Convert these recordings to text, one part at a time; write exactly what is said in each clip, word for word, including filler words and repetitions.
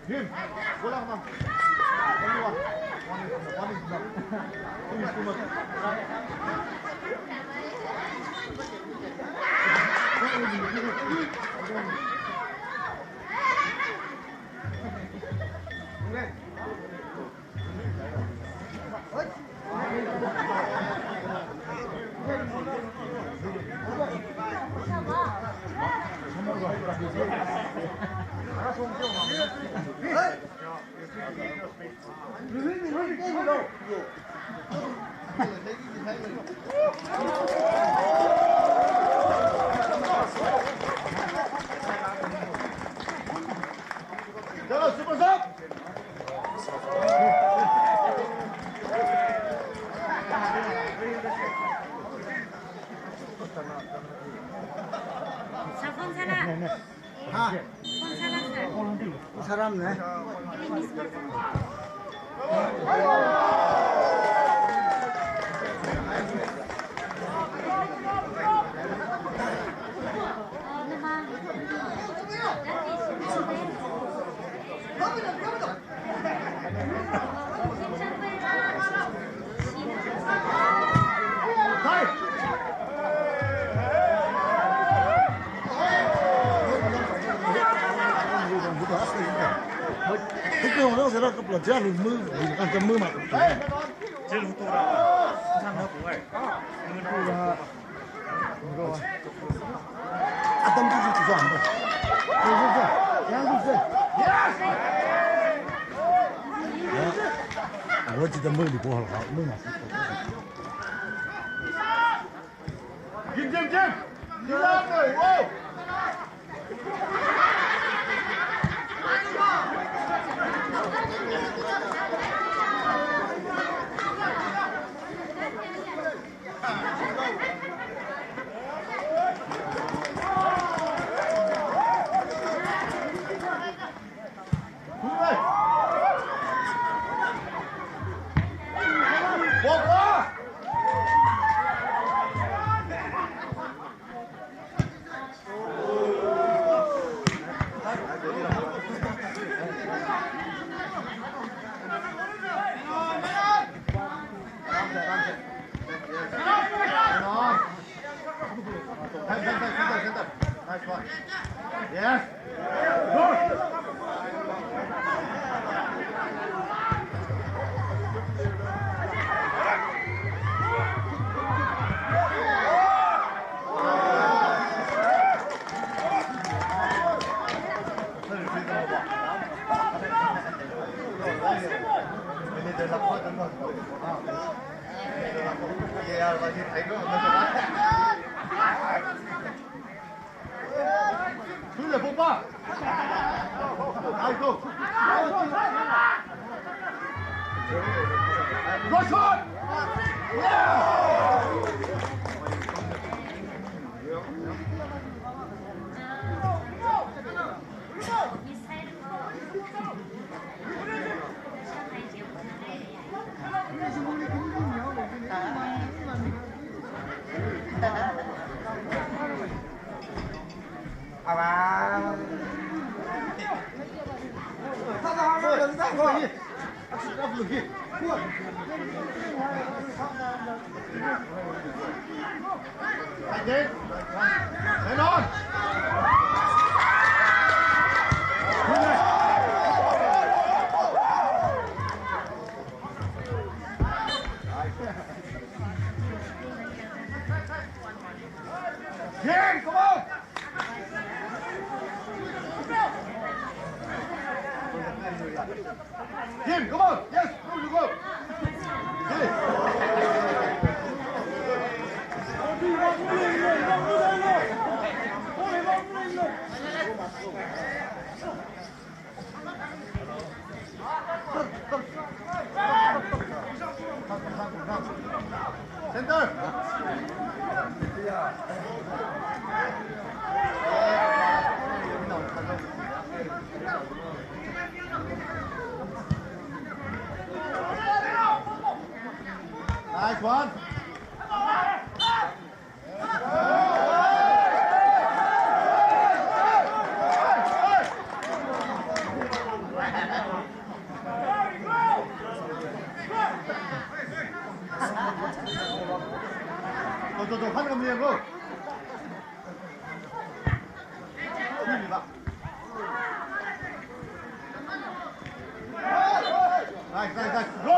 Him. Go lang, man. Only one. One is enough. One is enough. Two is too much. Sa phone sāla. Ha? Phone sāla, sir. Sāram ne. Ili miss call sāla. Jim, Jim, Jim! Jim, Jim! Whoa! Jim, come on! Jim, come on! Yes! Go, go, go! Hey! Center. Nice one. 走，走，看那个面肉。来，来，来，走。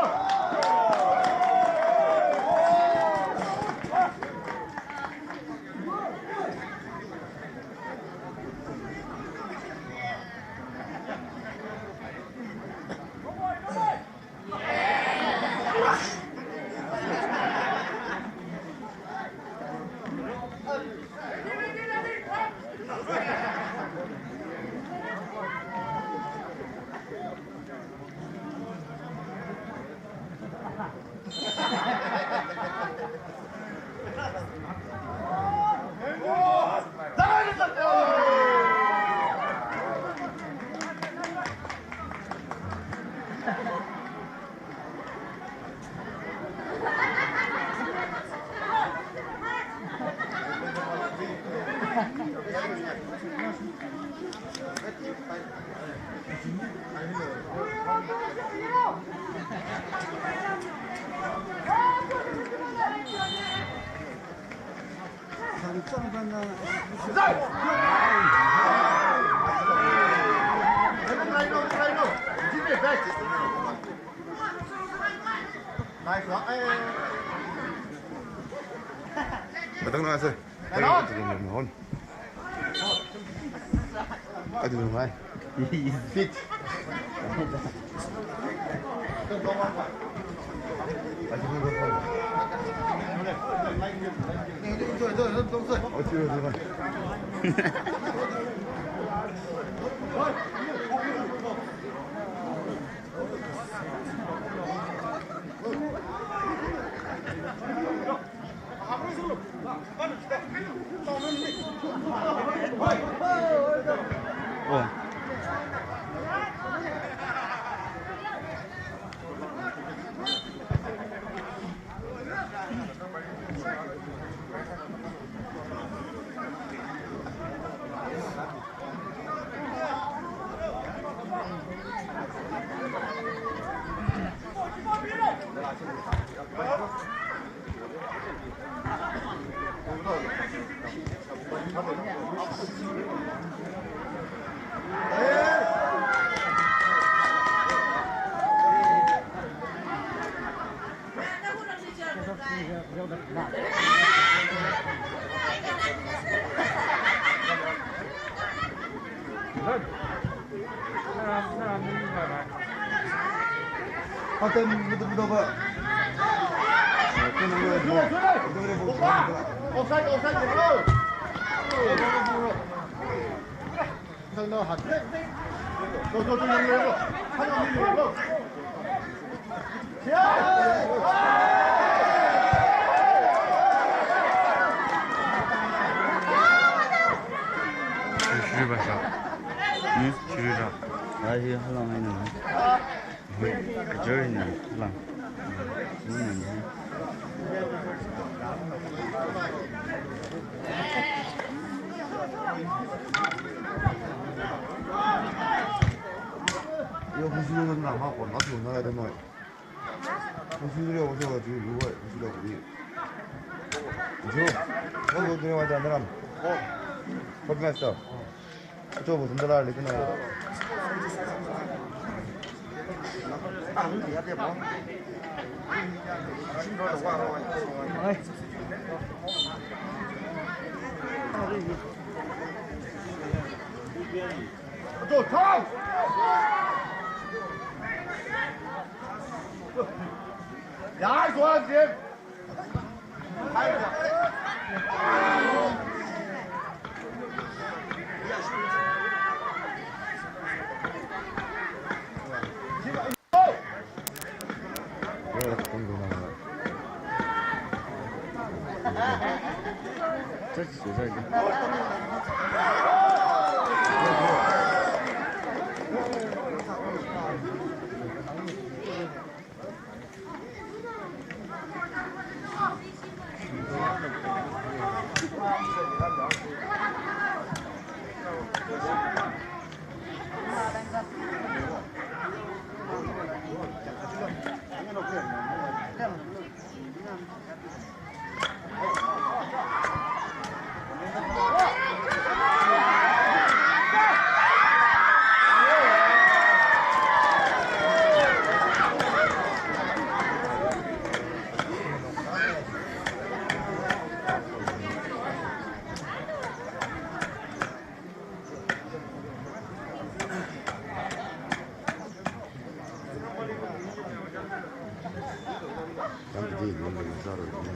Matang na se. Hello. Adu ngai. Fit. Offside, offside. Chiri basha. Hmm? Chiri ra. Ai, hi halang ai na. Hui, kachar ni lang. Hmm. Yo, kusi yo na ma ko na tu na da noi. Kusi yo, kusi yo, kusi yo, kusi yo. Yo, yo, yo, yo, yo. Headmaster. Acho bu sundala le kina. Acho thao. Ya, so a je. No, no, no,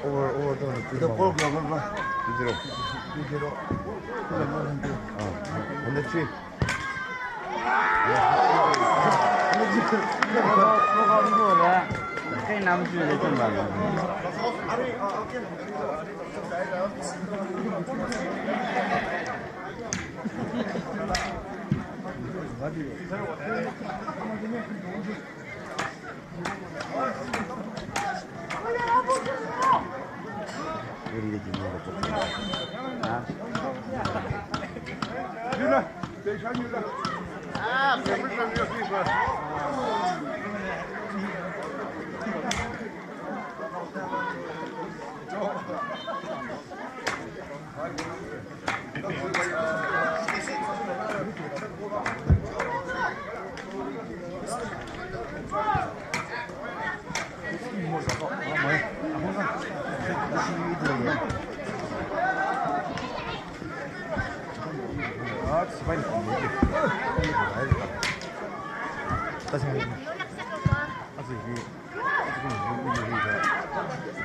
Over, over, over. The four global, bro. Two zero. Two zero. Ah, hundred three. Hundred three. Kei nam ju le chun ba.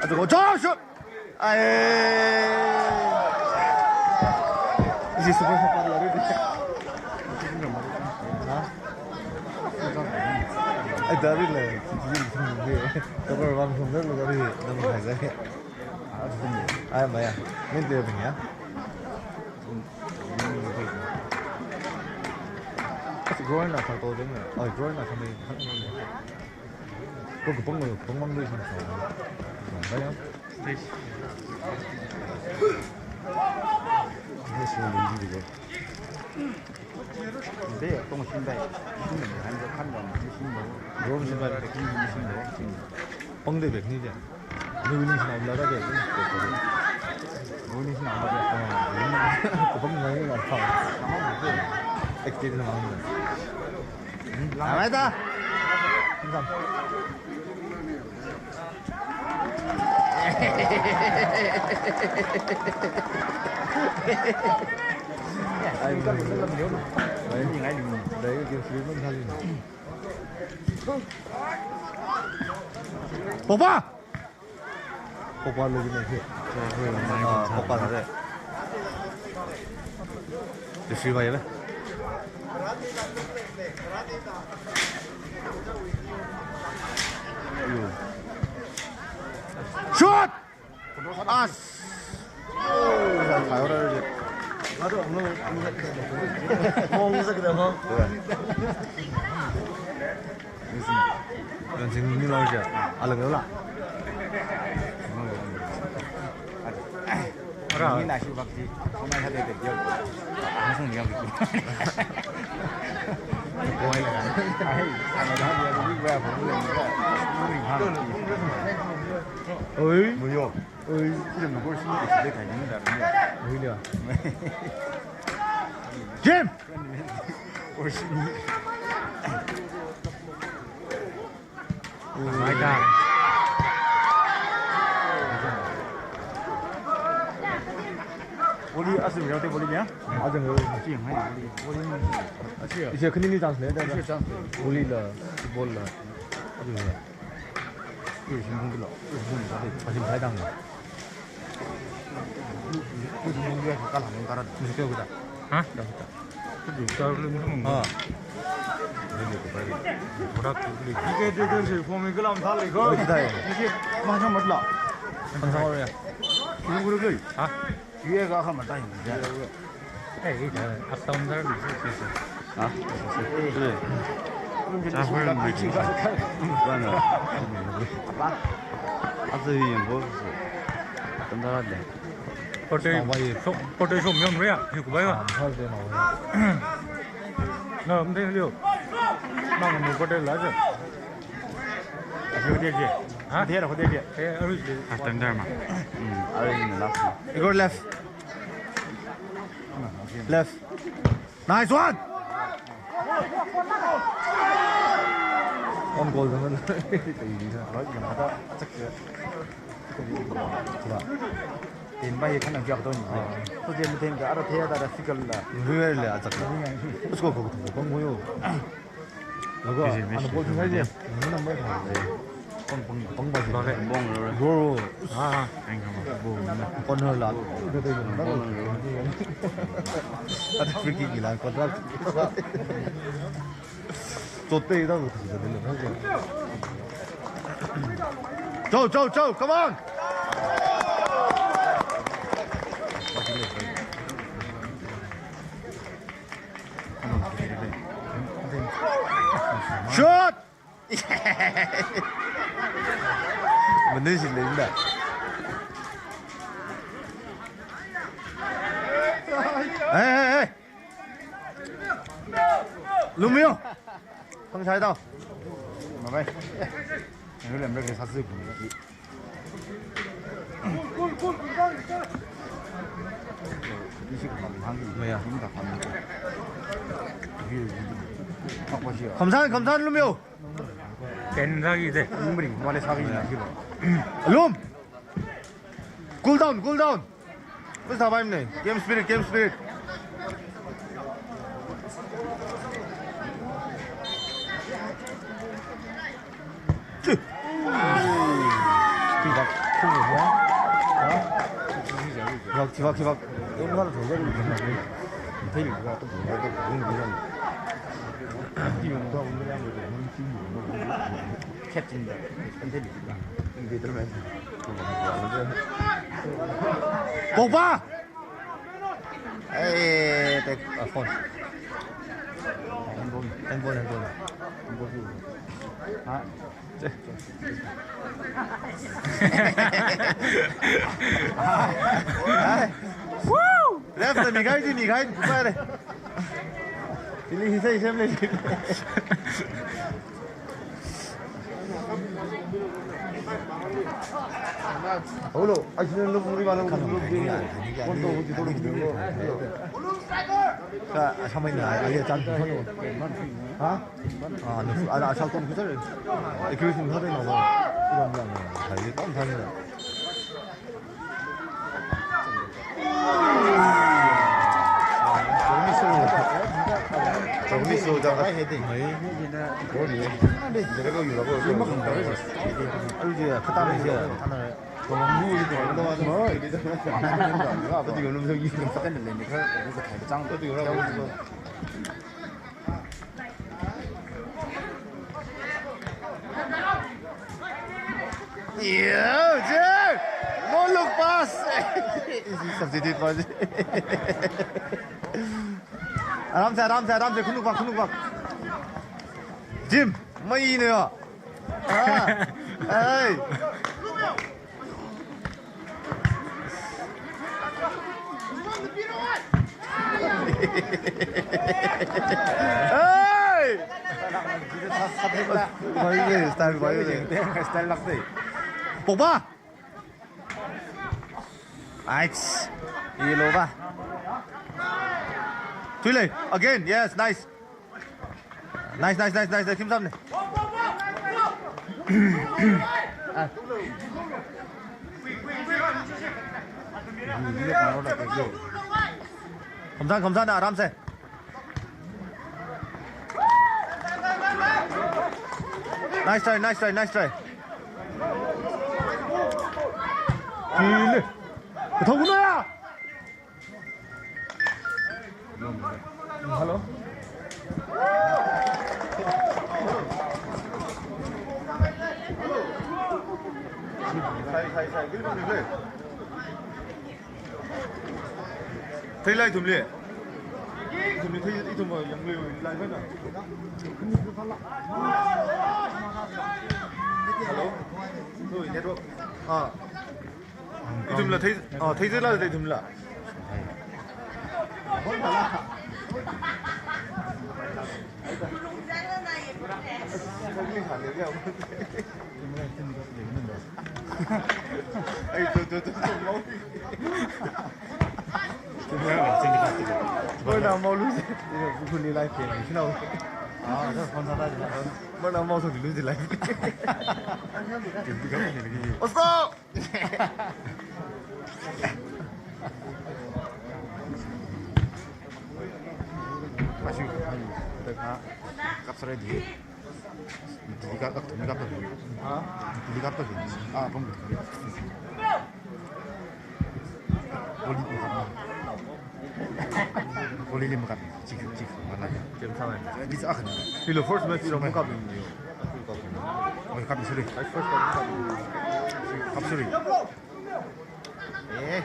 Aduh, go, jump shot! Ai. Isi super super lari di. Ha? Ai, dari le. Cover one from there, dari, dari hai jai. Ai, maya. Main player bhi hai. Groin na thar to ding le. Ai, groin na thar ni. Ko kapang lo, kapang mang lo isin sa. Ba ya. Stage. Stage lo lo ji de. Be, tong shin bai. Shin bai, han jo khan lo, shin lo. Rom shin bai, shin lo. Pang de bek ni de. Ni winning shin lo la de. Winning shin lo la de. Ah, winning. Kapang mang lo. Extend lo mang lo. Amai ta. Ai, ngai, ngai, ngai. Pogba! Pogba lagi na hi. Ah, Pogba thāda. Referee bhai le. Shot! As! Yonsing ni lo ja. Alang lo la. Ara. Ni na shi bak ji. Khamai hade de yo. Ang sung yo. Boy la. Ai, ana da ya ni ba ba le. Oi. Muyo. Oi. Jim! Volley, asli volley ya? Asli volley. Asli volley. Asli ya? Ishi khani ni chance le, chance le. Volley la, football la. Asli ya? Ui, shim hung kilo. Ui, shim hung kilo. Ui, shim hung kilo. Ui, shim hung kilo. Kala hung kara. Musu kyo kita. Ha? Kita. Kita lum hung. Ha. Ora kuli. Kike de de se form ke lam thale ko. Kita ya. Kike masa matla. Masa ora ya. Ini guru koi. Ha? Ye ka kha matai. Eh, eh, up down dar ni, si, si, si. Ha? Chafar mai. Bana. Apa? Apa yang bos? Tentara deh. Pote, so, pote so myong ria, yuk bai wa. Na, mde liu. Mang mu pote la je. Hotel je. Ha? Hotel, hotel je. Eh, arui je. Standard ma. Hmm, arui ni last. You go left. Left. Nice one. On goal. Ten bai khana gap don. So ten ten ka ara the da physical la. Very le achak la. Usko ko ko ko yo. Laga, ana ball thung hai je. Nana mai thung hai je. Pang, pang, pang ba je. Ball le. Ball le. Ball. Ah, ah. Ball le. Corner la. Ball le. Ata free kick la, corner. Chot te ida ko. Chao, chao, chao, come on. Shoot! Mana sih lenda? Hey, hey, hey! Lumio! Pang sai tau. Bye bye. Yang lem lagi satu. Maya. Khamsan, khamsan lumio. Ten lagi de. Lum. Cool down, cool down. What's the vibe name? Game spirit, game spirit. Kibak, kibak, ya. Ha? Kibak, kibak, kibak. Pogba! Eh, take a phone. Handphone, handphone, handphone. Handphone. Ha? Woo! Ref na migai di migai, kupare. Sili hisai sem le. Hello, ai sini lu muri malu lu. Kon to huti to lu. Ka, sama ini, ai, ai, chan. Ha? Ah, nu, ala asal kon kutar. Ekris ni hada na. Iram lang. Hai, kon than. Yo, Jim! No look pass! Substitute pass. आराम से, आराम से, आराम से, खुनुक बा, खुनुक बा। Jim, मैं ही नहीं हो। हाँ, hey। Hey! भाई, ये style, भाई, ये style लगते। पोग्बा। Nice. Yellow बा। Tui lei. Again. Yes, nice. Nice, nice, nice, nice. Team सामने। खमसान, खमसान, आराम से। Nice try, nice try, nice try. Kile. Kutho kuno ya. Hello. Sai, sai, sai. Kile, kile. Theilai ithumli. Ithumli thei, ithum yanglui lai bana. Hello. Sorry, network. Ah. Ithumla thei, ah, thei thei la thei ithumla. Ai, tu, tu, tu, tu, mau. Mana mau lu. Ini bukan di live ya, sini. Ah, ada phone sana aja. Mana mau so dulu di live. Osko. Masih, ada kak, kak sore di. Di kak, kak, di kak, kak. Hah? Di kak, kak. Ah, pom. Boli, boli. Boli lim kak. Cik, cik, mana ya? Jam sama. Bisa akan. Hilo first match ilo mukap ini. Oh, kap suri. First kap. Kap suri. Eh.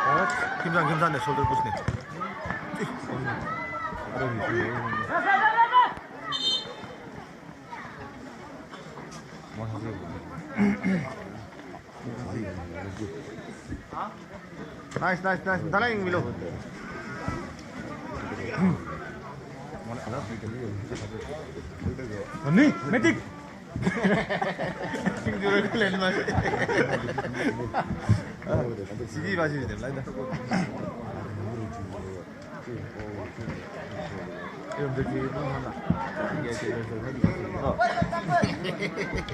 Oh, kimsang, kimsang ne shoulder push ne. Nice, nice, nice. Dalang milo. Ani, metik. Sing jura kalen mas. Sigi ba sigi dem lai da. Iram de ki mana.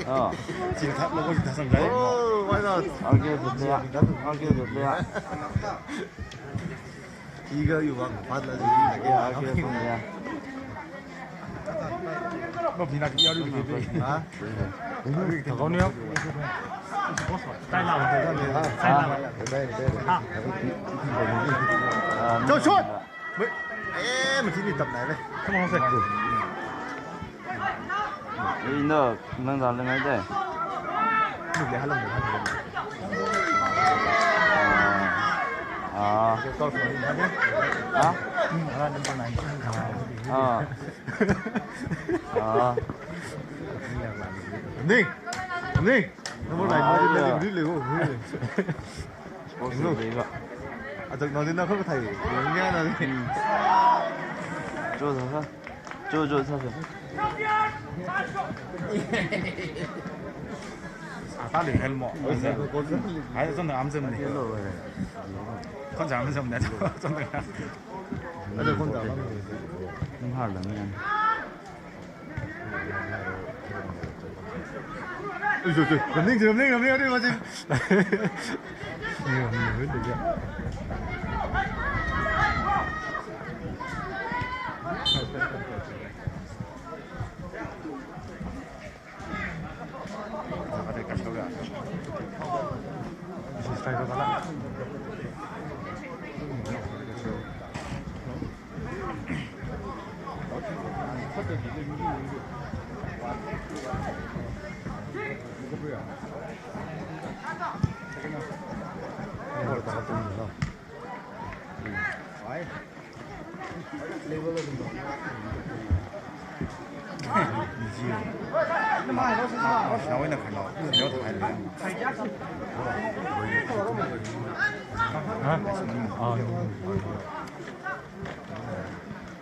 Oh. Sing thap lo ko sing thap sang lai. Oh, why not? Argue to play. Argue to play. Iga yu bang pat la ji na ke. Yeah, argue to play. Ba bina ki yaru ki. Ha? Kau ni. Sai la. Sai la. Go shot. Eh, mesti ni tap nai le. Come on, set. Ina, nang dah lengai deh. Nuk le halam le halam. Ah. Ah. Ah. Ah. Ning. Ning. Number nine, ah, number nine, yeah. Really, oh, really. Sports day ba. Atak nang din na kau kathai. Yang ni na ni. Hmm. Jo sa sa. Jo, jo sa sa. Ata le hel mo. Ai, zan am zan ni. Kon jam zan ni. Zan ni. Ada kon jam. Ning har lang ni. Ui, ui, ui. Ramning, ramning, ramning, ramning, ramning. ꯍꯥ? ꯑꯥ,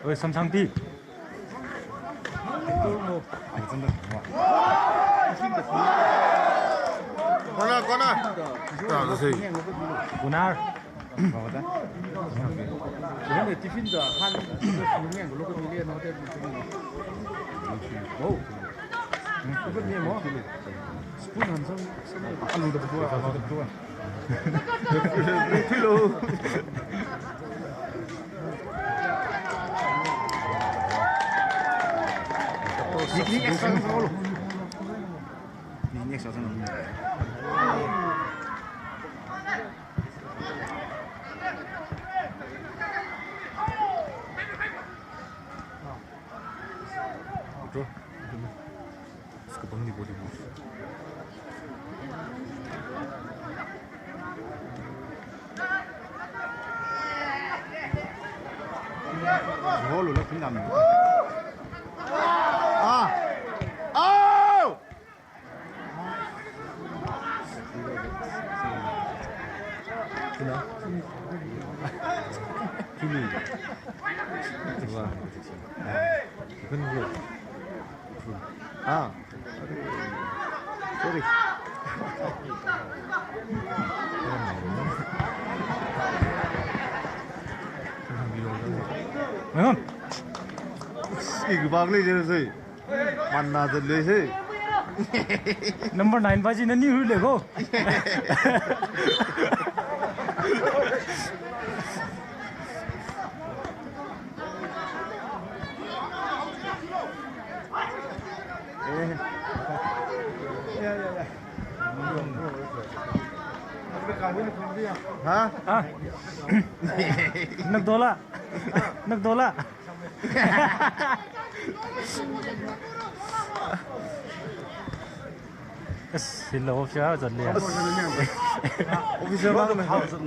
ꯍꯣꯏ, ꯁꯝꯁꯥꯡꯄꯤ꯫ ꯀꯣꯅꯥ, ꯀꯣꯅꯥ꯫ ꯀꯣꯅꯥꯔ꯫ ꯅꯪꯅ tiffinꯗ ꯍꯥꯟ ꯁꯨꯡꯌꯦꯡ ꯂꯧꯈꯠꯄꯤꯔꯦ, ꯅꯪ ꯍꯣꯇꯦꯜ ꯁꯨꯡꯌꯦꯡ꯫ ꯑꯣ꯫ Spoon ꯍꯥꯟꯅ ꯆꯪ-, ꯑꯂꯨꯗ ꯄꯨꯊꯣꯛꯑꯣ, ꯑꯂꯨꯗ ꯄꯨꯊꯣꯛꯑꯣ꯫ ꯄꯨꯊꯣꯛꯑꯣ꯫ ꯃꯤ extra ꯆꯪꯍꯜꯂꯣ꯫ ꯃꯤ extra ꯆꯪꯍꯜꯂꯣ꯫ Bro, iska bangni body mo. Holo la pinam. Ah! Oh! Sino? Sino? Diba? Ganun. Ah, sorry. Sorry. Ayun. Sige, bagli jero, sir. Manna zatluisei. Number nine pa chi nani hurle ko. Eh. Ya, ya, ya. Ha? Ha? Nagdola. Nagdola. Yes, hello, officer, how is it? Officer, how is it?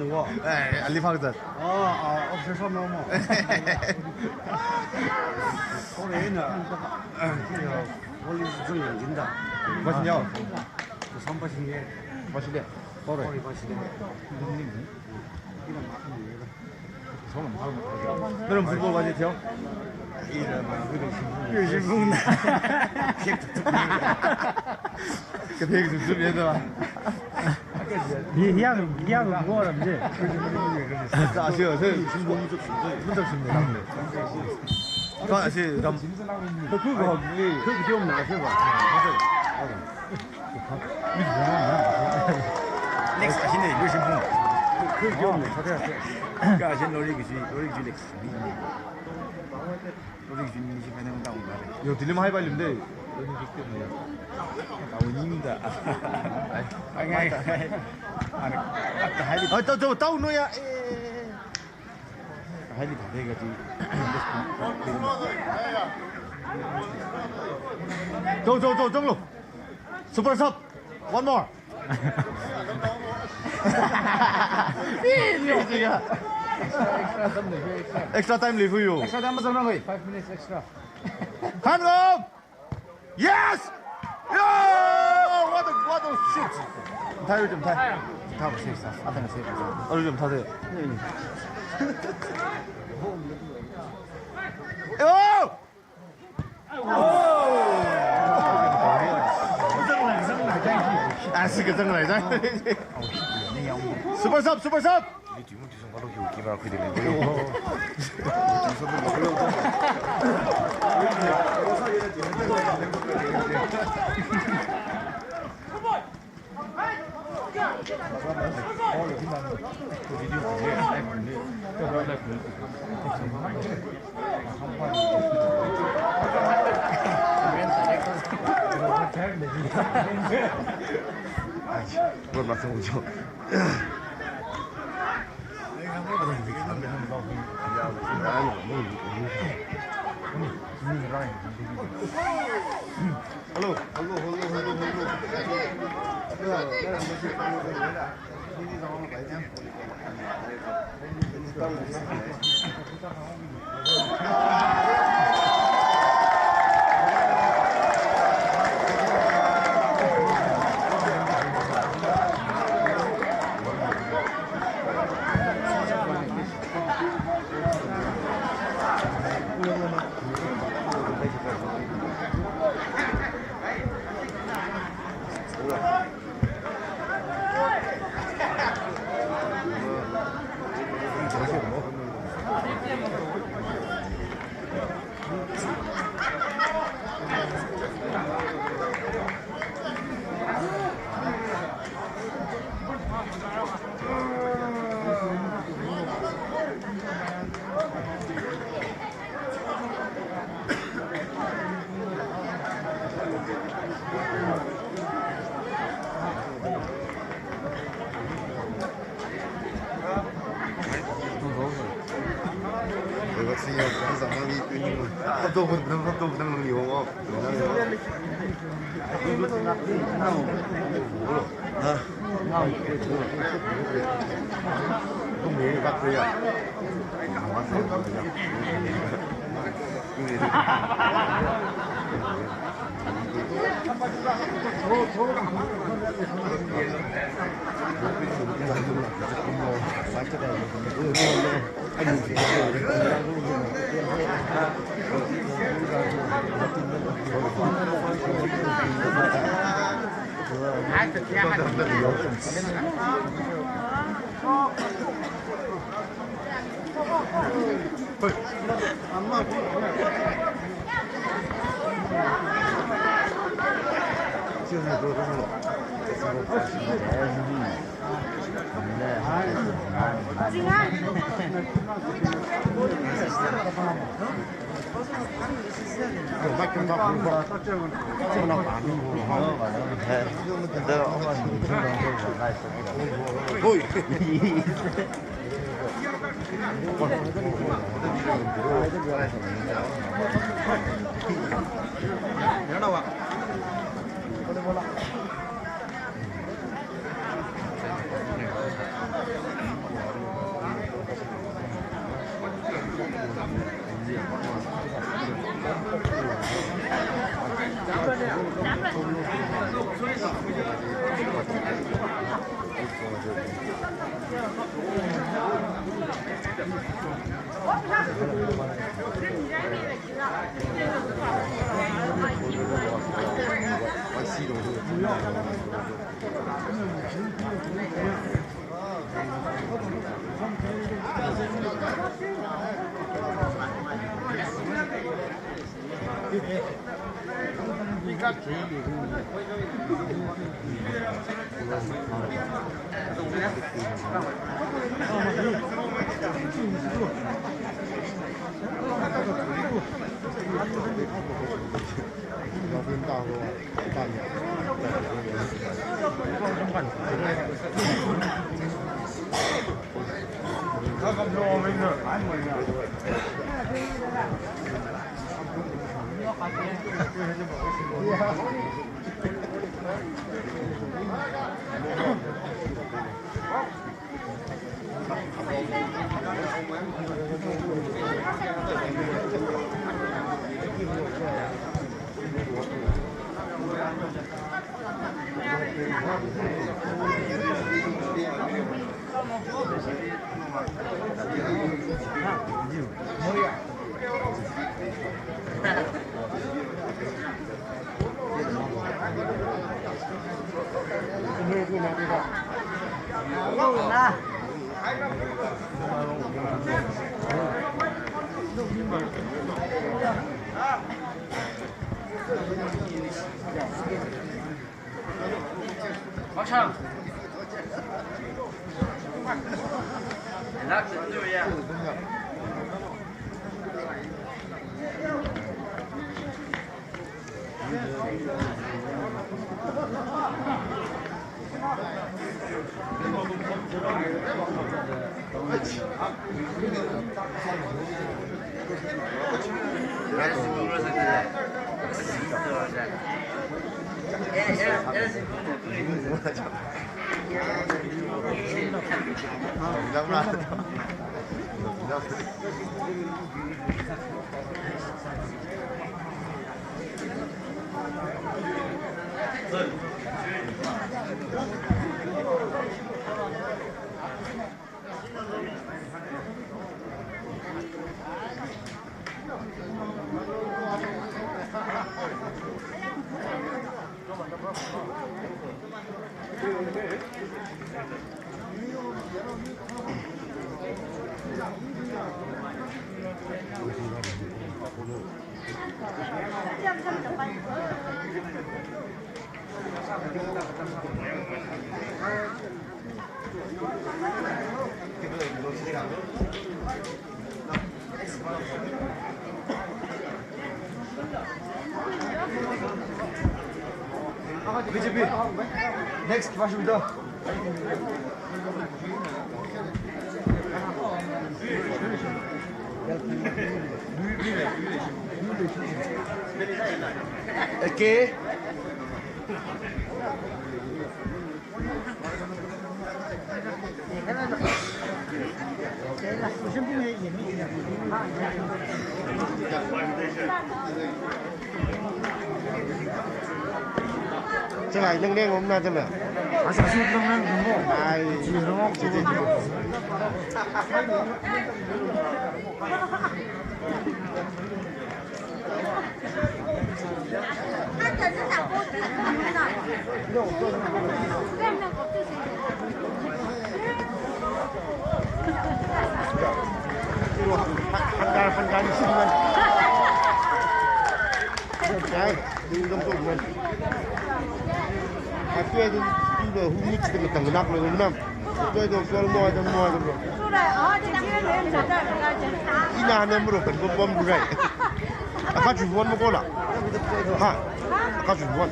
Eh, ali phak zat. Ah, ah, officer, how are you? Sorry, na. Eh, police zung yang jinda. Masih nyau. Sampai sini. Masih dia. Sorry. Sorry, masih dia. Naram football va chi theo. Yushiphung. Kathek zupzup ye da. Hi, hiya, hiya, go ram je. Ka shi, shi. Ka shi ram. Ka khu go ni. Khu video na shi ba. Next, ashinne, Yushiphung. Ka ashin lorry kaji, lorry kaji next. Lorry kaji ni shi phaina tang da. Yo, dilim hai ba lim de. Tao ni da. Ai, ai, ai. Ana, ata hai. Ai, tao, tao, tao no ya. Eh, eh, eh. Highly targeted. Go, go, go, go, go. Super sub. One more. Extra time left for you. Extra time, five minutes extra. Time up. Yes! Yo! What a, what a shit! Thai room, Thai. Thai room, safe, safe. I think safe. Oh, room, Thai. Yo! Ah, sige, zang lai, zang. Super sub, super sub! Hello, hello, hello, hello, hello. B J P. Next, washroom door. Okay. Chila, nang nang om na chila. Asa su nang nang mo. Ai, chi nang mo. Ina ne mro kan bom bom durai. Aka chu won mo kola. Ha. Aka chu won.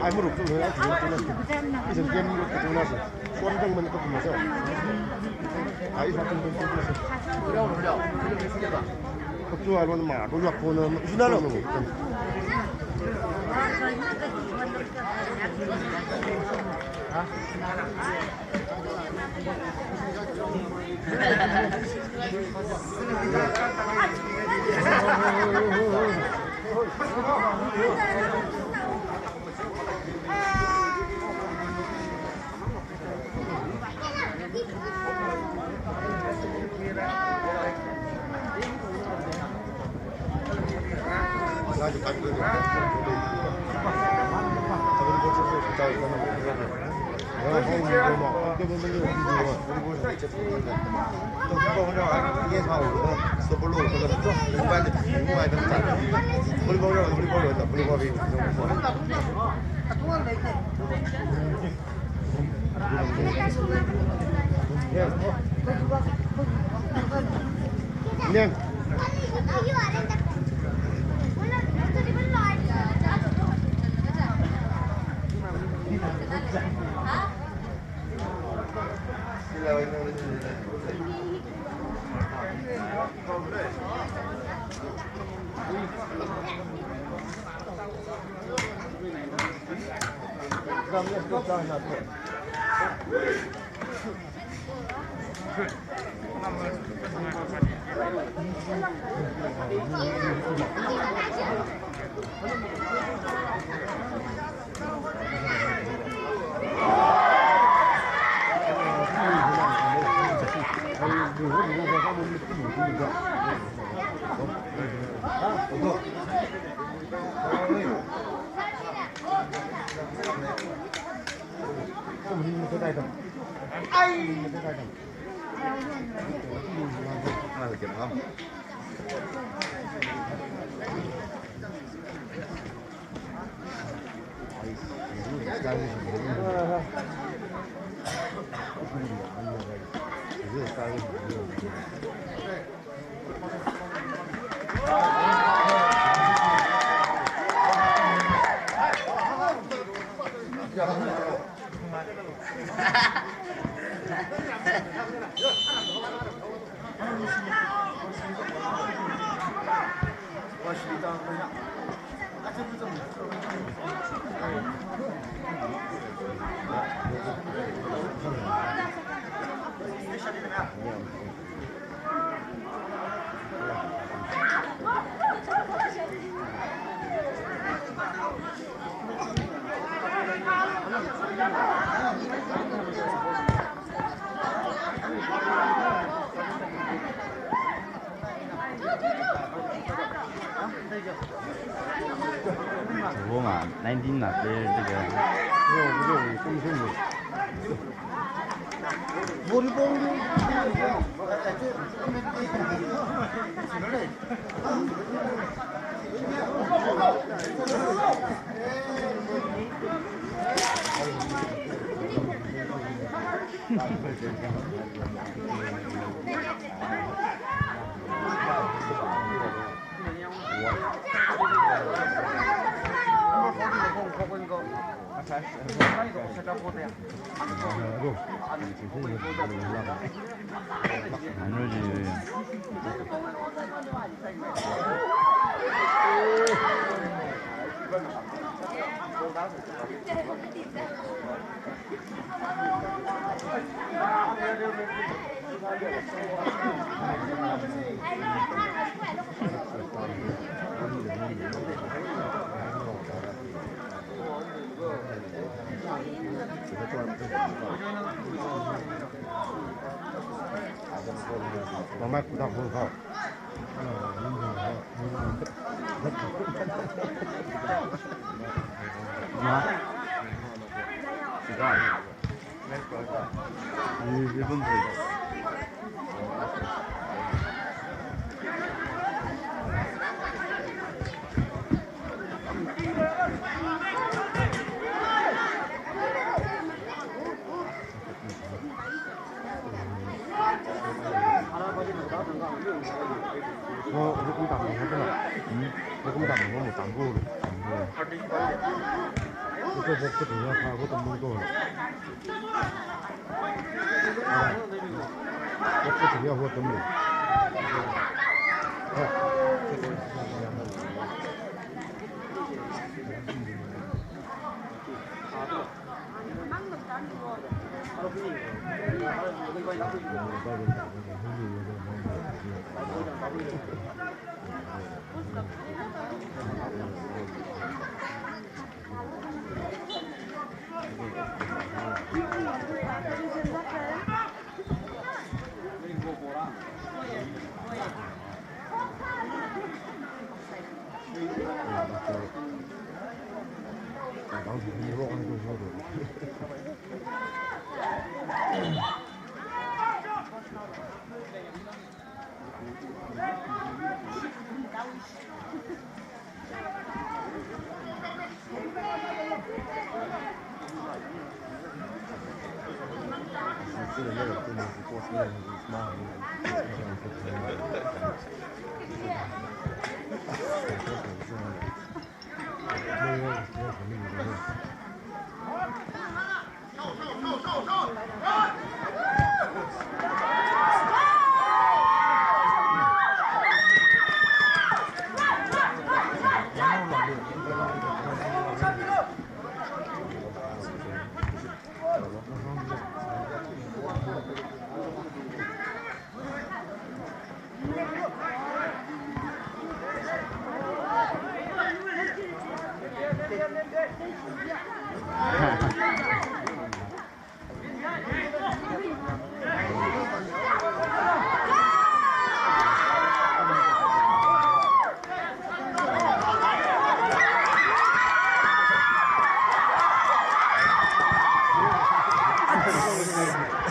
Ai mro chu. Ai mro chu. Isin kem mro chu na sa. Suan dang man ka kuma sa. Ai sa tum tum tum sa. Ka chu alon ma, bu lak ko na. Sina lo. Roma nineteen na player 这个。Mama kuda bulu kau. Ma. Sida. Ni, ni pun si. Mo, hukum tam ni hapa na? Hmm? Hukum tam ni mo, mo tam ko. Tam ko. Ito bok ko ya, ka ko tam ko. Ah. Bok ko ya, ho tam ko. Ah.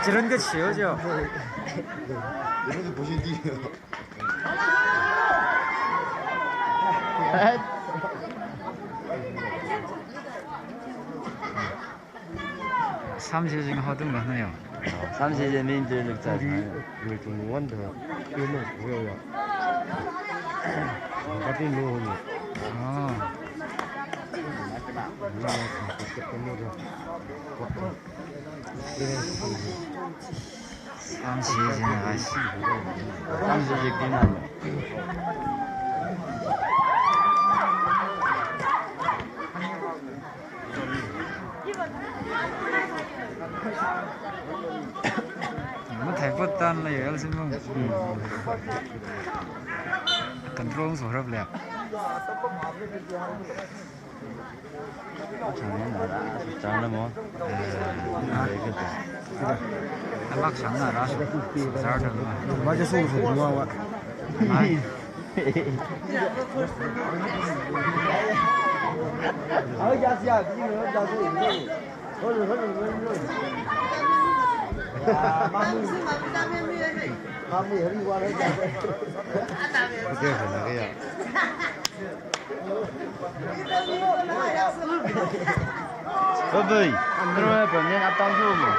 Chiran ka chiyo jo. Samshijing hotum ba na yo. Samshijing main player luk cha. Wait, one, the, you know, yo, yo. But in no, no. Oh. Tamsi jina, guys. Tamsi jikina. Mathei pot tan la yel sin mong. Control so rap le. Chang na ra, chang na mo. Eh, na re ke to. Alak chang na ra, zar da ma. Ba je so so wa wa. Ai. Babai, terus apa ni atang tu mo?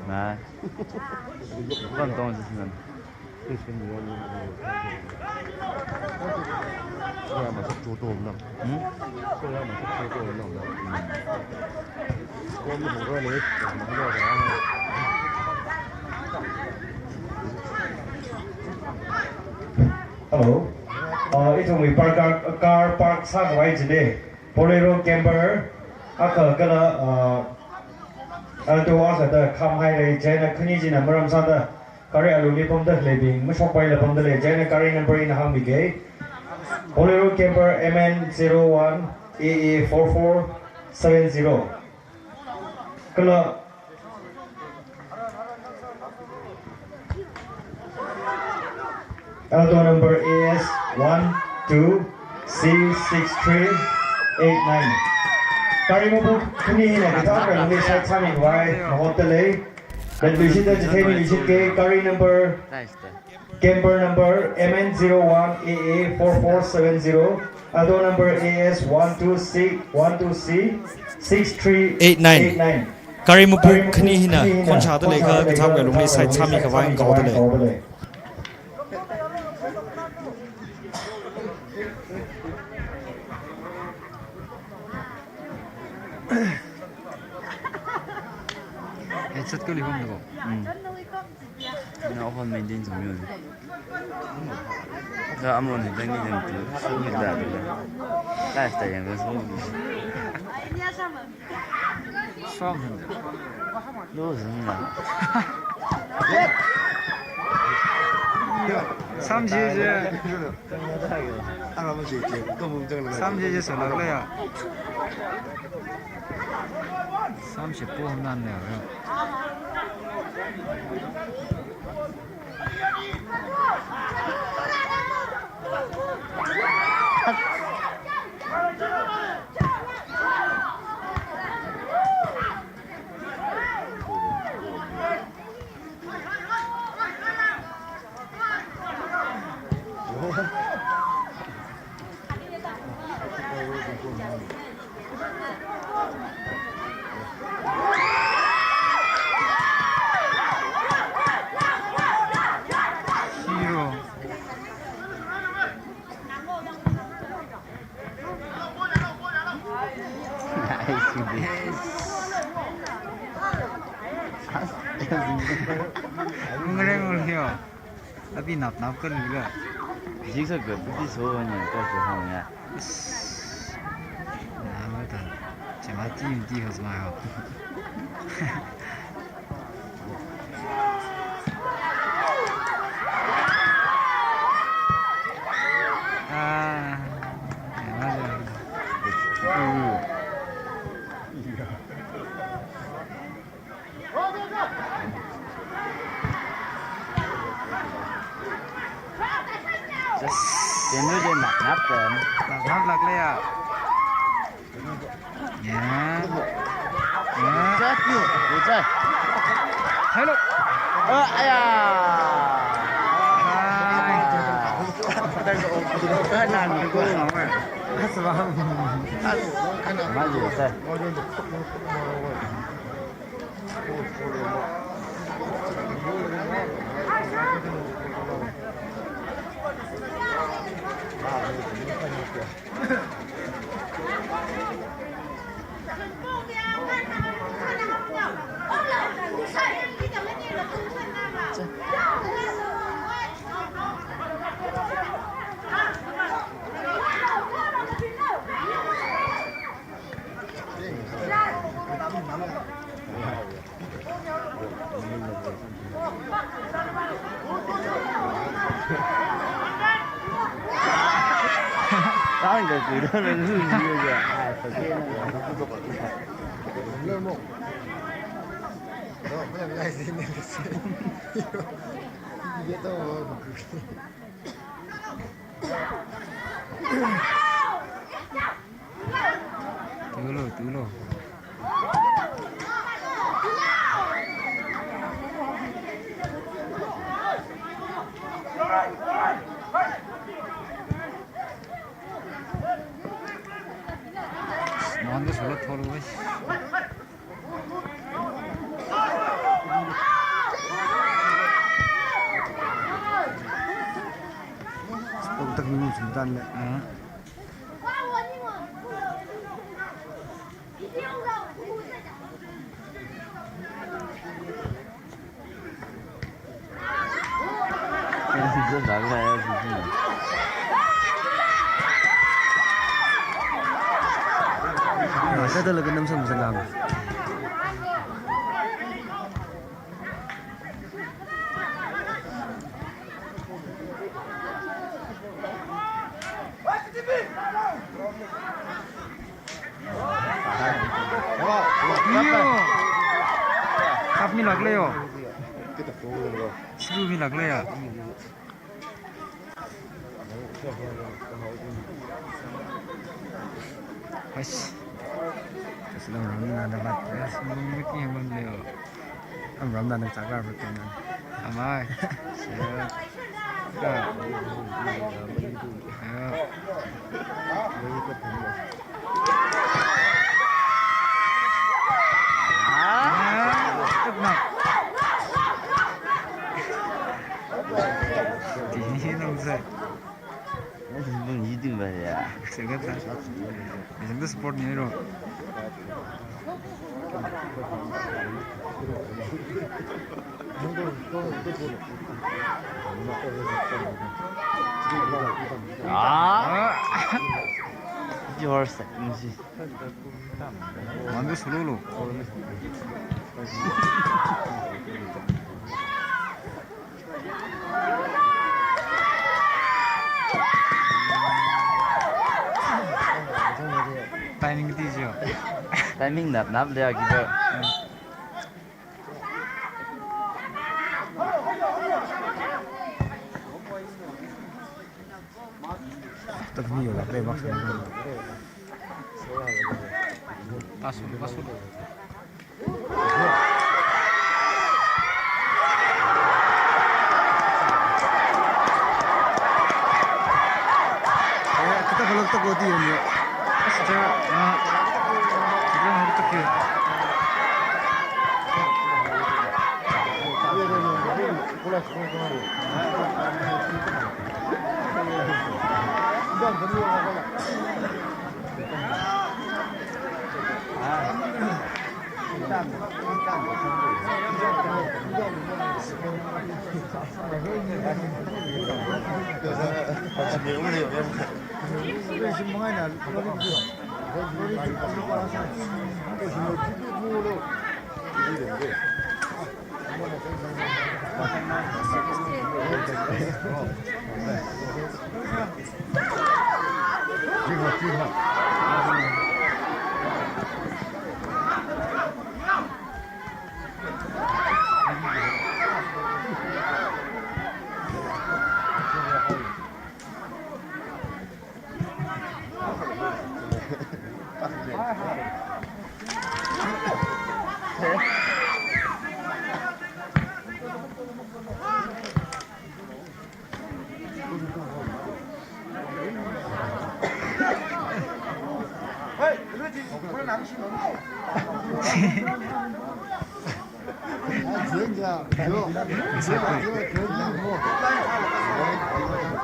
Nah. Bukan tong sih, Sinan. Hmm? Hello. Uh, ithumwui park, car, car park sākhavai chili Bolero camper akha kala, uh, Alto akha da khamhailei, chieina khani china maram sāda gari alungli pamda khaleibing mashokpaila pamda lei, chieina gari number ina hāngmige. Bolero camper M N zero one A A four four seven zero. Kala Alto number A S one two C six three eight nine. Gari mapu khani hina kathākha lungli side sāmikhavai mahotda lei. Ren luishitda chithei miluishitke, gari number, camper number M N zero one A A four four seven zero, Alto number A S one two C, one two C six three eight nine. Gari mapu khani hina khonshāda leiakha kathākha lungli side sāmikhavai ngahaoda lei. Headset kali hom dako. Hmm. Na hon maintain sāmi. Sa amron ni dang ni dang tu. Sumi da tu. Live ta yang sumi. Strong hand. Lo zung la. Samji je. Samji je salak le ya. Samji po ham nan le ya. Ngareng ul hiyo. Abi nap nap kan juga. Jigsaw group di so ni, kau so hang ya. Is. Nama tan. Cuma team di harus mai ho. Ah. Ya, mana? Just, then we did not, not them. Not, not luckily, yeah. Yeah. Yeah. Hello. Uh, yeah. Hi. That's wrong. That's wrong. Tulo, tulo. Nonde solo tholo, guys. Sport tak ni mun suntan le. Ah. Kada laga nam sam zangam. Yo. Kap mi lak le yo. Slu mi lak le ya. Hais. Kaslam ram na da bat. Yes, mungkin yang bang le yo. Am ram na nang chakra berkenan. Amai. Siap. Ka. Ya. Sport ni ro. Ah. Yours, Mandu sululu. Timing ti jo. Timing nap nap le aki jo. Takni yo la play box. Pasu, pasu. Kita kalau tak godi ini. Kita, ah, kita harus tak ya.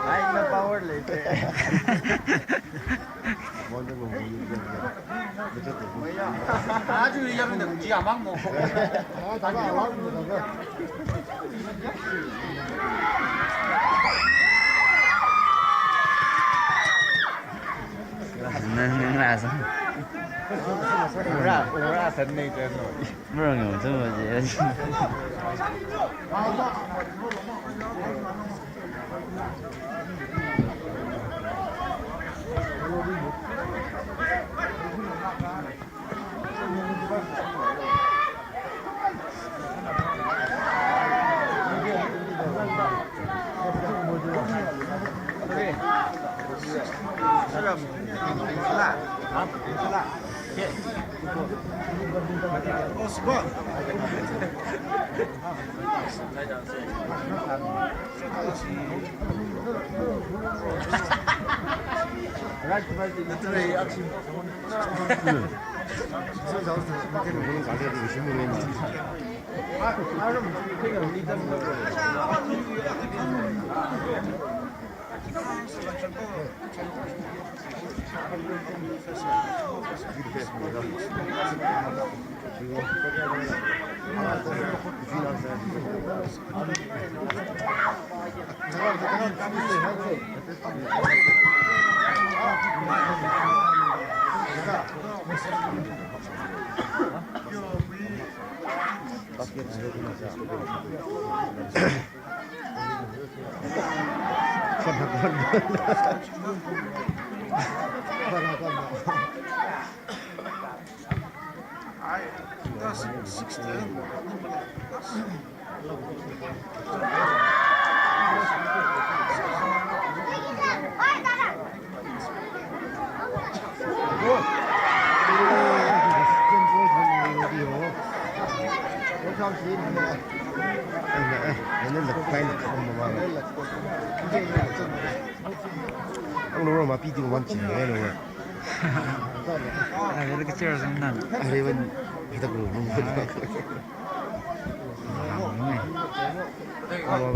Ai, na power leite. Aja yarun de ji amang mo. Nang, nang rasa. Ura, ura san nei te no. Bro, nggak mau coba aja. Ang loro ma piti wan chi ne loro. Are ka chair sam nan. Are wan hita ko mo. Alo,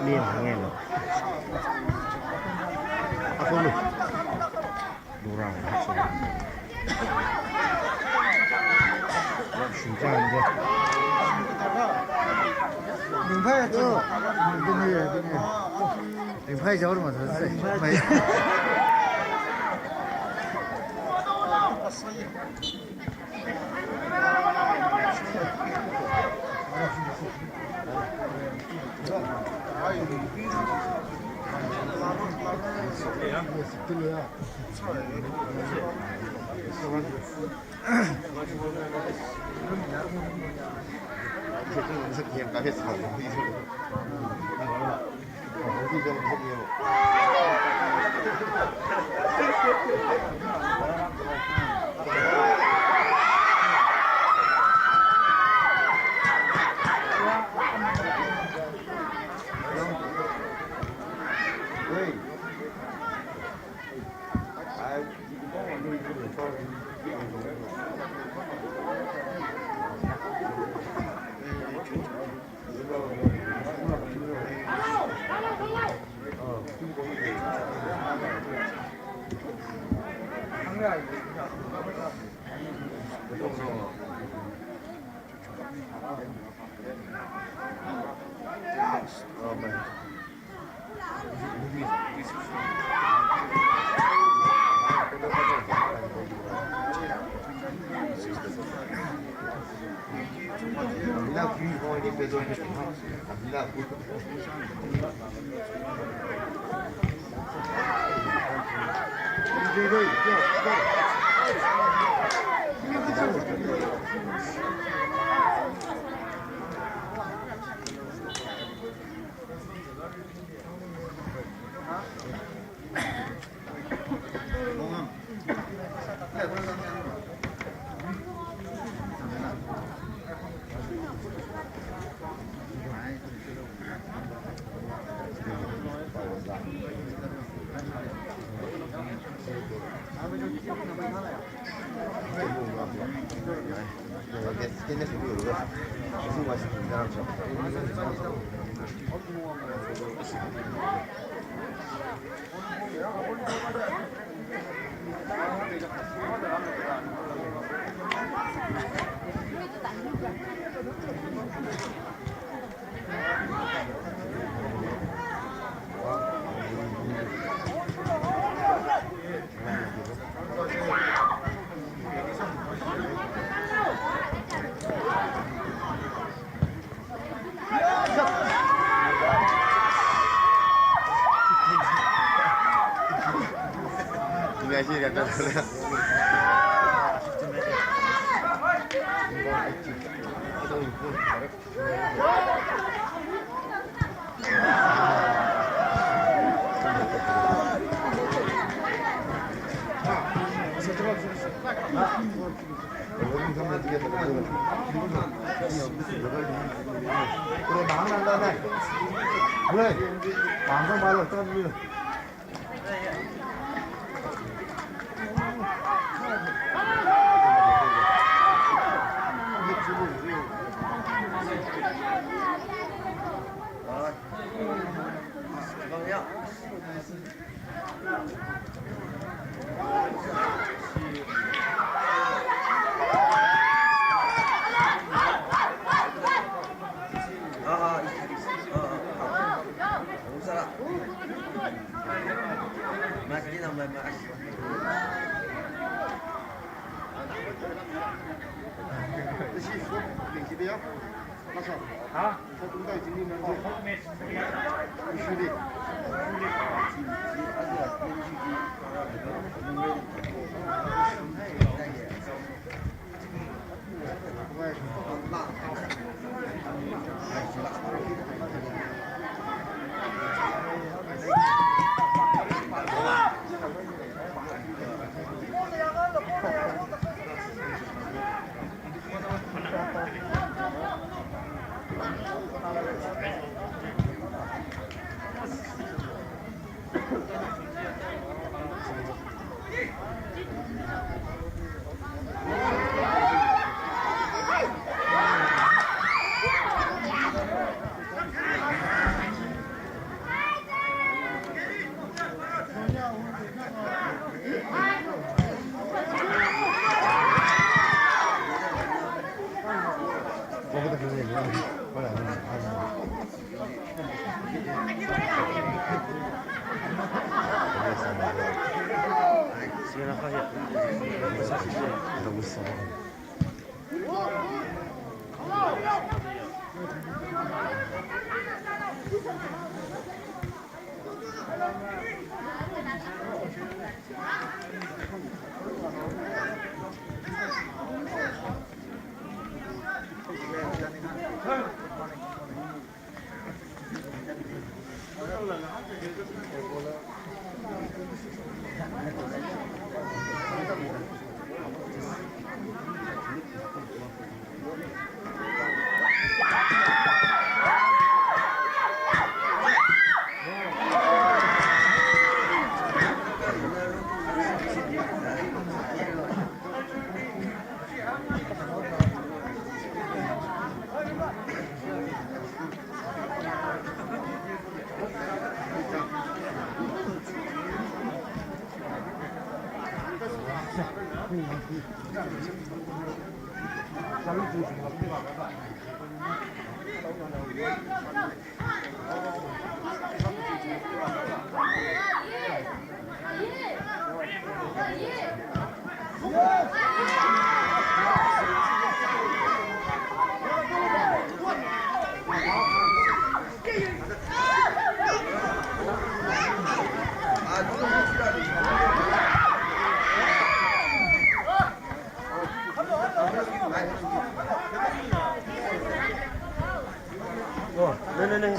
ni ma nge lo. Ako lo. Lorang. Shinjan de. Ningphai tu. Dini, dini. Ringphai jaor ma thasai. Ringphai. नहीं, नहीं, नहीं।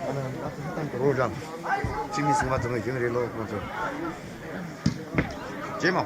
Ana, ata tan rojan. Chimi singwa tong yung relo ko. Jemo.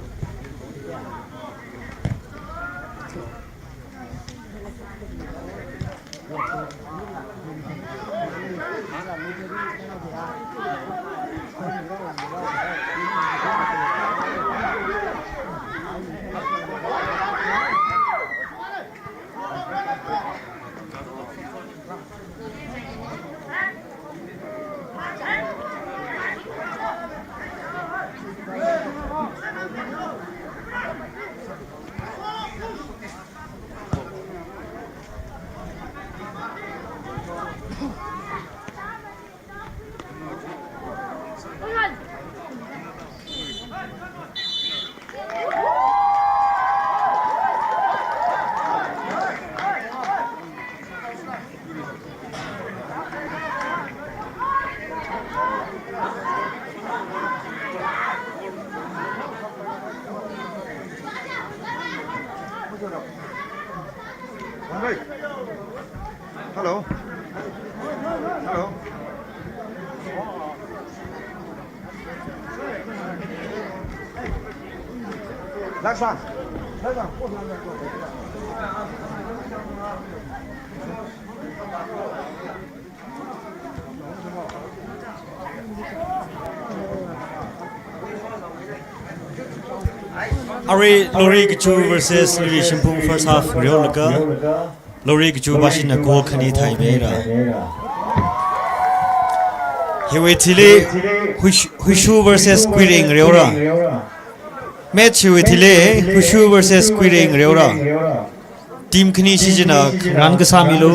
Hello. Hello. Laksa. Laksa. Arui Lorikachu versus Luishimphung first half ngareolaga, Lorikachu bashina goal khani thaimeira. Hiwui thili Huishu, Huishu versus Kuiring ngareora. Match hiwui thili Huishu versus Kuiring ngareora. Team khani shichinna khangarān kasā milu.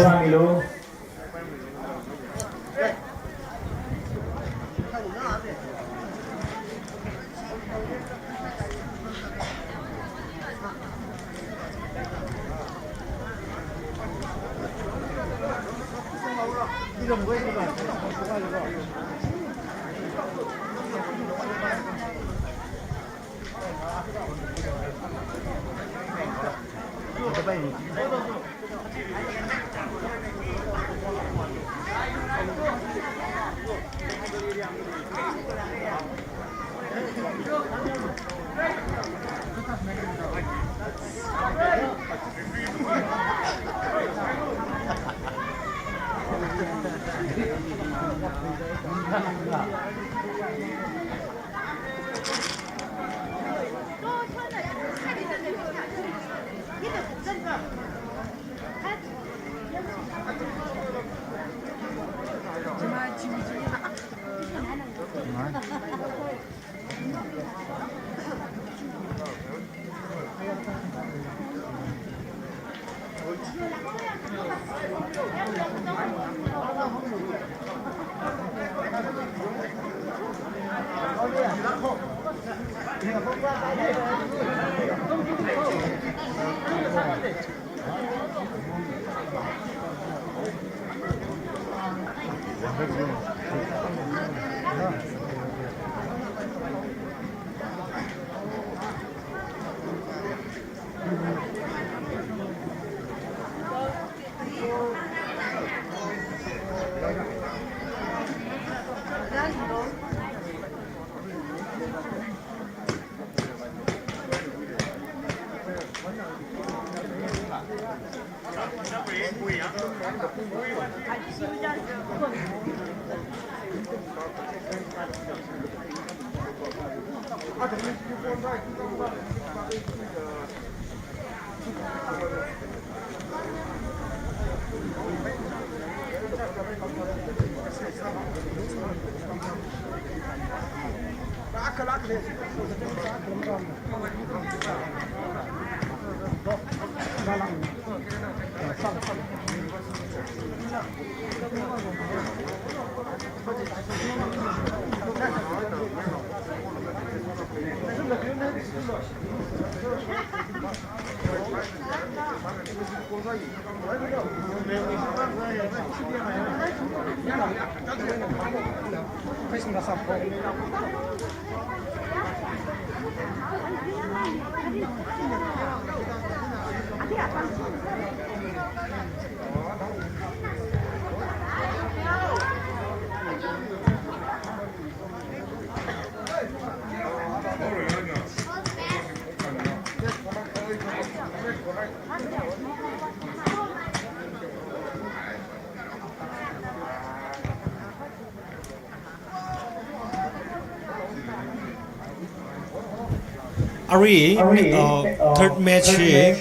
Arui, uh, third match hi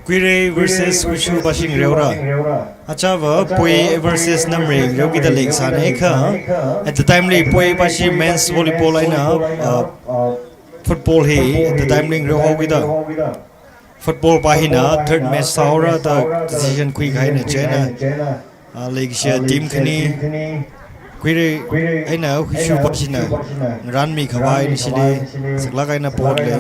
Kuirei versus Huishu pashi ngareora. Achāva Poi versus Namrei ngareokida leisāna kha. At the time li Poi pashi men's volleyball eina, uh, football hi at the time li ngareohaokida. Football pa hina third match sāhaora da decision khuikahaina chieina, ah, leikashi team khani, Kuirei eina Huishu pashina ngaranmi khavai nishili saklāk eina potle.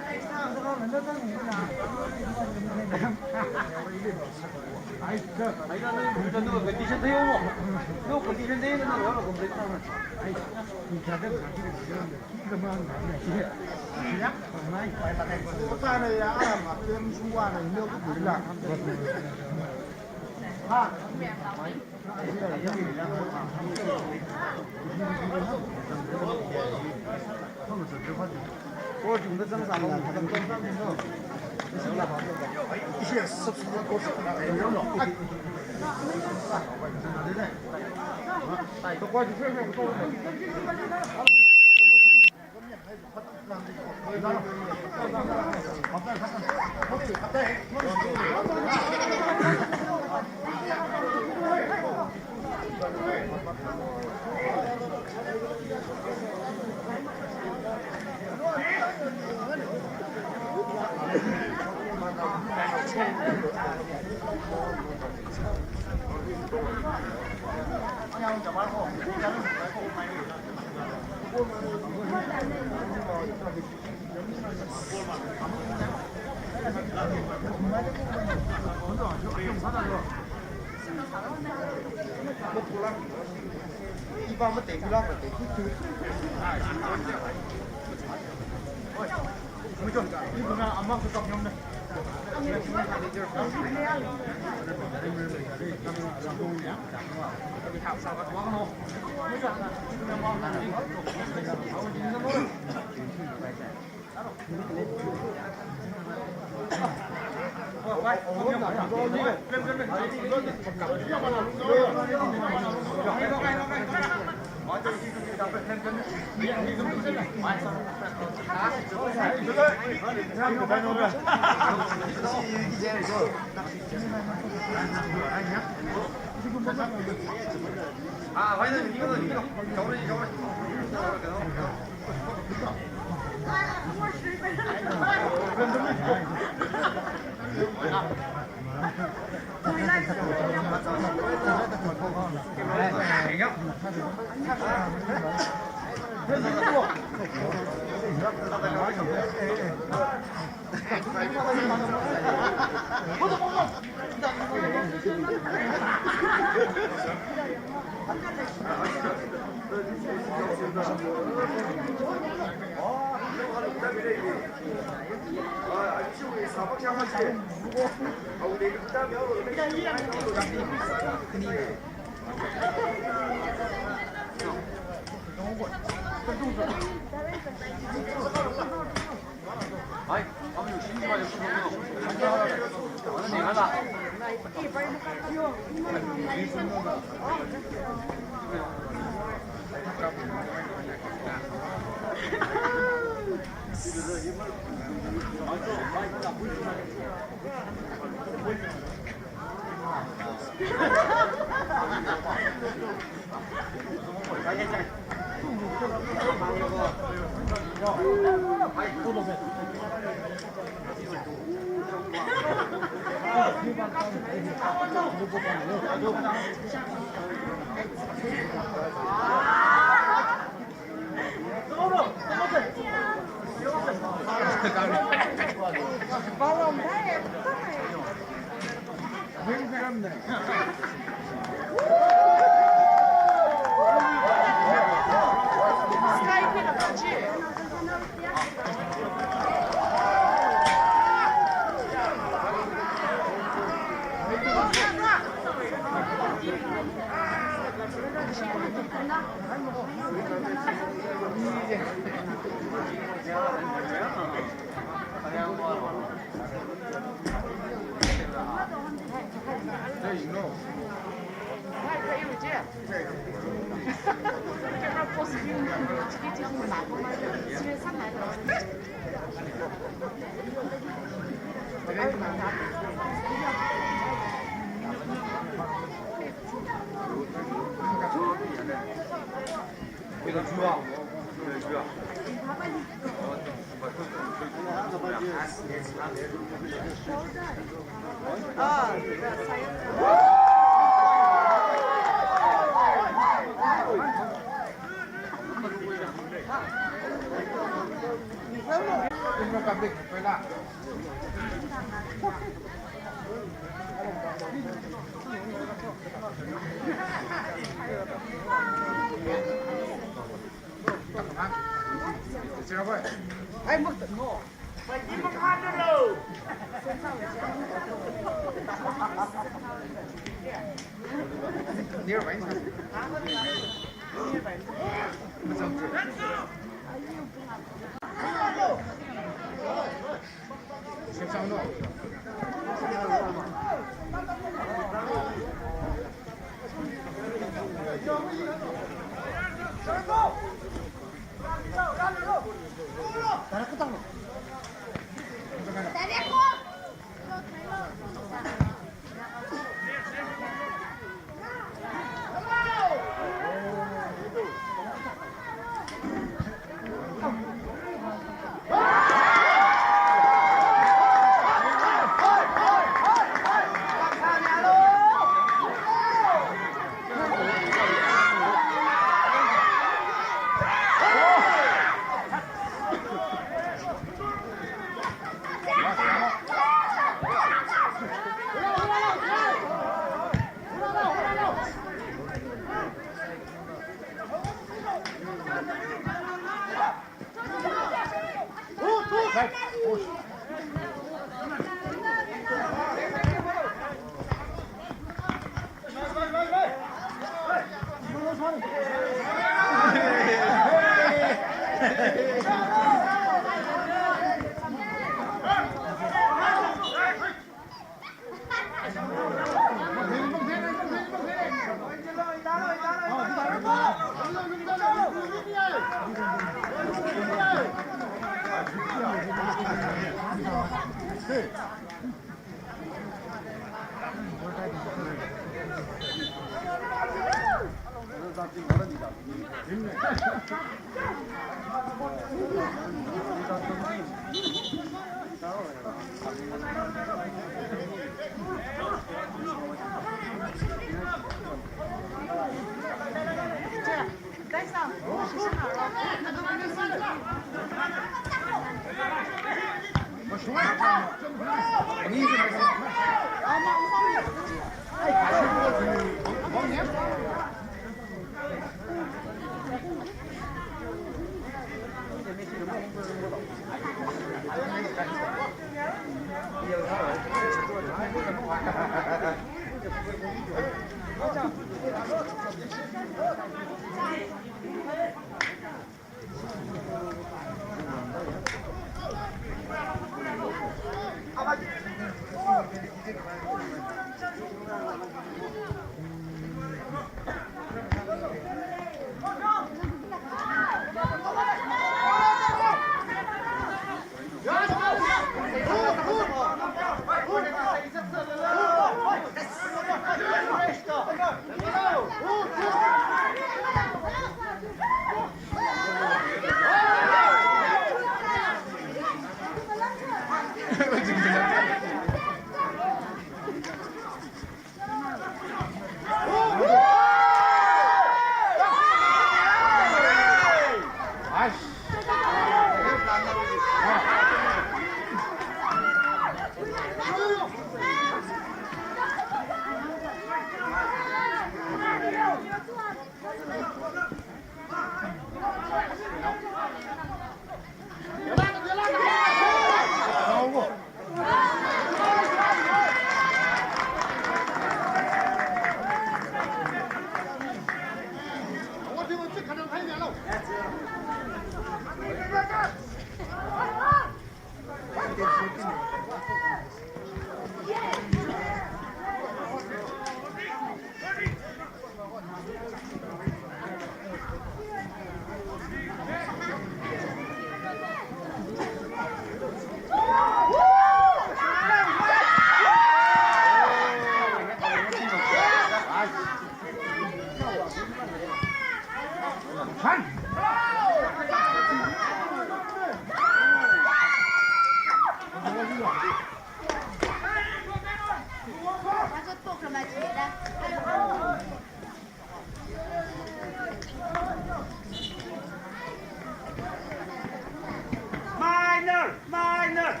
Minor, minor.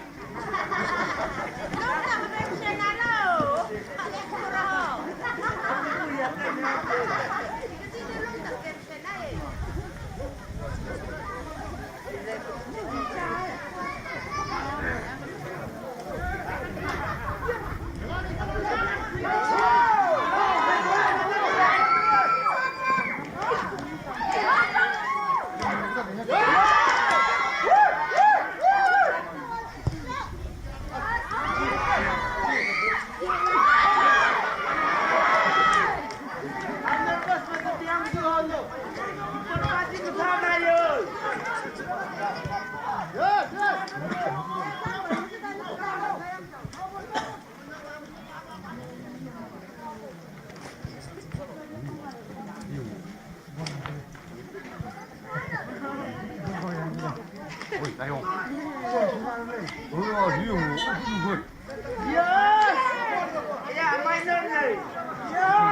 Yes! Yeah, minor. Yes!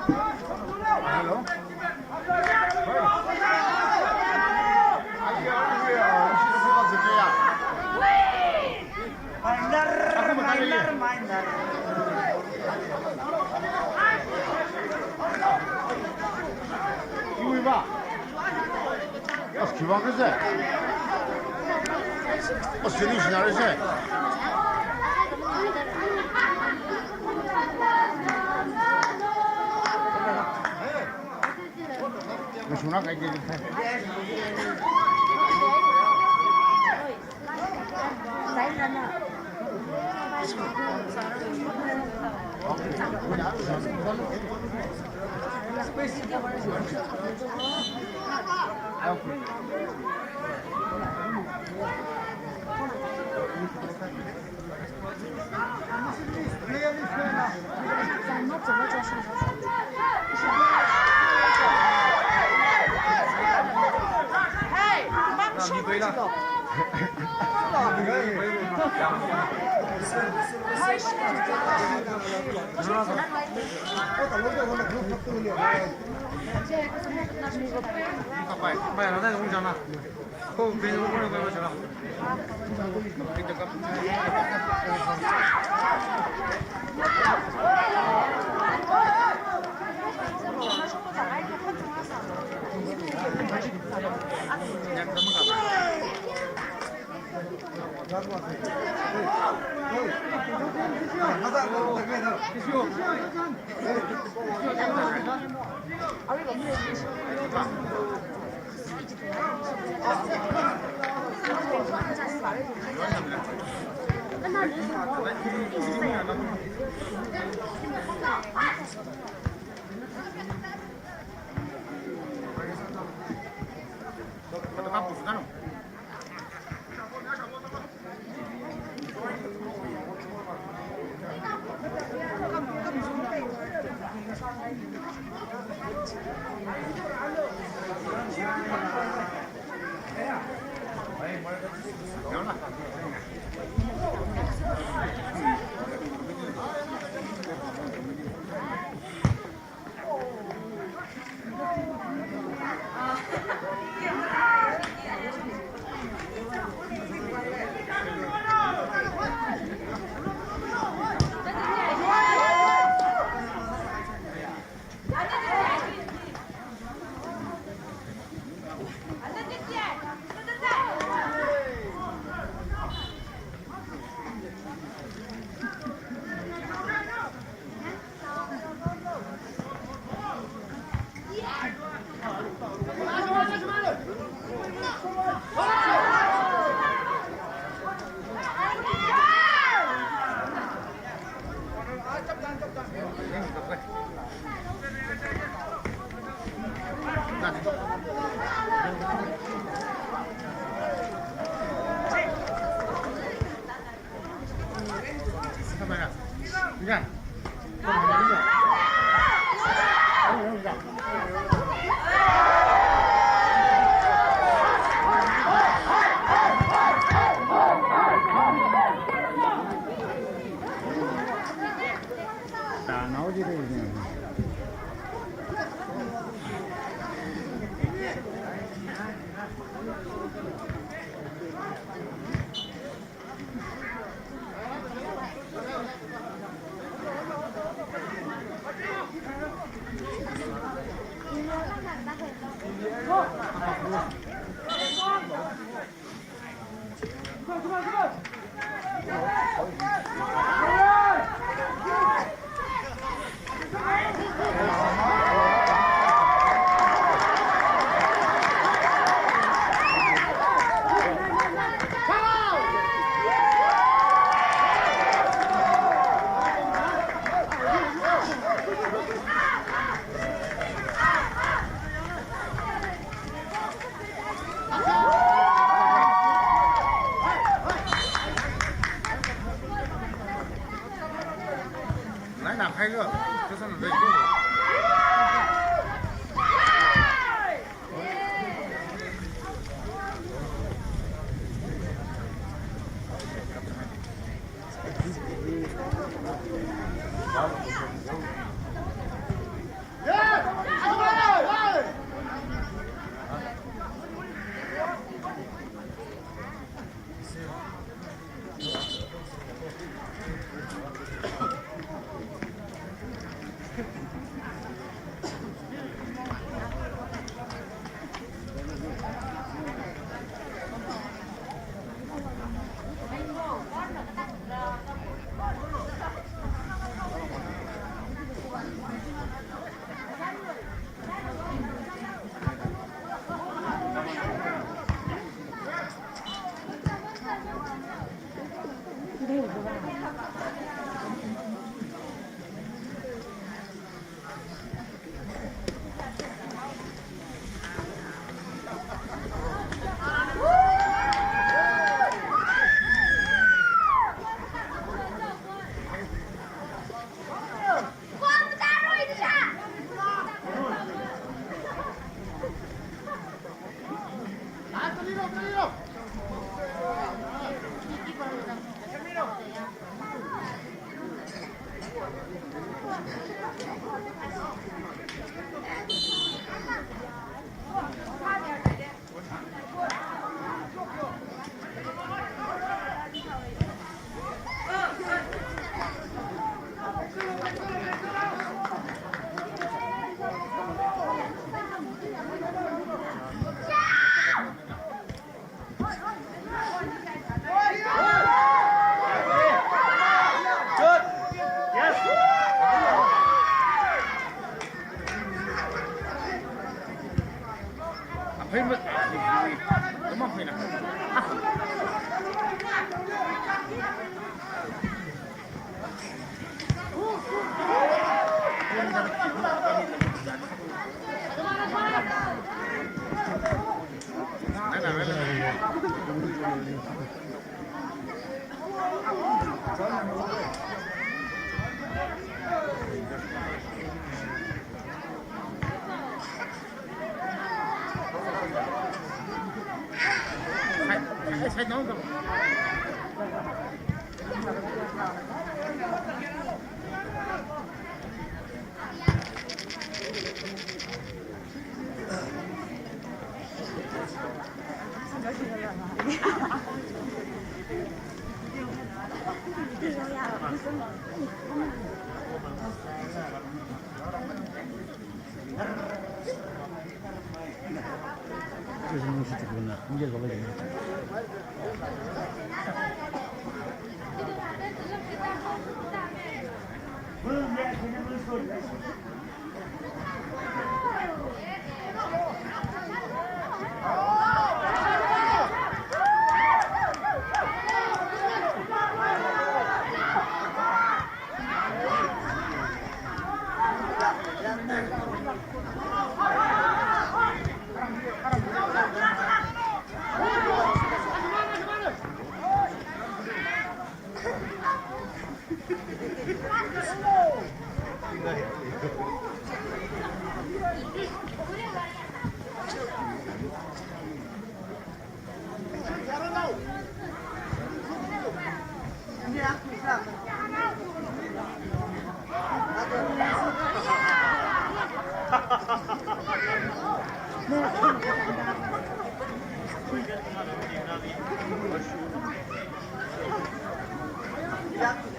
Hello. Minor, minor, minor. Iwui ba. As khiwuivang kaje? As solution ara je? Mashungra kaje.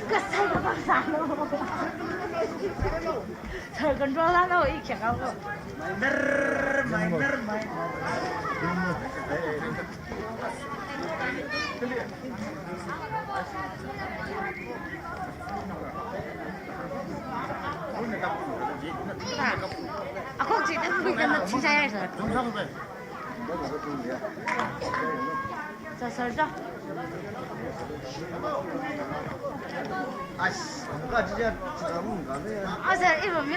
Kasai ka bang sālo. Sir control la lo, i kya ka lo. Minor, minor, minor. Ako, si, si, si, si, sir. Sir, sir, sir. Ah, sir, ibu mi.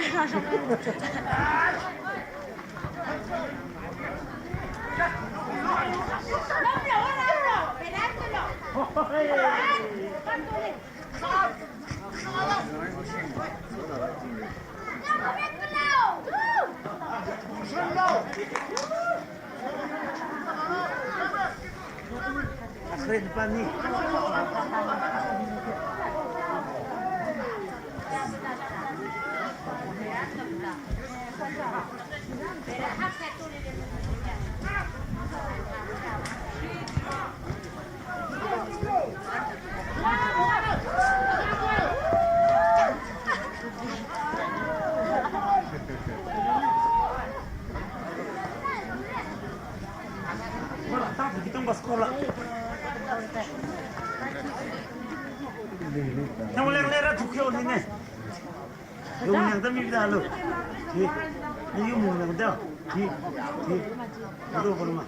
Nang leng lera thukyo ni ne. Yung yang tami bida lo. Ni, ni yung mong yang da. Ni, ni. Ado ko ma.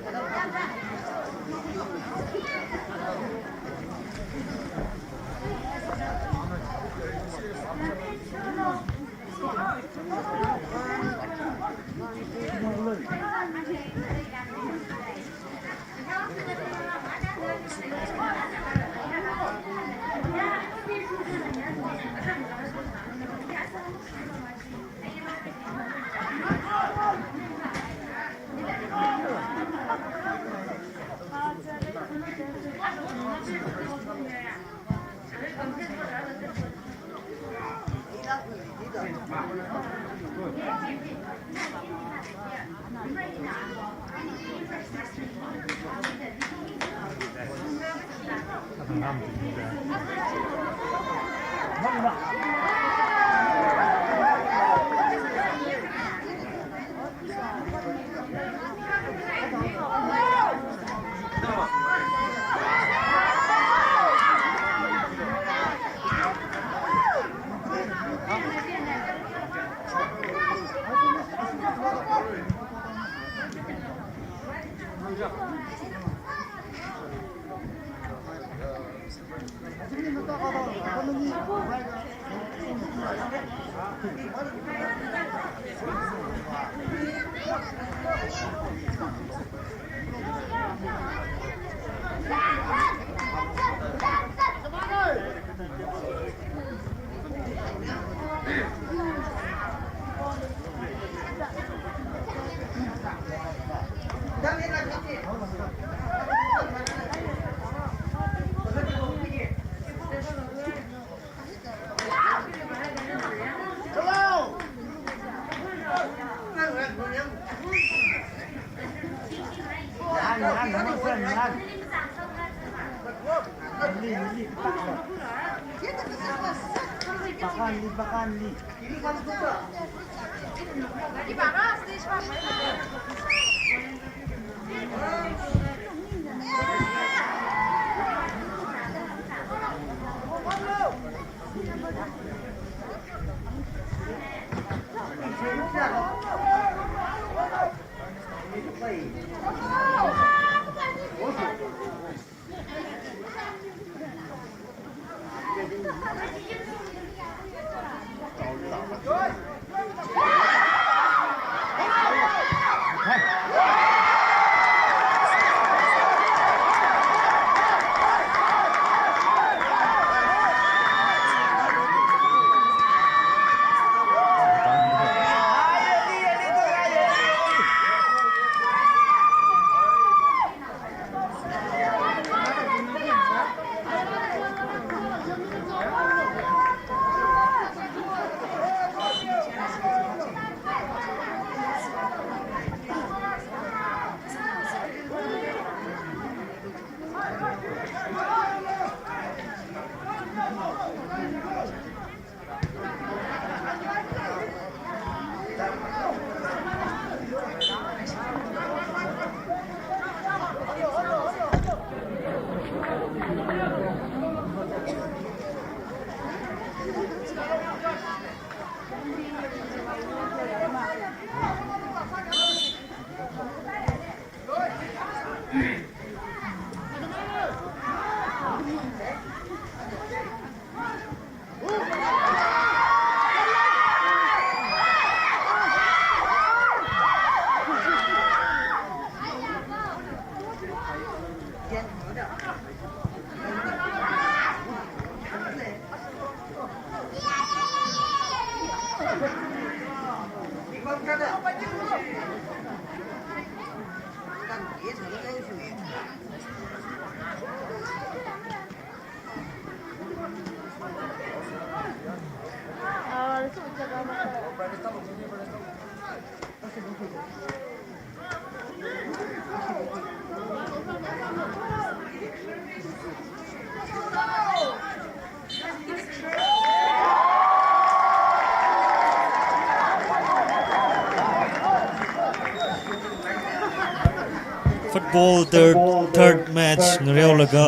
Football third, third match ngareolaga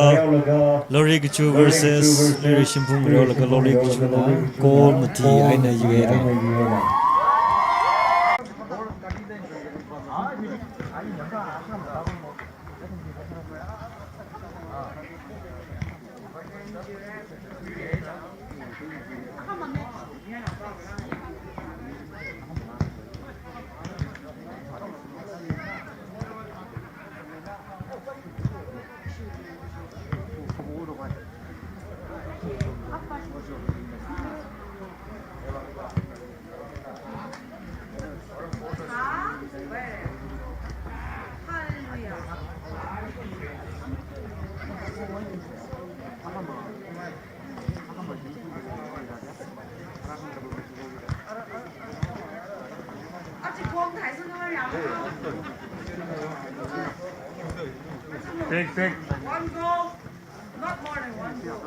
Lorikachu versus Luirishimphung ngareolaga Lorikachuna goal mathi eina yuira. Take, take. One goal, not more than one goal.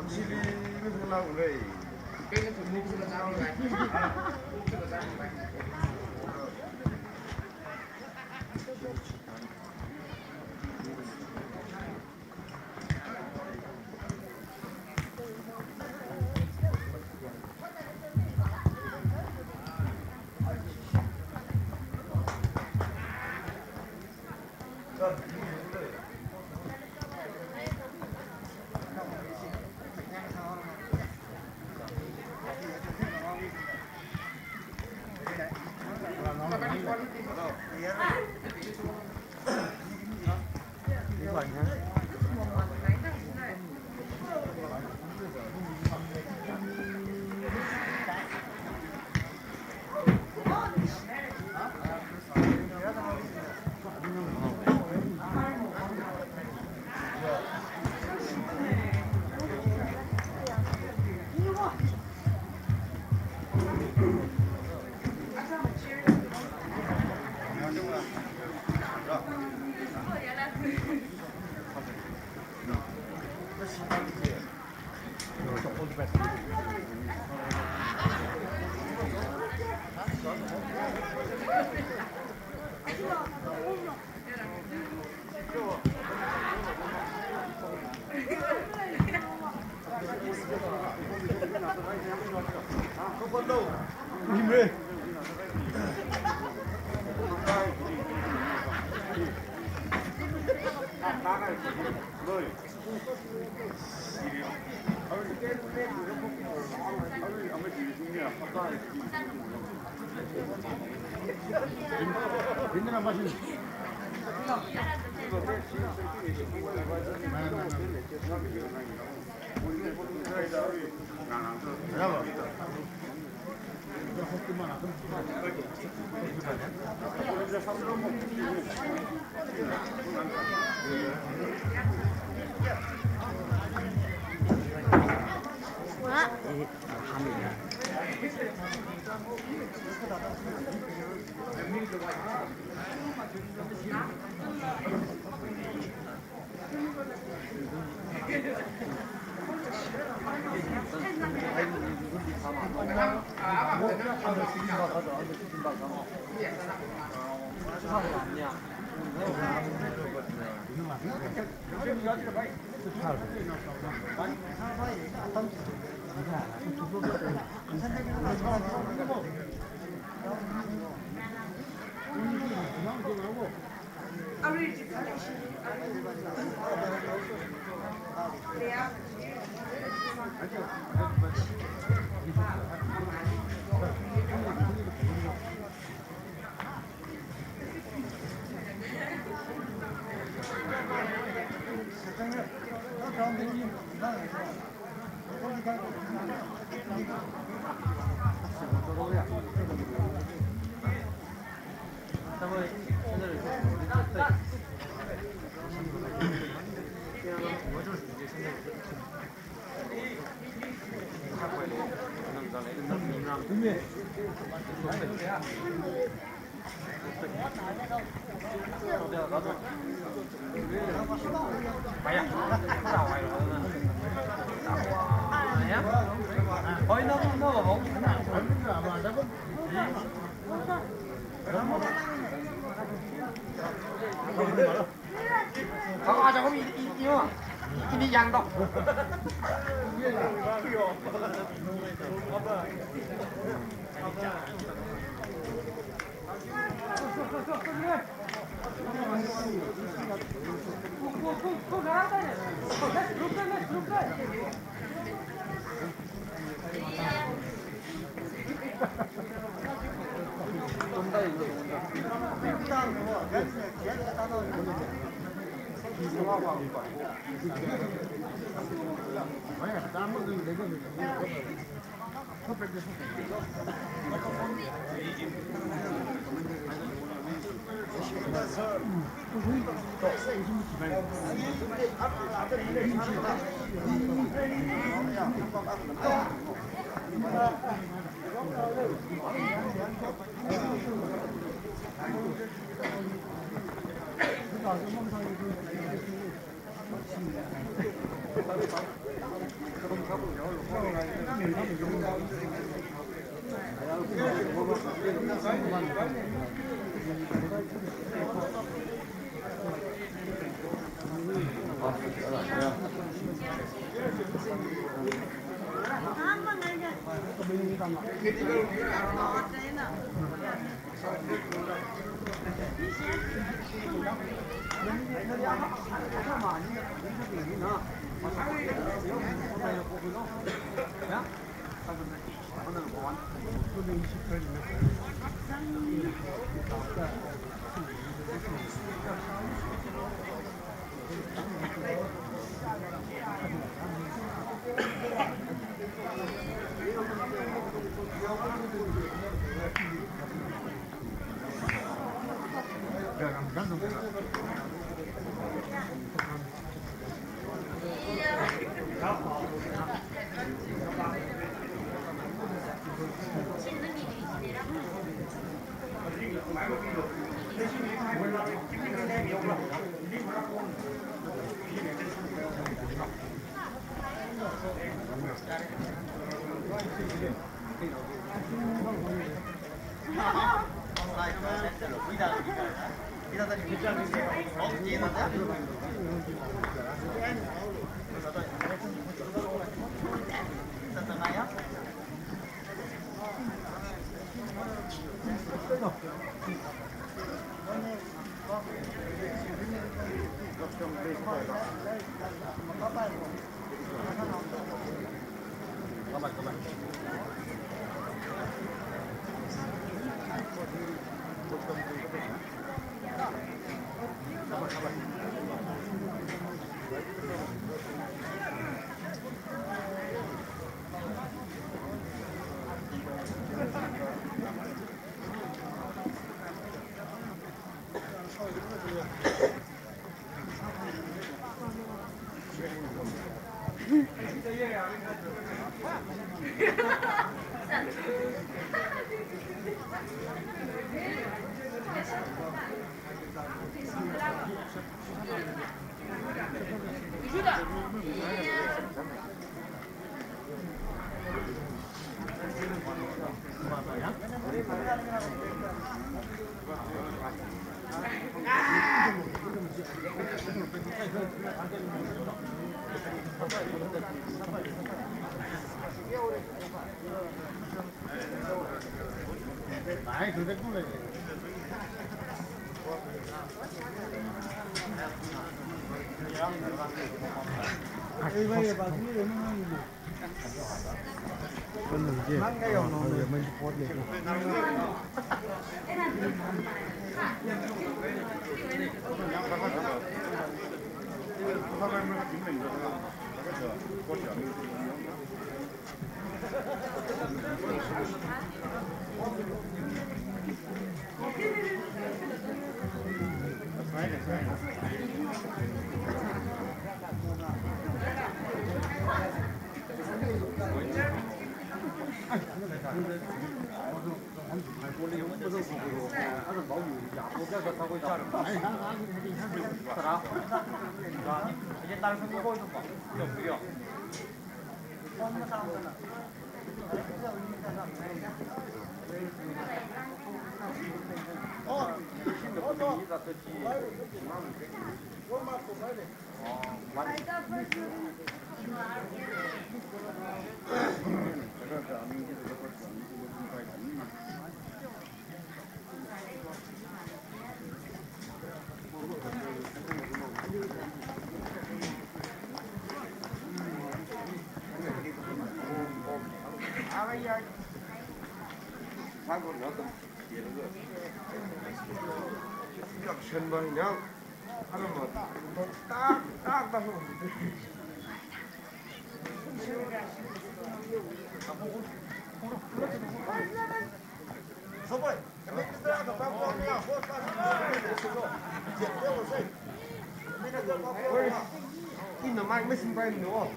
Ina mai masin bai no.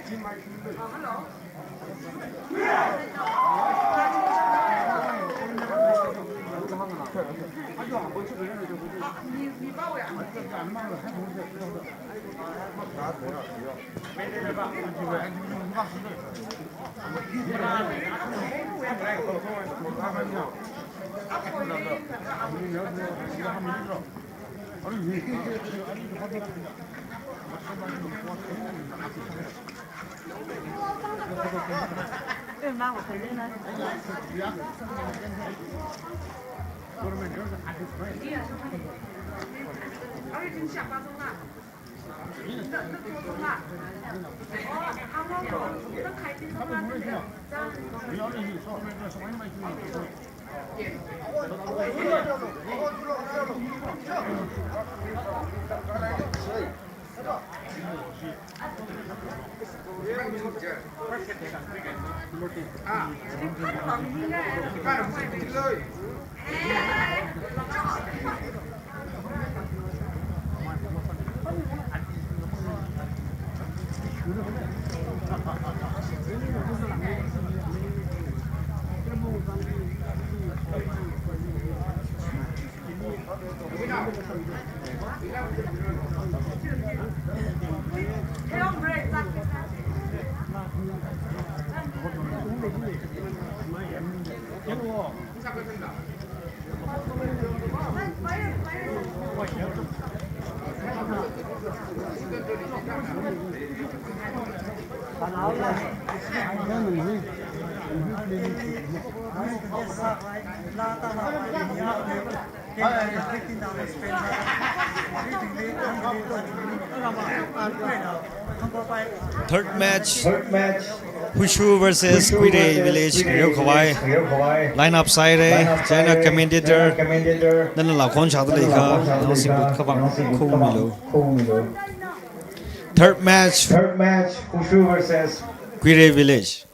Chin mai chin bai. Third match, Third match, Hushu versus Hushu Kuirei versus Village, Kuirei Riu Khawai. Village, Kuirei Khawai. Lineup sāhaira, Lineup chieina sāhaira, commentator, chieina commentator, nana lakhon shāda nana leikha, lakhon shāda leikha, nana singkut khavang, nana singkut khavang khawui milu. Third match, Third match, Hushu versus Kuirei Village.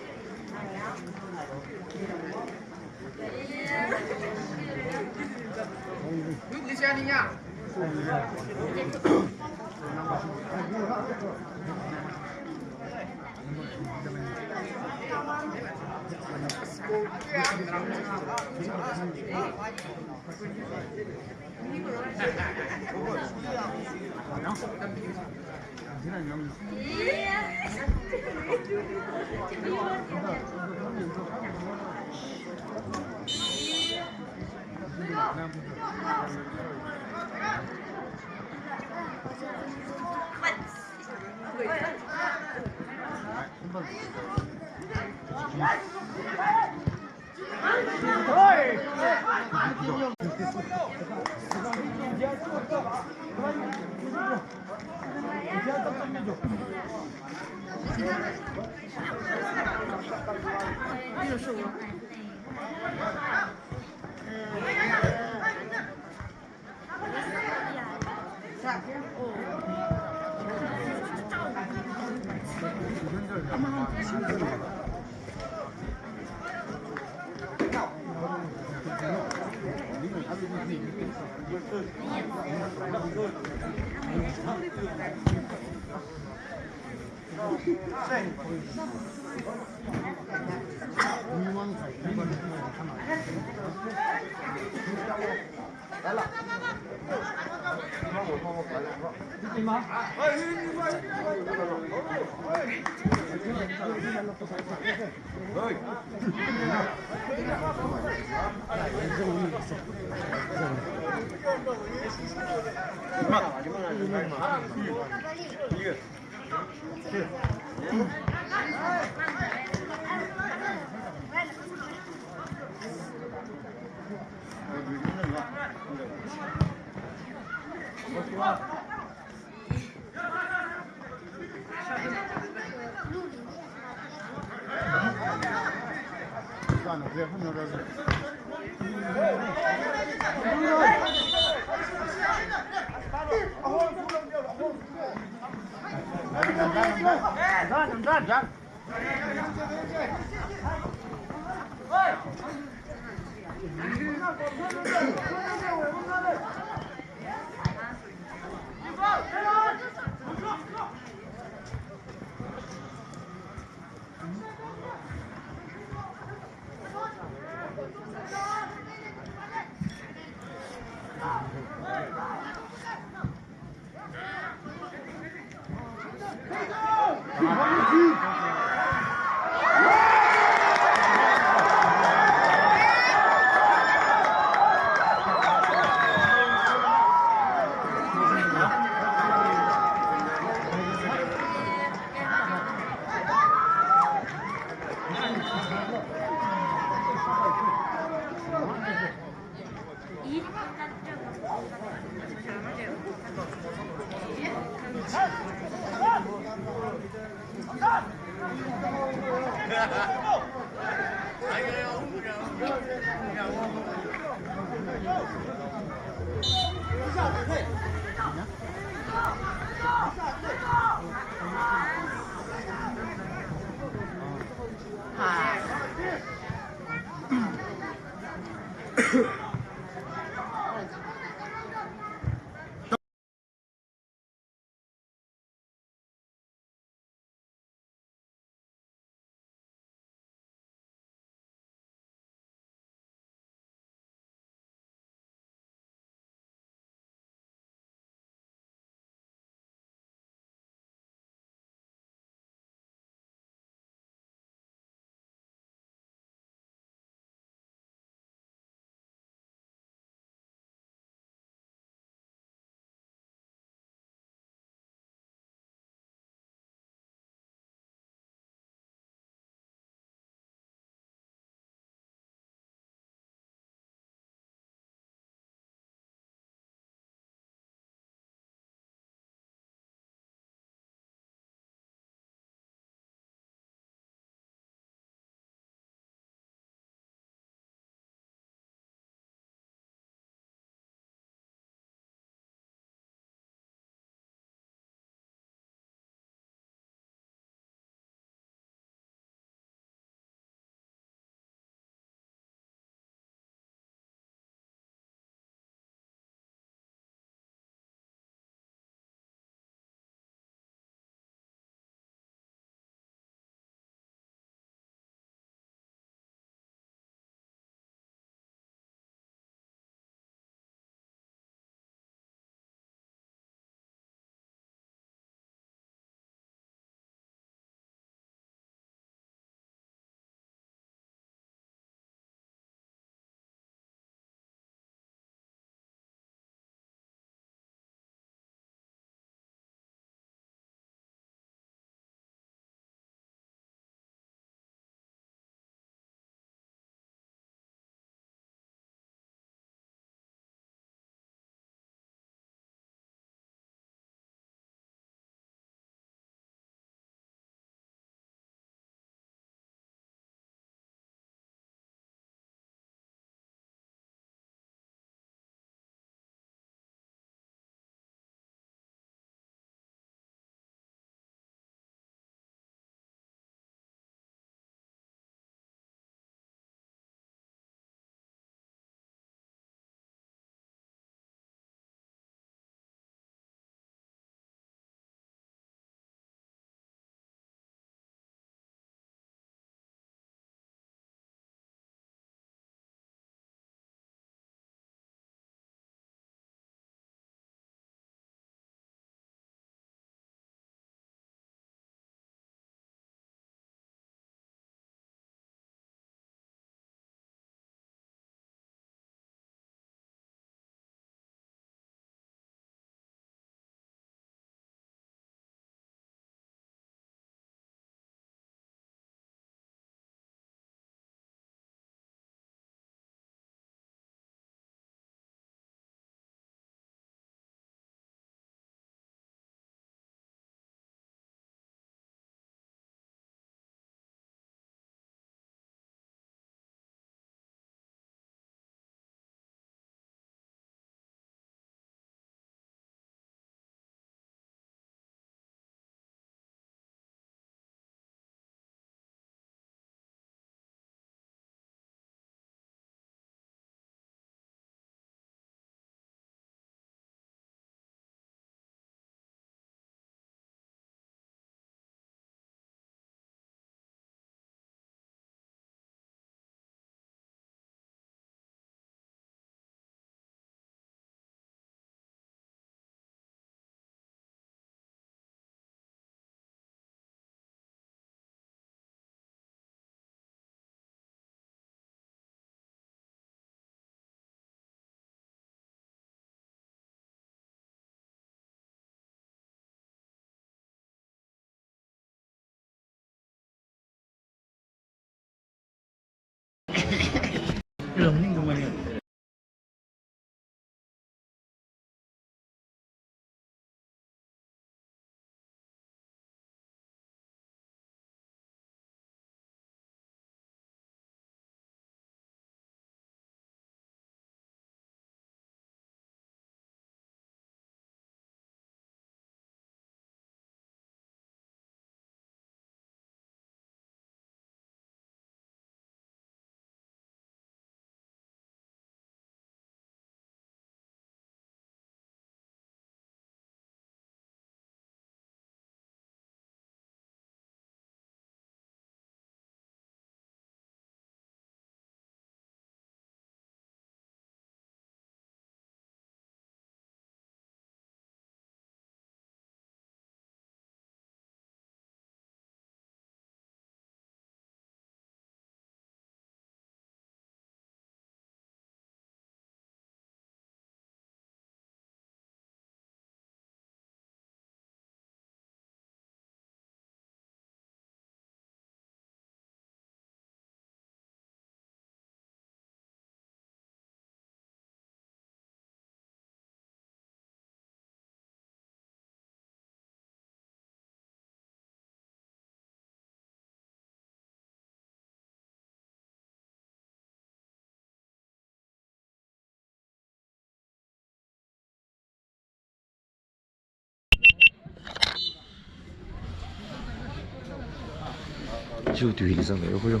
Chiwui tuili zangda, yo, khuiyo.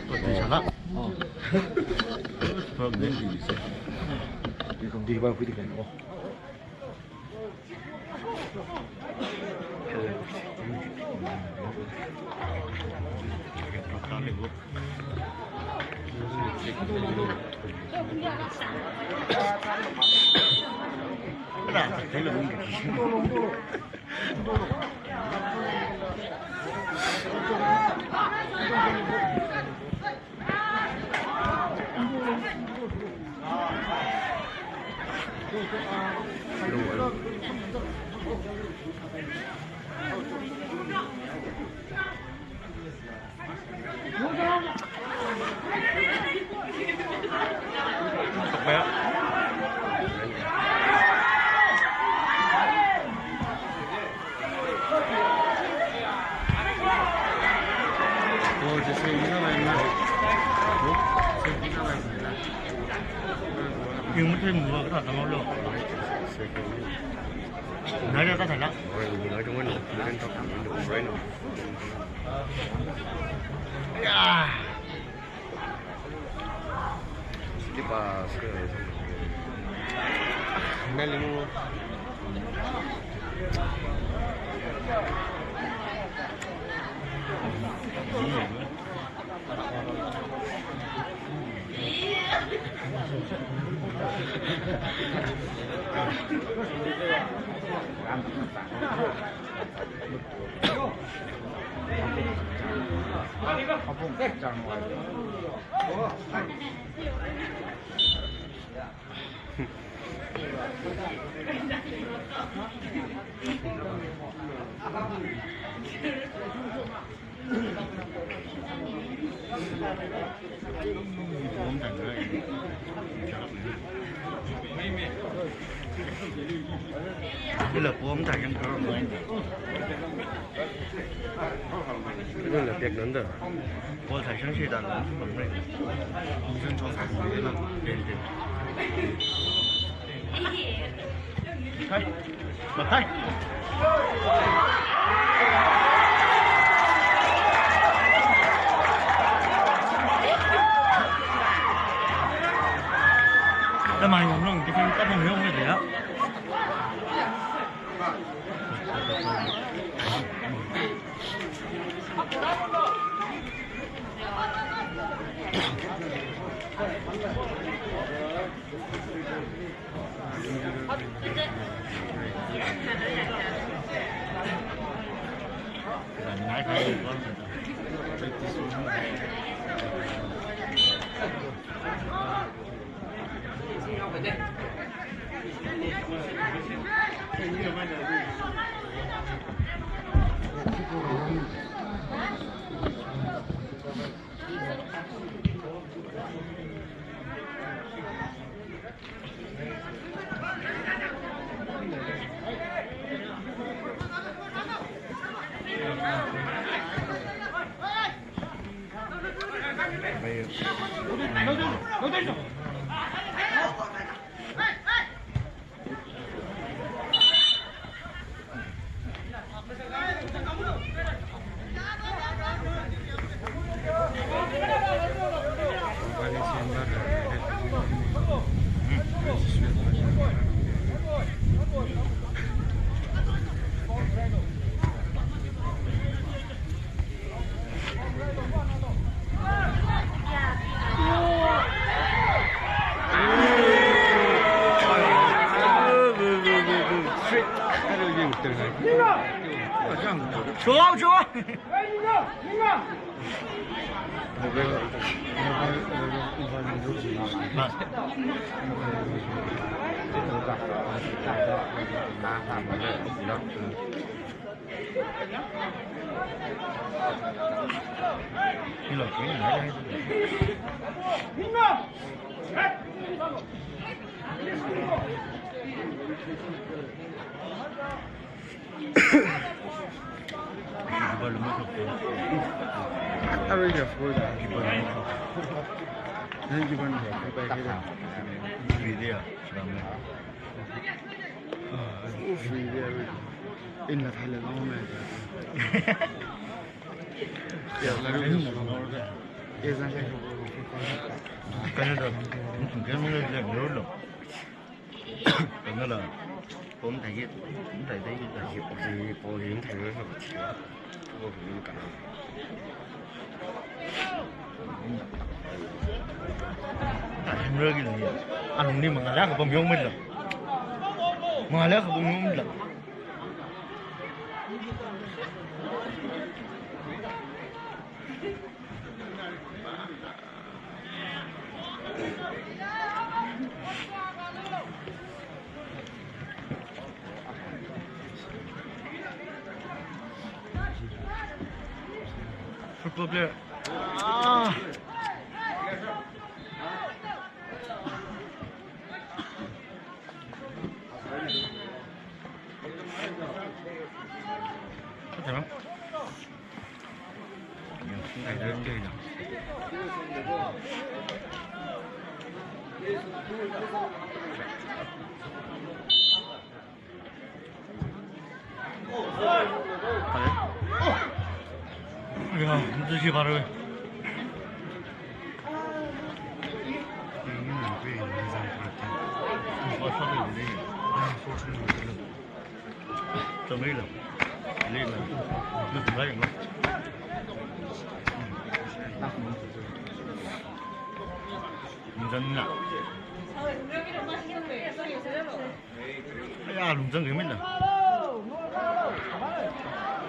Tui sāla. Oh. Problem tuili sā. Welcome to Dubai, khuidi kan. Oh. Ila pom ta yang karo. Ila pek nanda. Ball thai shang shi da la. Mission chong sa ni la. Hai. Mathai. Tama yong long, kita tama yong ni dia. Alungli mangala kapam yongmila. Mangala kapam yongmila. Football player. Ah. Aya, lungzang kemina.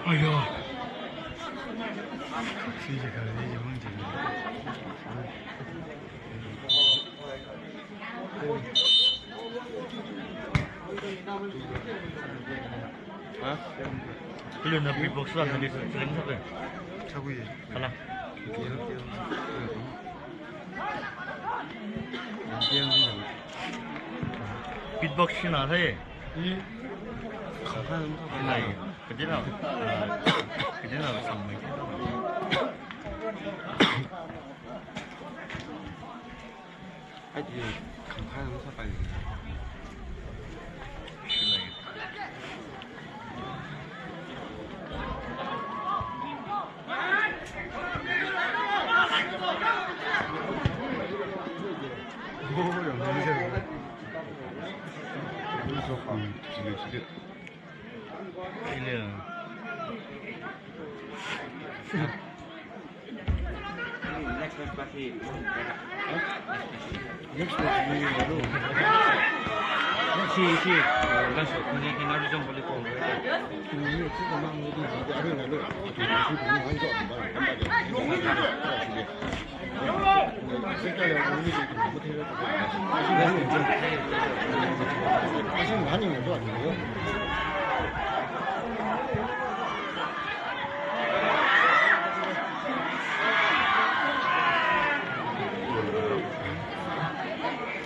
Aya. Ha? Hello, na beatbox la, na beatbox la, na beatbox la. Kala. Beatbox sina hai. Nai, kadina, kadina samai. Ai, khangkhai nang sa pai. Next match hi, next match hi, si, si, last match hi, hi, Narizong volleyball.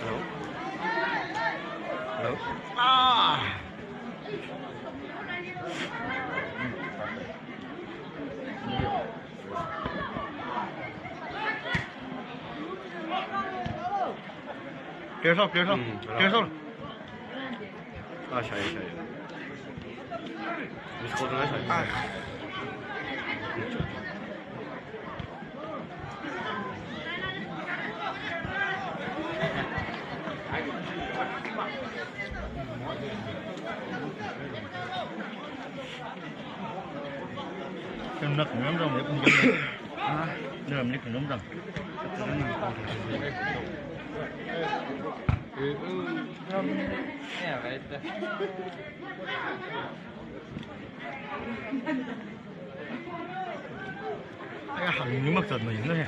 Hello? Hello? Ah! Clear sir, clear sir. Hmm, clear sir. Ah, shai, shai. Miss call na shai. Ah. Khanak ngarumrang lei pung jam. Ha? Ngarumrang lei khanak ngarumrang. Ai, hangni makzat mai na he.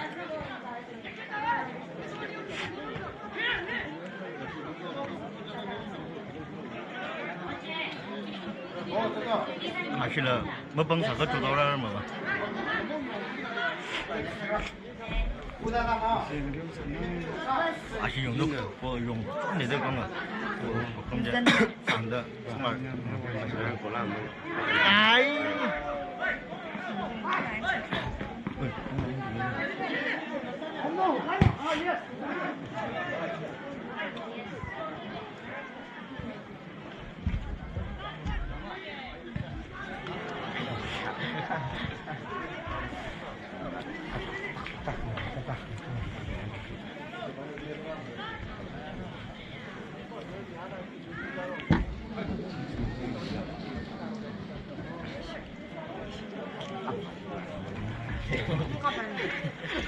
Ashila, mapang sākha tu taura ma ba. Ashi yong nuk, ko yong, ne de kang a. Ko kam ja, sang da, smart. Ai.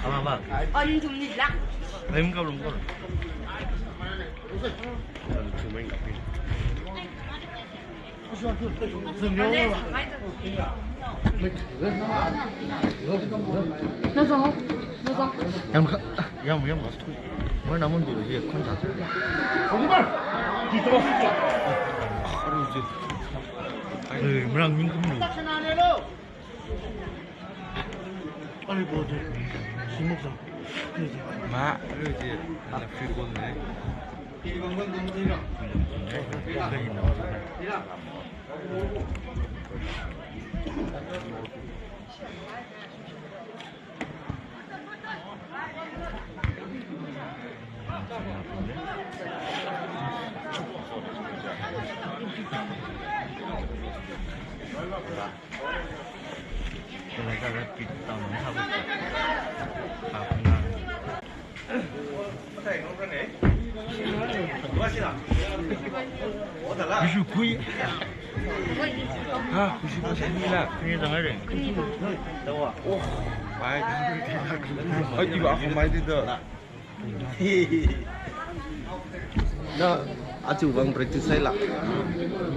Ama ba. Anim tum ni la. Anim ka lung ko. Yam kha, yam, yam. Mana mun dulu ye khon sa. Aru ji. Eh, merang min kum lu. Ari bo de. Simuk sa. Ma, aru ji. Ana free ball ne. Bishu kui. Ha, bishu kui sani la. Ni tang ai re. Oh, mai. Ai, di ba, mai di da. Na, achu bang practice sai la.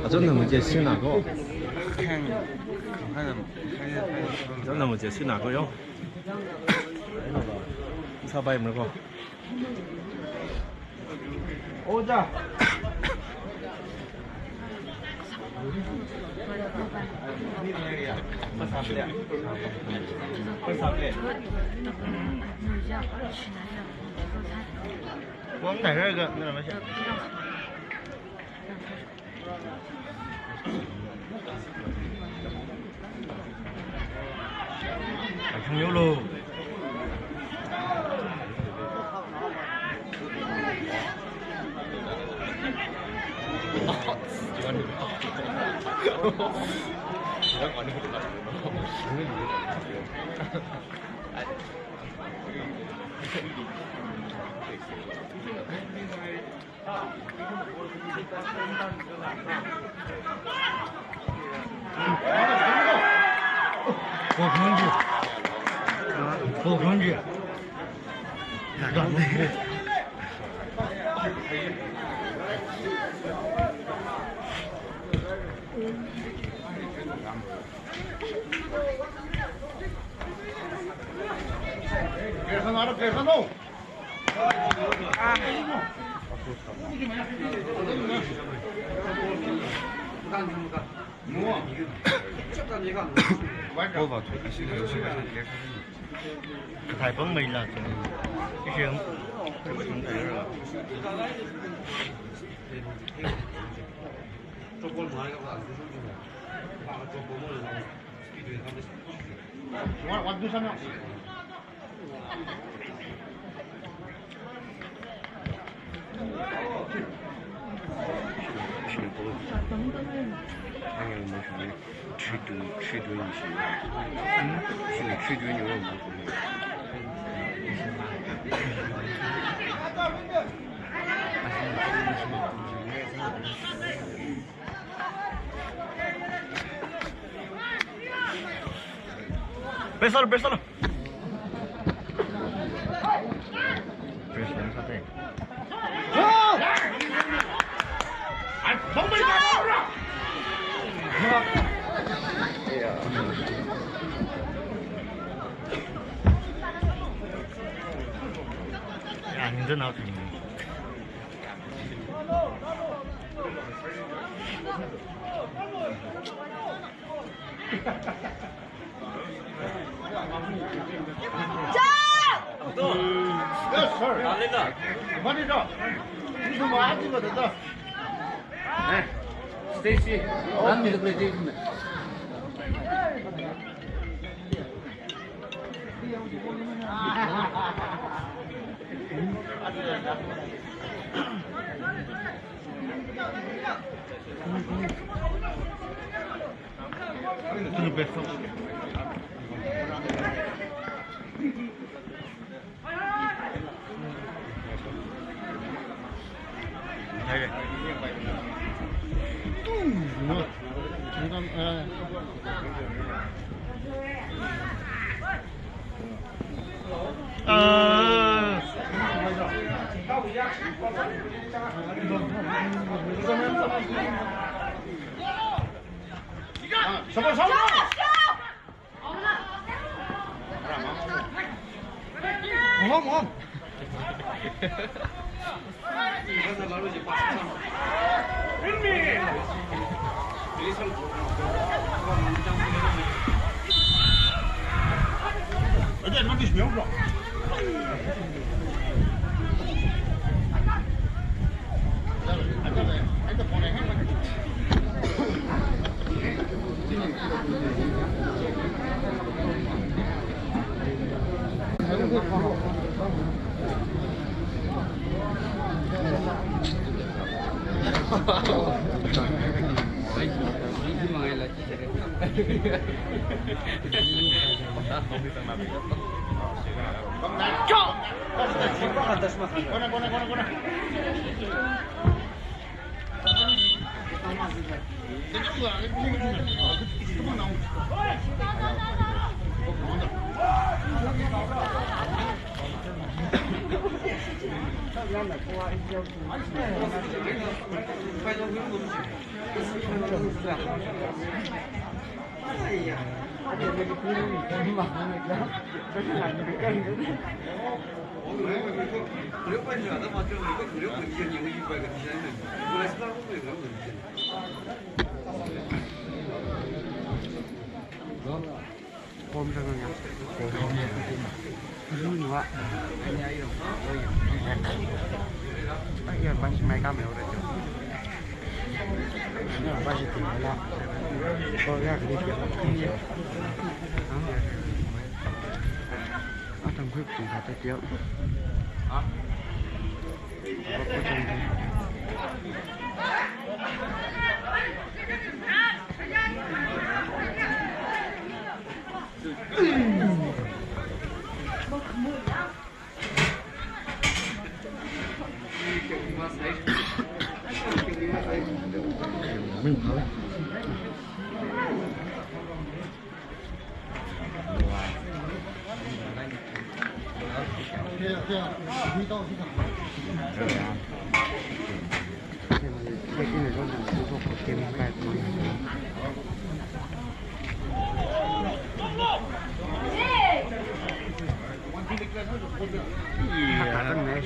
Achu na muje sina ko. Achu na muje sina ko yo. Sabai mo ko. Oja. Wang dai ga, na ma sha. Ai, chung yo lo. Three two, three two ni shi. Shi ni three two ni wo ma ko. Press sālu, press sālu. Press sālu, sāte. Ya, ninja na. Yes, sir. Mani da. Isu ma ati ba da. Eh, Stacy, run me the play, Stacy.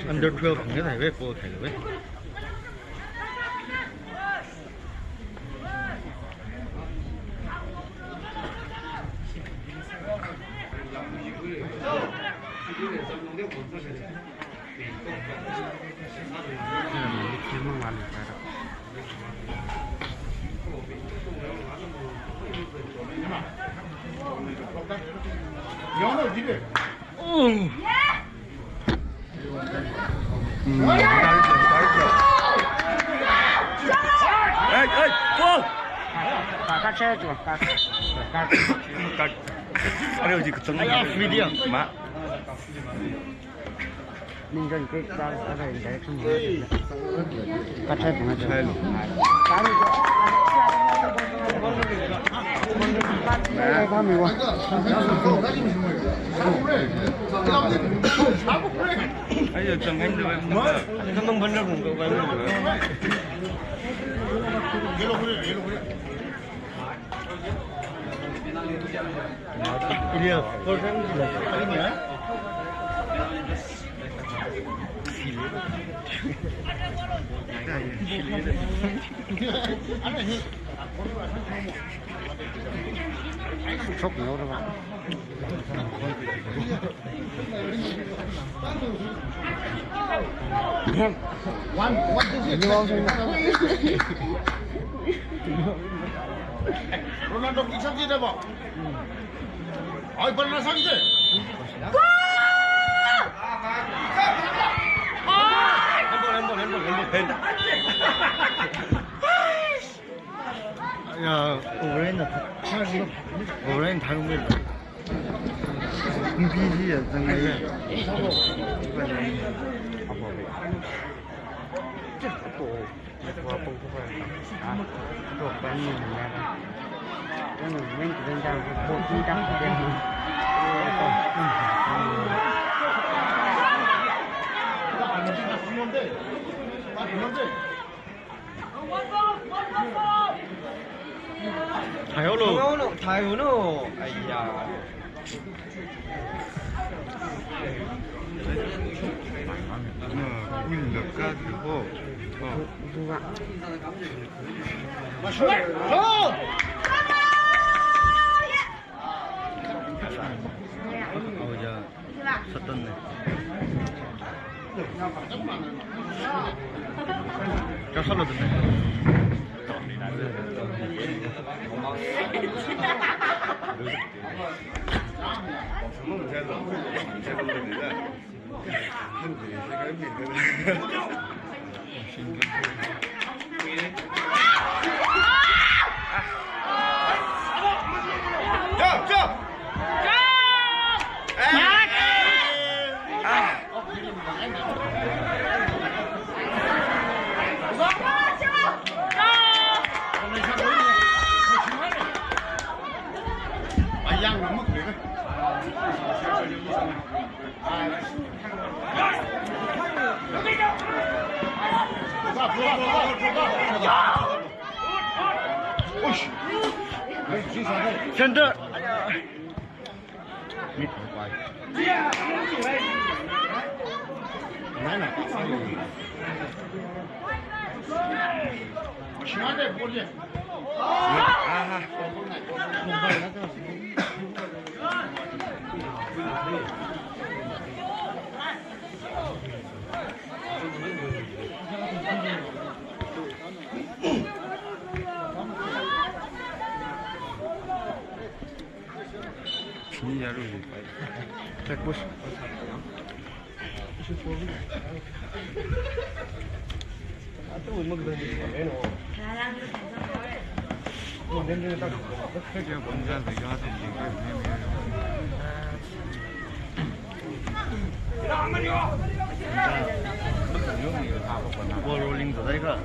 Under twelve ne thai ve, ball thai ve. Cut sāya chu, cut. Cut. Cut. Arui hojik kachang. Video. Ma. Ninjan ke cut, arui direction ma. Cut sāya chu. Sāya lo. Aiyo, chang hai de. Kamang ban ra kung ko ban ra. Chok nyo ra ba. One, what is it? Ronaldo ki shot de ba. Ai, ball na shot de. Handball, handball, handball, handball, handball. Ya, overrated na. Overrated thang me. N P G ya, zang ai. Apo. Apo. Apo. Apo. Thai ho lo. Thai ho lo, thai ho lo. Aiya. Win the card ho. Oh. Oh, ya. Satan ne. Kya salo tunne? Center. Ball rolling to the angle.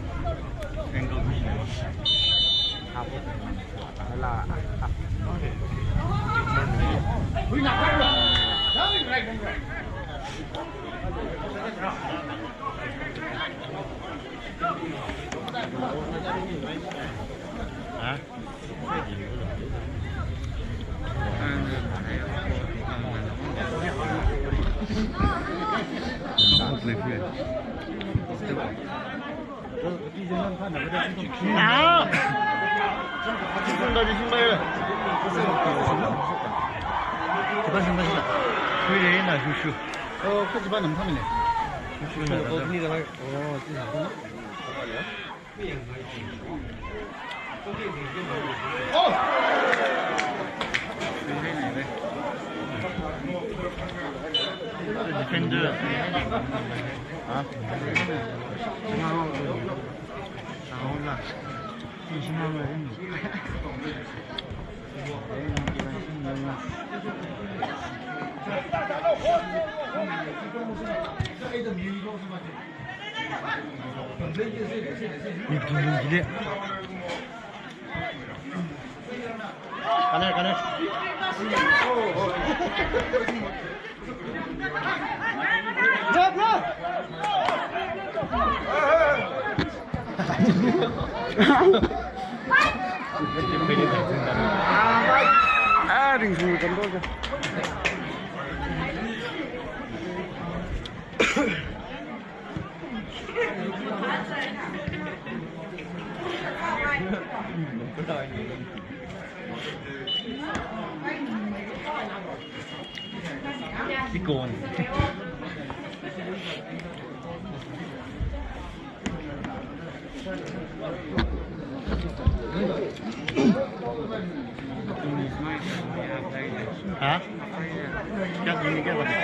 Huh? Ah! Defender. Huh? Kanai, kanai. Ah, ring sung kan to. Tikon. Hah? Kya gini kya bata?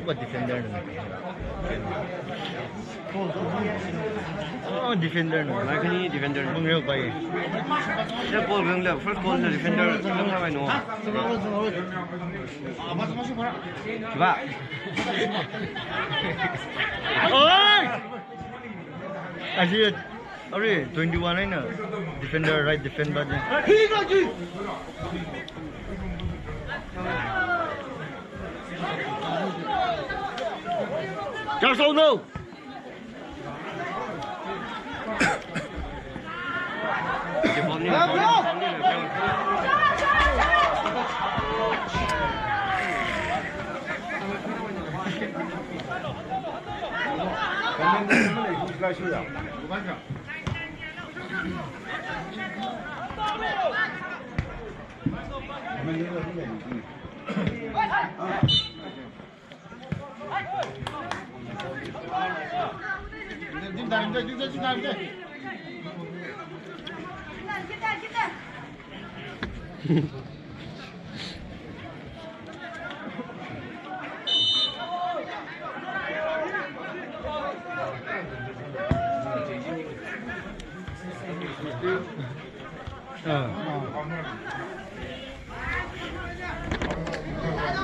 What defender? Oh, defender no. Mai khani defender no. Mungreo bai. First goal nang le, first goal na defender nang le no. Kiba. Oi! Aji, are, twenty-one aina. Defender, right defender ji. Just hold no.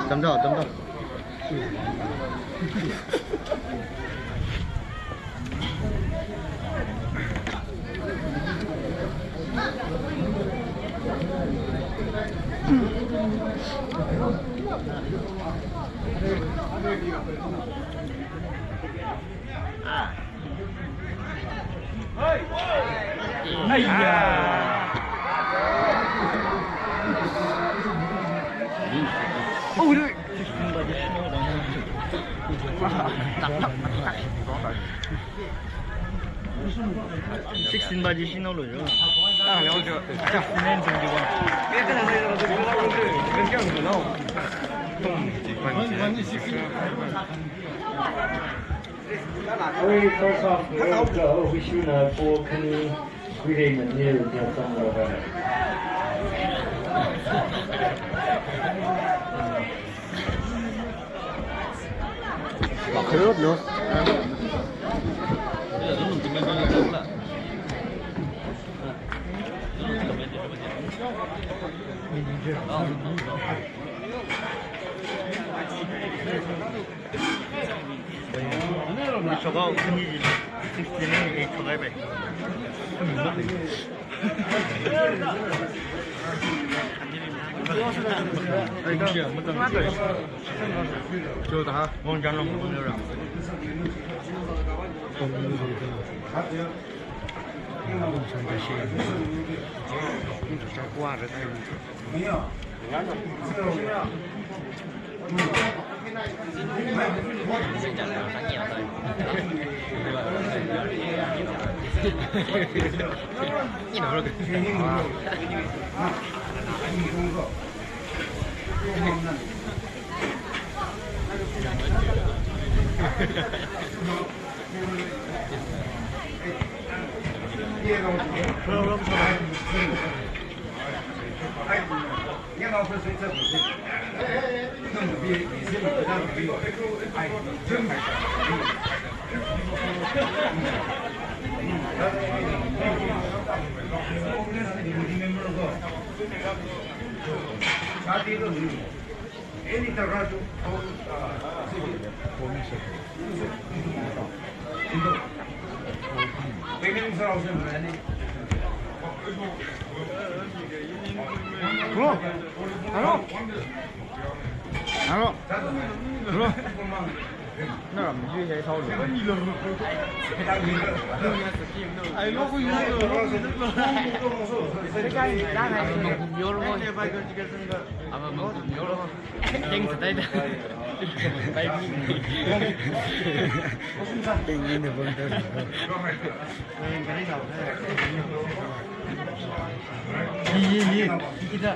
Tamda, tamda. Sixteen baji shino lo yo. Sixteen and twenty-one. Oi, first half, uh, Wishuna four, Kani, Kuirei Manil, Delta Mobile. Bakharot no. Sixteen eight. Bro, hello. Hello. Bro. Nara miji hai thao lo. Ai lo ko yo lo. Ava mangkum yo lo. Ava mangkum yo lo. Thanks, dai da. Pai mi. Thank you, ne bang da. Ye, ye, ye. Ida.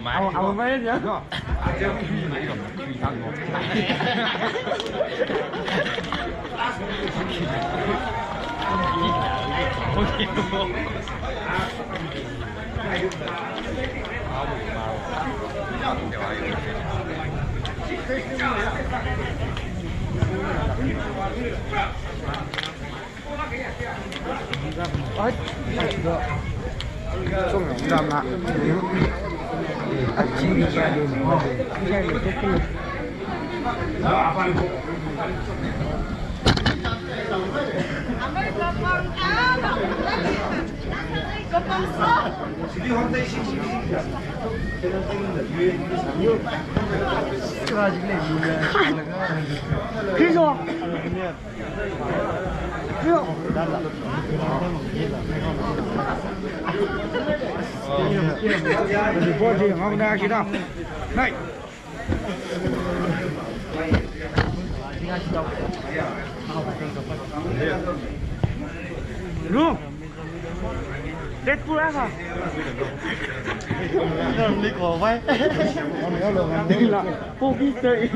Au, au, mai ya. Lu. Deadpool apa? Ni ko vai. Dila. Kopi tei.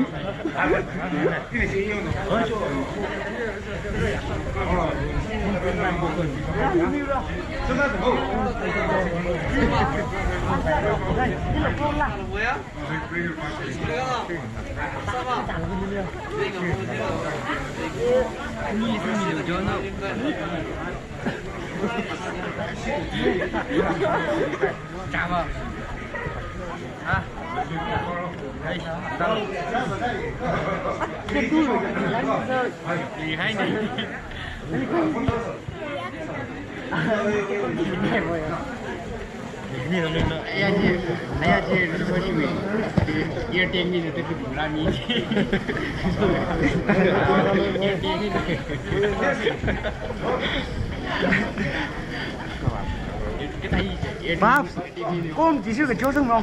Pops, kom jishu ka josang mo.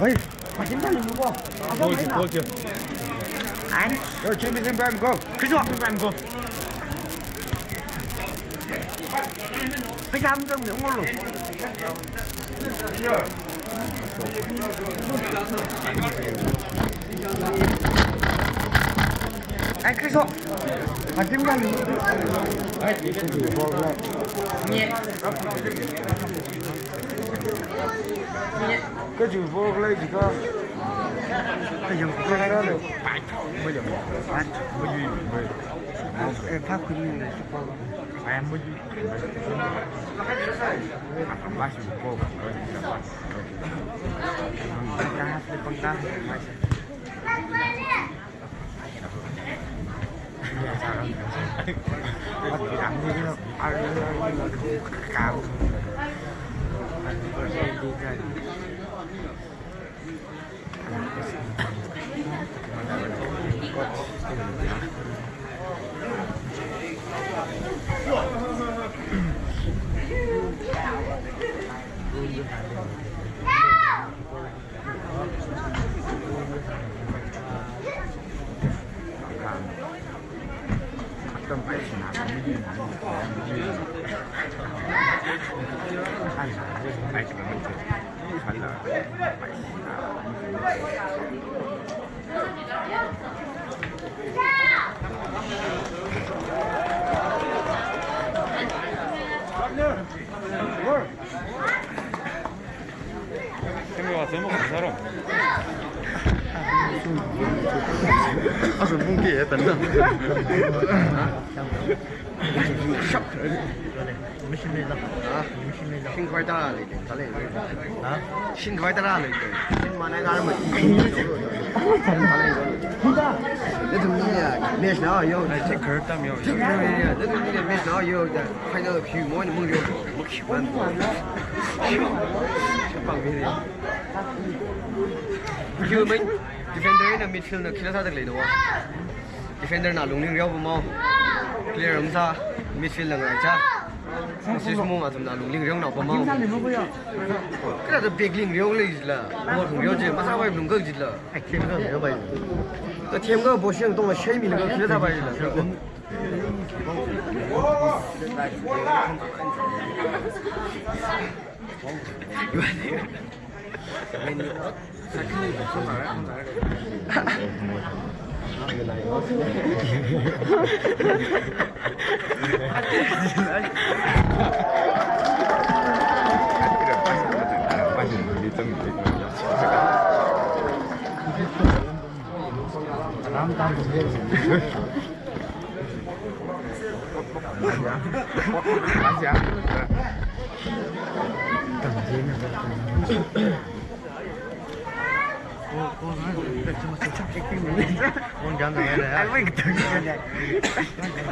Hey, makin talo mo. Go, go, go. An? Yo, Jimmy Jim Bam, go. Kizwa Bam, go. Pajam jam ne ngolo. Ai, Kriso. Atim kan. Ai, Kriso. Nye. Nye. Kaji vlog lai jika. Kayang vlog lai le. Pai thao, mayang. Pai thao, mayui, mayui. Eh, pa kuni le. Pai mayui. Apa masih ko. Pangkas, pangkas. Simi wa simi kong saro. Asu mungki e tanda. Machine leila. Ha? Machine leila. Shingkhai tarā leida, talei. Ha? Shingkhai tarā leida. Shin manai tarā ma. Nathumli ya, match na yo. Ai, tik kar tam yo. Tik kar ya. Nathumli ya, match na yo. Final few mo ni mung yo. Muk shi wan. Shapang ni. Kiu mai, defender na midfield na khila sa tak lei no. Defender na lungling riau pamao. Clear ramsa, midfield na ngai cha. Assist mo athumna lungling riau na pamao. Kada da back ling riau lei la. Ball riau je, masa bai lungkak jila. Ai, them ka riau bai. Ka them ka ball siang tong la shai mi la ka khila sa bai la.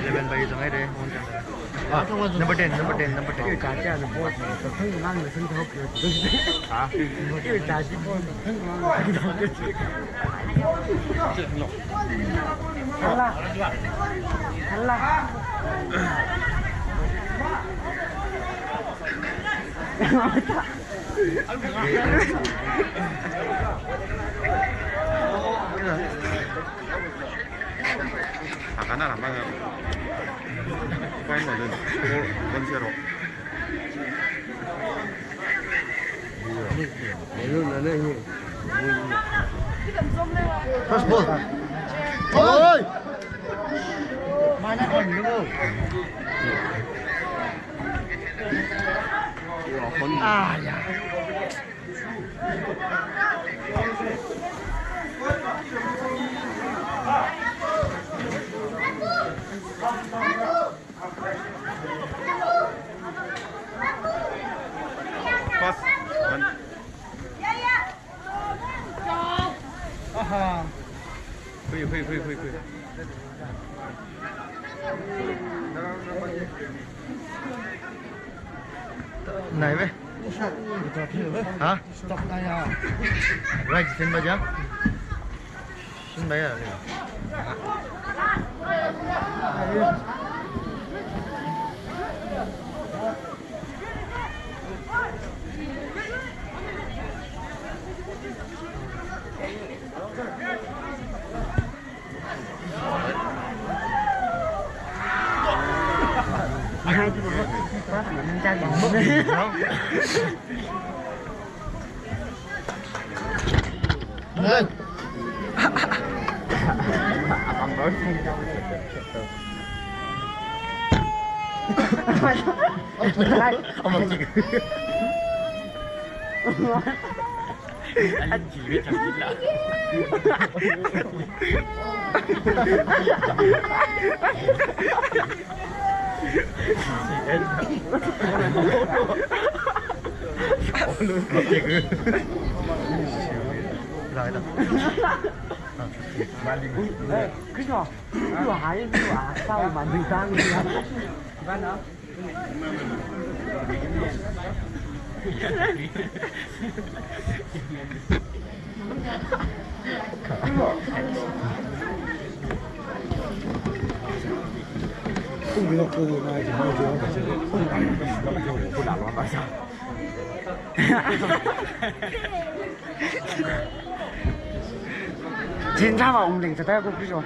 Eleven by eleven. Ah, number ten, number ten, number ten. Ha? Akana ramba. Point one, one zero. First ball. Oi! Mana on, you go. Ah, yeah. Pass. One. Aha. Hui, hui, hui, hui, hui. Nai ve. Ha? Stop na ya. Right, sin ba ja. Sin ba ya. Jinjama umling chata ko piso.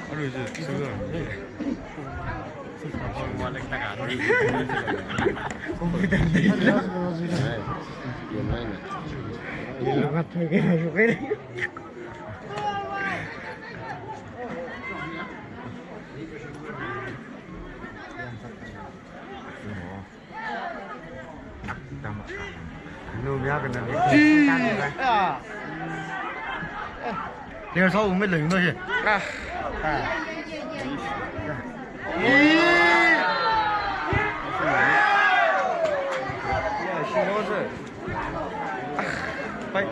Aru je, sugar. Player sao umai leng no ye. Ah. Ah. Bye.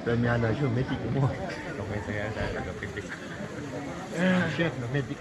Ramya na shu meeting mo. Chef na meeting.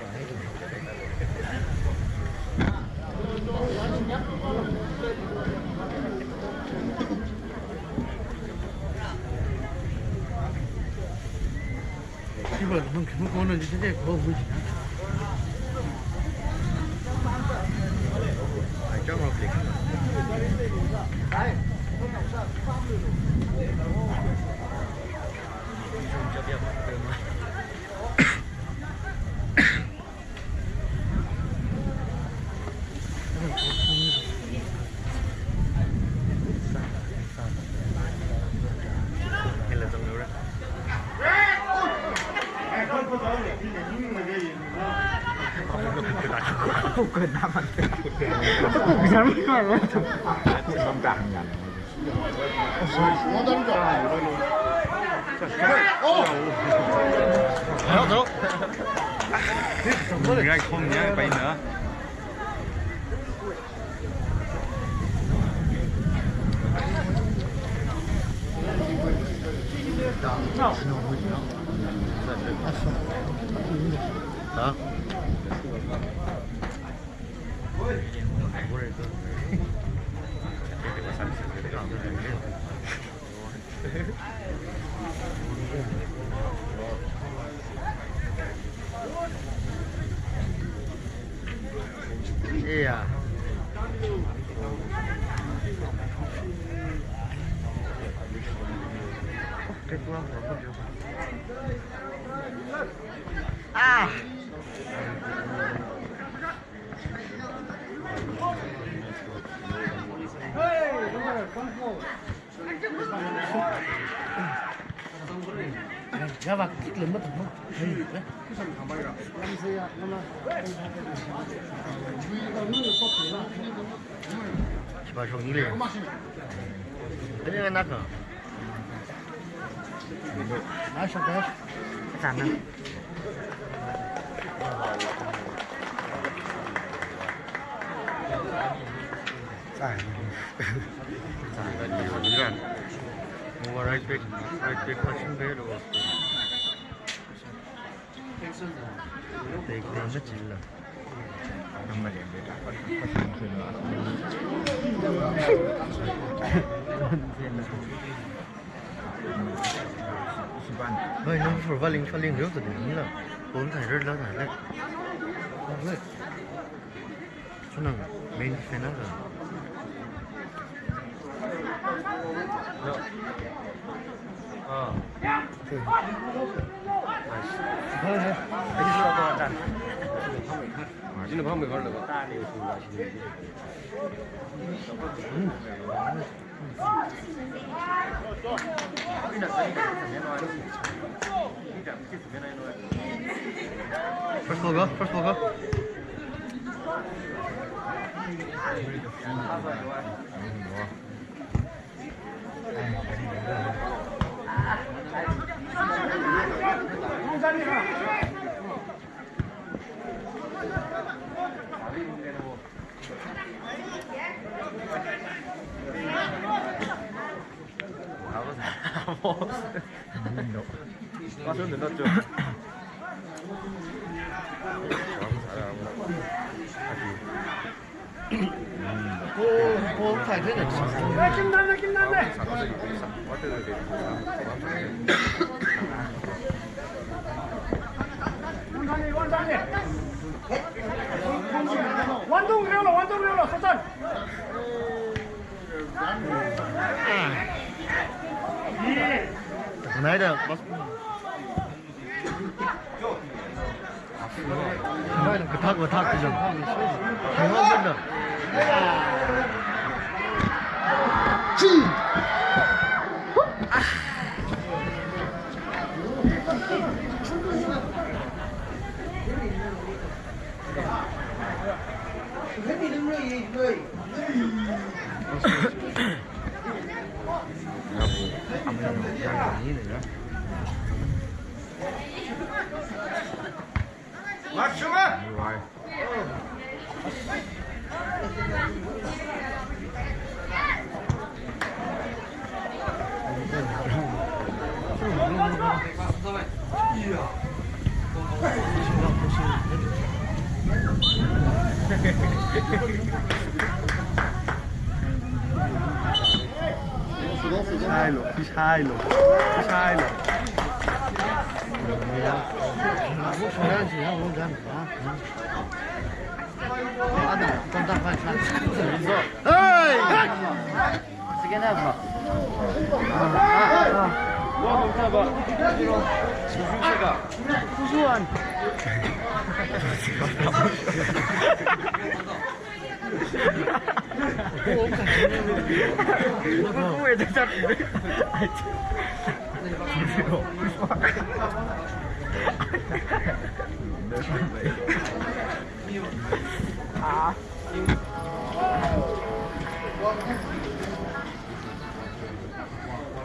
Yeah. Ah. Right back, right back, passing back. Noi, noi, for valing, valing, yo, tadi ni la. Pom thai, red la, thai, red. Red. Chunang, main defender la. Ah. Nice. First ball go, first ball go. Kathak, kathak, kathak. Hang on, hang on. Shai lo, shai lo, shai lo. Hey! Second half ba. Ah, ah, ah. Kusuan.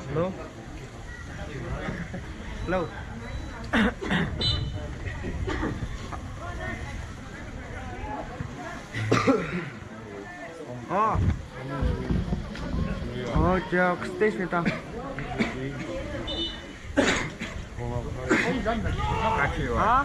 Hello? Hello? Oh. Oh, chao, stage meeting. Ha?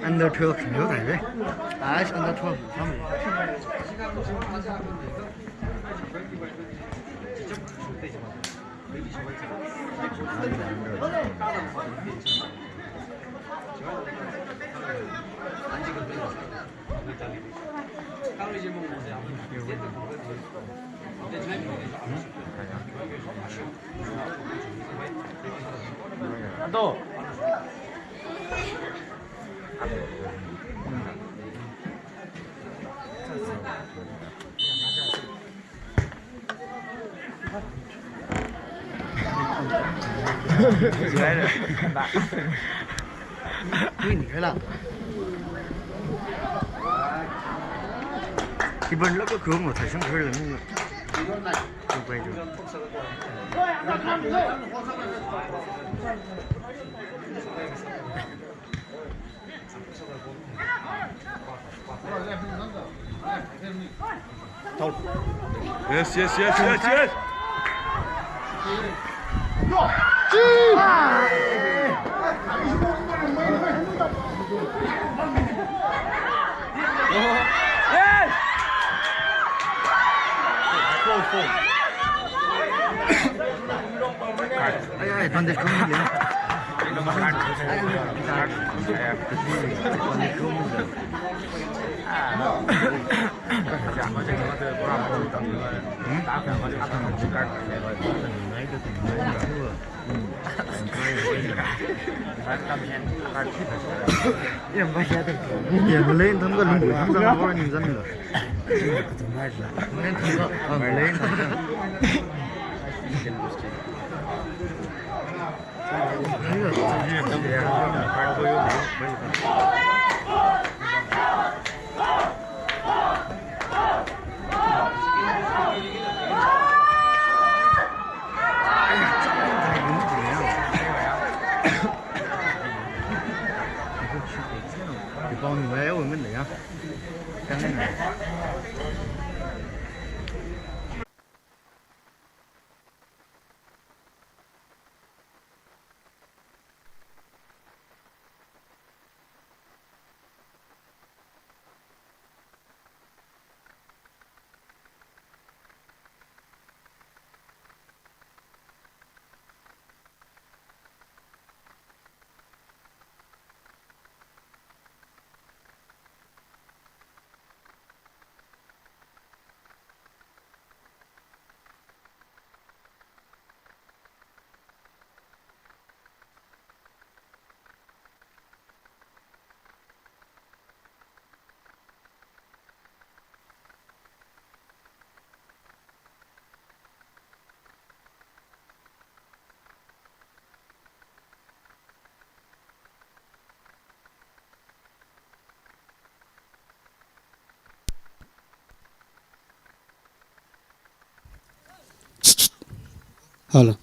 Under twelve khanyo taive. Ah, it's under twelve. Yes, yes, yes, yes, yes. Yes. Foul, foul. Ai, ai, advantage kami ya. Advantage kami ya. Ya, malei thangkha lungpui thangkha ngawui ningchān lo. Malei thangkha, ah, malei thangkha. Hello.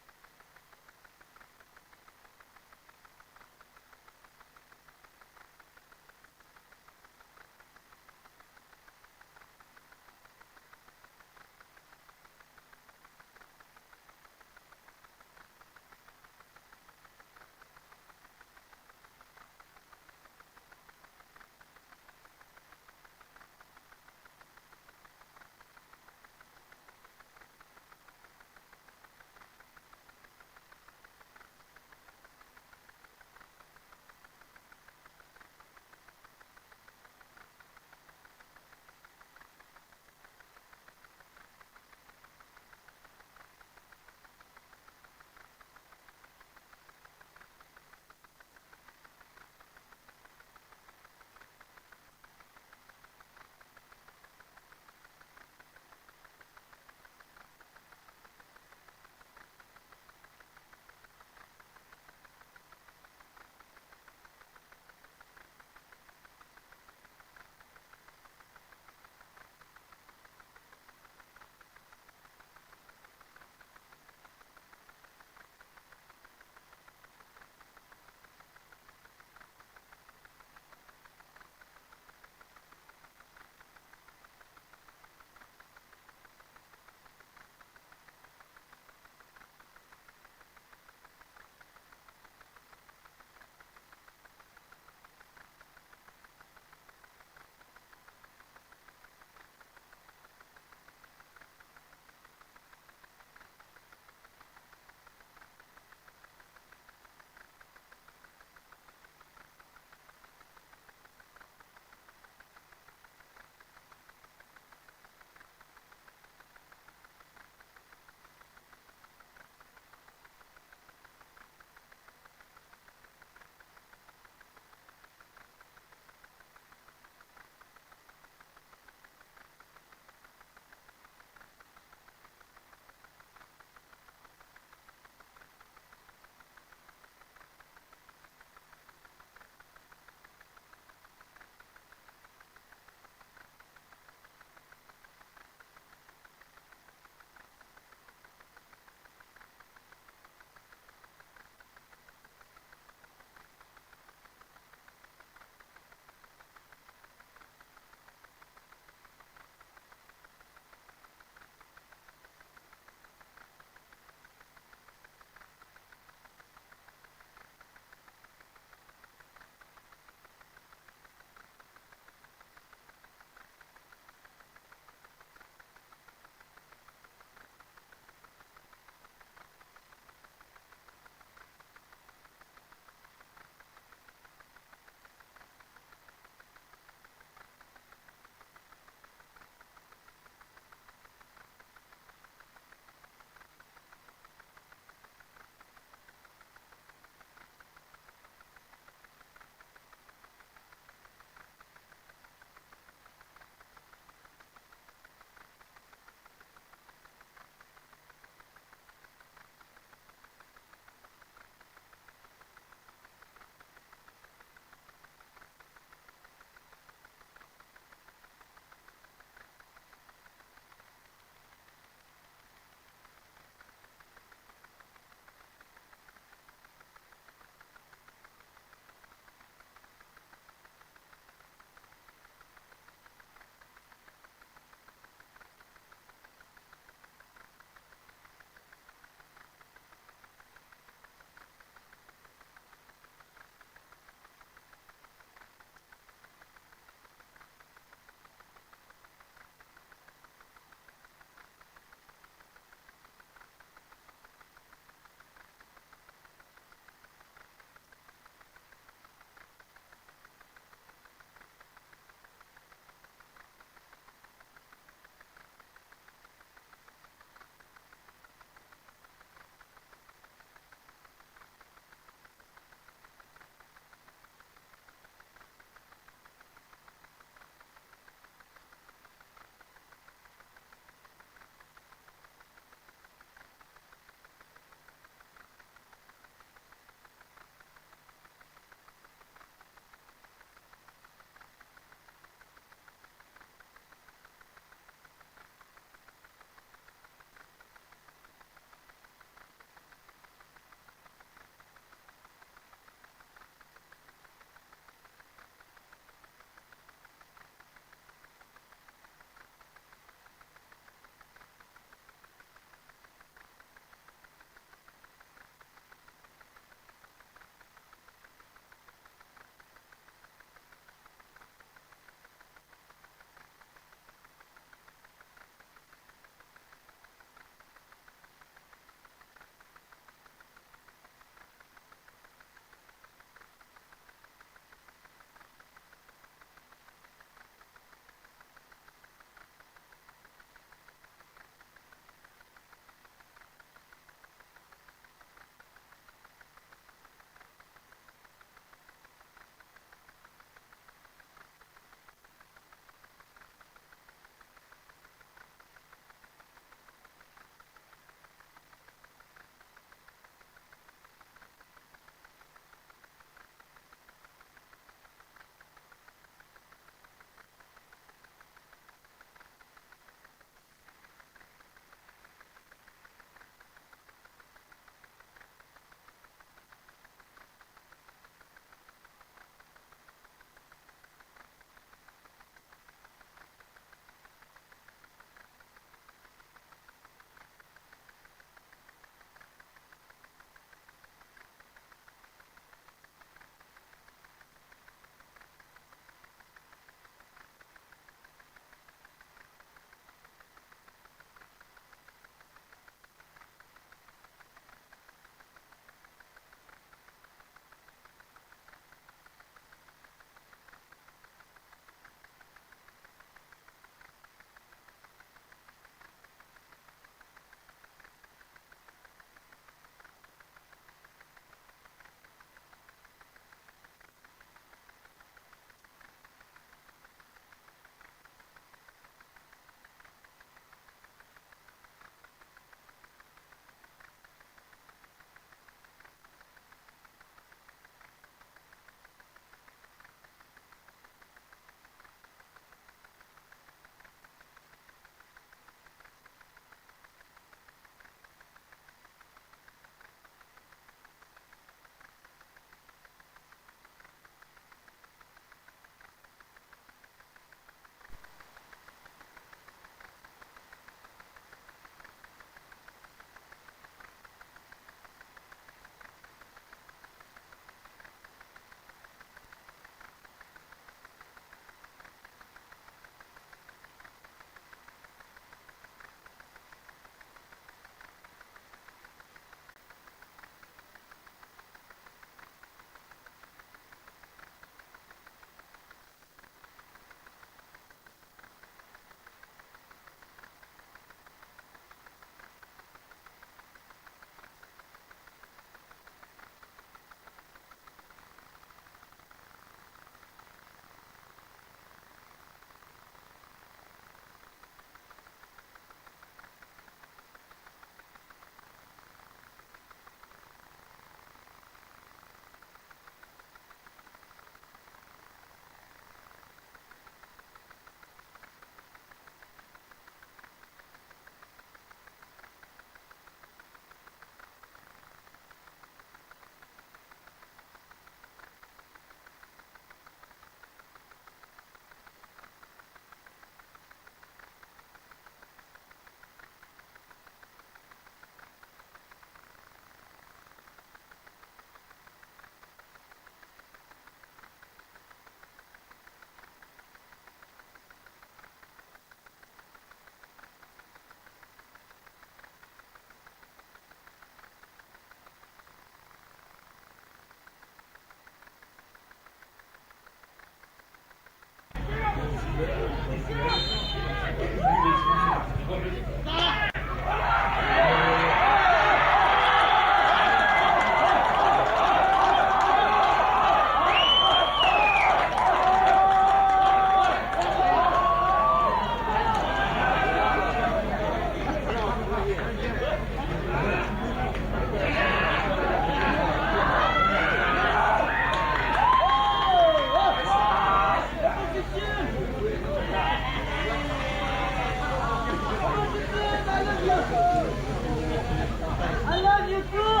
I love you too.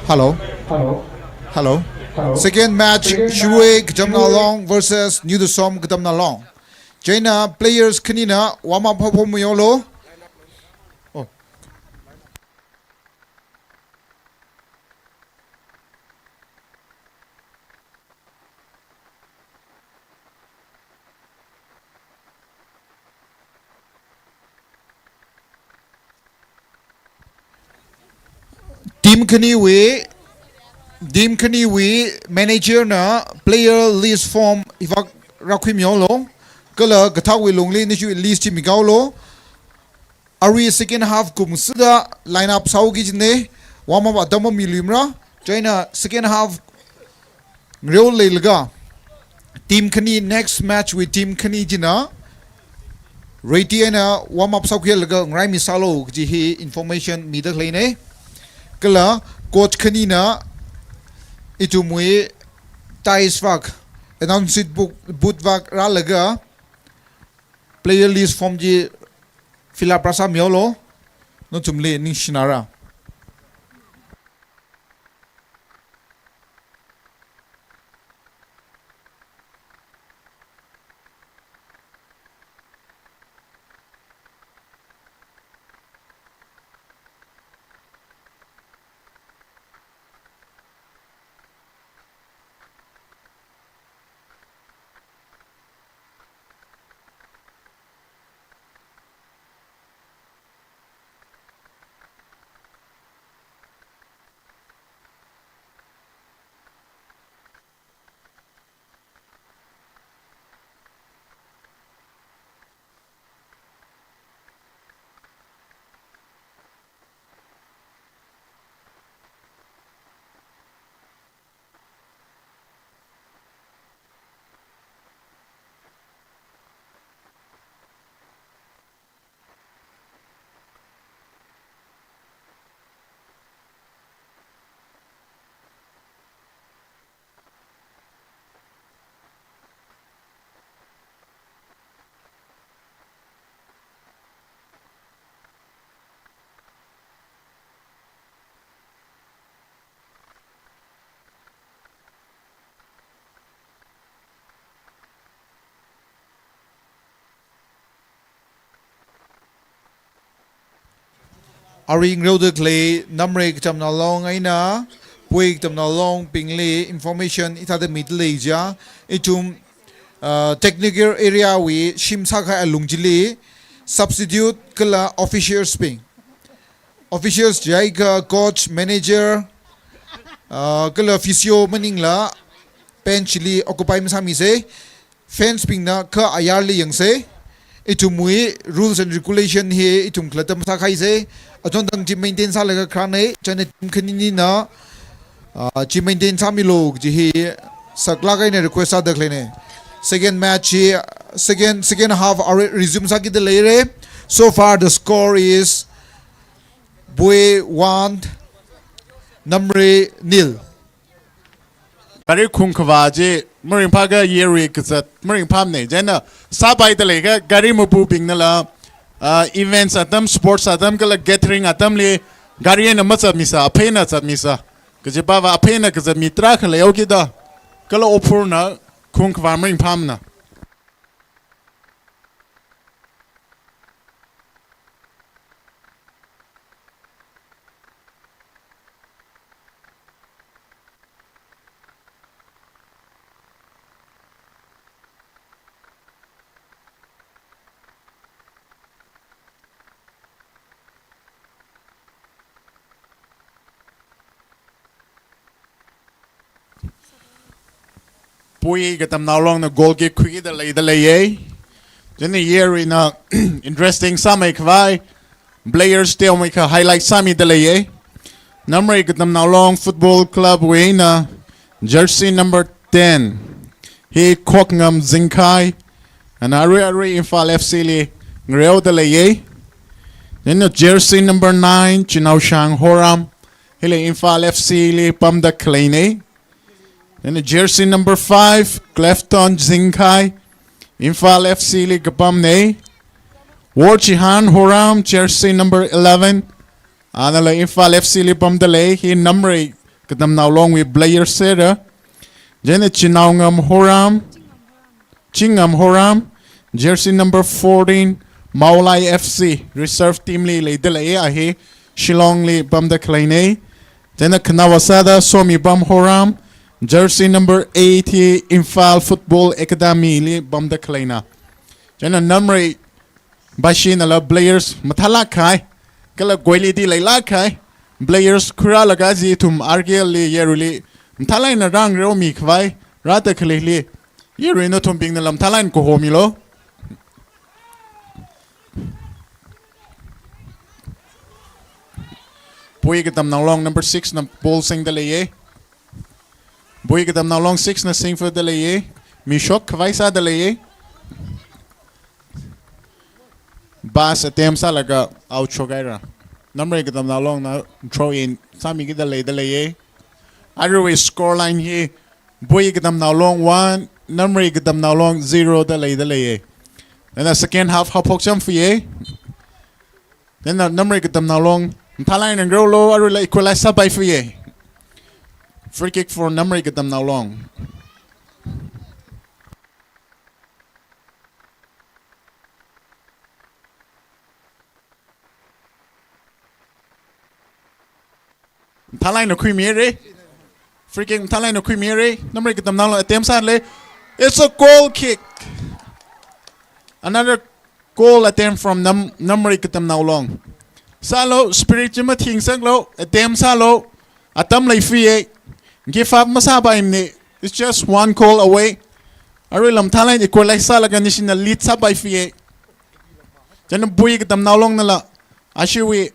Hello. Hello. Hello. Hello. Second match, Shirui Katamnalong versus New Tusom Katamnalong. Chieina players khanina warm up haophok mihaolu. Oh. Team khaniwui, team khaniwui manager na player list form hivāk rākhuimihaolu. Kala kathāwui lungli nashi list chi mihaolu. Arui second half kumsāda line up sāhaoki kajina, warm up atam mamiluimara. Chieina second half ngareo leilaga, team khani next match wui team khani china ready eina warm up sākhuilaga ngarāimisālu kaji hi information mida khaleina. Kala coach khanina ithumwui dais vāk, announce book, booth vāk rālaga player list form chi fill up rāsāmihaolu, nathumli ningshinara. Arui ngareoda khalei Namrei Katamnalong eina Pui Katamnalongbingli information hithāda midalei chiakha, ithum, uh, technical area wui shim sākahai alung chili substitute kala officials bing Officials chiakha coach, manager, uh, kala physio maningla bench li occupy masāmisei. Fans bingna kha ayarli yangsei. Ithumwui rules and regulation hi ithum khalatta masākhaisei. Achonthang chi maintain sālaga kharānei, chieina team khaninina, ah, chi maintain sāmilu kaji hi saklāk eina request sāda khaleinei. Second match hi, second, second half already resume sākida leirei. So far the score is Bui one, Namri nil. Gari khungkhavā chi maringphākha yarui kazat maringphāmanei. Chieina sāpaida leikha gari mapubingnala, ah, events atam, sports atam kala gathering atamli gari eina mazatmisa, aphei eina zatmisa. Kajipava aphei eina kazatmi tarākha leihaokida, kala ophurna khungkhavā maringphāmana. Bui Katamnao Longna goal kick khuida leida leiye. Chieina yaruina interesting sāmeikhavai players teomeikha highlight sāmida leiye. Namri Katamnao Long Football Club wui eina jersey number ten hi Khokngam Zingkhai, ana arui arui Imphal F C li ngareoda leiye. Chieina jersey number nine Chinaoshang Horam, hili Imphal F C li pamda khaleinei. Chieina jersey number five Clefton Zingkhai, Imphal F C li kapamnei. Worchihan Horam, jersey number eleven, anala Imphal F C li pamda lei, hi Namri Katamnao Longwui player sera. Chieina Chinaongam Horam, Chingam Horam, jersey number fourteen, Maolai F C reserve team li leida leiye, a hi Shillong li pamda khaleinei. Chieina khanao sāda Somibam Horam, jersey number eight hi Imphal Football Academy li pamda khaleina. Chieina Namri bashinala players mathālāk kahai, kala quality leilāk kahai players khuirālaga aja ithum R K L li yaruili mathālāk eina rāngareomi khavai rāda khaleili, yaruina thumbingna mathālāk eina kahomilu. Bui Katamnao Long number six na ball singda leiye. Bui Katamnao Long six na singfada leiye. Mishok khavai sāda leiye. Pass attempt sālaga out shokhaira. Namri Katamnao Longna throw in sāmikida leida leiye. Aruiwui score line hi Bui Katamnao Long one, Namri Katamnao Long zero da leida leiye. Chieina second half haophok chāmfuye. Chieina Namri Katamnao Long mathālāk eina ngareolu, aruila equalize sāpaifuye. Free kick for Namri Katamnao Long. Mathālāk eina khuimire. Free kick mathālāk eina khuimire. Namri Katamnao Long attempt sālei. It's a goal kick. Another goal attempt from Nam, Namri Katamnao Long. Sālu, spirit chi mathing sālu, attempt sālu. Atam leifuye. Give up masāpaimane. It's just one goal away. Aruila mathālāk eina equalize sālaga nishina lead sāpaifuye. Chieina Bui Katamnao Longnala ashiwui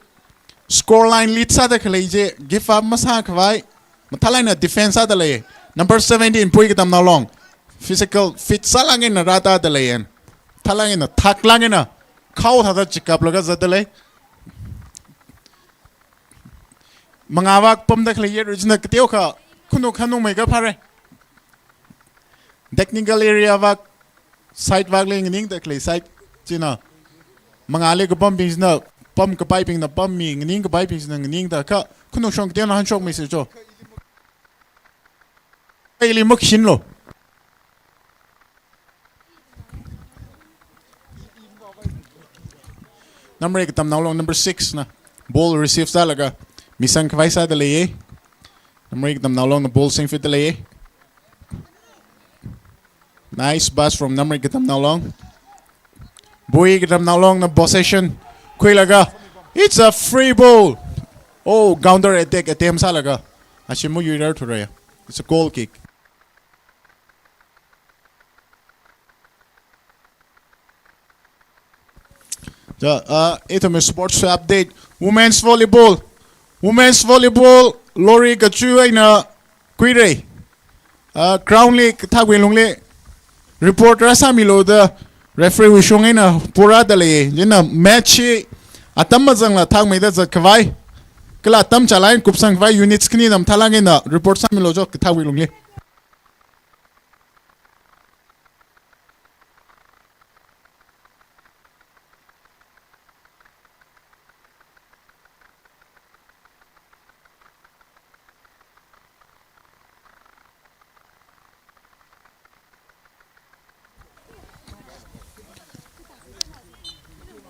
score line lead sāda khalei chi give up masākhavai mathālāk eina defense sāda lei. Number seventeen Bui Katamnao Long physical fit sālāk eina rāda leiye. Mathālāk eina thaklāk eina khao thāda chikaplaga zatda lei. Mangā vak pamda khalei yarui china kateokha khanuk khanungmeikha phāre. Technical area vak, side vakli nganingda khalei side china. Mangāli kapambing china pamkapaibingna pammi, nganingkapaibing china nganingda kha khanuk shong kateona hanshokmeise cho. Ili makhinlu. Namri Katamnao Long number six na ball receive sālaga misang khavai sāda leiye. Namri Katamnao Longna ball singfitda leiye. Nice pass from Namri Katamnao Long. Bui Katamnao Longna possession khuilaga It's a free ball. Oh, counter attack attempt sālaga. Ashi mayuirar thurai. It's a goal kick. Ja, uh, ithumwui sports update. Women's volleyball. Women's volleyball, Lori Kachu eina kuirei. Uh, ground li kathākwui lungli report rāsāmilu da referee wui shong eina porāda lei. Chieina match hi atam mazangla thakmeida zatkhavai, kala atam chālāk eina kupsangkhavai units khani mathālāk eina report sāmilu jo kathākwui lungli.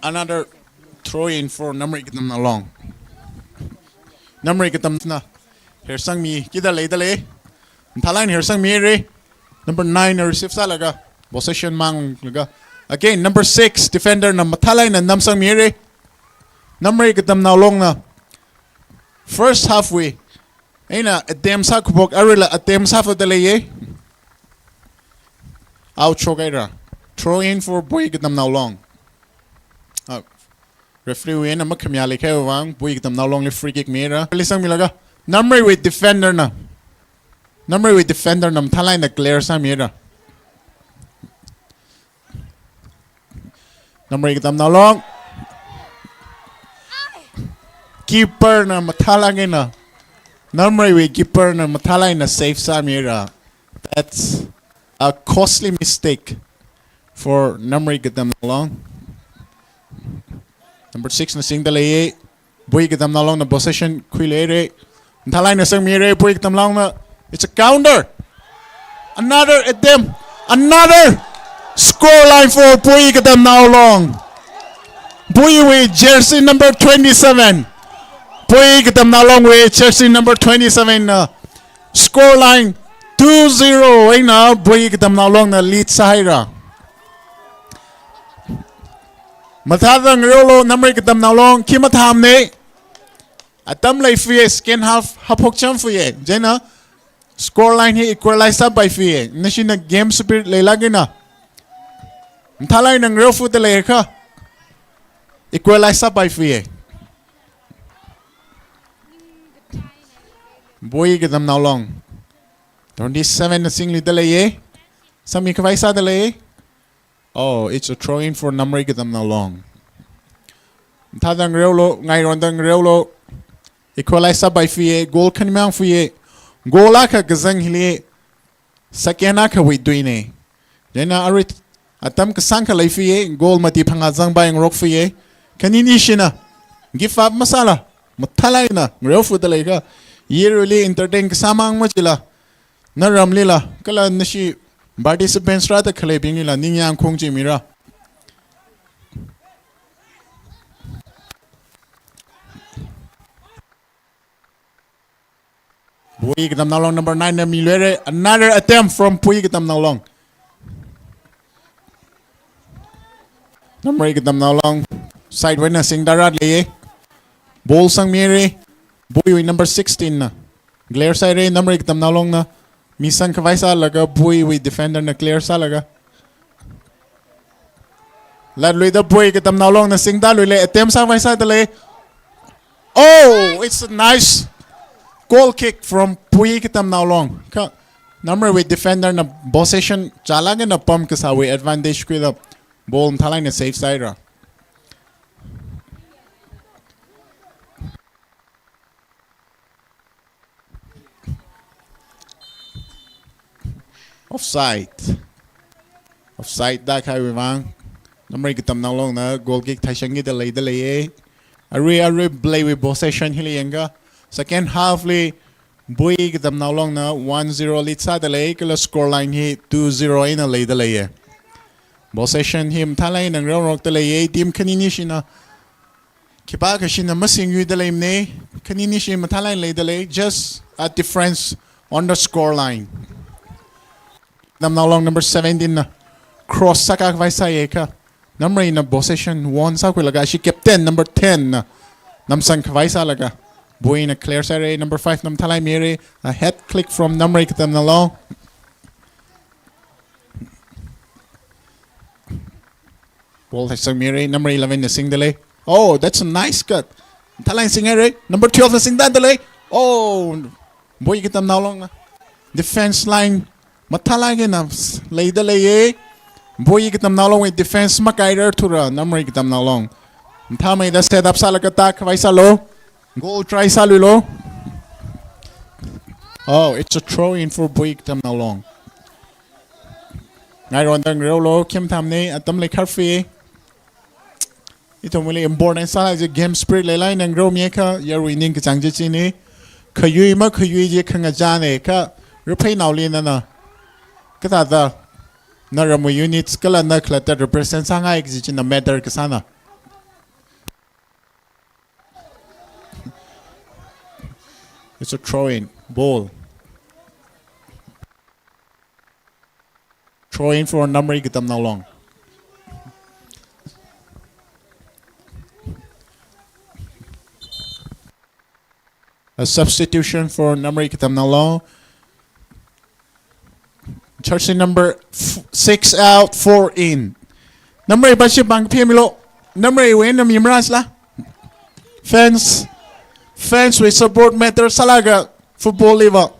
Another throw in for Namrei Katamnao Long. Namrei Katamnaona hersangmi kida leida lei. Mathālāk eina hersangmirei. Number nine na receive sālaga possession manglaga. Again, number six defender na mathālāk eina namsangmirei. Namrei Katamnao Long na first half wui eina attempt sākhuphok aruila attempt sāfada leiye. Out shokhaira. Throw in for Bui Katamnao Long. Ah, referee wui eina makhamayā leikhavai vang Bui Katamnao Long li free kick mira. Lisangmilaga Namreiwui defender na. Namreiwui defender na mathālāk eina clear sāmira. Namrei Katamnao Long. Keeper na mathālāk eina. Namreiwui keeper na mathālāk eina save sāmira. That's a costly mistake for Namrei Katamnao Long. Number six na singda leiye. Bui Katamnao Long na possession khuileire. Mathālāk eina sangmire Bui Katamnao Long na. It's a counter. Another attempt. Another score line for Bui Katamnao Long. Buiwui jersey number twenty-seven. Bui Katamnao Longwui jersey number twenty-seven na. Score line two zero eina Bui Katamnao Long na lead sāhaira. Mathāda ngareolu Namrei Katamnao Long khi mathāmane. Atam leifuye, second half haphok chāmfuye. Chieina score line hi equalize sāpaifuye. Nashina game spirit leilāk eina mathālāk eina ngareo fuda leiakha equalize sāpaifuye. Bui Katamnao Long. Twenty-seven na singlida leiye. Sangmi khavai sāda lei. Oh, it's a throw in for Namrei Katamnao Long. Mathāda ngareolu, ngaironda ngareolu. Equalize sāpaifuye, goal khani mangfuye. Goal akha kazang hili second akhawui tuine. Chieina arui atam kasāngkha leifuye, goal mati phangā zangpai ngarokfuye. Khaninishina give up masāla, mathālāk eina ngareo fuda leiakha, year li entertain kasā mang machila, naramlila, kala nashi participants rāda khaleibinglila ningyāng khong chimira. Bui Katamnao Long number nine na miluire. Another attempt from Bui Katamnao Long. Namrei Katamnao Long side wui eina singda rāda leiye. Ball sangmire. Buiwui number sixteen na clear sāhaire. Namrei Katamnao Long na misang khavai sālaga Buiwui defender na clear sālaga. Latluida Bui Katamnao Long na singda luile, attempt sākhavai sāda lei. Oh, it's a nice goal kick from Bui Katamnao Long. Kha Namreiwui defender na possession chālāk eina pam kasāwui advantage khuida ball mathālāk eina save sāhaira. Offside. Offside da khavai vang Namrei Katamnao Long na goal kick theishangkida leida leiye. Arui, arui pleiwui possession hili yangakha, second half li Bui Katamnao Long na one zero lead sāda lei, kala score line hi two zero eina leida leiye. Possession hi mathālāk eina ngareorokda leiye, team khaninishina khipākhashina masingyuida leimane, khaninishi mathālāk eina leida lei, just a difference on the score line. Katamnao Long number seventeen na cross sākakhavai sāyakha, Namrei na possession won sākhuilaga ashi captain number ten na namsang khavai sālaga, Bui na clear sāra, number five na mathālāk mira, a head click from Namrei Katamnao Long. Ball theisang mira, number eleven na singda lei. Oh, that's a nice cut. Mathālāk singhaira, number twelve na singda lei. Oh, Bui Katamnao Long na. Defense line mathālāk eina leida leiya. Bui Katamnao Long wui defense makairarthura, Namrei Katamnao Long. Mathāmeida set up sālaga tākhavai sālu. Goal try sāluilu. Oh, it's a throw in for Bui Katamnao Long. Ngaironda ngareolu, khim thamna, atam leikharfi. Ithumli important sālāk chi game spirit leilāk eina ngareomiakha, yarui ningkachāng chi china. Khayui makhayui chi khangachāna, kha raphei naoli nana kathāda naramwui units kala na khalatta represent sāngai kaji china matter kasāna. It's a throw in ball. Throw in for Namrei Katamnao Long. A substitution for Namrei Katamnao Long. Jersey number f-, six out, four in. Namrei bashi bang phemilo. Namrei wui eina mi marasla. Fans, fans wui support matter sālaga football liva.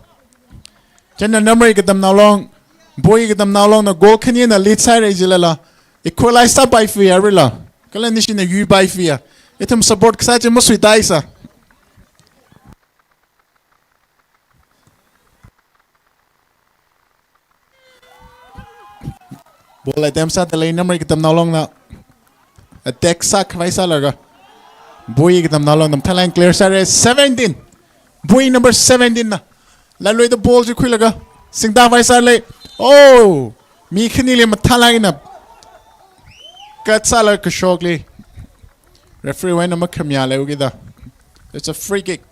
Chieina Namrei Katamnao Long, Bui Katamnao Long na goal khani eina lead sāhaira jilala, equalize sāpaifia rila, kala nishina yuipaifia. Ithum support kasā chi masuitaisa. Ball attempt sāda lei Namrei Katamnao Long na. Attack sākhavai sālaga, Bui Katamnao Long na mathālāk clear sāra, seventeen. Bui number seventeen na. Laluida ball chi khuilaga singda vai sālei. Oh, mi khanili mathālāk eina cut sālaga kashokli referee wui eina makhamayā leikida, it's a free kick.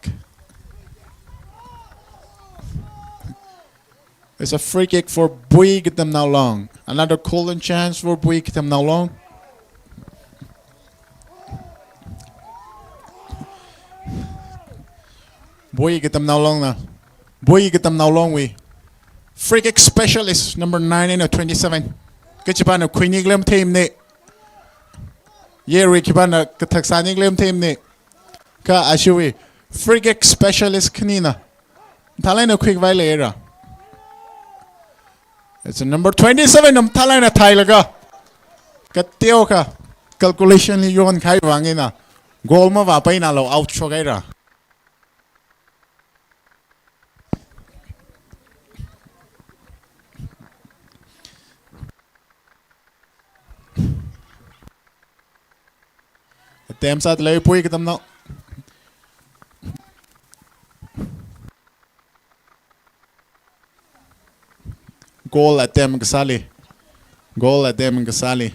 It's a free kick for Bui Katamnao Long. Another golden chance for Bui Katamnao Long. Bui Katamnao Long na. Bui Katamnao Long wui free kick specialist number nine eina twenty-seven. Kachipana khuini khalei matheimana. Yarui khipana kathak sāni khalei matheimana. Kha ashiwui free kick specialist khanina mathālāk eina khuikhavai leira. It's a number twenty-seven na mathālāk eina thailaga, kateokha calculation li yonkahai vang eina goal mavāpainalo, out shokhaira. Attempt sāda lei Bui Katamnao. Goal attempt kasāli. Goal attempt kasāli.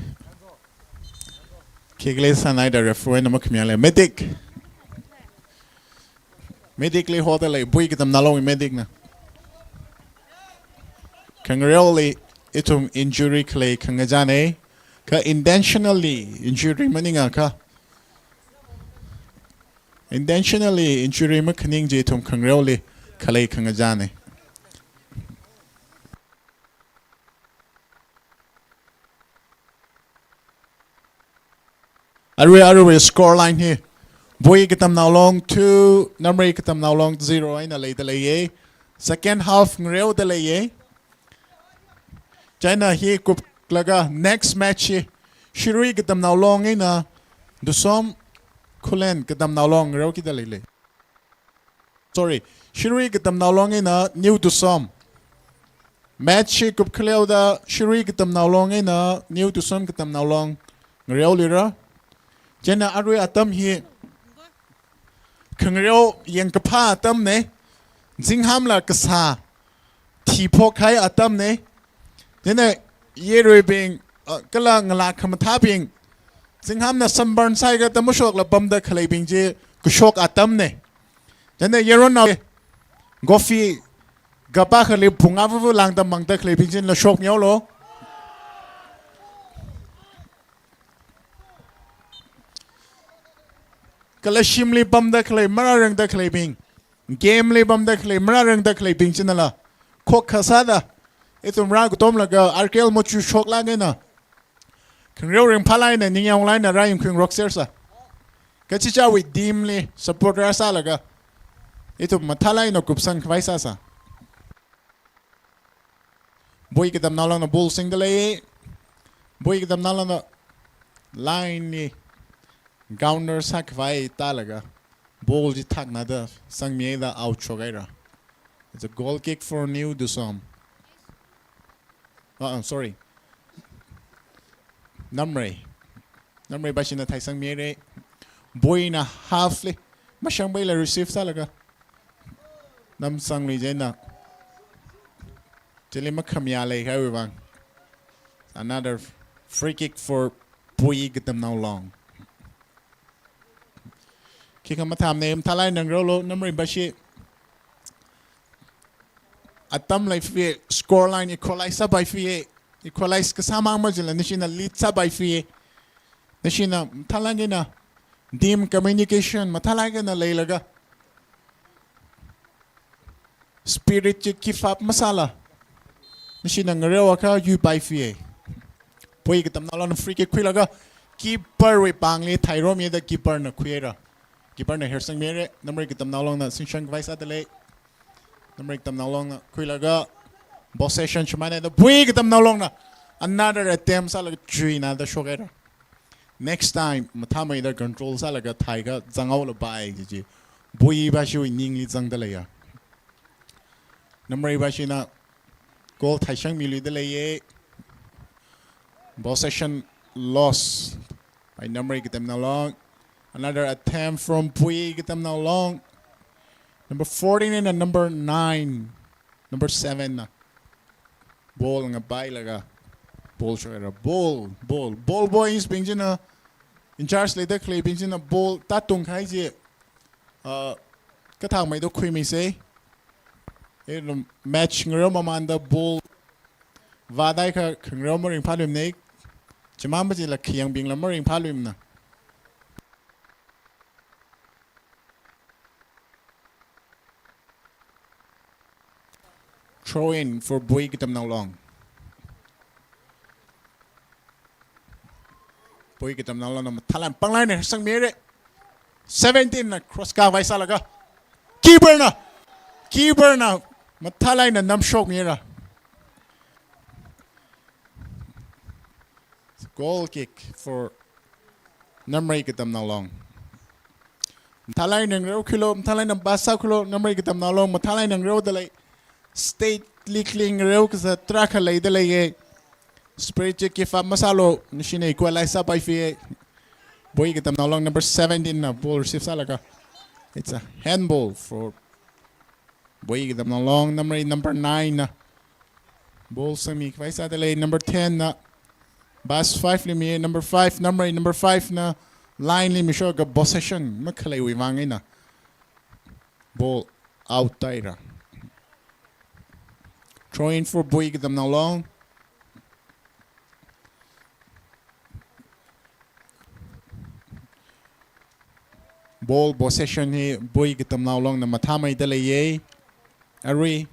Kick li sāngaida referee na makhamayā lei. Medic. Medic li hoda lei, Bui Katamnao Long medic na. Khangareoli ithum injury khalei khangachāna, kha intentionally injury maningakha. Intentionally injury makhaning chi ithum khangareoli khalei khangachāna. Arui, arui score line hi. Bui Katamnao Long two, Namrei Katamnao Long zero eina leida leiya. Second half ngareoda leiya. Chieina hi kuplaga next match hi Shirui Katamnao Long eina Tusom Khullen Katamnao Long ngareokida leilei. Sorry, Shirui Katamnao Long eina New Tusom. Match hi kupkhaleoda Shirui Katamnao Long eina New Tusom Katamnao Long ngareolira. Chieina arui atam hi khangareo yangkaphā atamna, zinghamla kasā thiphokhai atamna. Chieina yaruibing, uh, kala ngalā khamathābing, zinghamna sunburn sāhaiakha tamashokla pamda khaleibing chi kashok atamna. Chieina yaronnao coffee cup akhali pung avuvu langda mangda khaleibing chila shokmihaolu. kala shimli pamda khalei, marārangda khaleibing, game li pamda khalei, marārangda khaleibing chinala, khokkha sāda, ithum rākatomlaga, R K L machu shoklāk eina, khangareo ringphālāk eina, ningyāng lāk eina rāyangkhuingaroksersa. Kachichāwui team li support rāsālaga, ithum mathālāk eina kupsang khavai sāsa. Bui Katamnao Longna ball singda lei. Bui Katamnao Longna line li counter sākhavai tālaga, ball chi thaknada sangmida out shokhaira. It's a goal kick for New Dusom. Uh, uh, sorry. Namrei. Namrei bashina theisangmira. Buina half li mashangpaila receive sālaga, namsangli jina, chili makhamayā leikhavai vang. Another free kick for Bui Katamnao Long. Khikha mathāmana, mathālāk eina ngareolu, Namrei bashi. Atam leifie, score line equalize sāpaifie. Equalize kasāmang majila nashina lead sāpaifie. Nashina mathālāk eina team communication mathālāk eina leilaga, spirit chi give up masāla, nashina ngareo akha yuipaifie. Bui Katamnao Longna free kick khuilaga, keeper wui pāngli thairomida keeper na khuihaira. Keeper na hersangmira, Namrei Katamnao Longna singshang khavai sāda lei. Namrei Katamnao Longna khuilaga, possession shimānhaida, Bui Katamnao Longna another attempt sālaga chuinada shokhaira. Next time, mathāmeida control sālaga thaiakha zanghaolapai kaji chi Bui bashiwui ningli zangda leiya. Namrei bashina goal theisangmiluida leiya. Possession loss by Namrei Katamnao Long. Another attempt from Bui Katamnao Long. Number fourteen and number nine. Number seven na ball ngapailaga, ball shoira, ball, ball, ball boys bing china, in charge leida khaleibing china ball tātungkahai chi, uh, kathāmeida khuimisa. Ithum match ngareo mamānda ball vāda kha khangareo maringphāluimana. Chimang majila khayangbingla maringphāluimana. Throw in for Bui Katamnao Long. Bui Katamnao Longna mathālāk eina panglāk eina sangmira. Seventeen na cross khavai sālaga, keeper na, keeper na mathālāk eina namshokmira. Goal kick for Namrei Katamnao Long. Mathālāk eina ngareokhuilu, mathālāk eina pass sākhuilu, Namrei Katamnao Long mathālāk eina ngareoda lei. State League li ngareo kasā tarākha leida leiya. Spirit chi give up masālu, nashina equalize sāpaifie. Bui Katamnao Long number seventeen na ball receive sālaga, it's a handball for Bui Katamnao Long. Namrei number nine na ball sangmi khavai sāda lei. Number ten na pass five li mi, number five, Namrei number five na line li mishoka possession makhaleiwui vang eina ball out tāhaira. Throw in for Bui Katamnao Long. Ball possession hi Bui Katamnao Longna mathāmeida leiya. Arui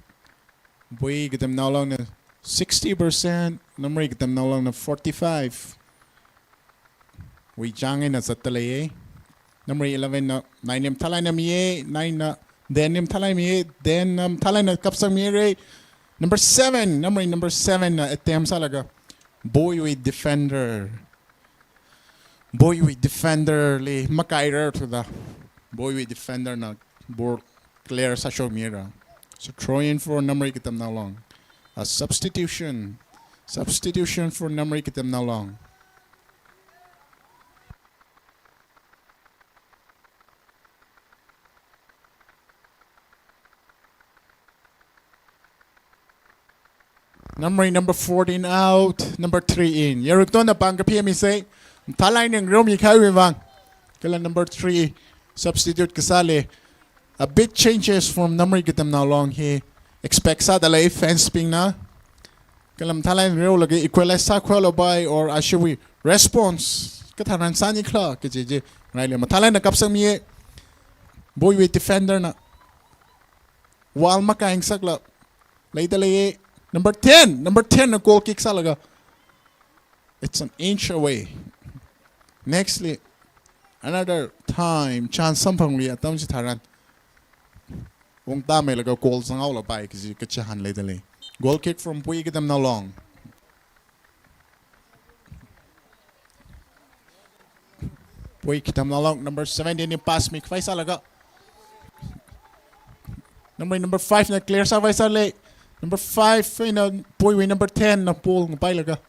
Bui Katamnao Longna sixty percent, Namrei Katamnao Longna forty-five wui chang eina zatda leiya. Namrei eleven na nine na mathālāk eina miya, nine na ten na mathālāk eina miya, ten na mathālāk eina kapsangmira. Number seven, Namrei number seven na attempt sālaga, Buiwui defender, Buiwui defender li makairarthuda, Buiwui defender na ball clear sāshokmira. So throw in for Namrei Katamnao Long. A substitution. Substitution for Namrei Katamnao Long. Namrei number fourteen out, number three in. Yaruktonna pāng kaphimisa, mathālāk eina ngareomi kahaiwui vang. Kala number three substitute kasāli. A big changes from Namrei Katamnao Long hi expect sāda lei fans bingna. Kala mathālāk eina ngareolaga equalize sākhuilapai or ashiwui response kathāran sānikhala kaji chi Ngaile, mathālāk eina kapsangmiya. Buiwui defender na wall makaingasakla leida leiya. Number ten, number ten na goal kick sālaga, it's an inch away. Nextly, another time chance samphangli atam chitharan ungtameilaga goal zanghaolapai kaji kachihān leida lei. Goal kick from Bui Katamnao Long. Bui Katamnao Long, number seventeen li pass mikhavai sālaga, number, number five na clear sākhavai sālei. Number five eina Buiwui number ten na ball ngapailaga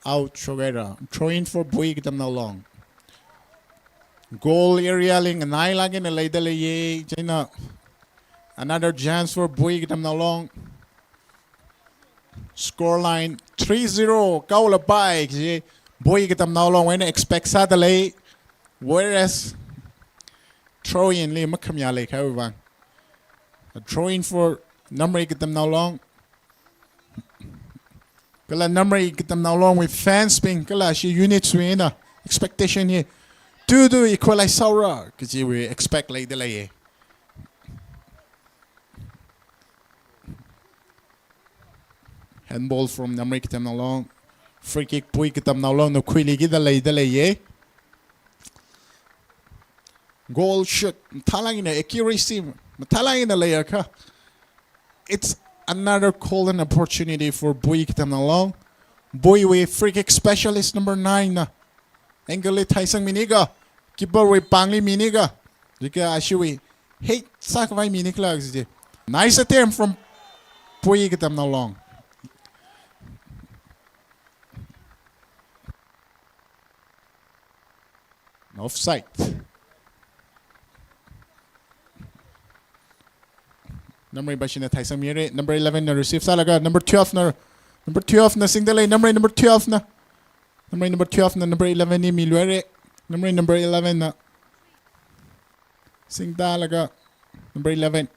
out shokhaira. Throw in for Bui Katamnao Long. Goal area li nganailāk eina leida leiya. Chieina another chance for Bui Katamnao Long. Score line three zero, kaolapai kaji Bui Katamnao Long wui eina expect sāda lei. Whereas throw in li makhamayā leikhavai vang, a throw in for Namrei Katamnao Long. Kala Namrei Katamnao Long wui fans bing kala ashi units wui eina expectation hi two two equalize sāhaora kajiwui expect leida leiya. Handball from Namrei Katamnao Long. Free kick Bui Katamnao Long na khuili kida leida leiya. Goal shoot, mathālāk eina accuracy, mathālāk eina leiakha, it's another golden opportunity for Bui Katamnao Long. Buiwui free kick specialist number nine na angle li theisangminika, keeper wui pāngli minika, jiakha ashiwui height sākhavai minikhala kaji. Nice attempt from Bui Katamnao Long. Offside. Namrei bashina theisangmihaira. Number eleven na receive sālaga, number twelve na, number twelve na singda lei. Namrei number twelve na, Namrei number twelve na number eleven li miluihaira. Namrei number eleven na singdalaga, number eleven,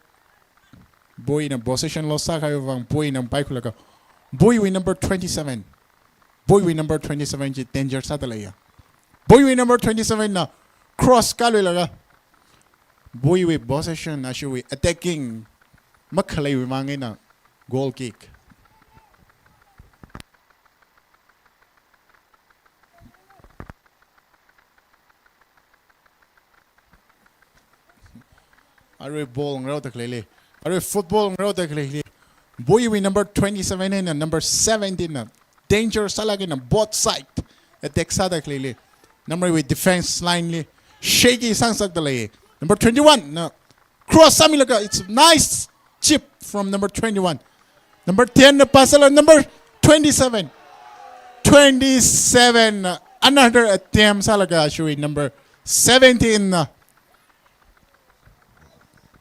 Buina possession loss sākhavai vang Buina paikhalaga, Buiwui number twenty-seven, Buiwui number twenty-seven chi danger sāda leiya. Buiwui number twenty-seven na cross kāluilaga, Buiwui possession ashiwui attacking makhaleiwui vang eina goal kick. Arui ball ngareoda khaleili, arui football ngareoda khaleili, Buiwui number twenty-seven eina number seventeen na danger sālāk eina both side attack sāda khaleili, Namreiwui defense line li shaky sāngasakda lei. Number twenty-one na cross sāmilaga, it's nice chip from number twenty-one. Number ten na pass sālaga number twenty-seven. Twenty-seven, another attempt sālaga ashiwui number seventeen na,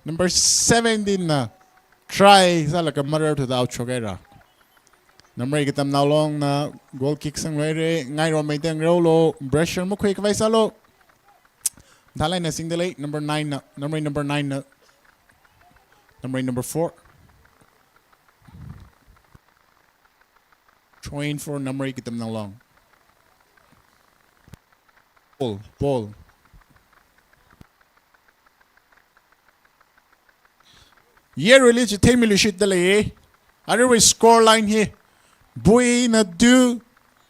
number seventeen na try sālaga mararthuda out shokhaira. Namrei Katamnao Long na goal kick sangluihaira. Ngairommeida ngareolu, pressure makhuikhavai sālu. Mathālāk eina singda lei, number nine na, Namrei number nine na, Namrei number four. Throw in for Namrei Katamnao Long. Ball, ball. Yaruili chitheimiluishitda lei. Aruiwui score line hi, Buina two,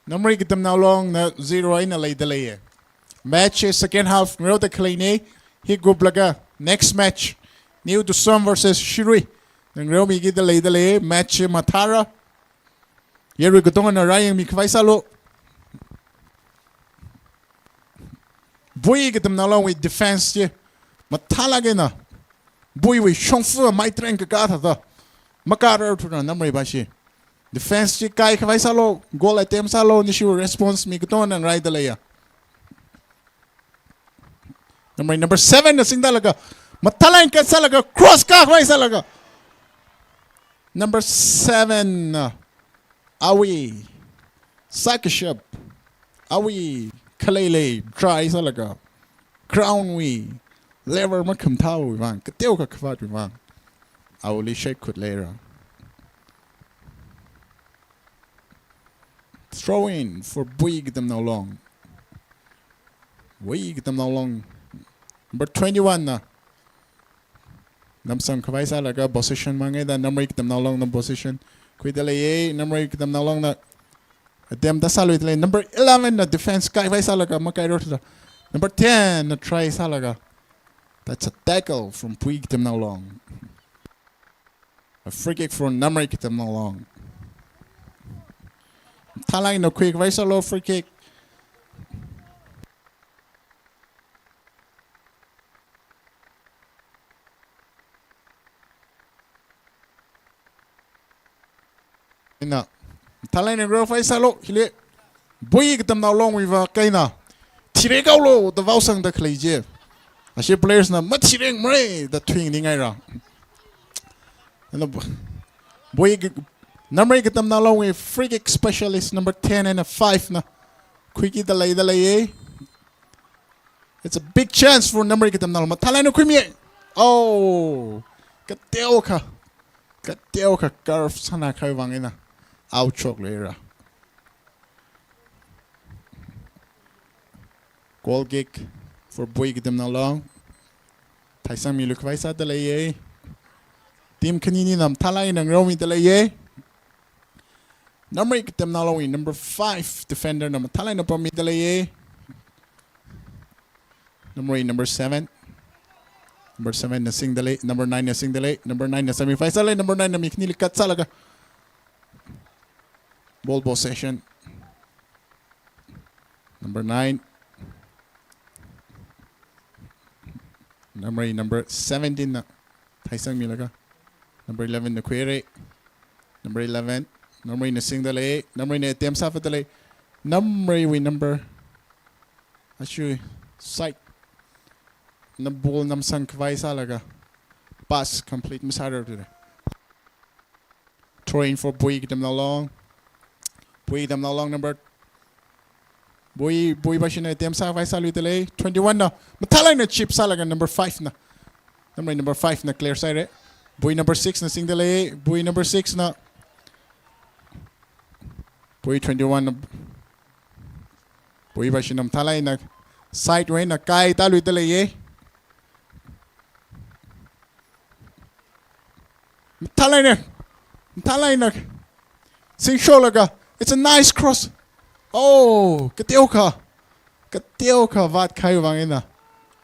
Namrei Katamnao Long na zero eina leida lei. Match hi second half ngareoda khaleina. Hi kuplaga next match, New Tusom versus Shirui na ngareomikida leida lei. Match hi mathāra. Yarui katongana rāyangmikhavai sālu. Bui Katamnao Longwui defense chi mathālāk eina, Buiwui shongfa maitreng kakā thāda makārarthura Namrei bashi. Defense chi kaikhavai sālu, goal attempt sālu, nishiwui response mi katongana ngaraida leiya. Namrei number seven na singdalaga, mathālāk eina cut sālaga, cross kākhavai sālaga, number seven na, awui sākashap, awui khaleilei try sālaga, ground wui level makhamathaowui vang, kateokha khavātwui vang, awuili shaikhut leira. Throw in for Bui Katamnao Long. Bui Katamnao Long. Number twenty-one na namsang khavai sālaga possession mang eina Namrei Katamnao Long na possession khuida leiya. Namrei Katamnao Long na attempt sāluida lei. Number eleven na defense kaivai sālaga makairorla. Number ten na try sālaga. That's a tackle from Bui Katamnao Long. A free kick for Namrei Katamnao Long. Thalai na khuikhavai sālu free kick. Ina, thalai na ngarokhavai sālu, hili. Bui Katamnao Long wui vākaina. Thirek haolu, da vaosangda khalei chi. Ashi players na, mathirek mara, da thuingaira. Ina, Bui K-, Namrei Katamnao Long wui free kick specialist number ten and five na. Khuikida leida leiya. It's a big chance for Namrei Katamnao Long. Mathalaina khuimi. Oh, kateokha. Kateokha curve sāna khavai vang eina out shokluira. Goal kick for Bui Katamnao Long. Thaisangmilu khavai sāda leiya. Team khanini na mathalaina ngaromida leiya. Namrei Katamnao Long wui number five defender na mathalaina pammida leiya. Namrei number seven. Number seven na singda lei, number nine na singda lei, number nine na semi-five sālei, number nine na mi khanili cut sālaga. Ball possession. Number nine. Namrei number seventeen na thaisangmilaga. Number eleven na khuira. Number eleven. Namrei na singda lei. Namrei na attempt sāvada lei. Namrei wui number. Ashi side na ball namsang khavai sālaga. Pass complete masārarthura. Throw in for Bui Katamnao Long. Bui Katamnao Long number. Bui, Bui Bashina attempt sāvai sāluida lei. Twenty-one na. Mathalaina chip sālaga number five na. Namrei number five na clear sāhaira. Bui number six na singda lei. Bui number six na. Bui twenty-one na. Bui Bashina mathalaina side wui eina kaitāluida leiya. Mathalaina. Mathalaina. Singsholaga. It's a nice cross. Oh, kateokha. Kateokha vātkahai vang eina.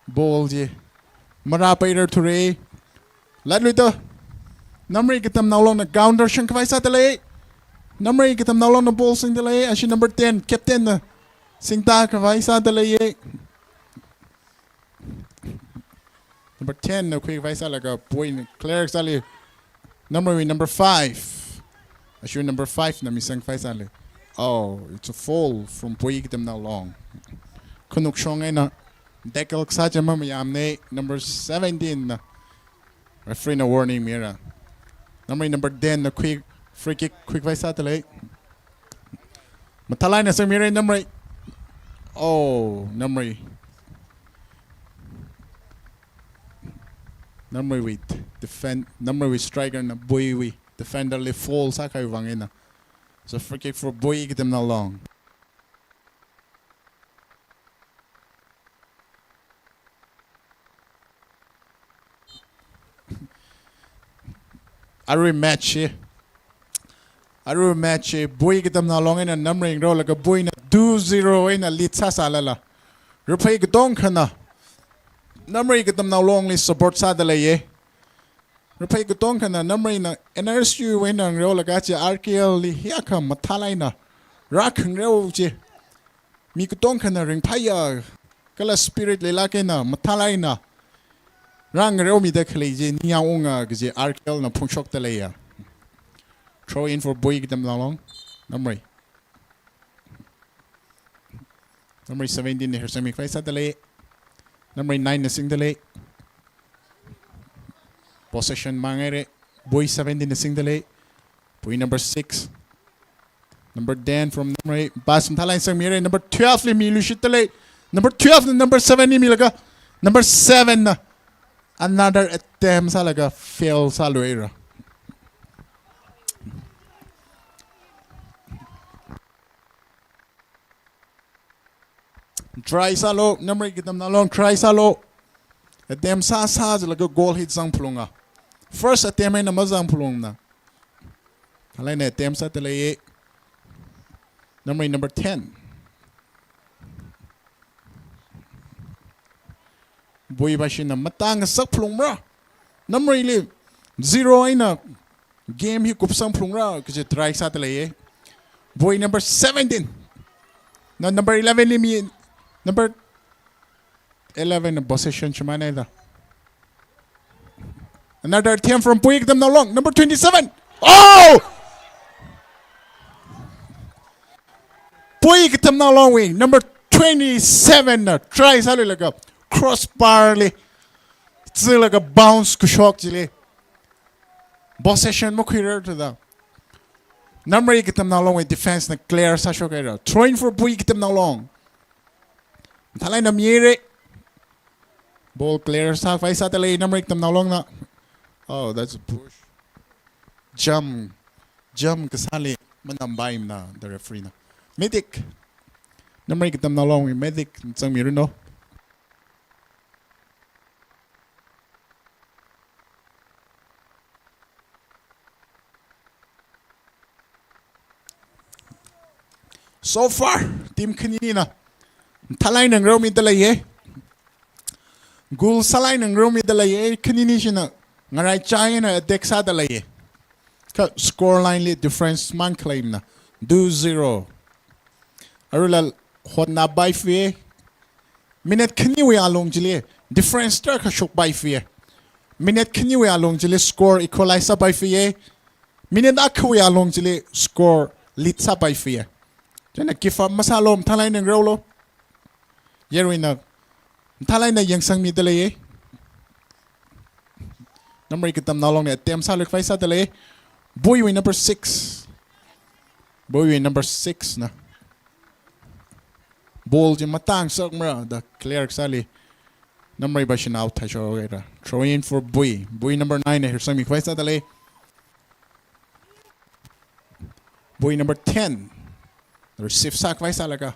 Ball chi. Marāpairarthura. Latluida. Namrei Katamnao Long na counter shang khavai sāda lei. Namrei Katamnao Long na ball singda lei. Ashi number ten, captain na singta khavai sāda leiya. Number ten na khuikhavai sālaga point clear sāli. Namrei number five. Ashi number five na misang khavai sāli. Oh, it's a foul from Bui Katamnao Long. Khanukshong eina tackle sā chama mayamna number seventeen na. Referee na warning mira. Namrei number ten na khui free kick khuikhavai sāda lei. Mathalaina sangmira Namrei. Oh, Namrei. Namrei wui defend, Namrei wui striker na Bui wui defender li foul sākahai vang eina. So free kick for Bui Katamnao Long. Arui match hi. Arui match hi. Bui Katamnao Long eina Namrei ngarolaga Buina two zero eina lead sāsālala. Raphei katongkhana Namrei Katamnao Long li support sāda leiya. Raphei katongkhana Namreina N R S U wui eina ngarolaga chi R K L li hiyākha mathālāk eina rākhangareo chi. Mi katongkhana ringphāya, kala spirit leilāk eina mathālāk eina rāngareomida khalei chi ningyāng unga kaji R K L na phongshokda leiya. Throw in for Bui Katamnao Long. Namrei. Namrei seventeen na hersangmikhavai sāda lei. Namrei nine na singda lei. Possession manghaira. Bui seventeen na singda lei. Bui number six. Number ten from Namrei. Pass mathālāk eina sangmira. Number twelve li miluishitda lei. Number twelve na number seven li milaga. Number seven na another attempt sālaga fail sāluira. Try sālu, Namri Katamnao Long, try sālu. Attempt sā sājilaga goal hit zangphalunga. First attempt eina mazangphalungna. Khalei eina attempt sāda lei. Namri number ten. Bui bashina matang sakphalungra. Namrili zero eina game hi kupsangphalungra kaji try sāda lei. Bui number seventeen. Na number eleven li mi, number eleven possession shimānhaida. Another attempt from Bui Katamnao Long, number twenty-seven. Oh! Bui Katamnao Longwui number twenty-seven na try sāluilaga crossbar li zilaga bounce kashok chili possession makhuirar thuda. Namri Katamnao Longwui defense na clear sāshokhaira. Throw in for Bui Katamnao Long. Mathālāk eina mira. Ball clear sākhavai sāda lei Namri Katamnao Longna. Oh, that's a push. Jump. Jump kasāli manampai mana the referee na. Medic. Namri Katamnao Longwui medic zangmiranu. So far, team khanina mathālāk eina ngarumida leiya. Goal sālāk eina ngarumida leiya. Khanini shina ngaraichā eina attack sāda leiya. Kha score line li difference mang khaleimana. Two zero. Arui la hotnāpai fiya. Minute khaniwui alung chili difference tarākha shokpai fiya. Minute khaniwui alung chili score equalize sāpai fiya. Minute akhawui alung chili score lead sāpai fiya. Chieina give up masālu, mathālāk eina ngarumlu. Yaruina mathālāk eina yangsangmida leiya. Namri Katamnao Longna attempt sālui khavai sāda lei. Buiwui number six. Buiwui number six na. Ball chi matang sakmara da clear kasāli. Namri bashina out thāshokhaira. Throw in for Bui. Bui number nine na hirsangmi khavai sāda lei. Bui number ten. Receive sākhavai sālaga.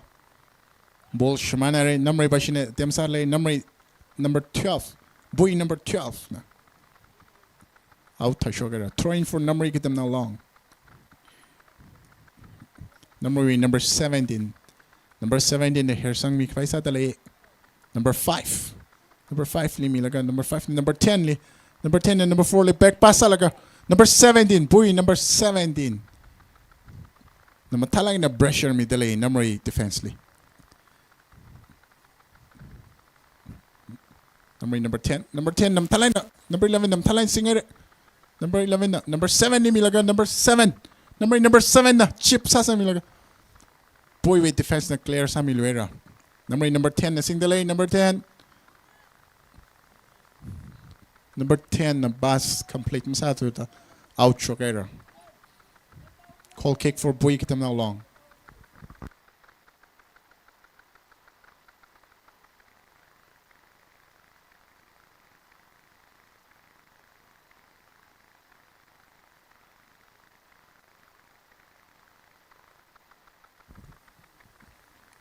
Ball shimānhaira. Namri bashina attempt sālei. Namri number twelve. Bui number twelve na. Out thāshokhaira. Throw in for Namri Katamnao Long. Namriwui number seventeen. Number seventeen na hirsangmi khavai sāda lei. Number five. Number five li milaga, number five, number ten li. Number ten na number four li back pass sālaga. Number seventeen, Bui number seventeen. Na mathālāk eina pressure mida lei Namri defense li. Namri number ten. Number ten na mathālāk eina. Number eleven na mathālāk eina singhaira. Number eleven na. Number seven li milaga. Number seven. Namri number seven na chip sāsangmilaga. Buiwui defense na clear sāmiluira. Namri number ten na singda lei. Number ten. Number ten na pass complete masāthuda out shokhaira. Goal kick for Bui Katamnao Long.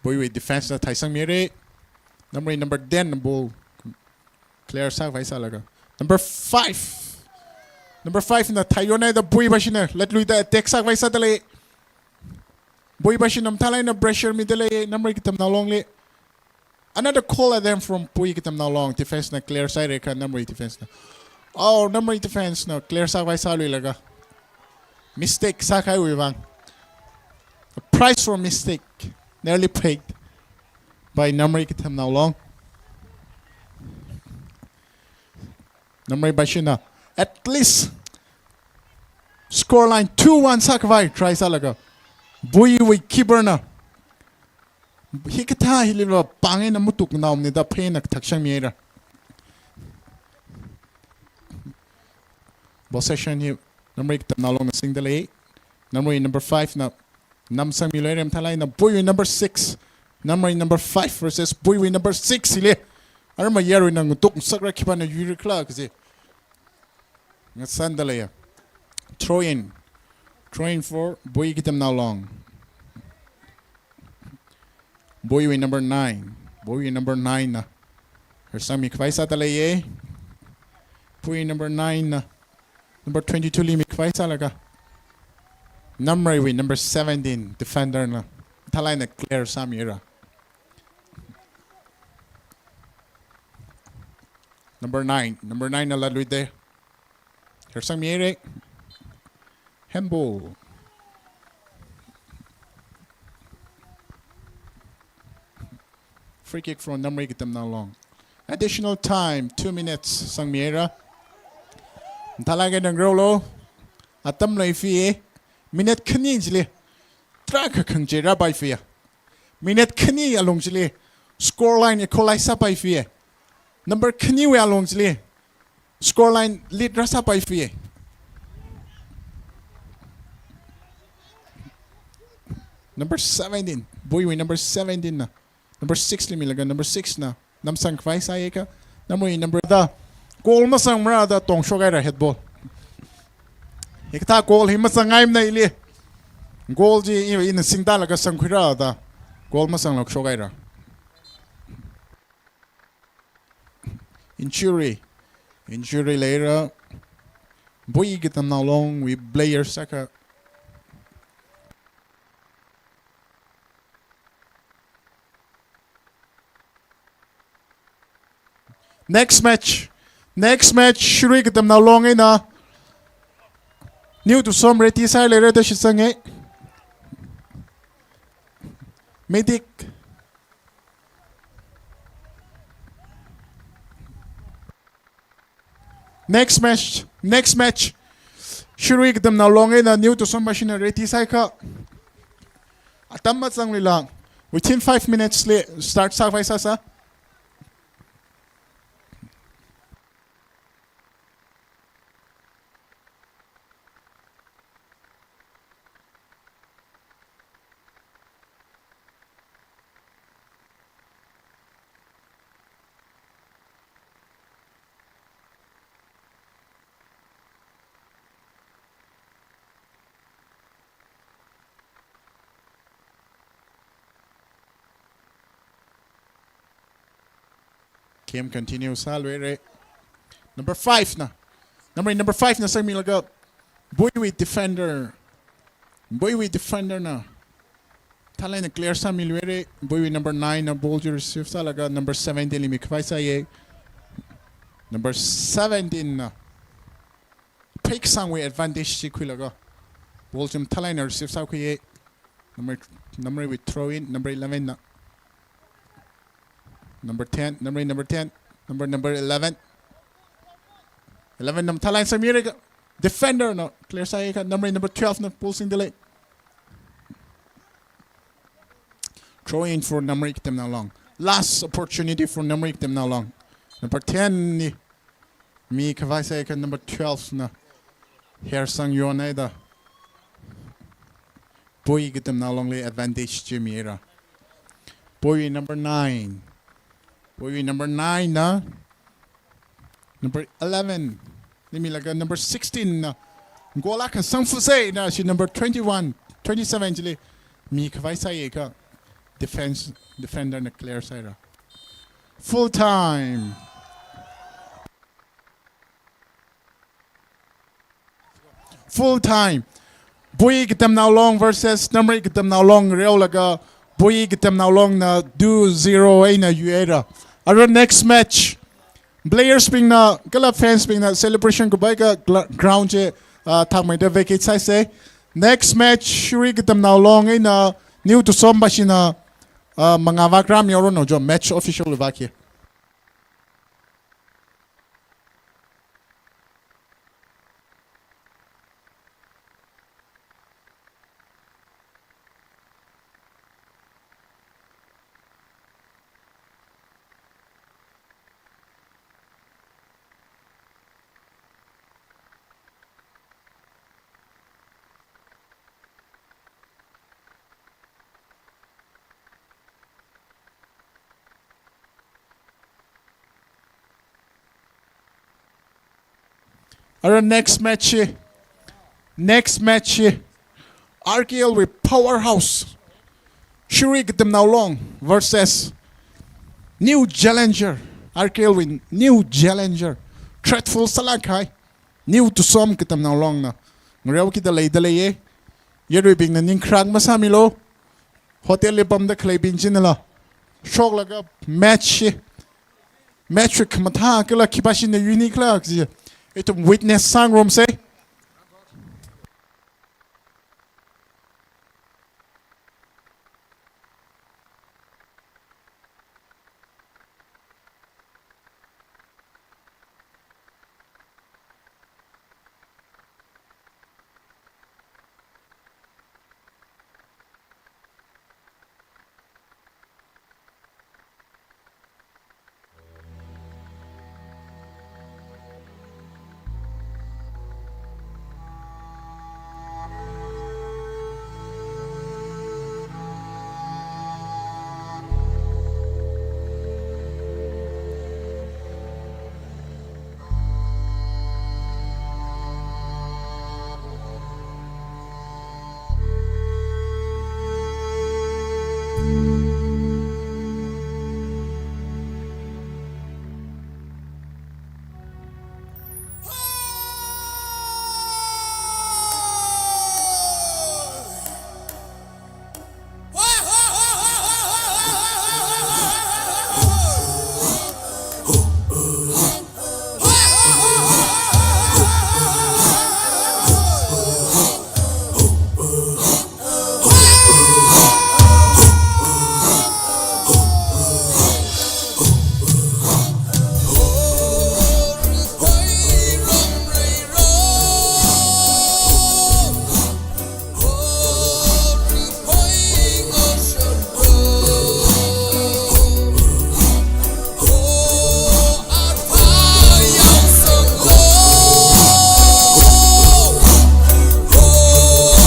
Buiwui defense na thaisangmira. Namri number ten na ball clear sākhavai sālaga. Number five. Number five na thaiyon haida Bui bashina latluida attack sākhavai sāda lei. Bui bashina mathālāk eina pressure mida lei Namri Katamnao Long li. Another call attempt from Bui Katamnao Long. Defense na clear sāhaira kha Namri defense na. Oh, Namri defense na clear sākhavai sāluilaga. Mistake sākahaiwui vang. The price for mistake nearly paid by Namri Katamnao Long. Namri bashina at least score line two one sākhavai try sālaga. Buiwui keeper na hikathā hiliva pāng eina matuknaomana da phei eina thakshangmihaira. Possession hi Namri Katamnao Long na singda lei. Namri number five na namsangmiluira mathālāk eina Buiwui number six. Namri number five versus Buiwui number six hili. Arama yaruina ngatuk ngasakra khipāna yuirikhala kaji. Ngasanda leiya. Throw in. Throw in for Bui Katamnao Long. Buiwui number nine. Bui number nine na hersangmi khavai sāda leiya. Bui number nine na number twenty-two li mikhavai sālaga Namreiwui number seventeen defender na thalaina clear sāmira. Number nine, number nine na latluida hersangmira. Handball. Free kick from Namrei Katamnao Long. Additional time, two minutes sangmira. Thalai kha nang rolo. Atam lei fi. Minute khani chili tarākha khangachei rāpai fi. Minute khani alung chili score line equalize sāpai fi. Number khaniwui alung chili score line lead rāsāpai fi. Number seventeen, Buiwui number seventeen na number six li milaga number six na namsang khavai sāya kha, Namrei number da goal masangra da tongshok haira head ball. Hikathā goal hi masangngaimana ili. Goal chi i, ina singda laga sangkhuira da goal masanglāk shok haira. Injury. Injury leira. Bui Katamnao Longwui player sākha. Next match. Next match, Shirui Katamnao Long eina New Tusom ready sāhaira da shitsanga. Medic. Next match, next match. Shirui Katamnao Long eina New Tusom Bashina ready sākha. Atam mazanglila, within five minutes li start sākhavai sāsa. Game continue sāluira. Number five na. Number, number five na sangmilaga Buiwui defender. Buiwui defender na thalaina clear sāmiluira. Buiwui number nine na ball chi receive sālaga number seventeen li mikhavai sāya. Number seventeen na pheiksangwui advantage chi khuilaga ball chi mathalaina receive sākhuiya. Number, Namreiwui throw in, number eleven na. Number ten, Namrei number ten, number, number eleven. Eleven na mathalaina sangmira kha, defender na clear sāya kha, Namrei number twelve na ball singda lei. Throw in for Namrei Katamnao Long. Last opportunity for Namrei Katamnao Long. Number ten li mikhavai sāya kha, number twelve na hersang yonhaida Bui Katamnao Longli advantage chi mira. Bui number nine. Bui number nine na number eleven li milaga number sixteen na goal akha sangfusa na shi number twenty-one, twenty-seven chili mikhavai sāya kha defense, defender na clear sāhaira. Full time. Full time. Bui Katamnao Long versus Namrei Katamnao Long reolaga Bui Katamnao Long na two zero eina yuihaira. Ara next match, players bingna kala fans bingna celebration khavai kha gla-, ground chi, ah, thangmeida vacate sāsa. Next match, Shirui Katamnao Long eina New Tusom Bashina, ah, mangā vak rāmi oro no jo match official vak hi. Ara next match hi, next match hi, R K L wui powerhouse, Shirui Katamnao Long versus New Challenger, R K L wui New Challenger, threatful sālāk kahai, new Tucson katamnao longna ngareokida leida leiya. Yaruibingna ningkharāk masāmilu. Hotel li pamda khaleibing chinala shoklaga match hi, match hi khamathā kala khipāshina unique la kaji ithum witness sāngarumsa.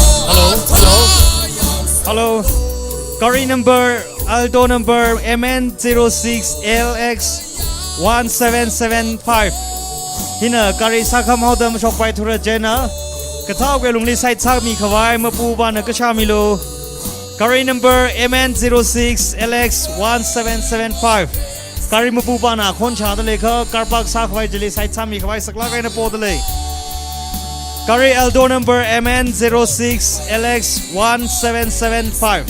Hello, hello, hello. Gari number, Alto number M N zero six L X one seven seven five. Hina gari sākham haoda mashokpai thura chieina, kathāwui lungli side sāmi khavai mapupana kashā milu. Gari number M N zero six L X one seven seven five. Gari mapupana khon chāda leiakha, car park sākhavai chili side sāmi khavai saklāk eina poda lei. Gari Alto number M N zero six L X one seven seven five.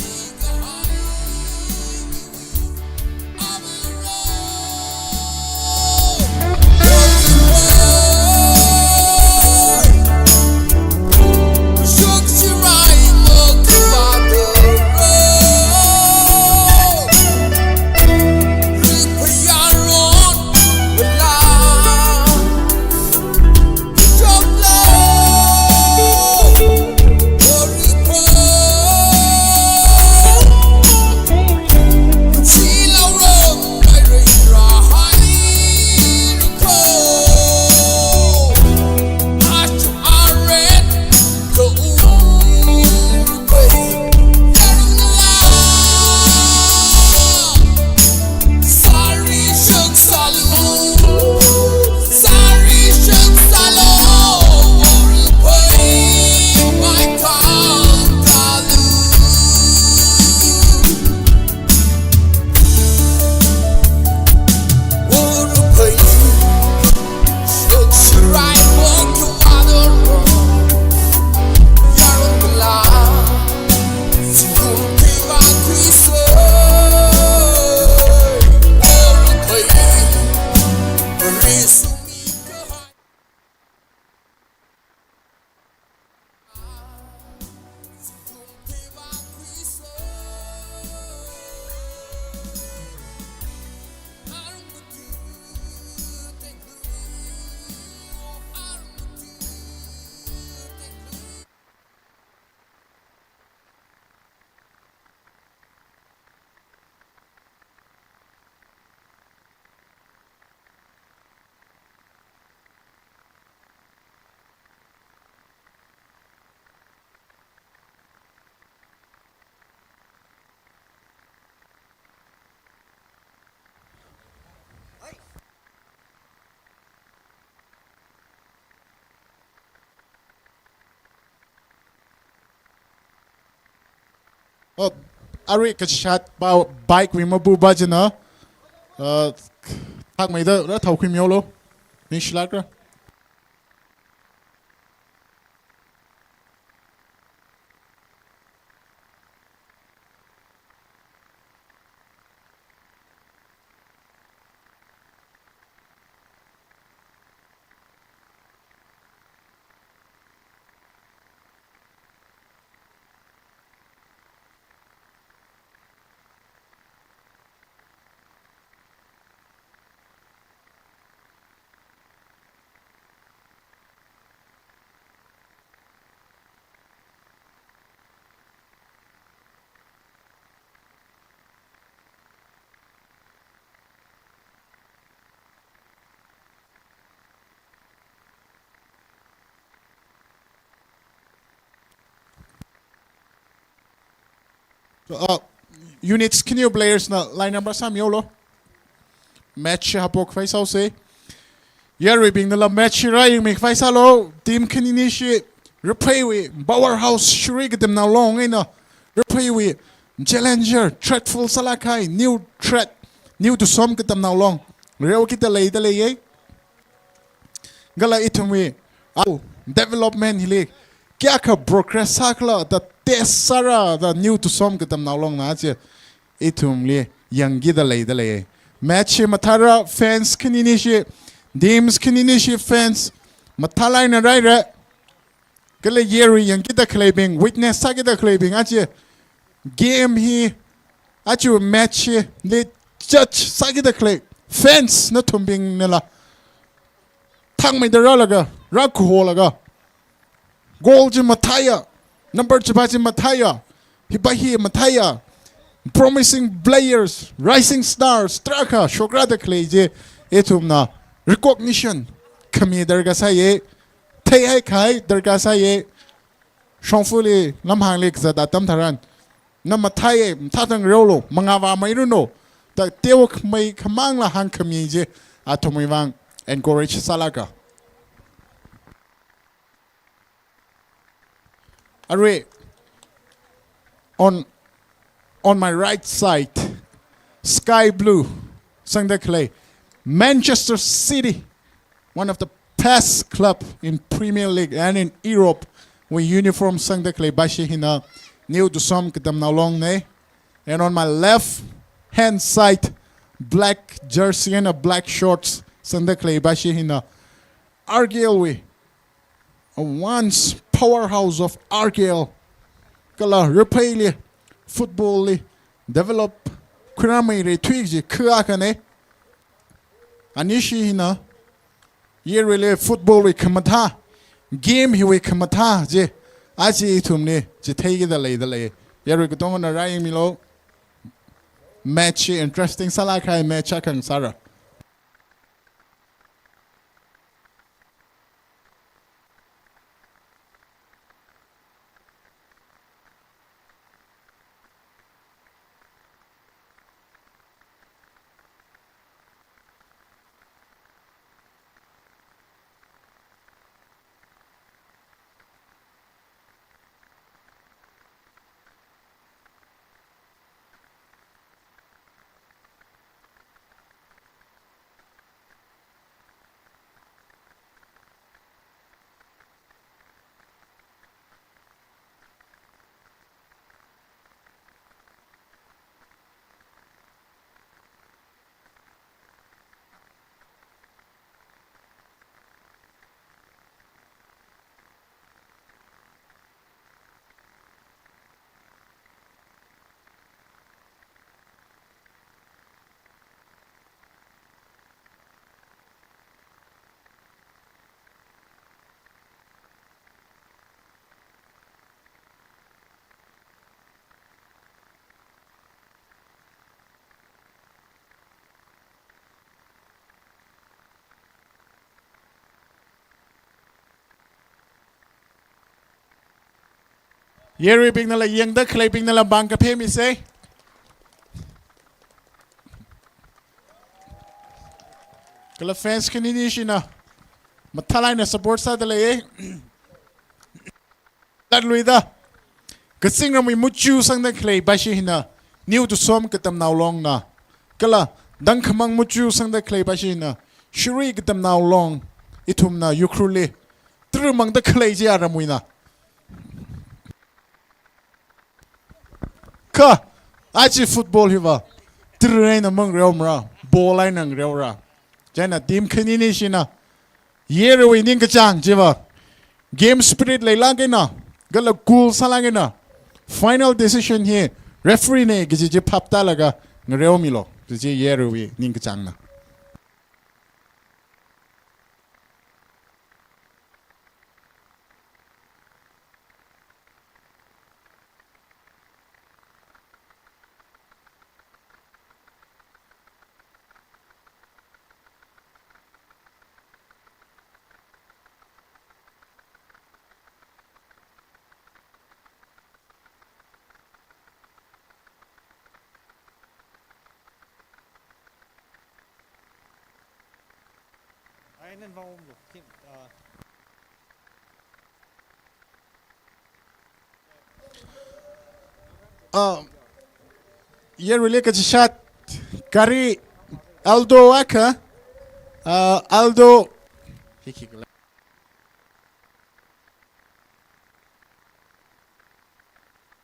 Oh, arui kachishat ba bike wui mapupa china. Uh, thakmeida rāthaokhuimihaolu. Ningshilākra. So, uh, units khaniwui players na line number sāmihaolu. Match haophok phai sāhaosa. Yaruibingnala match hi rāyangmi phai sālu. Team khaninishi Rapheiwui powerhouse Shirui Katamnao Long eina Rapheiwui challenger, threatful sālāk kahai, new threat, New Tusom Katamnao Long reokida leida leiya. Kala ithumwui, au, development hili kayākha progress sākhala da test sāra da New Tusom Katamnao Longna chi ithumli yangkida leida lei. Match hi mathāra, fans khaninishi, teams khaninishi fans mathālāk eina rāhaira. Kala yarui yangkida khaleibing, witness sākida khaleibing, aja game hi, aja match hili judge sākida khalei fans nathumbingnala thakmeida rālaga, rākaholaga, goal chi mathāya, number chiva chi mathāya, hiva hi mathāya, promising players, rising stars tarākha shokrāda khalei chi ithumna recognition khami darkar sāya, theihai kahai darkar sāya. Shongfali lamhāngli kazat atam tharan, na mathāya, mathāda ngareolu, mangāvāmeiranu da teokhamei khamangla hāngkhami chi athumwui vang encourage sālāka. Arui, on, on my right side, sky blue sangda khalei, Manchester City, one of the best club in Premier League and in Europe, wui uniform sangda khalei bashi hina New Tusom Katamnao Longna. And on my left hand side, black jersey and a black shorts sangda khalei bashi hina R K L wui, a once powerhouse of R K L, kala Rapheili football li develop khuirāmeira thuiki kaji akhana. Anishi hina yaruili football wui khamathā, game hiwui khamathā chi aja ithumli chitheikida leida lei. Yarui katongana rāyangmilu. Match hi interesting sālāk kahai match akha ngasāra. Yaruibingnala yangda khaleibingnala bang kaphe misa. Kala fans khaninishina mathālāk eina support sāda lei. Latluida kazingramwui muchu sangda khalei bashi hina New Tusom Katamnao Longna, kala Tangkhamang muchu sangda khalei pāshina, Shirui Katamnao Long, ithumna Ukhrulli tara mangda khalei chi aramwuina. Kha, aja football hiva, tara eina mangareomara, ball eina ngareora. Chieina team khanini shina, yaruiwui ningkachāng chiva, game spirit leilāk eina, kala cool sālāk eina, final decision hi referee na kaji chi phaptālaga ngareomilu, kaji yaruiwui ningkachāngna. Uh, yaruili kachishat gari Aldo akha, uh, Aldo,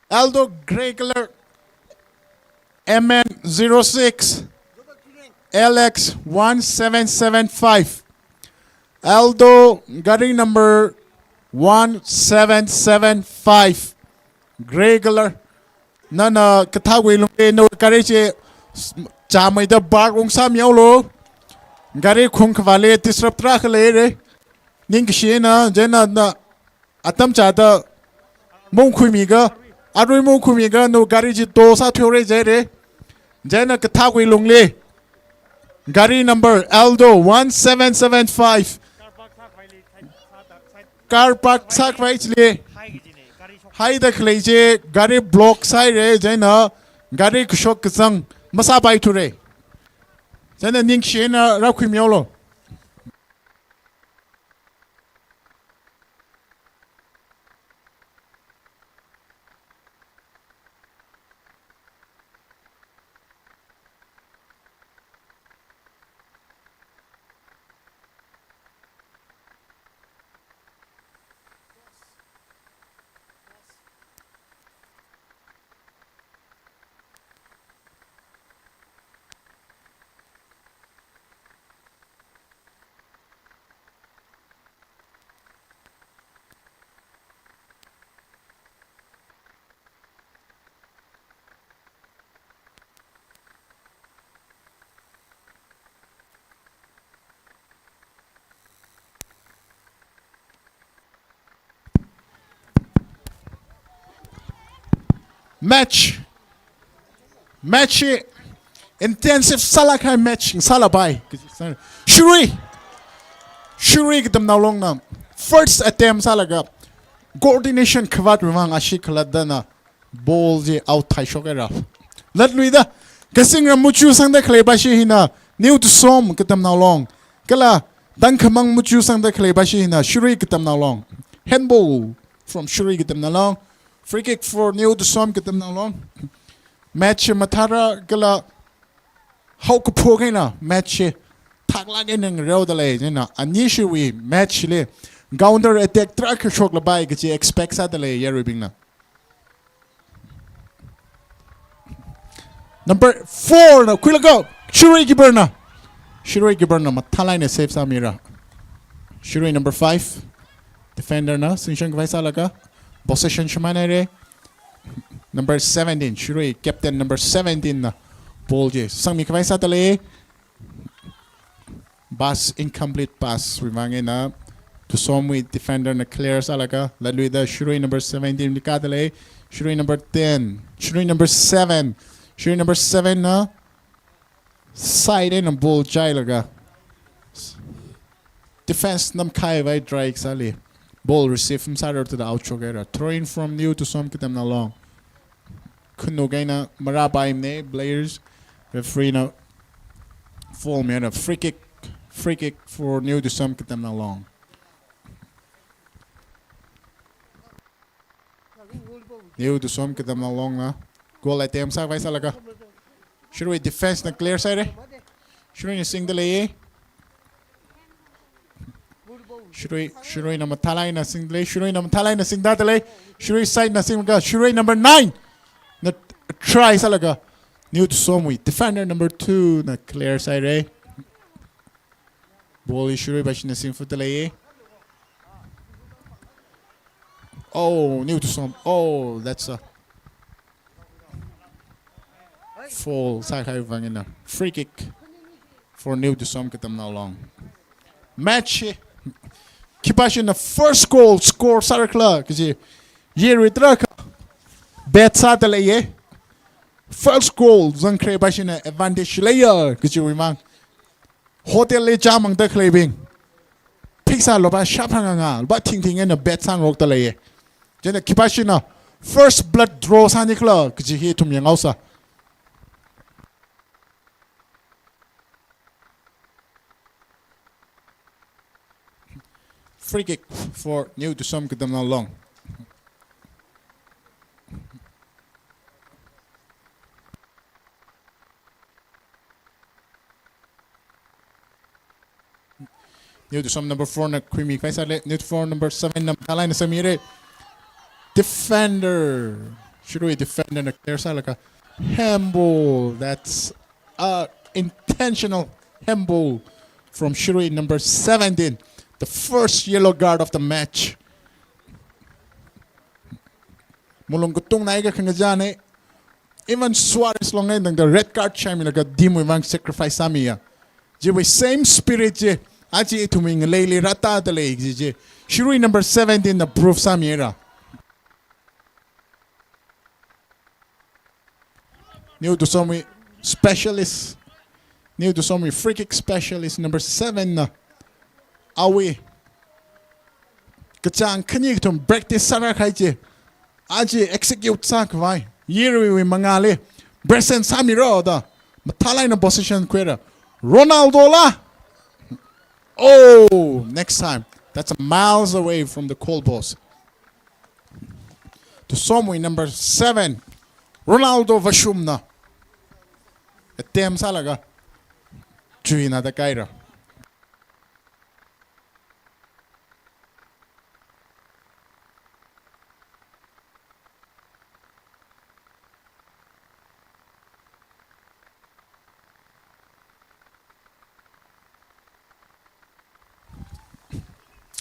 Aldo grey color, M N zero six L X one seven seven five. Aldo gari number one seven seven five. Grey color. Nana kathāwui lungli nawui gari chi s-, chāmeida park ungsāmihaolu. Gari khung khavāli disrupt tarākha leira. Ningkashi eina, chieina na atam chāda maungkhuimiga, arui maungkhuimiga, nawui gari chi tow sāthuihaora jihaira. Chieina kathāwui lungli gari number Aldo one seven seven five. Car park sākhavai chili haida khalei chi gari block sāhaira, chieina gari kashok kazang masāpaithura. Chieina ningkashi eina rākhuimihaolu. Match. Match hi intensive sālāk kahai match sālapai. Shirui. Shirui Katamnao Longna first attempt sālaga coordination khavātwui vang ashi khalattana ball chi out thai shokhaira. Latluida, Kasingram muchu sangda khalei pāshi hina, New Tusom Katamnao Long. Kala, Tangkhamang muchu sangda khalei pāshi hina, Shirui Katamnao Long. Handball from Shirui Katamnao Long. Free kick for New Tusom Katamnao Long. Match mathāra kala haokaphok eina match hi thaklāk eina ngareoda lei, chieina anishiwui match li counter attack tarākha shoklapai kaji expect sāda lei yaruibingna. Number four na khuilaga, Shirui keeper na. Shirui keeper na mathālāk eina save sāmira. Shirui number five, defender na singshang khavai sālaga, possession shimānhaira. Number seventeen, Shirui captain number seventeen na ball chi sangmi khavai sāda lei. Pass, incomplete pass wui vang eina Tusomwui defender na clear sālaga, latluida Shirui number seventeen li kāda lei, Shirui number ten, Shirui number seven, Shirui number seven na side eina ball chailaga defense namkhavai try sāli. Ball receive masārarthada out shokhaira. Throw in from New Tusom Katamnao Long. Khanuk eina marāpaimana players. Referee na foul mihaira, free kick. Free kick for New Tusom Katamnao Long. New Tusom Katamnao Long na goal attempt sākhavai sālaga, Shirui defense na clear sāhaira. Shiruina singda lei. Shirui, Shiruina mathālāk eina singda lei. Shiruina mathālāk eina singda lei. Shirui side na singlaga, Shirui number nine na try sālaga, New Tusomwui defender number two na clear sāhaira. Ball hi Shirui bashina singfada lei. Oh, New Tusom. Oh, that's a foul sākahai vang eina free kick for New Tusom Katamnao Long. Match hi khipāshina first goal score sārakhala kaji, yirui tarākha bet sāda lei. First goal zangkhare pāshina advantage leiya kajiwui mang. Hotel li chāmangda khaleibing, pheisā lupā shāphangā ngā, lupā thingthing eina bet sāngarokda lei. Chieina khipāshina first blood draw sānikhala kaji hi ithum yanghaosa. Free kick for New Tusom Katamnao Long. New Tusom number four na khuimi khavai sālei. New Tusom number seven na mathālāk eina sāmira. Defender, Shirui defender na clear sālaga, handball. That's a intentional handball from Shirui number seventeen, the first yellow card of the match. Malung katung nai kakhangachāna. Even Suarez Long eina tangda red card shāmilaga team wui vang sacrifice sāmiya. Chiwui same spirit chi aja ithumwui ngaleili rātāda lei kaji chi Shirui number seventeen na prove sāmira. New Tusomwui specialist, New Tusomwui free kick specialist number seven na awui kachāng khani kathum practice sārakahai chi aja execute sākhavai, yiruiwui mangāli present sāmira da mathālāk eina position khuira. Ronaldo la. Oh, next time. That's a miles away from the goal post. Tusomwui number seven, Ronaldo Vashum na attempt sālaga chuina da kaira.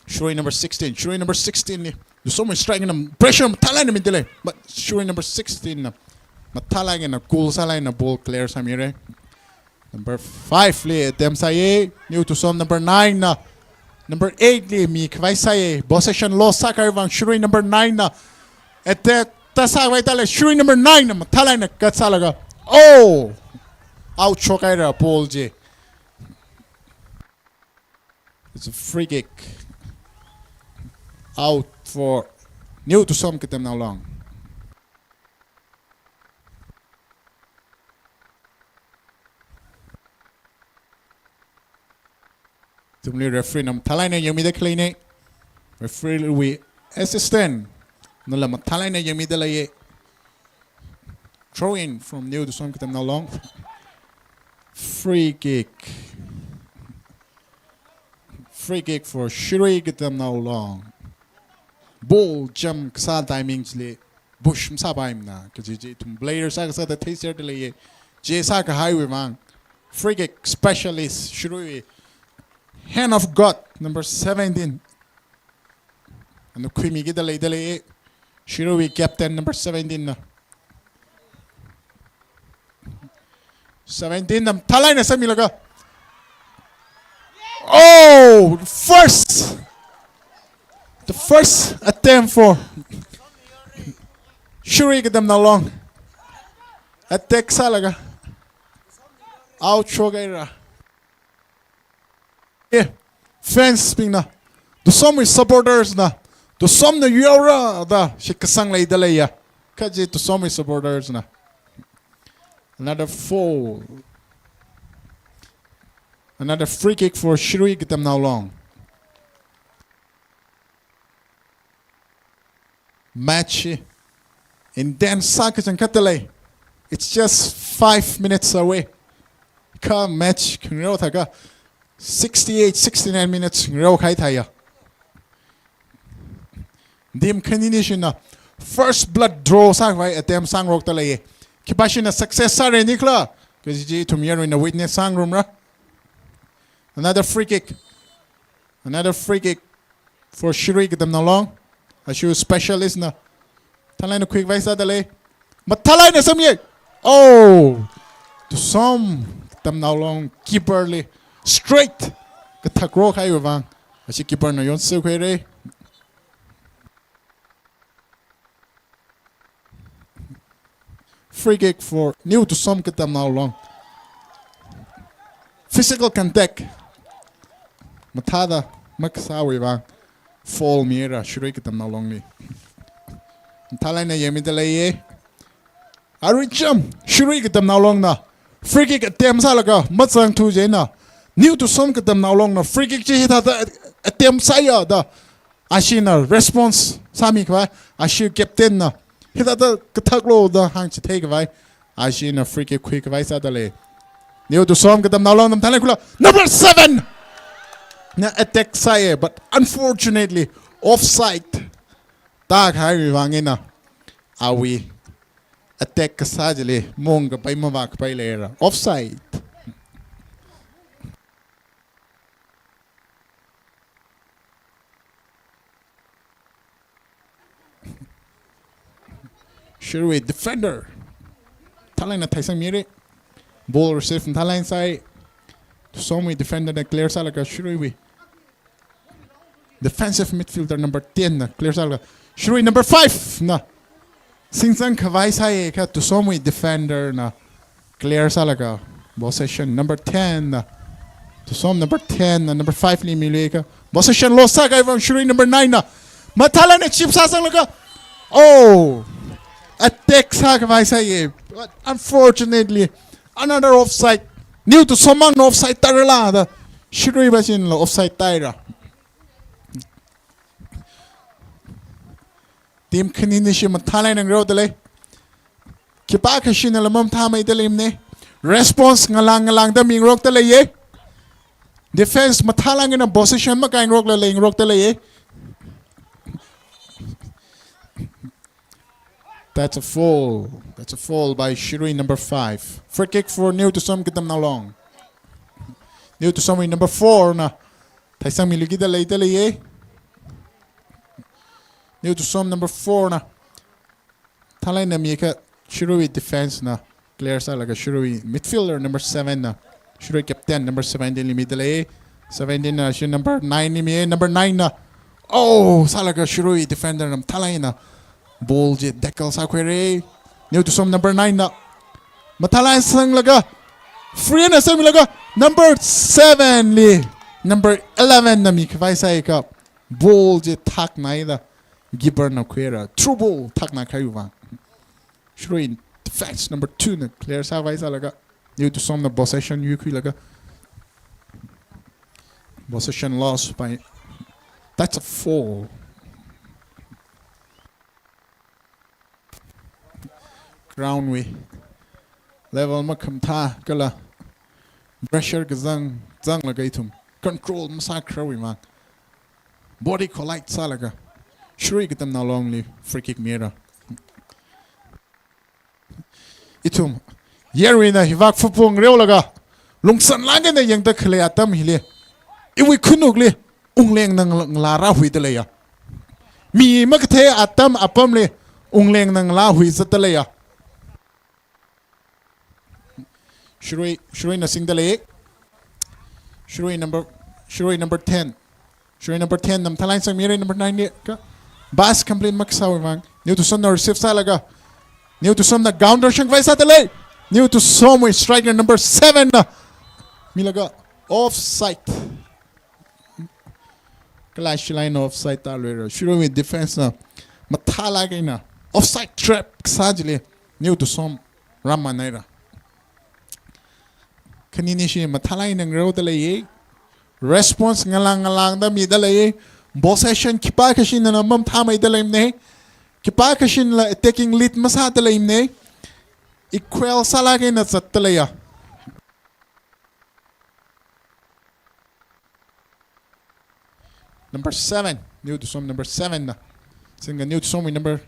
Shirui number sixteen, Shirui number sixteen li Tusomwui strike na pressure mathālāk eina mida lei. But Shirui number sixteen na mathālāk eina goal sālāk eina ball clear sāmira. Number five li attempt sāya, New Tusom number nine na. Number eight li mikhavai sāya. Possession loss sākahai vang Shirui number nine na attack ta sākhavai ta lei. Shirui number nine na mathālāk eina cut sālaga, oh, out shokhaira ball chi. It's a free kick. Out for New Tusom Katamnao Long. Ithumli referee na mathālāk eina yangmida khaleina. Referee wui assistant nala mathālāk eina yangmida leiya. Throw in from New Tusom Katamnao Long. Free kick. Free kick for Shirui Katamnao Long. Ball jump kasā timing chili push masāpaimana kaji chi ithum player sākasāda theiserda leiya. Chi sākahaiwui vang free kick specialist Shirui, hand of God number seventeen na khuimikida leida lei. Shiruiwui captain number seventeen na. Seventeen na mathālāk eina sāmilaga, oh, first, the first attempt for Shirui Katamnao Long. Attack sālaga out shokhaira. Eh, fans bingna, Tusomwui supporters na, Tusomna yaora da shitkasang leida leiya. Kha chi Tusomwui supporters na. Another foul. Another free kick for Shirui Katamnao Long. Match hi intense sākachangkhatta lei. It's just five minutes away. Kha match khangareo thākha sixty-eight, sixty-nine minutes ngareo kahai thāya. Team khanini shina first blood draw sākhavai attempt sāngarokta leiya. Khipāshina success sāra nikhala kaji chi ithum yaruina witness sāngarumra. Another free kick. Another free kick for Shirui Katamnao Long. Ashiwui specialist na. Mathālāk eina khuikhavai sāda lei. Mathālāk eina sangmiya. Oh! Tusom Katamnao Long keeper li straight kathak rokahaiwui vang ashi keeper na yonsukhuira. Free kick for New Tusom Katamnao Long. Physical contact mathāda makasāwui vang foul mira Shirui Katamnao Long li. Mathālāk eina yangmida leiya. Aruicham Shirui Katamnao Long na free kick attempt sālaga mazangthu chieina New Tusom Katamnao Long na free kick chi hithāda attempt sāya da ashina response sāmikhavai, ashi captain na hithāda kathaklu da hāngchitheikhavai, ashina free kick khuikhavai sāda lei. New Tusom Katamnao Long na mathālāk eina khuilaga number seven na attack sāya, but unfortunately offside tākahaiwui vang eina awui attack kasā chili mung kapai mavākapai leira. Offside. Shirui defender mathālāk eina theisangmira. Ball receive mathālāk eina sāi. Tusomwui defender na clear sālaga Shiruiwui defensive midfielder number ten na clear sālaga Shirui number five na singzangkhavai sāya kha Tusomwui defender na clear sālaga possession number ten na, Tusom number ten na number five li miluika possession loss sākahai vang Shirui number nine na mathālāk eina chip sāsanglaga, oh, attack sākhavai sāya. But unfortunately another offside. New Tusom mangna offside tārala da Shirui bachinla offside tāira. Team khanini shi mathālāk eina ngareoda lei. Khipākha shinala mamathāmeida leimana. Response ngalang ngalangda mingarokta leiya. Defense mathālāk eina possession makaingarokla leingarokta leiya. That's a foul. That's a foul by Shirui number five. Free kick for New Tusom Katamnao Long. New Tusomwui number four na theisangmiluikida leida leiya. New Tusom number four na mathālāk eina mikha Shiruiwui defense na clear sālaga Shiruiwui midfielder number seven na, Shirui captain number seventeen li mida lei. Seventeen na shi number nine li mi, number nine na, oh, sālaga Shirui defender na mathālāk eina ball chi tackle sākhuira. New Tusom number nine na mathālāk eina sanglaga free na sangmilaga number seven li, number eleven na mikhavai sāikha ball chi thaknaida keeper na khuira. Through ball thakna kahaiwui vang. Shirui defense number two na clear sākhavai sālaga New Tusom na possession yuikhuilaga possession loss by, that's a foul. Ground wui level makhamathā kala pressure kazang zanglaga ithum control masākharawui vang body collide sālaga Shirui Katamnao Long li free kick mira. Ithum yaruina hivak phupung reolaga lungsanlāk eina yangda khalei atam hili iwui khanukli ungleng nang ngalā rāhuida leiya. Mi makathei atam apamli ungleng nang ngalā hui zatda leiya. Shirui, Shirui na singda lei. Shirui number, Shirui number ten. Shirui number ten na mathālāk eina sangmira number nine li kha pass complete makasāwui vang. New Tusom na receive sālaga New Tusom na counter shangkhavai sāda lei. New Tusomwui striker number seven na milaga offside. Kala shilāk eina offside tāluira. Shiruiwui defense na mathālāk eina offside trap kasā chili New Tusom rāmānhaira. Khanini shi mathālāk eina ngareoda leiya. Response ngalang ngalangda mida leiya. Possession khipākha shinala mamathāmeida leimana. Khipākha shinala attacking lead masāda leimana. Equal sālāk eina zatda leiya. Number seven, New Tusom number seven na. Singkha New Tusom wui number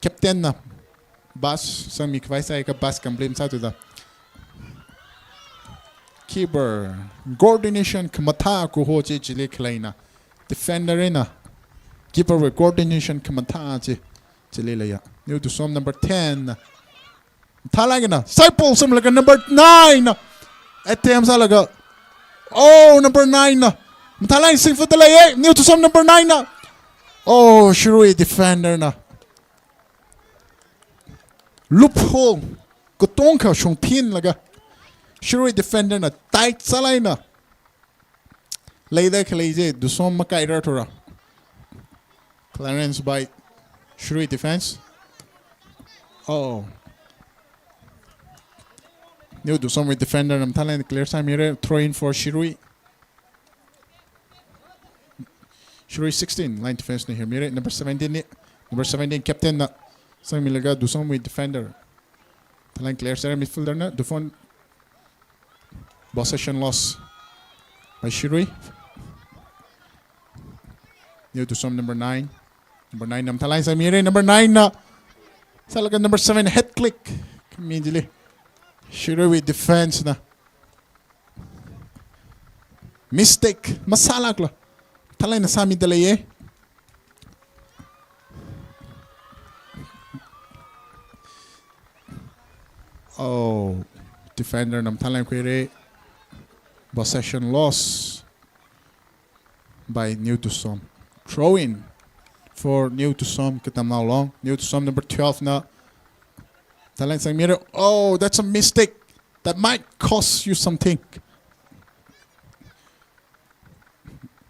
captain na. Bus, sangmi khavai sāakha bus complain sāthuda. Keeper, coordination khamathā kaho chi chili khaleina. Defender na. Keeper wui coordination khamathā chi chili leiya. New Tusom number ten na. Mathālāk eina, side ball samlaga number nine na. Attempt sālaga. Oh, number nine na. Mathālāk eina singfada leiya. New Tusom number nine na. Oh, Shirui defender na. Loophole katongkha shongphinlaga. Shirui defender na tight sālaina. Leida khalei chi Tusom makairarthura. Clearance by Shirui defense. Oh. New Tusom wui defender na mathālāk eina clear sāmira, throw in for Shirui. Shirui sixteen, line defense na hirmira, number seventeen ni, number seventeen captain na, sangmilaga Tusom wui defender. Mathālāk eina clear sāra midfielder na, Tusom Possession loss by Shirui. New Tusom number nine. Number nine na mathālāk eina sangmira. Number nine na sālaga number seven head click. Khami chili Shirui wui defense na mistake masālākla. Mathālāk eina sāmida leiya. Oh, defender na mathālāk eina khuira. Possession loss by New Tusom. Throw in for New Tusom Katamnao Long. New Tusom number twelve na mathālāk eina sangmira. Oh, that's a mistake. That might cost you something.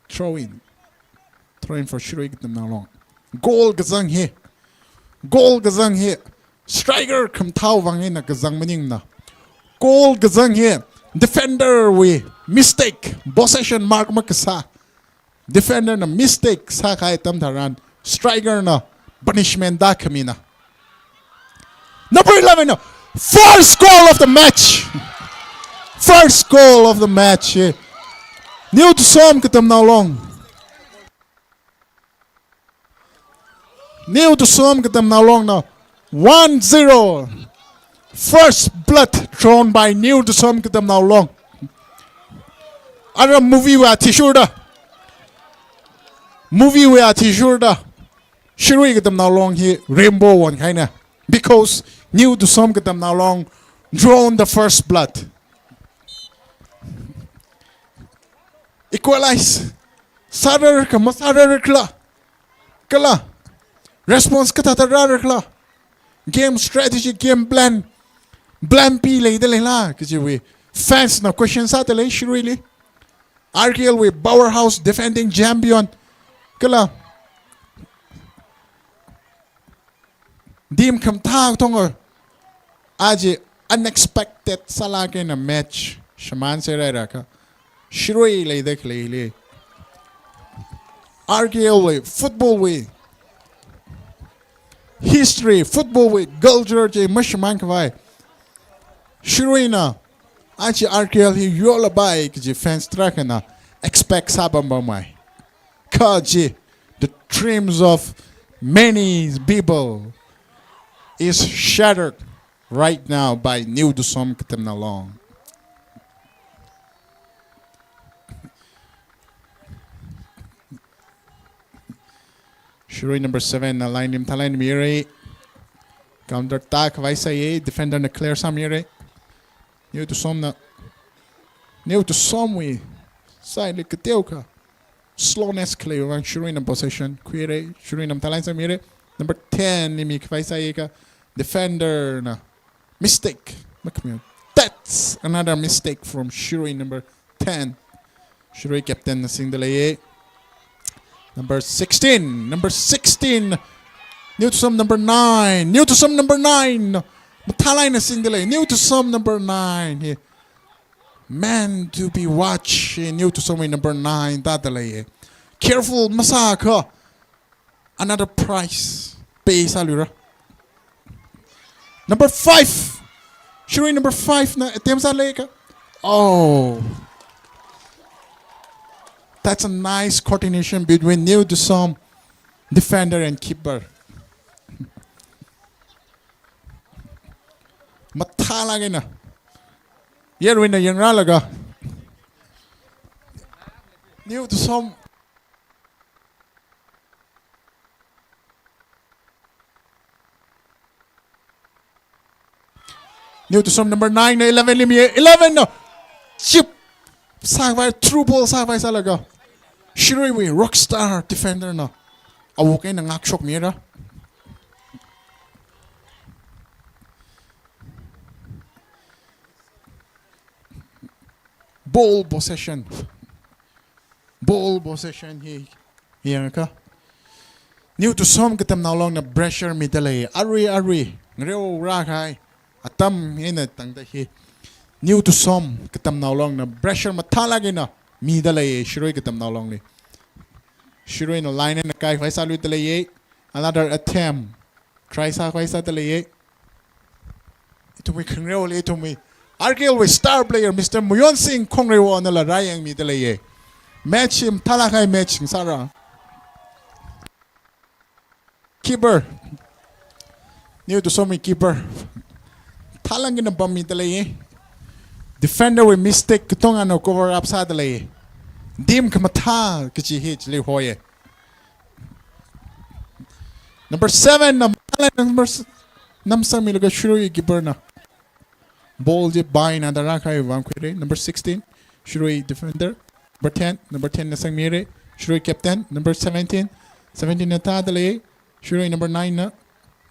Throw in. Throw in for Shirui Katamnao Long. Goal kazang hi. Goal kazang hi. Striker khamathā vang eina kazang maningna. Goal kazang hi. Defender wui mistake. Possession mark makasā. Defender na mistake sākahai atam tharan striker na punishment da khamina. Number eleven na, first goal of the match. First goal of the match. Eh. New Tusom Katamnao Long. New Tusom Katamnao Long na one zero. First blood drawn by New Tusom Katamnao Long. Ara movie wui athishurda. Movie wui athishurda. Shirui Katamnao Long hi rainbow onkahaina. Because New Tusom Katamnao Long drawn the first blood. Equalize. Sārar kha masārar khala. Kala. Response kathāda rārar khala. Game strategy, game plan. Plan B leida leila kajiwui. Fans na question sāda lei Shiruili. R K L wui powerhouse defending champion. Kala. Team khamathā katonga aja unexpected sālāk eina match shimānserhaira kha Shirui leida khaleili. R K L wui football wui history, football wui culture chi mashimānkhavai. Shiruina aja R K L hi yorlapai kaji fans tarākhana expect sāpampamai. Kha chi, the dreams of many people is shattered right now by New Tusom Katamnao Long. Shirui number seven na line nim thalai mira. Counter attack khavai sāya, defender na clear sāmira. New Tusom na, New Tusom wui side li kateokha slowness khalei vang Shirui na possession khuira, Shirui na thalai sāmira. Number ten li mikhavai sāya kha defender na mistake. Makhamiu. That's another mistake from Shirui number ten. Shirui captain na singda leiya. Number sixteen. Number sixteen. New Tusom number nine. New Tusom number nine. Mathalai na singda lei. New Tusom number nine. Hi. Man to be watched. Hi. New Tusom number nine. Thāda leiya. Careful masāakha. Another prize pay sāluira. Number five. Shirui number five na attempt sālei kha. Oh. That's a nice coordination between New Tusom defender and keeper. Mathālāk eina. Yaruina yangrālaga. New Tusom. New Tusom number nine na eleven li mi, eleven na chip sākhavai, through ball sākhavai sālaga Shiruiwui rockstar defender na awuk eina ngakshokmira. Ball possession. Ball possession hi yangakha, New Tusom katamnao longna pressure midalei, arui arui ngareo rākahai atam eina tangda hi New Tusom katamnao longna pressure mathālāk eina midalei Shirui katamnao longli. Shiruina line eina kaikhavai sāluidalei. Another attempt. Try sākhavai sādaleiye. Ithumwui khangareoli, ithumwui R K L wui star player Mister Muyon Singh Khongreiwonala rāyangmidaleiye. Match hi mathālāk kahai match ngasāra. Keeper. New Tusomwui keeper. Mathālāk eina pammidaleiye. Defender wui mistake katongana cover up sādaleiye. Team khamathā kaji hi chili hoiye. Number seven na, number s-, namsangmilaga Shirui keeper na ball chi bind na da rākahai vang khuire. Number sixteen, Shirui defender. Number ten, number ten na sangmire. Shirui captain, number seventeen. Seventeen na tādalei. Shirui number nine na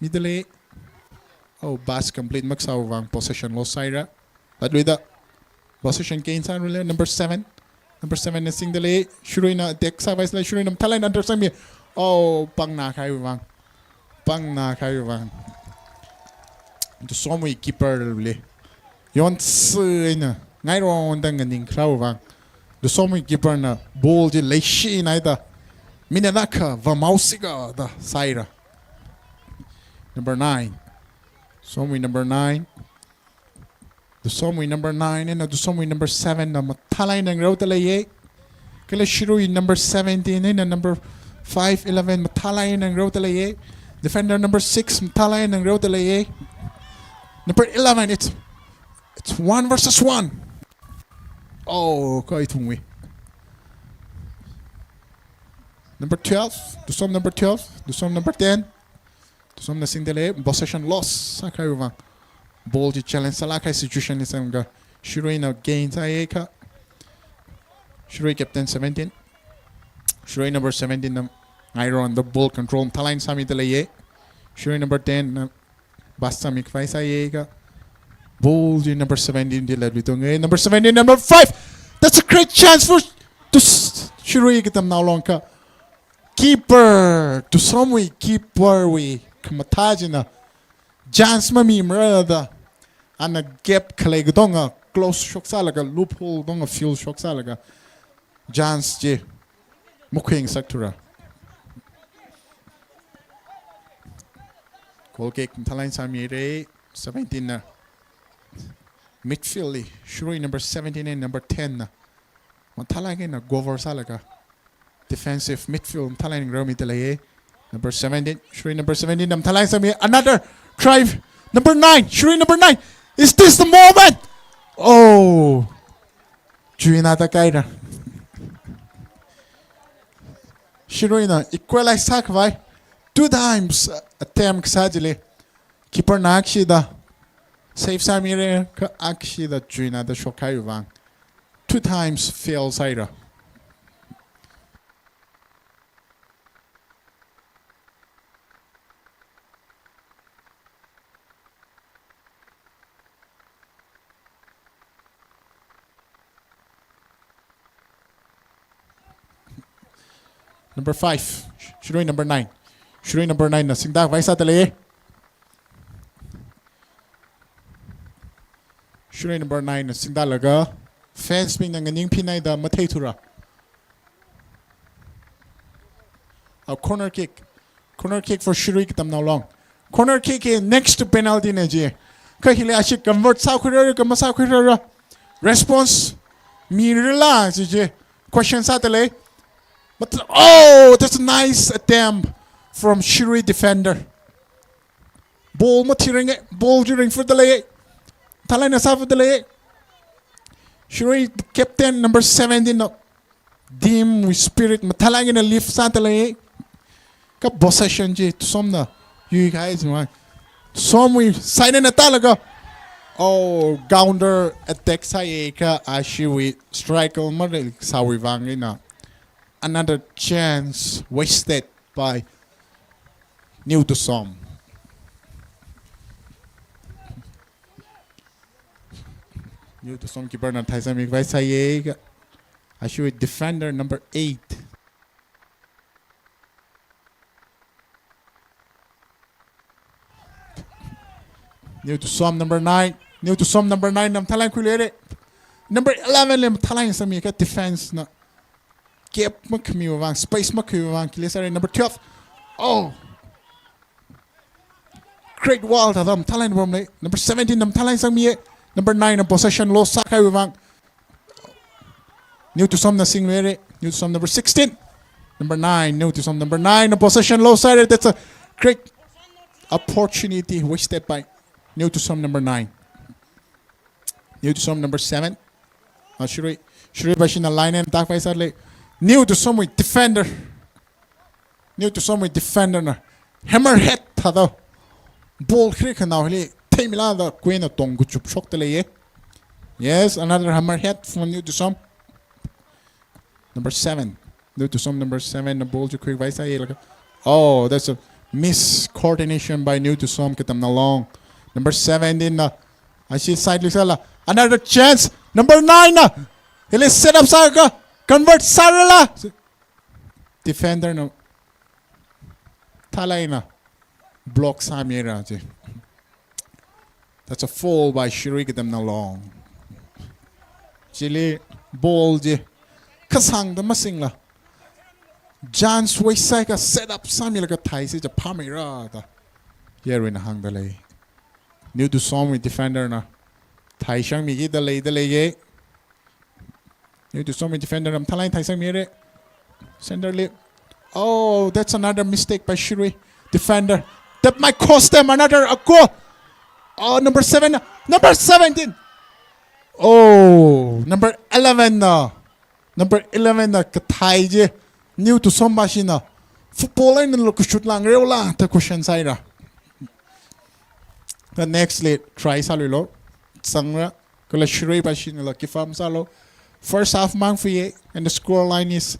midalei. Oh, pass complete makasā vang possession loss sāhaira. Latluida. Possession gain sāhaira, number seven. Number seven na singdalei. Shiruina attack sākhavai sālei. Shiruina mathālāk eina under sangmi. Oh, pangna kahai vang. Pangna kahai vang. Tusomwui keeper le. Yonsi eina ngaironda nganingkharā vang. Tusomwui keeper na ball chi leishi eina da. Minute akha vamhaosi kha da sāhaira. Number nine. Tusomwui number nine. Tusomwui number nine eina Tusomwui number seven na mathālāk eina ngareodaleiye. Kala Shirui number seventeen eina number five, eleven mathālāk eina ngareodaleiye. Defender number six mathālāk eina ngareodaleiye. Number eleven, it's, it's one versus one. Oh, kha ithumwui. Number twelve, Tusom number twelve, Tusom number ten. Tusomna singdalei, possession loss sākahai vang. Ball chi challenge sālāk kahai situation li sangga. Shiruina gain sāhaikha. Shirui captain seventeen. Shirui number seventeen na ngaironda ball control mathālāk eina sāmidaleiye. Shirui number ten na pass sāmikhavai sāhaikha. Ball chi number seventeen chili latluidunge. Number seventeen, number five. That's a great chance for Tus-, Shirui katamnao long kha. Keeper, Tusomwui keeper wui khamathā china chance mamimara da. Ana gap khalei katonga close shoksālaga, loophole katonga fill shoksālaga chance chi makhuingasakthura. Goal kick mathālāk eina sāmire, seventeen na. Midfield li, Shirui number seventeen and number ten na mathālāk eina cover sālaga. Defensive midfield mathālāk eina ngareomidaleiye. Number seventeen, Shirui number seventeen, mathālāk eina sāmi. Another try. Number nine, Shirui number nine. Is this the moment? Oh. Chuina da kaira. Shiruina equalize sākhavai. Two times, uh, attempt kasā chili. Keeper na akshida save sāmire, kha akshida chuina da shokkahai vang. Two times fail sāhaira. Number five. Shirui number nine. Shirui number nine na singda khavai sādalei. Shirui number nine na singdalaga fans bingna nganingphi naida matheithura. A corner kick. Corner kick for Shirui Katamnao Long. Corner kick hi next to penalty na ji. Kha hili ashi convert sākhuirara, kha masākhuirara. Response mirala ji ji. Question sādalei. But, oh, that's a nice attempt from Shirui defender. Ball mathirenge, ball during for the lay. Mathālāk eina sā for the lay. Shirui, the captain, number seventeen, no. Team with spirit, mathālāk eina lift sāda lei. Kha possession chi Tusomna yuikahai jima. Tusomwui side eina tālaga, oh, counter attack sāya kha Ashiwui strike ma rei sāwui vang eina. Another chance wasted by New Tusom. New Tusom keeper na thaisangmi khavai sāya kha Ashiwui defender number eight. New Tusom number nine. New Tusom number nine na mathālāk eina khuiluire. Number eleven li mathālāk eina sangmi kha defense na gap makhamiwui vang, space makhamiwui vang, clear sāra number twelve. Oh. Great wall thāda mathālāk eina pamlei. Number seventeen na mathālāk eina sangmiya. Number nine na possession loss sākahaiwui vang. New Tusom na singluire. New Tusom number sixteen. Number nine, New Tusom number nine na possession loss sāra. That's a great opportunity wasted by New Tusom number nine. New Tusom number seven. Ah, Shirui, Shirui bashina line eina tākhavai sālei. New Tusomwui defender. New Tusomwui defender na hammerhead thāda ball khri khanao hili theimilāda kuina tong kuchup shokda leiya. Yes, another hammerhead from New Tusom. Number seven. New Tusom number seven na ball chi khuikhavai sāya laga. Oh, that's a miscoordination by New Tusom Katamnalong. Number seventeen na ashi side li sāla. Another chance. Number nine na hili set up sālaga convert sārala. Defender na mathālāk eina block sāmira chi. That's a foul by Shirui Katamnalong. Chili ball chi kasāngda masingla, chance waste sāakha set up sāmilaga thaisa chi phāmeira da yaruina hāngda lei. New Tusomwui defender na thaisangmikida leida leiya. New Tusomwui defender na mathālāk eina thaisangmira. Center li. Oh, that's another mistake by Shirui defender. That might cost them another a goal. Oh, number seven, number seventeen. Oh, number eleven na. Number eleven na kathai chi. New Tusom bashina football eina lo kashut lāngreo la da question sāira. The next li try sāluilo. Sangra. Kala Shirui bashina la give up sālo. First half mangfuiya, and the score line is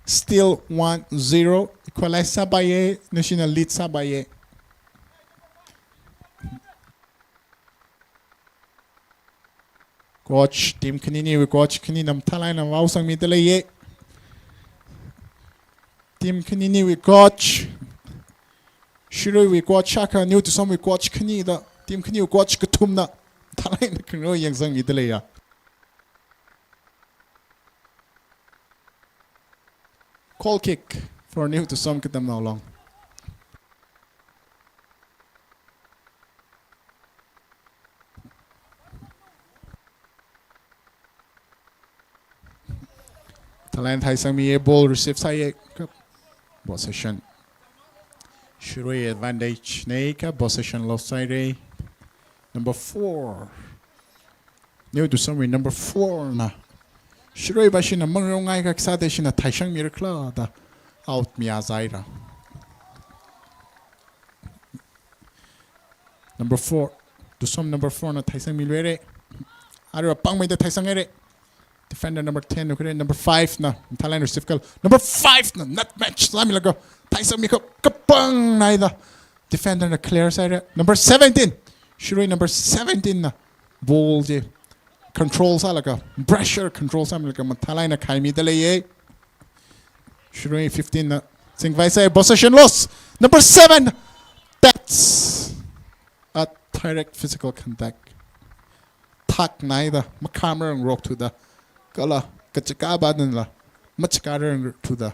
still one zero. Equalize sāpaiya, nashina lead sāpaiya. Coach, team khaniniwui coach khani na mathālāk eina vaosangmida leiya. Team khaniniwui coach, Shiruiwui coach akha, New Tusomwui coach khani da, team khaniwui coach kathumna mathālāk eina khangareo yangsangmida leiya. Goal kick for New Tusom Katamnao Long. Mathālāk eina thaisangmiya, ball receive sāya. Possession. Shirui advantage nei kha possession loss sāhaira. Number four. New Tusomwui number four na. Shirui bashina mangareo ngai kha sāda shina thaisangmira khala da out miya sāhaira. Number four. Tusom number four na thaisangmiluira. Arui apāngmeida thaisanghaira. Defender number ten na khuira, number five na mathālāk eina receive khala. Number five na net match sāmilaga thaisangmi kha kapang naida. Defender na clear sāhaira. Number seventeen. Shirui number seventeen na ball chi control sālaga, pressure control sāmilaga mathālāk eina khaimida leiya. Shirui fifteen na singvai sāya, possession loss. Number seven. That's a direct physical contact. Thak naida makhamarang rok thuda, kala kachaka badan la machaka rang thuda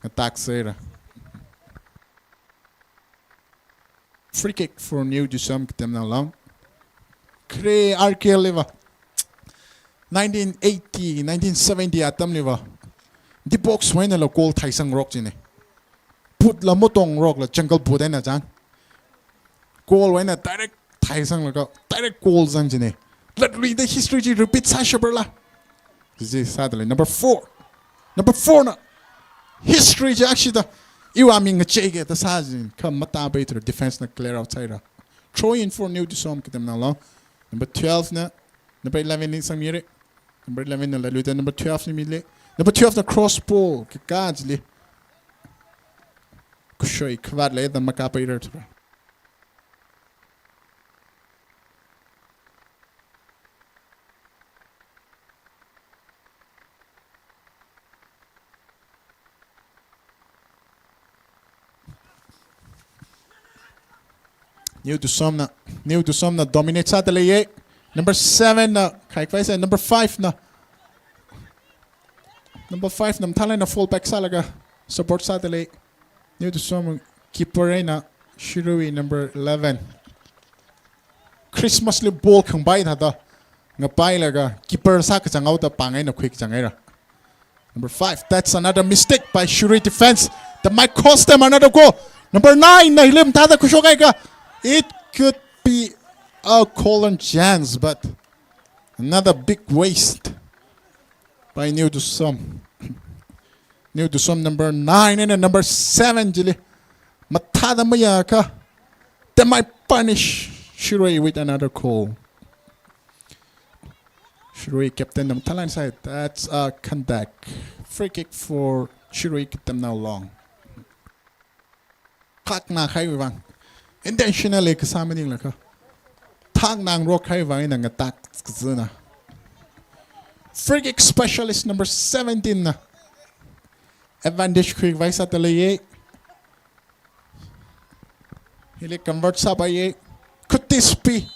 ngatak sāhaira. Free kick for New Tusom Katamnao Long. Khare R K L liva, nineteen eighty, nineteen seventy atamliva D box wui einala goal thaisangrok jina. Boot la matongrokla jungle boot eina zang. Goal wui eina direct thaisanglaga direct goal zang jina. Latluida history chi repeat sāshapra la. Chi sāda lei. Number four. Number four na. History chi akshida iwui aming ngacheike da sā jina. Kha matāpai thura, defense na clear out sāhaira. Throw in for New Tusom Kitamnao Long. Number twelve na. Number eleven li sangmira. Number eleven na latluida number twelve li mila. Number twelve na cross ball kakā chili. Khuishoi khavāt leida makāpaira thura. New Tusom na, New Tusom na dominate sāda leiya. Number seven na, khai khavai sāi, number five na. Number five na mathālāk eina fall back sālaga support sāda lei. New Tusom keeper eina Shirui number eleven. Christmas li ball khangapai thāda ngapailaga keeper sākachang haoda pāng eina khuikachang haira. Number five, that's another mistake by Shirui defense that might cost them another goal. Number nine na hili mathāda khuishok haika. It could be a golden chance, but another big waste by New Tusom. New Tusom number nine and number seven chili mathāda mayākha, they might punish Shirui with another goal. Shirui captain na mathālāk eina sāi. That's a contact. Free kick for Shirui Kitamnao Long. Thakna kahaiwui vang. Intentionally kasā maningla kha. Thakna ngarok kahaiwui vang eina ngatak kazina. Free kick specialist number seventeen na advantage khuikhavai sāda leiya. Hili convert sāpaiya. Could this be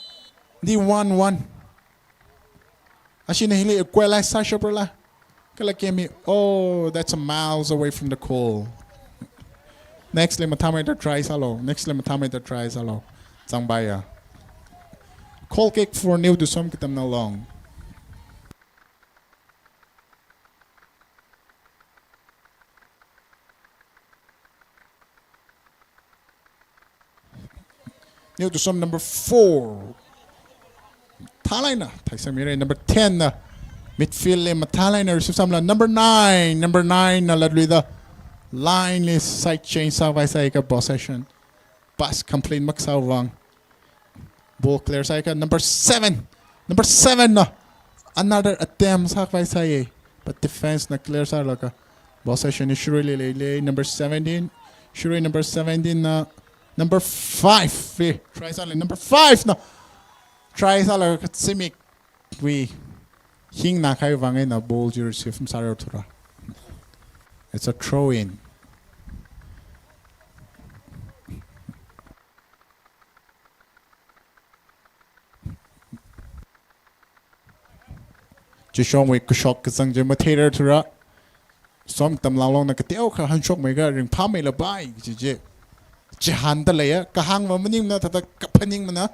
the one one? Ashina hili equalize sāshapra la. Kala game hi, oh, that's a miles away from the goal. Next li mathāmeida try sālu. Next li mathāmeida try sālu. Zangpaiya. Goal kick for New Tusom Kitamnao Long. New Tusom number four. Mathālāk eina thaisangmira. Number ten na midfield li mathālāk eina receive sāmila. Number nine, number nine na latluida line li side change sākhavai sāhaika possession. Pass complete makasāwui vang. Ball clear sāhaika number seven. Number seven na another attempt sākhavai sāya. But defense na clear sālaga possession hi Shirui li leilei. Number seventeen. Shirui number seventeen na number five li try sālei. Number five na try sālaga zimikwui hingna kahaiwui vang eina ball chi receive masāra thura. It's a throw in. Chishongwui kashok kazang chi matheira thura. Tusom Kitamnao Long na kateokha hanshokmeiakha ringphāmeilapai chi chi. Chihānda leiya, kahāngva maningmana, thāda kaphaningmana.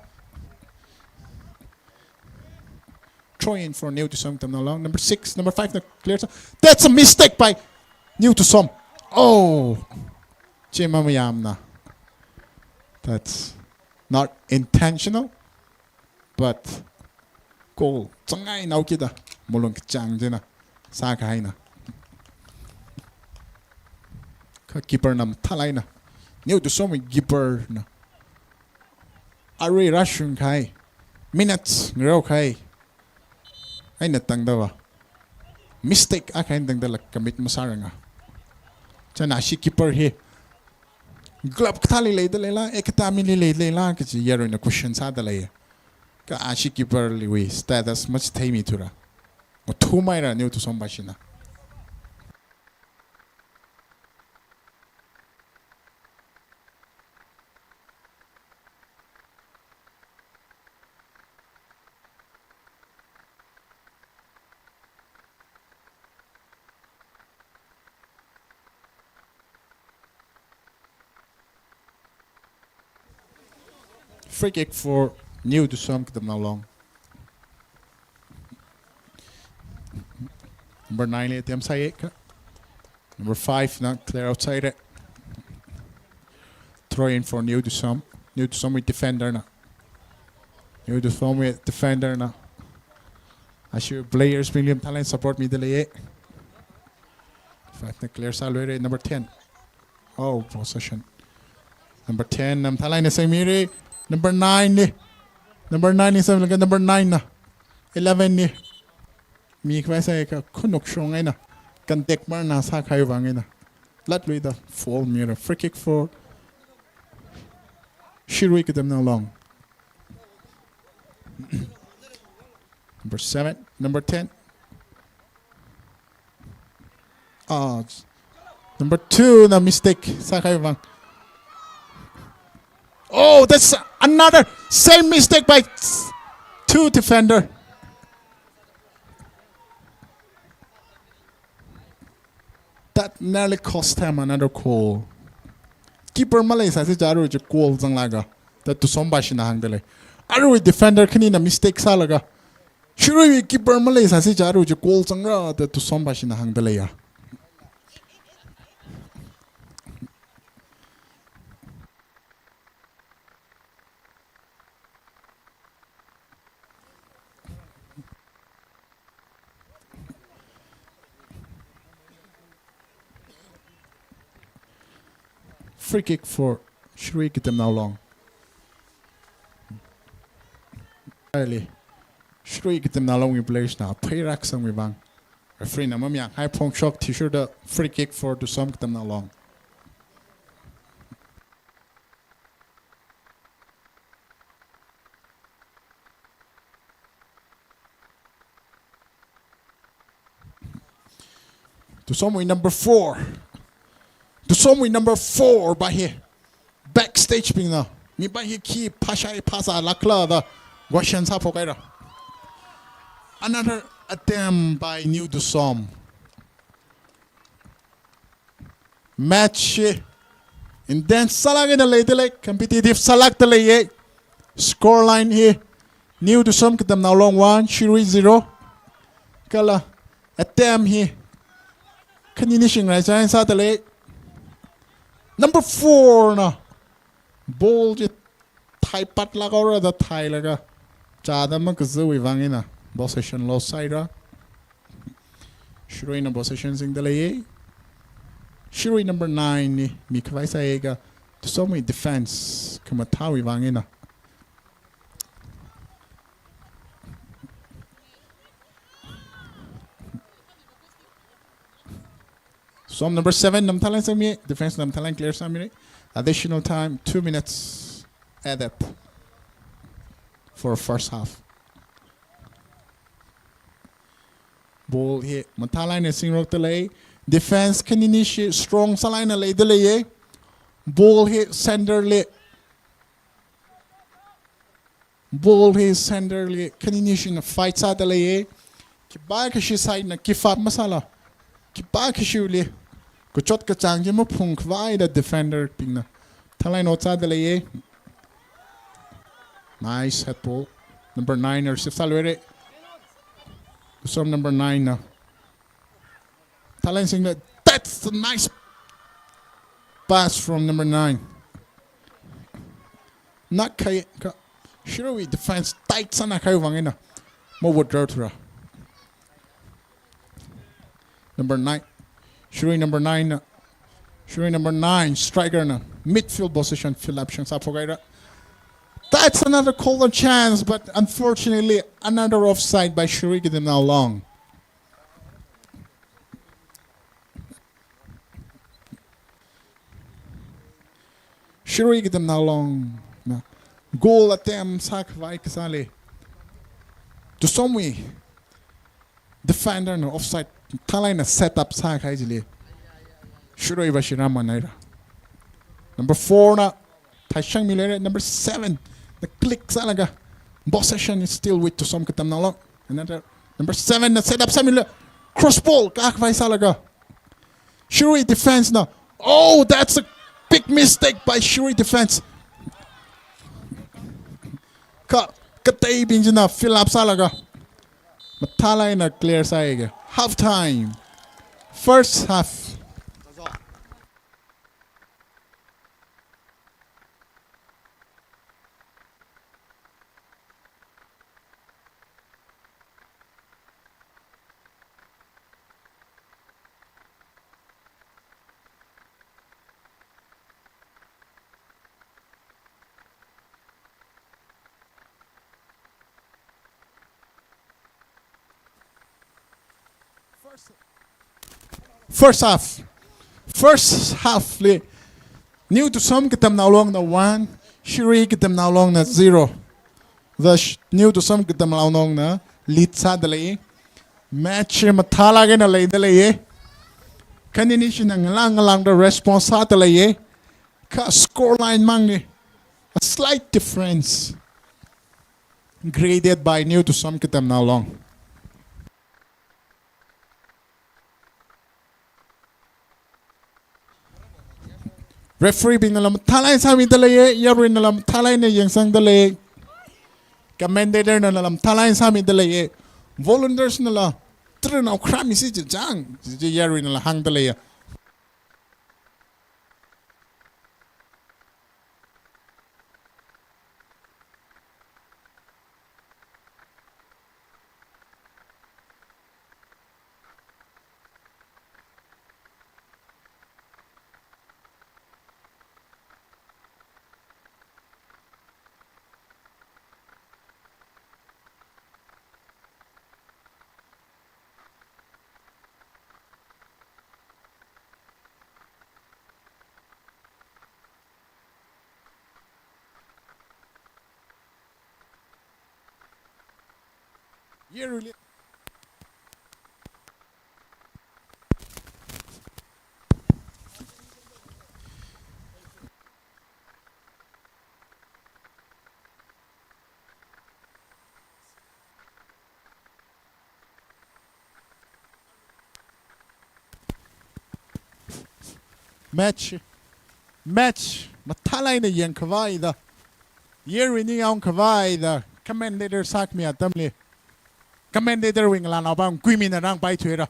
Throw in for New Tusom Kitamnao Long. Number six, number five na clear sā. That's a mistake by New Tusom. Oh. Chi mamayāmana. That's not intentional, but goal zangngai nao kida malung kachāng china sākahaina. Kha keeper na mathālāk eina. New Tusom keeper na arui rāshung kahai. Minutes ngarao kahai eina tangdava mistake akha eina tangdala commit masāranga. China ashi keeper hi club kathāli leida leila, academy li leida leila kaji yaruina question sāda lei. Kha ashi keeper liwui status machitheimi thura. Ngathumhaira New Tusom pashina. Free kick for New Tusom Kitamnao Long. Number nine li attempt sāya kha. Number five na clear outside. Throw in for New Dusom. New Dusom with defender na. New Dusom with defender na. Ashi players bingli mathālāk eina support midalei. Five na clear sāluire. Number ten. Oh, possession. Number ten na mathālāk eina sengmire. Number nine li. Number nine li senglaga number nine na. Eleven li. Mikhavai sāakha khanukshong eina contact marna sākahai vang eina latluida foul mira. Free kick for Shirui Katemnao Long. Number seven, number ten. Ah, number two na mistake sākahai vang. Oh, that's another same mistake by two defender. That nearly cost him another goal. Keeper maleisāsi jiakha arui chi goal zanglaga. Da Dusom bashina hāngdalei. Arui defender khanina mistake sālaga. Shirui keeper maleisāsi jiakha arui chi goal zangra da Dusom bashina hāngdaleiya. Free kick for Shirui Katemnao Long. Early. Shirui Katemnao Longwui players na pheirak sangwui vang. Referee na mamayānghai phongshok athishurda free kick for Dusom Katemnao Long. Dusomwui number four. Dusomwui number four pa hi. Backstage bingna. Mipa hi khi phāshai phāzālākla da question sāphok haira. Another attempt by New Dusom. Match hi intense sālāk eina leidalei, competitive sālākdaleiye. Score line hi New Dusom Katemnao Long one, Shirui zero. Kala attempt hi khanini shingraichān sādalei. Number four na ball chi thaipatlāk haora da thailaga chāda makazuiwui vang eina possession loss sāhaira. Shiruina possession singdaleiye. Shirui number nine li mikhavai sāakha Dusomwui defense khamathāwui vang eina. Som number seven na mathālāk eina sangmi, defense na mathālāk eina clear sāmire. Additional time, two minutes added for first half. Ball hi mathālāk eina singrokdalei. Defense khanini chi strong sālāk eina leidaleiye. Ball hi center li. Ball hi center li khanini china fight sādaleiye. Khipākhashi side na give up masāla. Khipākhashili kachot kachāng chi maphungkhavai da defender bingna mathālāk eina ot sādaleiye. Nice head ball. Number nine na receive sāluire. Dusom number nine na mathālāk eina singda, that's a nice pass from number nine. Nakhai ka Shirui defense tight sānakahai vang eina mawithdraw thura. Number nine. Shirui number nine na. Shirui number nine, striker na. Midfield position fill up chang sāphok haira. That's another golden chance, but unfortunately, another offside by Shirui Katemnao Long. Shirui Katemnao Long na goal attempt sākhavai kasāli Dusomwui defender na offside mathālāk eina set up sākahai chili Shirui va shira manai ra. Number four na thaichang miluire, number seven na click sālaga possession is still with Dusom Katemnao Long. Another number seven na set up sāmilu, cross ball kakhavai sālaga Shirui defense na. Oh, that's a big mistake by Shirui defense. Ka, kateibing china fill up sālaga mathālāk eina clear sāakha. Half time. First half. First half. First half li New Tusam Katamnao Longna one, Shirui Katamnao Longna zero. The sh-, New Tusam Katamnao Longna lead sādalei. Match mathālāk eina leidalei. Khanini shina ngalang ngalangda response sādalei. Kha score line mangli a slight difference created by New Tusam Katamnao Long. Referee bingna lam mathālāk eina sāmidalei, yaruina lam mathālāk eina yangsangdalei, commentator na lam mathālāk eina sāmidalei, volunteers na la trin au kram isi jang, ji yaruina la hāngdalei. Match, match mathālāk eina yangkhavai da, yarui ningyāng khavai da commentator sākhami atamli commentator wui ngalānaobing kuimina rāngpaithuira.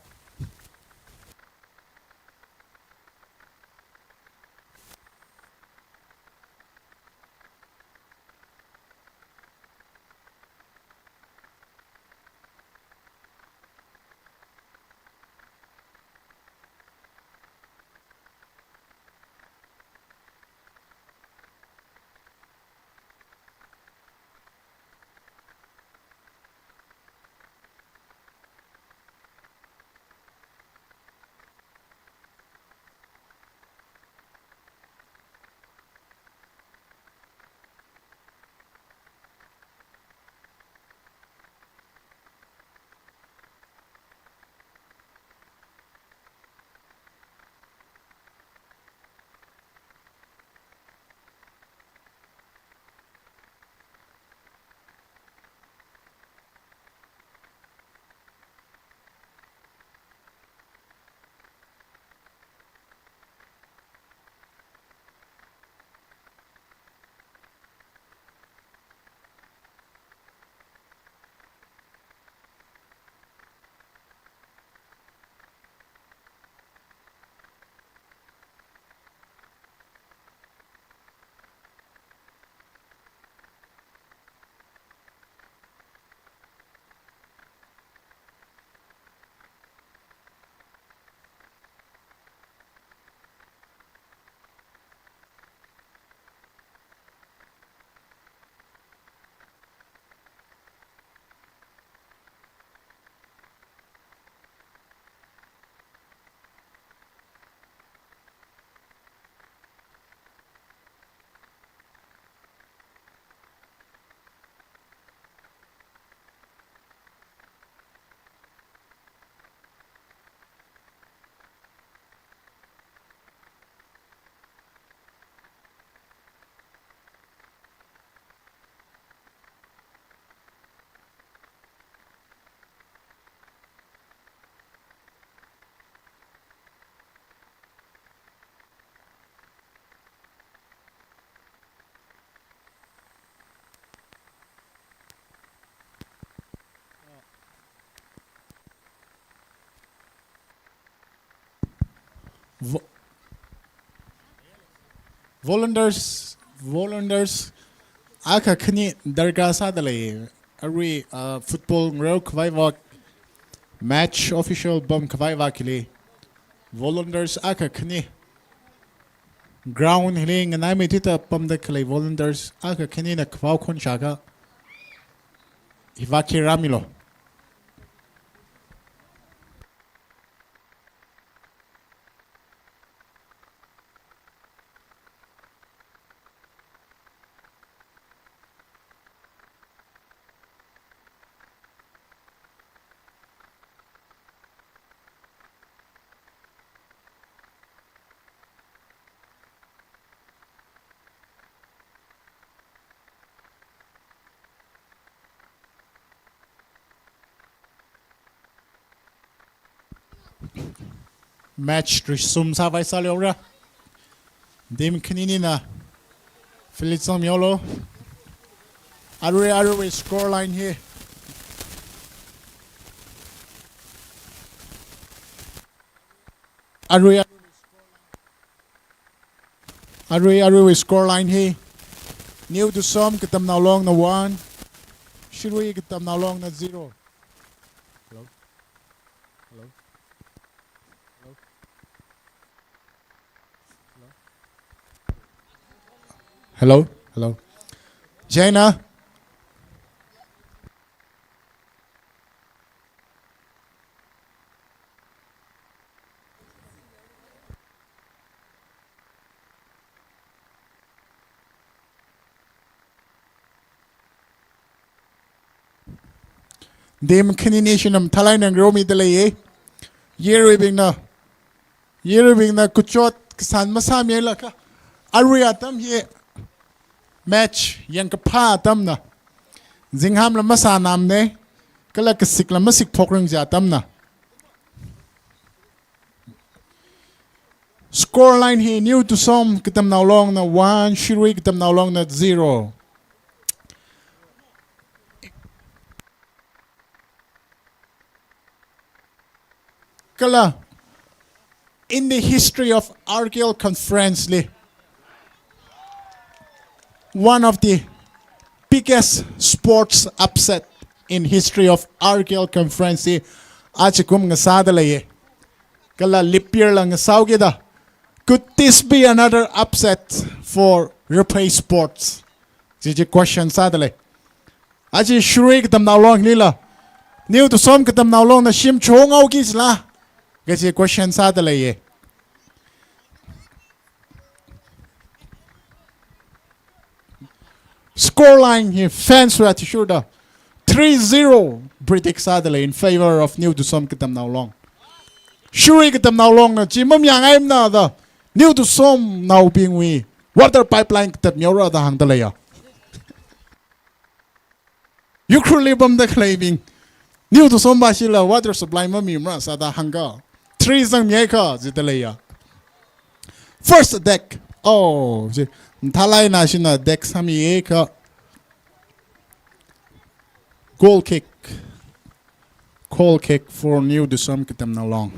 Vo-, volunteers, volunteers akha khani darkar sādalei, arui, uh, football ngarao khavai vak, match official pam khavai vak hili volunteers akha khani, ground hili nganaimeithuida pamda khalei volunteers akha khanina khavao khon shākha, hi vak hi rāmilu. Match resume sāvai sāleira. Team khaninina field sangmihaolu. Arui aruiwui score line hi. Arui arui arui aruiwui score line hi. New Tusom Katamnao Longna one, Shirui Katamnao Longna zero. Hello? Hello? Hello? Hello? Hello? Jaina? Team khanini shinam thalai nang romi dalei ye. Yeruibingna. Yeruibingna kuchot kasān masāmilaga. Arui atam hi match yangkaphā atamna. Zinghamla masānamne. Kala kasikla masikphokrangjā atamna. Score line hi New Tusom Katamnao Longna one, Shirui Katamnao Longna zero. Kala, in the history of R K L conference li, one of the biggest sports upset in history of R K L conference hi achikum ngasāda leiye. Kala leap year la ngasāhaokida. Could this be another upset for Raphei Sports? Chi chi question sāda lei. Achi Shirui Katamnao Long lila New Tusom Katamnao Longna shim chongaoki sila. Kachi question sāda leiye. Score line hi fans wui athishurda three zero predict sāda lei in favor of New Tusom Katamnao Long. Shirui Katamnao Longna chi mamayāngaimana da New Tusomnaobingwui water pipeline katatmihaora da hāngda leiya. Ukhrulli pamda khaleibing New Tusom bashila water supply mamimara sāda hāngga. Three zangmihaika jida leiya. First attack. Oh, chi. Thalai nashina attack sāmihaika. Goal kick. Goal kick for New Tusom Katamnao Long.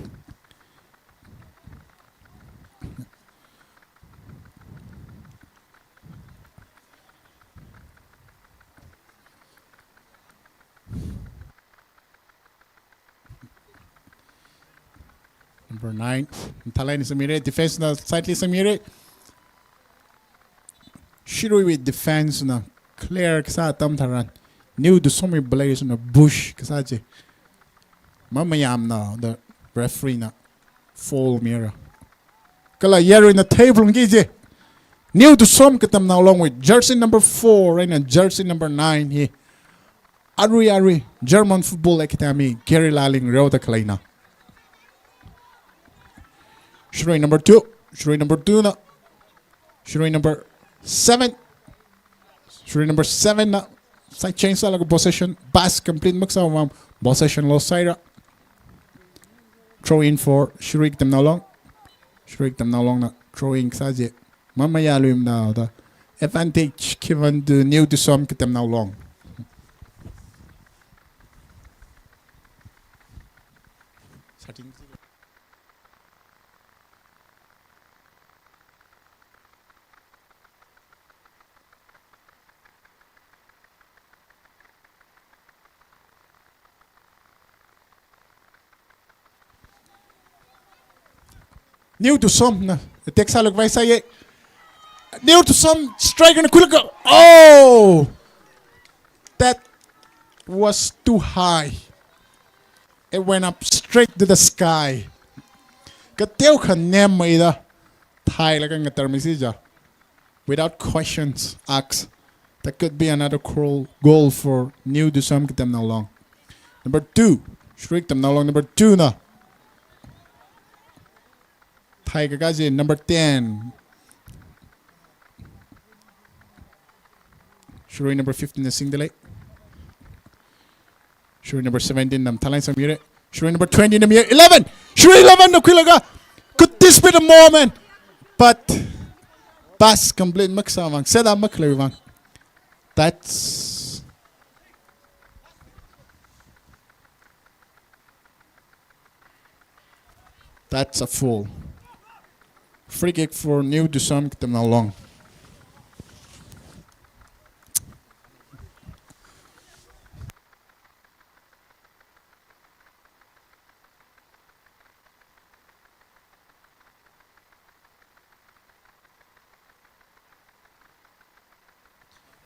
Number nine. Thalai ni sāmire, defense na slightly sāmire. Shiruiwui defense na clear kasā atam tharan. New Tusomwui players na push kasā chi. Mamayāmana da referee na foul mira. Kala yaruina theiphalungki je. New Tusom Katamnao Longwui jersey number four eina jersey number nine hi. Arui arui German Football Academy Gary Laling reoda khaleina. Shirui number two, Shirui number two na, Shirui number seven, Shirui number seven na side change sālaga possession, pass complete makasāmamana, possession loss sāhaira. Throw in for Shirui Katamnao Long. Shirui Katamnao Long na throw in kasā chi mamayāluimana da. Advantage given to New Tusom Katamnao Long. New Tusom na attack sālakvai sāye. New Tusom striker na khuilaga. Oh! That was too high. It went up straight to the sky. Kateokha nemmeida thailaga ngatarmisi ja. Without questions asked, that could be another goal, goal for New Tusom Katamnao Long. Number two, Shirui Katamnao Long number two na. Thaikaka chi number ten. Shirui number fifteen na singda lei. Shirui number seventeen na mathālāk sāmire. Shirui number twenty na mi eleven. Shirui eleven na khuilaga. This be the moment. But pass complete makasā vang, set up makhalei vang. That's That's a foul. Free kick for New Dusom Katamnao Long.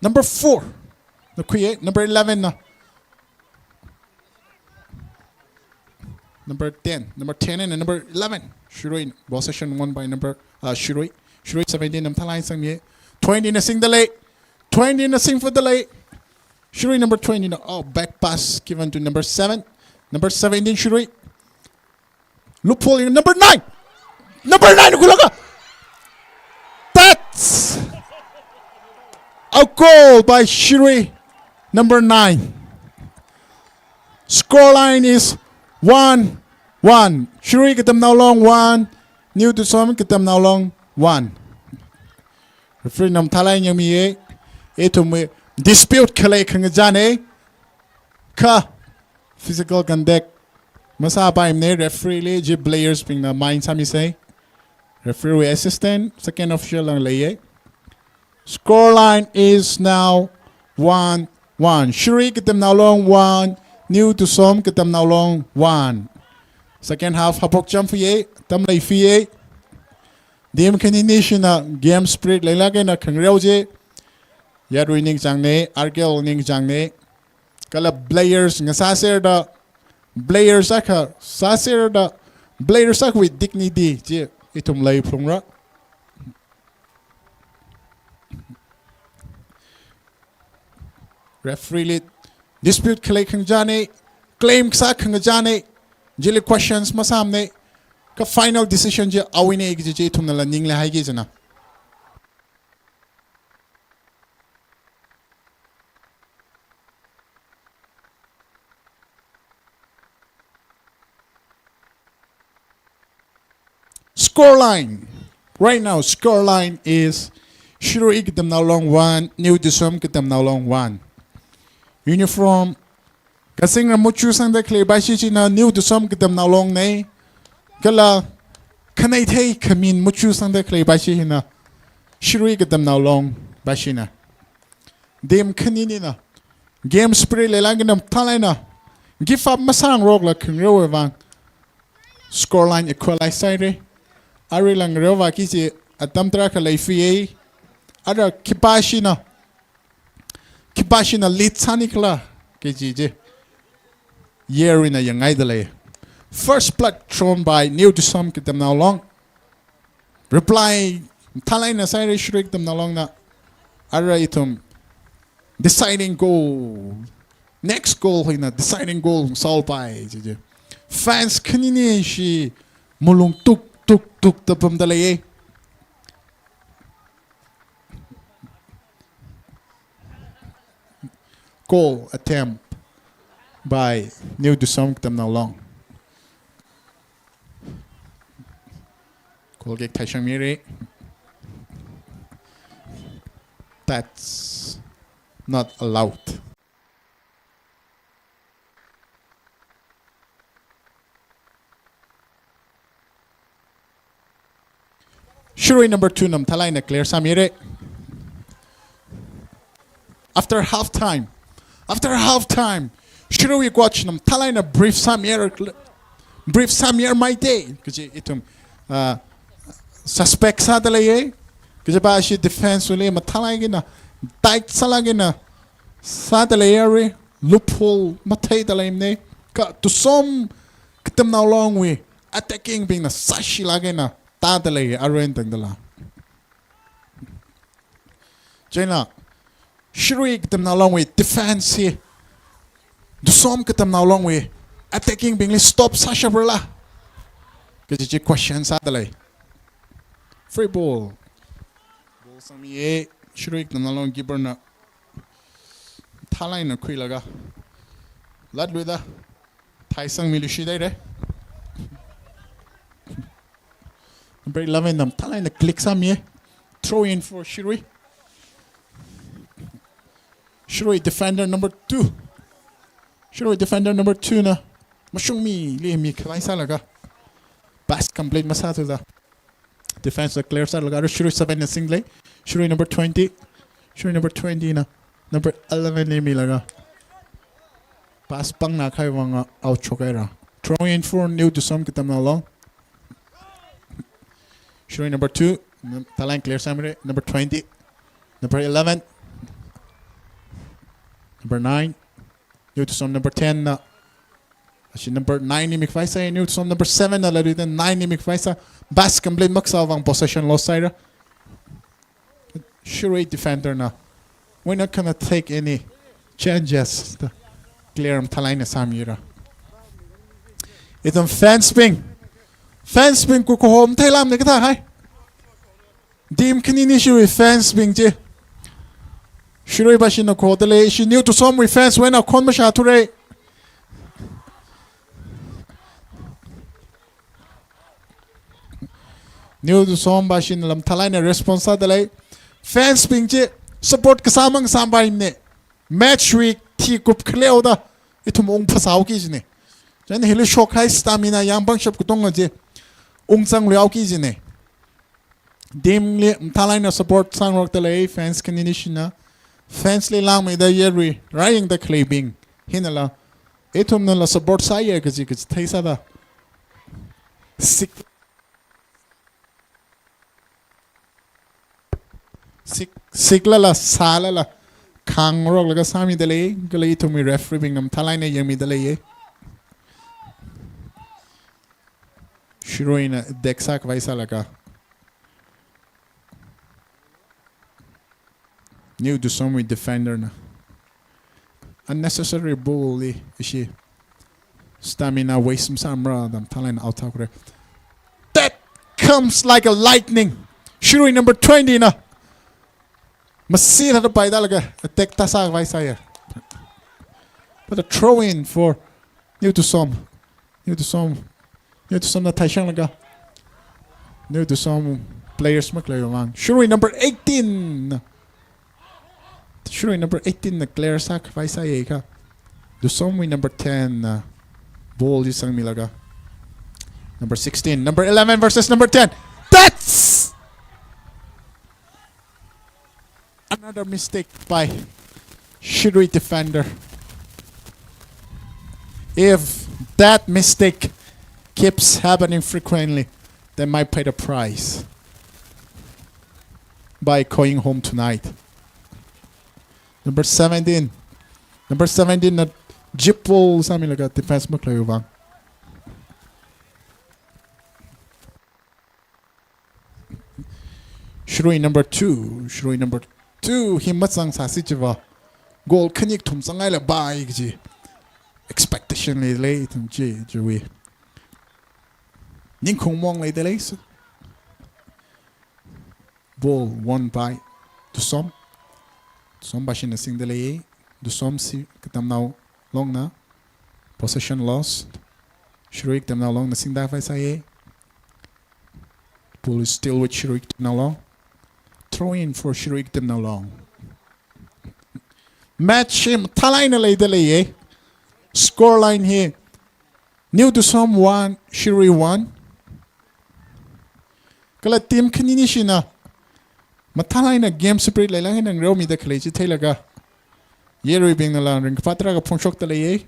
Number four. Nakhuiya, number eleven na. Number ten. Number ten and number eleven. Shirui. Ball possession won by number, uh, Shirui. Shirui seventeen na mathālāk eina sangmiya. Twenty na singda lei. Twenty na singfada lei. Shirui number twenty na. Oh, back pass given to number seven. Number seventeen Shirui. Loophole in number nine. Number nine khuilaga. That's a goal by Shirui, number nine. Scoreline is one one. Shirui Katamnao Long one, New Dusom Katamnao Long one. Referee na mathālāk eina yangmiya. Ithumwui dispute khalei khangachāna. Kha physical contact masāpaimana, referee li chi players bingna mind sāmisa. Referee wui assistant, second official lang leiya. Scoreline is now one one. Shirui Katamnao Long one, New Dusom Katamnao Long one. Second half haophok chāmfaya, atam leifiya. Team khanini shina game spirit leilāk eina khangareo chi yaruining chāngna, argel ning chāngna. Kala players ngasāserda, players akha sāserda, players akhawui dignity chi ithum leiphungra. Referee li dispute khalei khangachāna, claim kasā khangachāna, chili questions masāmana, kha final decision chi awuina kaji chi ithumnala ningli haiki china. Scoreline. Right now, scoreline is Shirui Katamnao Long one, New Dusom Katamnao Long one. Uniform kazingram machu sangda khalei paishi china New Dusom Katamnao Long na. Kala khaneithei khamin machu sangda khalei paishi china Shirui Katamnao Long paishina. Team khaninina game spirit leilāk eina mathālāk eina give up masāngarokla khangareowui vang scoreline equalize sāhaira. Aruila ngareovāki kaji atam tarākha leifiya. Ara khipāshina, khipāshina lead sāni khala kaji chi yaruina yangngaida lei. First blood drawn by New Dusom Katamnao Long. Reply mathālāk eina sāhaira Shirui Katamnao Long na. Ara ithum deciding goal, next goal hina deciding goal sāpai kaji chi. Fans khanini shi malung tuk tuk tuk da pamda leiya. Goal attempt by New Dusom Katamnao Long. Goal kick theisangmira. That's not allowed. Shirui number two na mathālāk eina clear sāmira. After half time, after half time, Shirui coach na mathālāk eina brief sāmira, brief sāmirmaida kaji ithum, ah, suspect sāda leiya. Kajipa shi defense wui li mathālāk eina, tight sālāk eina sāda leiya, loophole matheida leimana. Kha Dusom Katamnao Long wui attacking bingna sāshilāk eina tāda lei, arui eina tangdala. Chieina Shirui Katamnao Long wui defense hi Dusom Katamnao Long wui attacking bingli stop sāshaprala kaji chi question sāda lei. Free ball. Ball sangmiya, Shirui Katamnao Long keeper na mathālāk eina khuilaga latluida theisangmiluishit haira. Number eleven na mathālāk eina click sāmiya. Throw in for Shirui. Shirui defender number two. Shirui defender number two na mashungmili mikhavai sālaga pass complete masāthuda defense la clear sālaga arui Shirui seven na singda lei. Shirui number twenty. Shirui number twenty na number eleven li milaga pass pangna kahai vang out shokhaira. Throw in for New Tusom Katamnao Long. Shirui number two, mathālāk eina clear sāmira, number twenty, number eleven, number nine, New Tusom number ten na. Ashi number nine li mikhavai sā, New Tusom number seven na lari then nine li mikhavai sā. Pass complete makasā vang possession loss sāhaira. Shirui defender na, "We're not gonna take any changes." Clear mathālāk eina sāmira. Ithum fans bing, fans bing kukuhom theilamna kathā hai. Team khanini Shirui fans bing chi. Shirui bashina khodalei, ishi New Tusomwui fans wui eina khon mashāthura. New Tusom bashina mathālāk eina response sādalei. Fans bing chi support kasā mang sāmpai ne. Match wui thikup khaleoda ithum ung phasāhaoki jina. Chieina hili shokhai stamina yangpangshap katonga chi ung zangluihaoki jina. Team li mathālāk eina support sāngarokdalei, fans khanini shina. Fans li langmeida yarui rāyangda khaleibing hinala ithumnala support sāya kaji kaji theisāda. Sik, sik, siklala, sālala, khangaroklaga sāmidalei, kala ithumwui referee bingna mathālāk eina yangmidalei. Shiruina attack sākhavai sālaga New Tusomwui defender na unnecessary ball li ishi stamina waste masāmara da mathālāk eina out thākhuira. That comes like a lightning. Shirui number twenty na masithāda paidalaga attack ta sākhavai sāya. But a throw in for New Tusom. New Tusom. New Tusom na thaishanglaga. New Tusom players makhalei vang. Shirui number eighteen. Shirui number eighteen na clear sākhavai sāya kha. Tusomwui number ten na ball chi sangmilaga. Number sixteen, number eleven versus number ten. That's another mistake by Shirui defender. If that mistake keeps happening frequently, they might pay the price by going home tonight. Number seventeen. Number seventeen na jip ball sāmilaga defense makhalei vang. Shirui number two, Shirui number two hi mazang sāsi chiva. Goal khani kathum zangngaila bai kaji expectation leidalei ithum chi, chiwui ningkhung mong leidalei su. Ball won by Tusom. Tusom bashina singdalei. Tusom si Katamnao Long na. Possession loss. Shirui Katamnao Long na singda khavai sāya. Ball is still with Shirui Katamnao Long. Throw in for Shirui Katamnao Long. Match hi mathālāk eina leidalei. Score line hi New Tusom one, Shirui one. Kala team khanini shina mathālāk eina game spirit leilāk eina ngareomida khalei chi theilaga yaruibingnala ringkaphā tarākha phongshokdalei.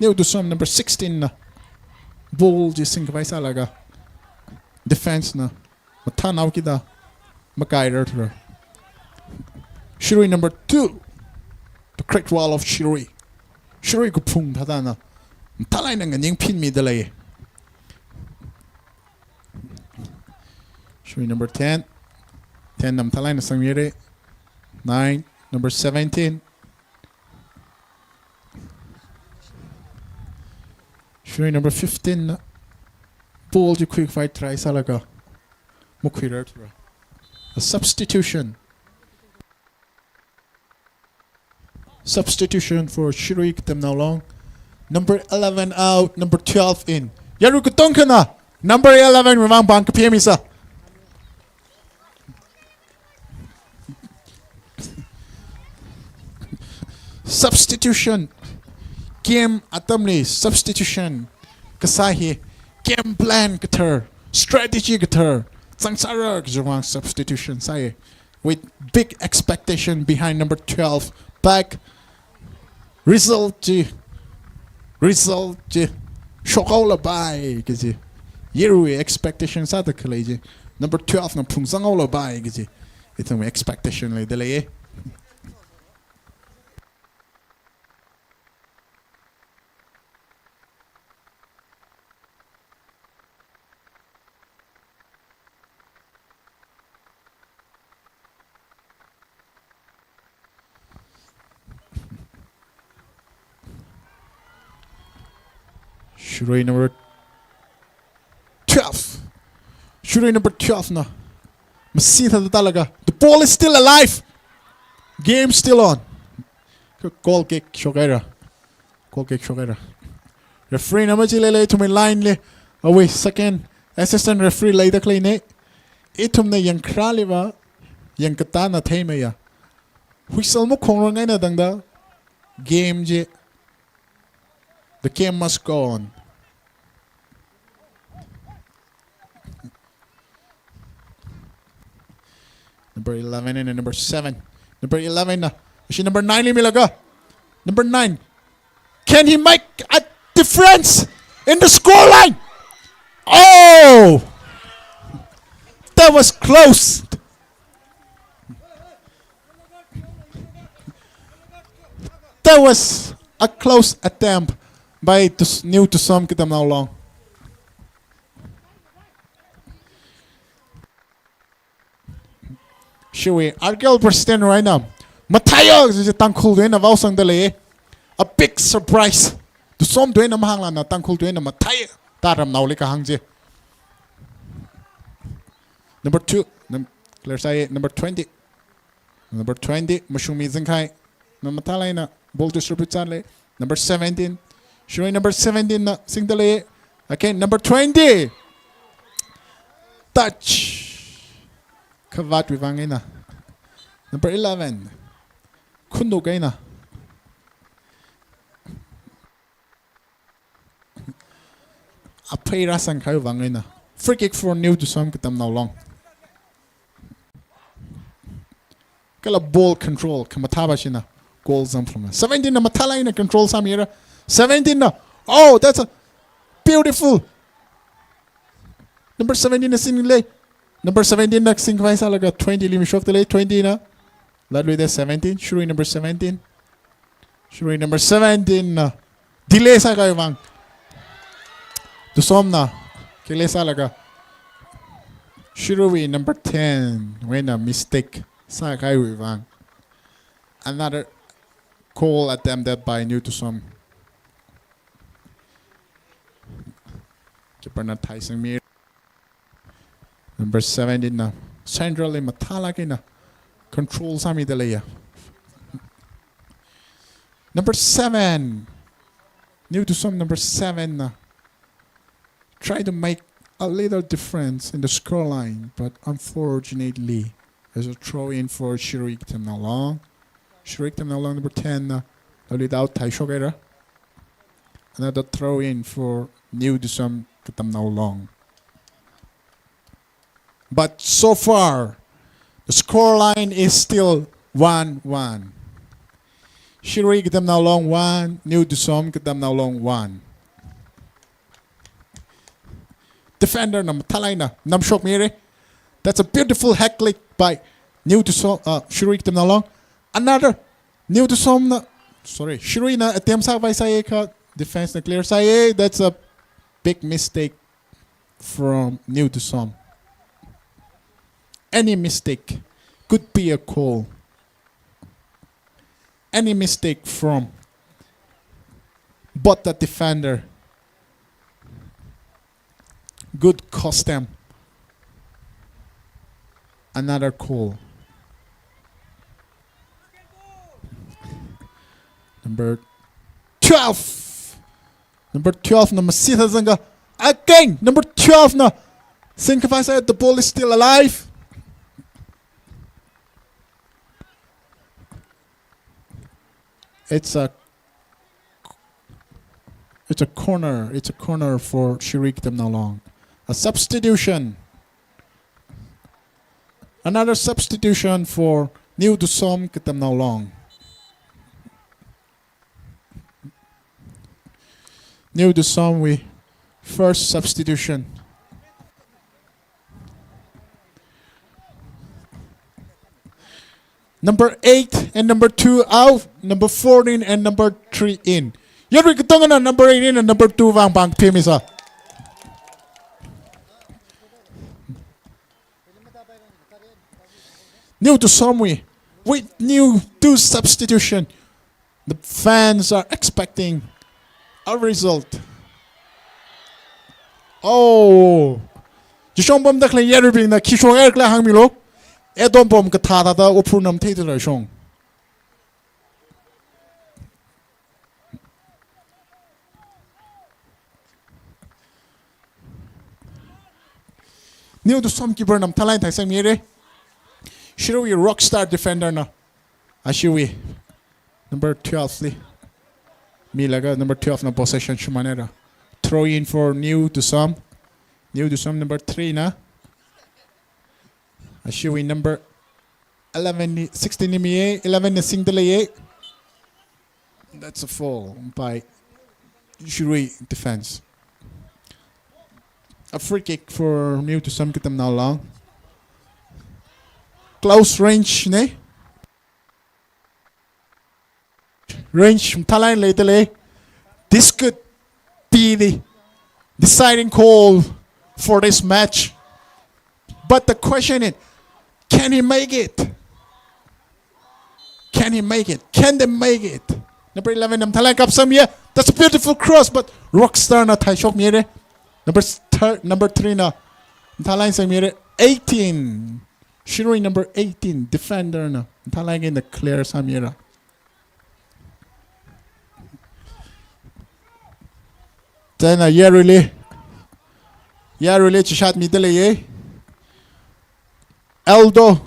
New Tusom number sixteen na ball chi singkhavai sālaga defense na mathānao kida makairarthura. Shirui number two, the Great Wall of Shirui. Shirui kaphung thāda na mathālāk eina nganingphinmidalei. Shirui number ten. Ten na mathālāk eina sangmira. Nine, number seventeen. Shirui number fifteen na ball chi khuikhavai try sālaga makhuirarthura. A substitution. Substitution for Shirui Katamnao Long. Number eleven out, number twelve in. Yarui katongkhana number eleven wui vang pāng kaphemisa. Substitution. Game atamli substitution kasā hi game plan kathar, strategy kathar zangsāra kajiwui vang substitution sāya. With big expectation behind number twelve, but result chi, result chi shokhaolapai kaji. Yaruiwui expectation sāda khalei chi number twelve na phungzanghaolapai kaji ithumwui expectation leida leiya. Shirui number twelve. Shirui number twelve na masi thāda tālaga, the ball is still alive. Game still on. Goal kick shokhaira. Goal kick shokhaira. Referee na machilele, ithumwui line li awui second assistant referee leida khaleina. Ithumna yangkharāli va yangkatā na theimeiya. Whistle makhongrang eina tangda game chi, the game must go on. Number eleven and number seven. Number eleven na, ashi number nine li milaga. Number nine. Can he make a difference in the scoreline? Oh! That was close. That was a close attempt by Tus-, New Tusom Katamnao Long. Shirui, Argel President right now. Mathāya, Tangkhul tuina vaosangda lei. A big surprise. Tusom tuina mahānglana, Tangkhul tuina mathāya. Taramnaoli kahāng chi. Number two, num-, clear sāya, number twenty. Number twenty, Mashungmi Zingkhai. Na mathālāk eina ball distribute sālei. Number seventeen. Shirui number seventeen na singda lei. Again, number twenty. Touch. Khavātwui vang eina. Number eleven. Khunuk eina. Aphei rāsangkahaiwui vang eina. Free kick for New Tusom Katamnao Long. Kala ball control khamathā va shina goal zangphalunga. Seventeen na mathālāk eina control sāmira. Seventeen na. Oh, that's a beautiful. Number seventeen na singlei. Number seventeen na singkhavai sālaga twenty li mishokda lei. Twenty na. Latluida seventeen. Shirui number seventeen. Shirui number seventeen na delay sākahaiwui vang. Tusomna delay sālaga. Shiruiwui number ten wui eina mistake sākahaiwui vang. Another goal attempted by New Tusom. Keeper na thaisangmi. Number seventeen na central li mathālāk eina control sāmida leiya. Number seven. New Tusom number seven na try to make a little difference in the scoreline, but unfortunately, there's a throw in for Shirui Katamnao Long. Shirui Katamnao Long number ten na, uh, lead out thaishokhaira. Another throw in for New Tusom Katamnao Long. But so far, the scoreline is still one one. Shirui Katamnao Long one, New Tusom Katamnao Long one. Defender na mathālāk eina namshokmira. That's a beautiful hack lick by New Tusom, uh, Shirui Katamnao Long. Another New Tusom na, sorry, Shirui na attempt sākhavai sāya kha defense na clear sāya. That's a big mistake from New Tusom. Any mistake could be a goal. Any mistake from but the defender could cost them another goal. Number twelve. Number twelve na masi thāzanga. Again, number twelve na. Singkhavai sāi, the ball is still alive. It's a, it's a corner. It's a corner for Shirui Katemnao Long. A substitution. Another substitution for New Dusom Katemnao Long. New Dusom wui first substitution. Number eight and number two out, number four in and number three in. Yarui katongana number eight in and number two vang pāng phimisa. New Dusom wui, with new two substitution, the fans are expecting a result. Oh, jishong pamda khalei yaruibingna khi shokra khala hāngmilu. Edom pom kathā thāda ophur nam thei thāda shong. New Dusom keeper na mathālāk eina thaisangmira. Shirui rockstar defender na. Ashiwui number twelve li milaga number twelve na possession shimānhaira. Throw in for New Dusom. New Dusom number three na. Ashiwui number eleven ni, sixteen ni miya, eleven na singda leiya. That's a foul by Shirui defense. A free kick for New Dusom Katemnao Long. Close range na. Range mathālāk eina leida lei. This could be the deciding goal for this match. But the question is, can he make it? Can he make it? Can they make it? Number eleven na mathālāk eina kapsangmiya. That's a beautiful cross, but Rockstar na thaishokmira. Number thir-, number three na mathālāk eina sangmira. Eighteen. Shirui number eighteen, defender na mathālāk eina clear sāmira. Chieina yaruili, yaruili chishat mida leiya. Aldo,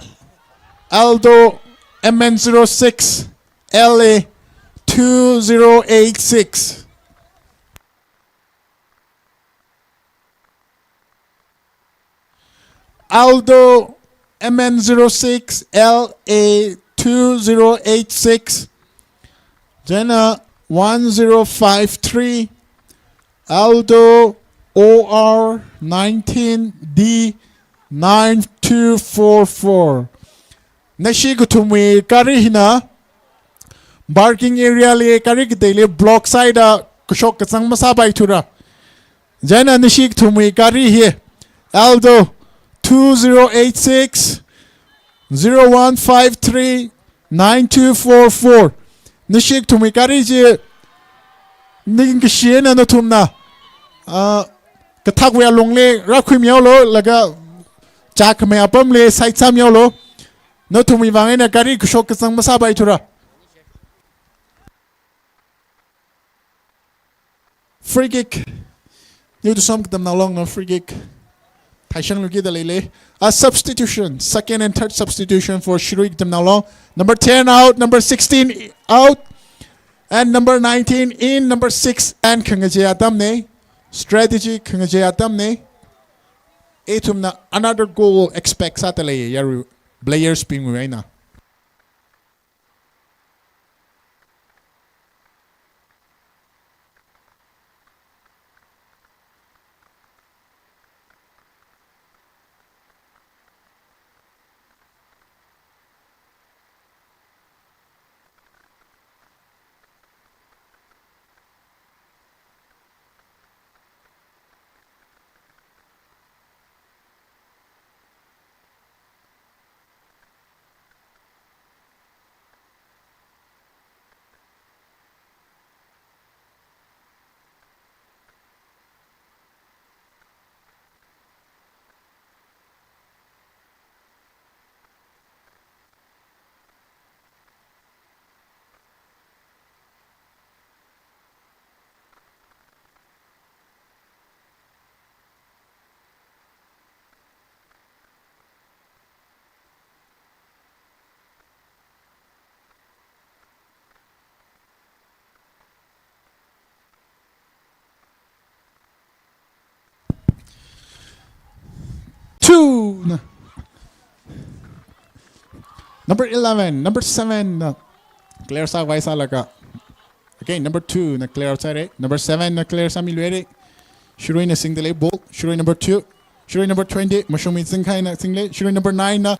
Aldo M N zero six, L A two zero eight six. Aldo M N zero six L A two zero eight six, Jenna one zero five three, Aldo O R nineteen D nine two four four. Nashi kathumwui gari hina parking area li gari kateili block sāhaida kashok kazang masāpaithura. Jenna nashi kathumwui gari hi Aldo two zero eight six zero one five three nine two four four. Nashi kathumwui gari chi ningkashi eina nathumna, ah, kathakwui alungli rākhuimihaolu, laga chākhamei apamli side sāmihaolu. Nathumwui vang eina gari kashok kazang masāpaithura. Free kick. New Dusom Katemnao Long na free kick thaishanglu kida leilei. A substitution, second and third substitution for Shirui Katemnao Long. Number ten out, number sixteen out, and number nineteen in, number six and khangachei atamna. Strategy khangachei atamna. Ithumna another goal expect sāda lei, yarui players bingwui eina. two na. Number eleven, number seven na clear sākhavai sālaga. Again, number two na clear sāra. Number seven na clear sāmiluira. Shirui na singdalei ball. Shirui number two. Shirui number twenty. Mashungmi Zingkhai na singlei. Shirui number nine na.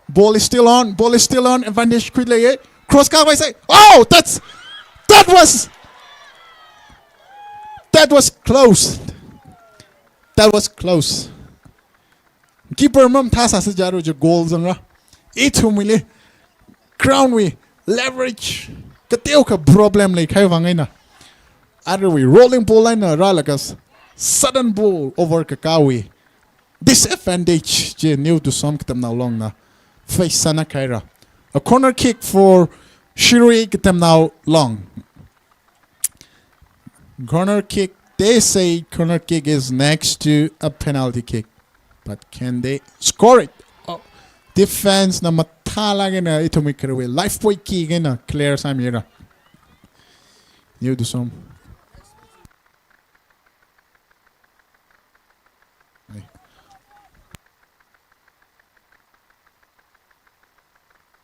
Ball is still on. Ball is still on. Advantage khuilei. Cross khavai sā. Oh, that's, that was, that was close. That was close. Keeper mamathā sāsa jiakha chi goal zangra. Ithumwuili, ground wui leverage kateokha problem leikahai vang eina, aruiwui rolling ball eina rālaga sudden ball over kakāwui disadvantage chi New Tusom Katamnao Long na face sānā kahaira. A corner kick for Shirui Katamnao Long. Corner kick, they say corner kick is next to a penalty kick. But can they score it? Oh, defense na mathālāk eina ithumwui kharewui lifebuoy kick eina clear sāmira. New Tusom. Ai.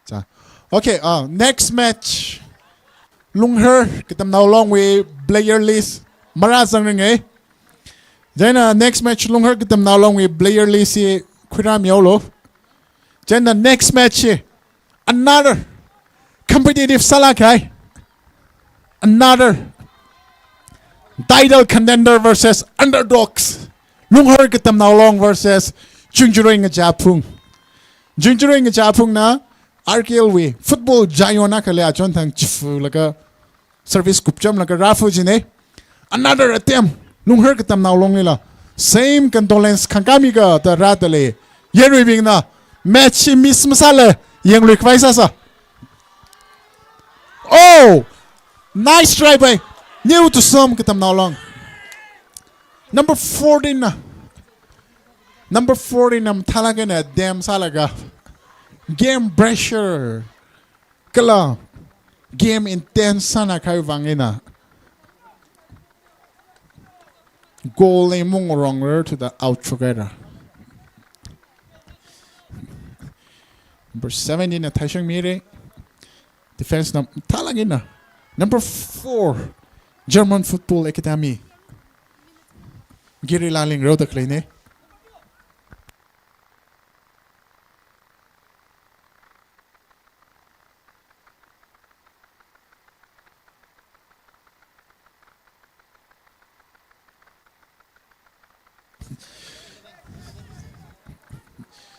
Cha. Okay, uh, next match. Lunghar Katamnao Longwui player list marāzangringe. Chieina next match Lunghar Katamnao Longwui player list hi khuirāmihaolu. Chieina next match hi another competitive sālāk kahai. Another title contender versus underdogs. Lunghar Katamnao Long versus Chungcharui Ngachāphung. Chungcharui Ngachāphungna R K L wui football giant akha lei achonthang chifulaga service kupchamlaga rāfa jine. Another attempt. Lunghar Katamnao Longlila same condolence khangkāmiga da rādalei. Yaruibingna match hi miss masāla, yanglui khavai sāsa. Oh! Nice try by New Tusom Katamnao Long. Number fourteen na. Number fourteen na mathālāk eina attempt sālaga game pressure kala game intense sānā kahai vang eina goal eina mung rongrer thuda out shokhaira. Number seventeen na theishangmira. Defense na mathālāk eina. Number four, German Football Academy. Giri Laling rao da khaleine.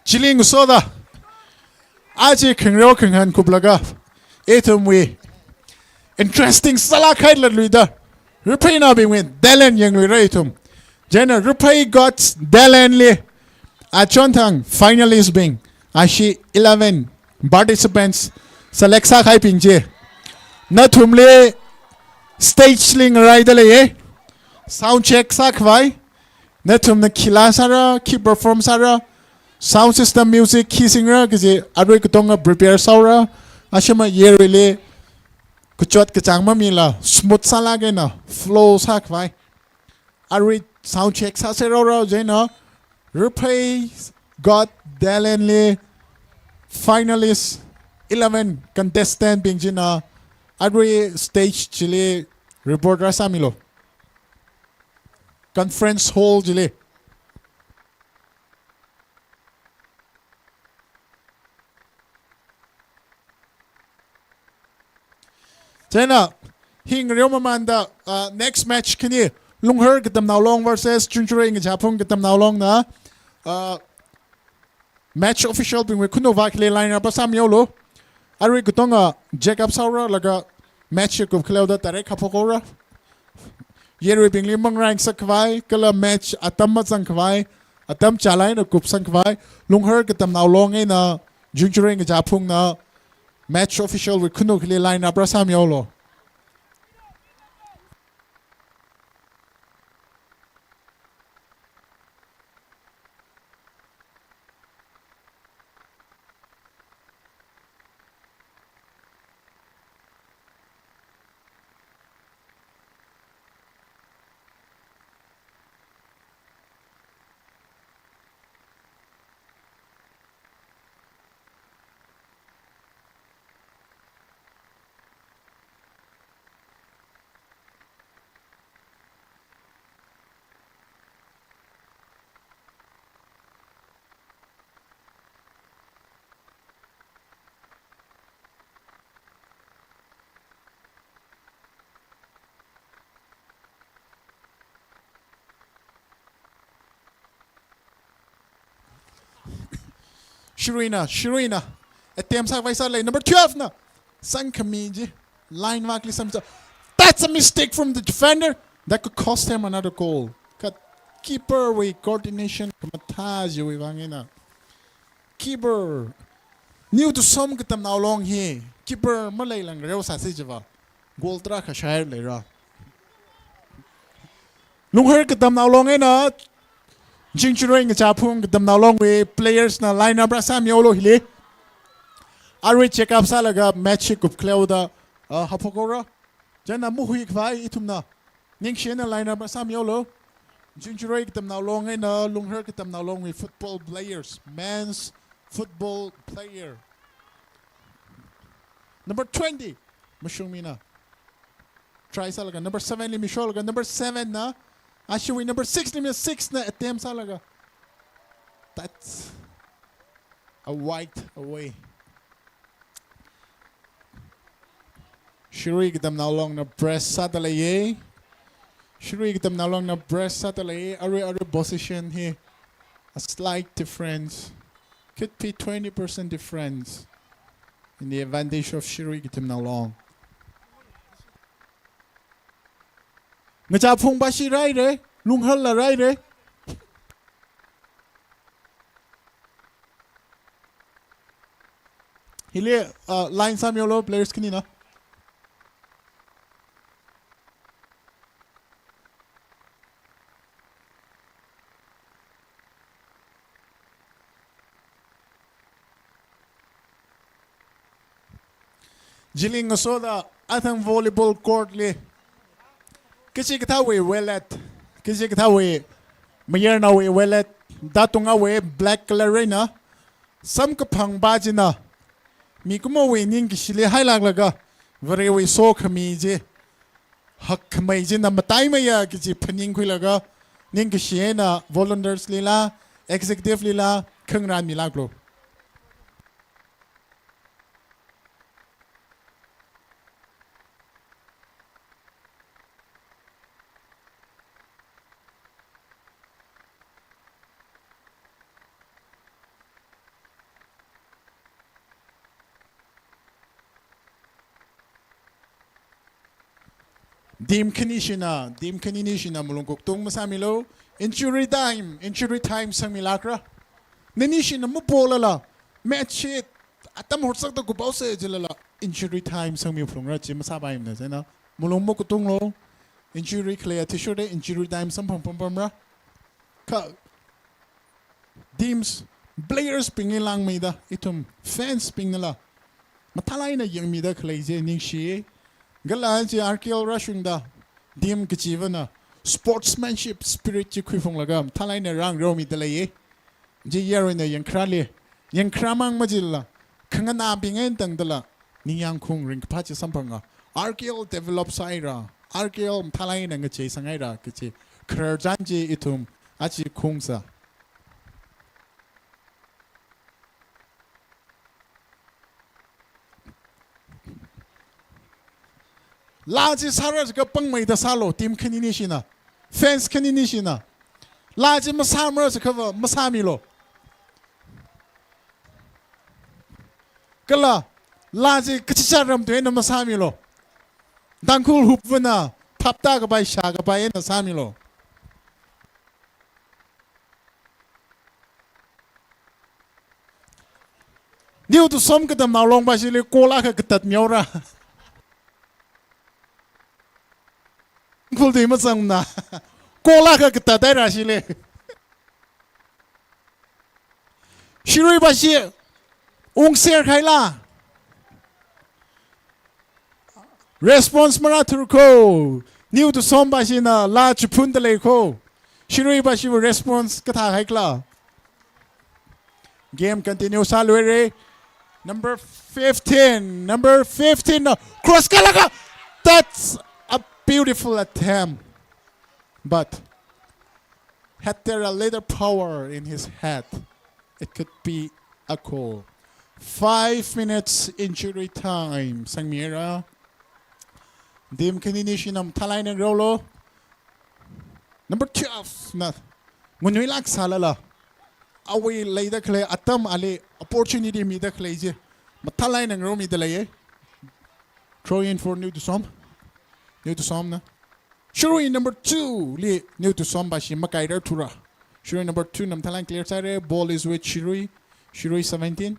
Chili ngasoda. Aja khangareo khangahān kuplaga ithumwui interesting sālāk kahai latluida, Raphei naobingwui talent yangluira ithum. Chieina Raphei God's Talent li achonthang finalist bing, ashi eleven participants select sākahaibing chi nathumli stage li ngaraida leiye. Sound check sākhavai. Nathumna khi laa sāra, khi perform sāra, sound system, music khi singra kaji arui katonga prepare sāhaora. Ashama yaruili kachot kachāng mamila smooth sālāk eina flow sākhavai. Arui sound check sāserhaora, chieina Raphei God's Talent li finalist eleven contestant bing china arui stage chili report rāsāmilu. Conference hall chili. Chieina hi ngareo mamānda, uh, next match khani Lunghar Katamnao Long versus Chungcharui Ngachāphung Katamnao Long na, uh, match official bingwui khanuva khali line up sāmihaolu. Arui katonga check up sāhaora laga match kup khaleoda direct haophok haora. Yaruibingli mangrang sākhavai, kala match atam mazangkhavai, atam chālāk eina kupsangkhavai, Lunghar Katamnao Long eina Chungcharui Ngachāphung na match official wui khanu khali line up rāsāmihaolu. Shiruina, Shiruina. Attempt sākhavai sālei. Number twelve na. Sangkhami chi. Line mark li samsa. That's a mistake from the defender. That could cost him another goal. Kha keeper wui coordination khamathā chiwui vang eina. Keeper. New Tusom Katamnao Long hi. Keeper maleilang reo sāsi chiva. Goal tarākha shāhaira. Lunghar Katamnao Long eina Chingchuroi Ngachāphung Katamnao Long wui players na line up rāsāmihaolu hili. Arui check up sālaga match hi kupkhalei haoda, ah, haophok haora. Chieina mahuikhavai ithumna. Ningshina line up rāsāmihaolu. Chingchuroi Katamnao Long eina Lunghar Katamnao Long wui football players, men's football player. Number twenty, Mashungmina. Try sālaga, number seven li misholaga, number seven na, ashiwui number six li mi six na attempt sālaga. That's a wide away. Shirui Katamnao Long na press sāda leiya. Shirui Katamnao Long na press sāda leiya. Arui, arui position hi a slight difference. Could be twenty percent difference in the advantage of Shirui Katamnao Long. Ngachāphung bashi rāhaira, Lungharla rāhaira. Hili, uh, line sāmihaolu players khanina. Jiling ngasoda athang volleyball court li. Kachikathāwui wallet, kachikathāwui mayarnaowui wallet, da tungawui black color eina samkaphang pa china mikumowui ningkashili hailāklaga, Varewui sokhami chi hakkhamei china mataimeiya kaji phaningkhuilaga, ningkashi eina volunteers lila, executive lila, khangarān milāklu. Team khanishina, team khaninishina malung koktung masāmilu. Injury time, injury time sangmilākra. Nanishina mapolala, match hi atam horsakta kuphaosa jilala, injury time sangmiphalungra chi masāpaimana, chieina malung makotunglu. Injury khalei athishurda injury time samphang phamphamra. Kha teams, players bingli langmeida, ithum fans bingnala mathālāk eina yangmida khalei chi ningshi. Kala chi R K L rāshungda, team kachivana sportsmanship spirit chi khuiphunglaga mathālāk eina rāngareomida leiya. Chi yaruina yangkharāli, yangkharā mang majilala, khanganābing eina tangdala ningyāng khaung ringkaphā chi samphanga. R K L develop sāhaira, R K L mathālāk eina ngachei sanghaira kaji khararchan chi ithum aja khaungsa. Laa chi sāra jiakha pangmeida sālu, team khaninishina, fans khaninishina. Laa chi masāmara jiakhava masāmilu. Kala laa chi kachichā ramtui eina masāmilu. Tangkhul hupvana phaptākapai shākapai eina sāmilu. New Tusom Katamnao Long pashili goal akha katatmihaora. Tangkhul tui mazangna. Goal akha katathaira shili. Shirui pashi ungser khaila. Response marāthur kho. New Tusom pashina laa chiphunda lei kho. Shirui pashiwui response kathā haikhala. Game continue sāluira. Number fifteen, number fifteen na cross kālaga. That's a beautiful attempt. But had there a little power in his head, it could be a goal. Five minutes injury time sangmira. Team khaninishina mathālāk eina ngareolu. Number twelve na ngunuilāk sālala, awui leida khalei atam ali opportunity mida khalei chi mathālāk eina ngarummida leiya. Throw in for New Tusom. New Tusomna. Shirui number two li New Tusom bashi makairarthura. Shirui number two na mathālāk eina clear sāhaira. Ball is with Shirui. Shirui seventeen.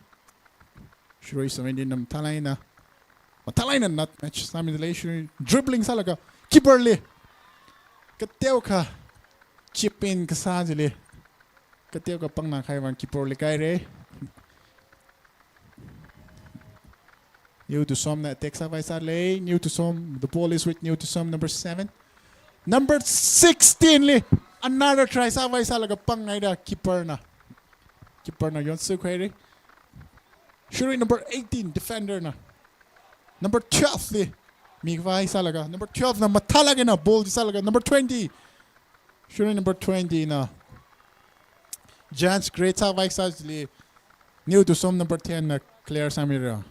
Shirui seventeen na mathālāk eina, mathālāk eina nut match sāmida lei. Shirui dribbling sālaga keeper li kateokha chip in kasā chili kateokha pangna kahai vang keeper li kaira. New Tusomna attack sāvai sālei. New Tusom, the ball is with New Tusom, number seven. Number sixteen li another try sāvai sālaga panghaira keeper na. Keeper na yonsuk haira. Shirui number eighteen, defender na. Number twelve li mikhavai sālaga. Number twelve na mathālāk eina ball chi sālaga. Number twenty. Shirui number twenty na chance create sāvai sā chili New Tusom number ten na clear sāmira.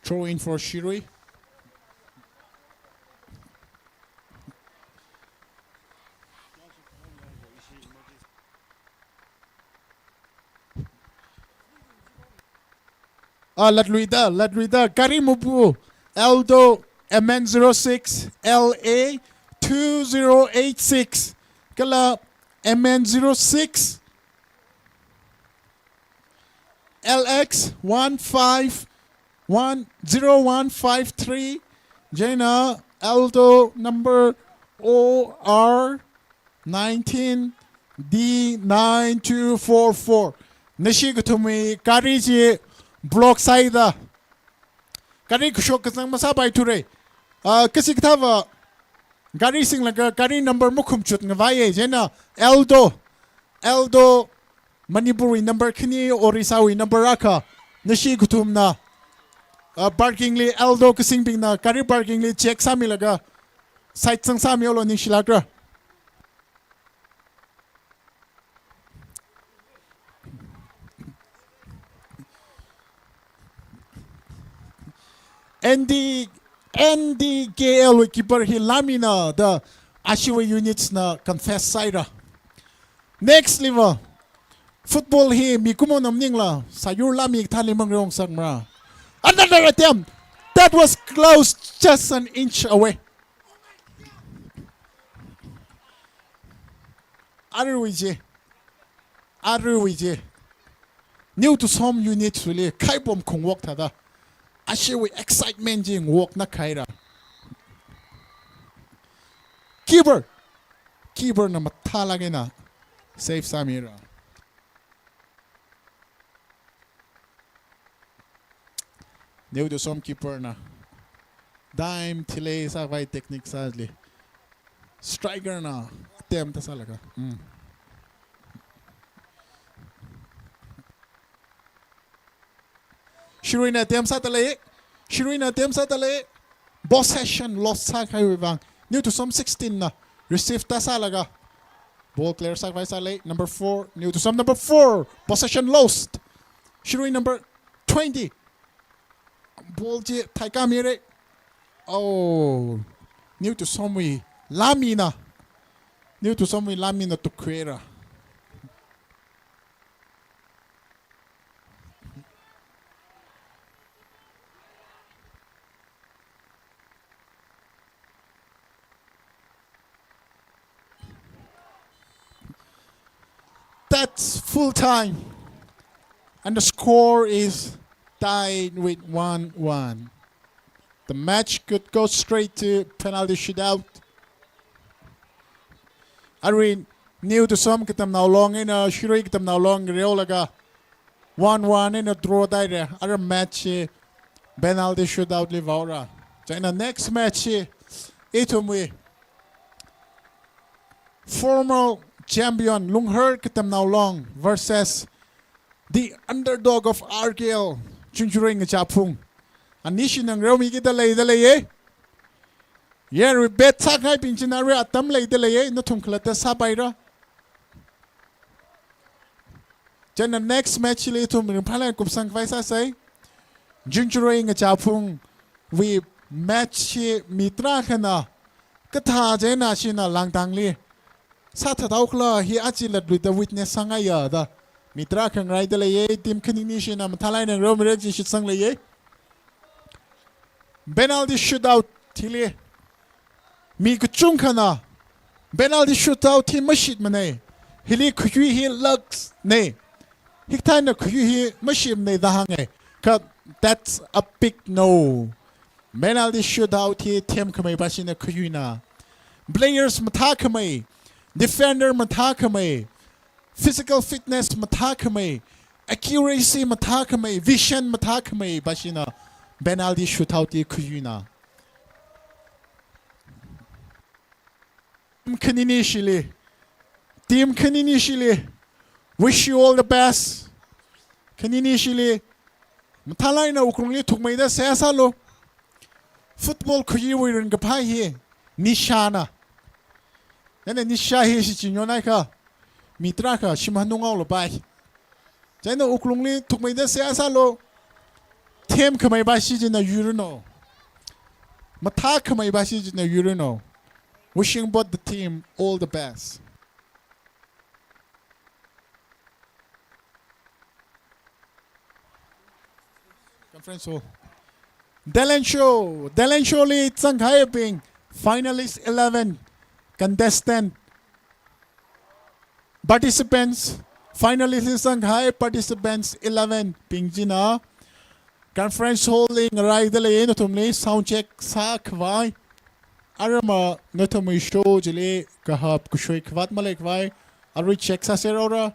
Throw in for Shirui. Ah, latluida, latluida, gari mapu, Alto M N zero six L A two zero eight six, kala M N zero six L X one five one zero one five three, chieina Alto number O R nineteen D nine two four four. Nashi kathumwui gari chi block sāhaida gari kashok kazang masāpaithura. Ah, kachi kathāva gari singlaga gari number makhumchut ngavaiya, chieina Alto, Alto Manipurwui number khani, Orissawui number akha, nashi kathumna, ah, parking li, Alto kasingbingna gari parking li check sāmilaga side zangsāmihaolu, ningshilākra. N D, N D K L wui keeper hi lāmina da ashiwui units na confess sāhaira. Next liva, football hi mikumo na maningla sāyur lāmi kathāli mangrong sākmara. Another attempt. That was close, just an inch away. Aruiwui chi, aruiwui chi New Tusom unit wuli khaipom khungwok thāda ashiwui excitement chi ngawokna khaira. Keeper, keeper na mathālāk eina save sāmira. New Tusom keeper na dime thili sāvai technique sāli. Striker na attempt sālaga. Mm. Shiruina attempt sāda lei. Shiruina attempt sāda lei. Possession loss sākahaiwui vang New Tusom sixteen na receive ta sālaga ball clear sākhavai sālei. Number four, New Tusom number four. Possession lost. Shirui number twenty. Ball chi thaikā mira. Oh, New Tusomwui lāmina. New Tusomwui lāmina tukkhuira. That's full time. And the score is tied with one one. The match could go straight to penalty shootout. Arui New Tusom katamnao long eina Shirui katamnao long reolaga one one eina draw tāhaira. Ara match hi penalty shootout li vāhaora. Chieina next match hi ithumwui former champion Lunghar katamnao long versus the underdog of R K L, Chungchurui Ngachāphung. Anishina ngareomiki da lei, da leiya. Yarui bet sākahaibing china arui atam leida leiya, nathum khalatta sāpaira. Chieina next match li ithum ringphālāk eina kupsangkhavai sāsei. Chungchurui Ngachāphungwui match hi mi tarākhana kathā chieina shina Langdangli sāthathaokhala hi aja latluida witness sāngaiya da mi tarākha ngaraida leiya. Team khanini shina mathālāk eina ngarumira kaji shitsang leiya. Penalty shootout hili mi kachungkhana penalty shootout hi mashitmanei. Hili khayu hi luck nei. Hikathā eina khayu hi mashitmanei da hānga. Kha that's a big no. Penalty shootout hi themkhamei pāshina khayuina. Players mathākhamei, defender mathākhamei, physical fitness mathākhamei, accuracy mathākhamei, vision mathākhamei pāshina penalty shootout hi khayuina. Team khanini shili, team khanini shili, wish you all the best. Khanini shili mathālāk eina Uklungli thukmeida seihā sālu. Football khayiwui ringkaphā hi nishana. Chieina nisha hi shichinyo naikha mi tarākha shim hanung aolapai. Chieina Uklungli thukmeida seihā sālu. Themkhamei pāshi china yuiranu. Mathākhamei pāshi china yuiranu. Wishing both the team all the best. Conference hall. Talent show, talent show li zangkahaibing, finalist eleven, contestant, participants, finalist li zangkahai participants eleven bing china conference hall li ngaraida leiya. Nathumli sound check sākhavai. Arama nathumwui show chili kahap kashui khavāt maleikhavai arui check sāserora.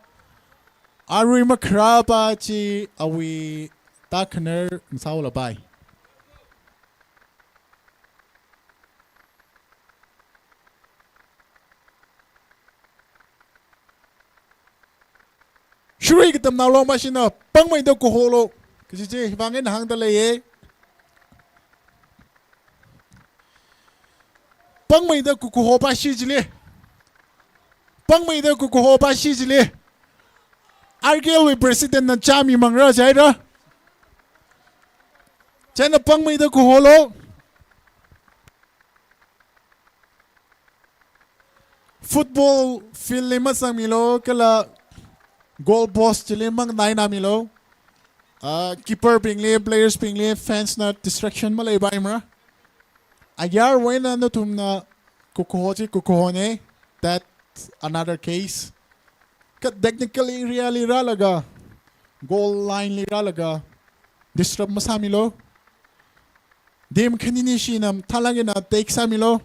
Arui makharā pā chi awui takhanar ngasāhaolapai. Shirui Katamnao Long pāshina pāngmeida kaholu kaji chi hivang eina hāngda leiya. Pāngmeida kakaho pāshi chili, pāngmeida kakaho pāshi chili R K L wui president na chāmimangra jihaira. Chieina pāngmeida kaholu. Football field li mazangmilu, kala goal post chili mangnainamilu. Ah, keeper bingli, players bingli, fans na distraction maleipaimara. Ayarwui eina nathumna kakaho chi kakahonei. That's another case. Kha technical area li rālaga, goal line li rālaga disturb masāmilu. Team khanini shina mathālāk eina take sāmilu.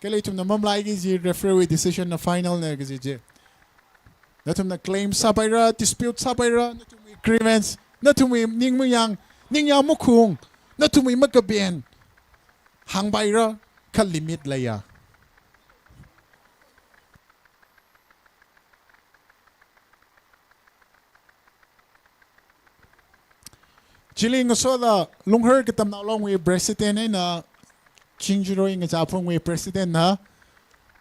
Kala ithumna mamalaiki kaji referee wui decision na final na kaji chi. Nathumna claim sāpaira, dispute sāpaira, nathumwui grievance, nathumwui ning mayang, ningyāng makhung, nathumwui makaben hāngpaira, kha limit leiya. Chili ngasoda Lunghar Katamnao Long wui president eina Chingjarui Ngachāphung wui president na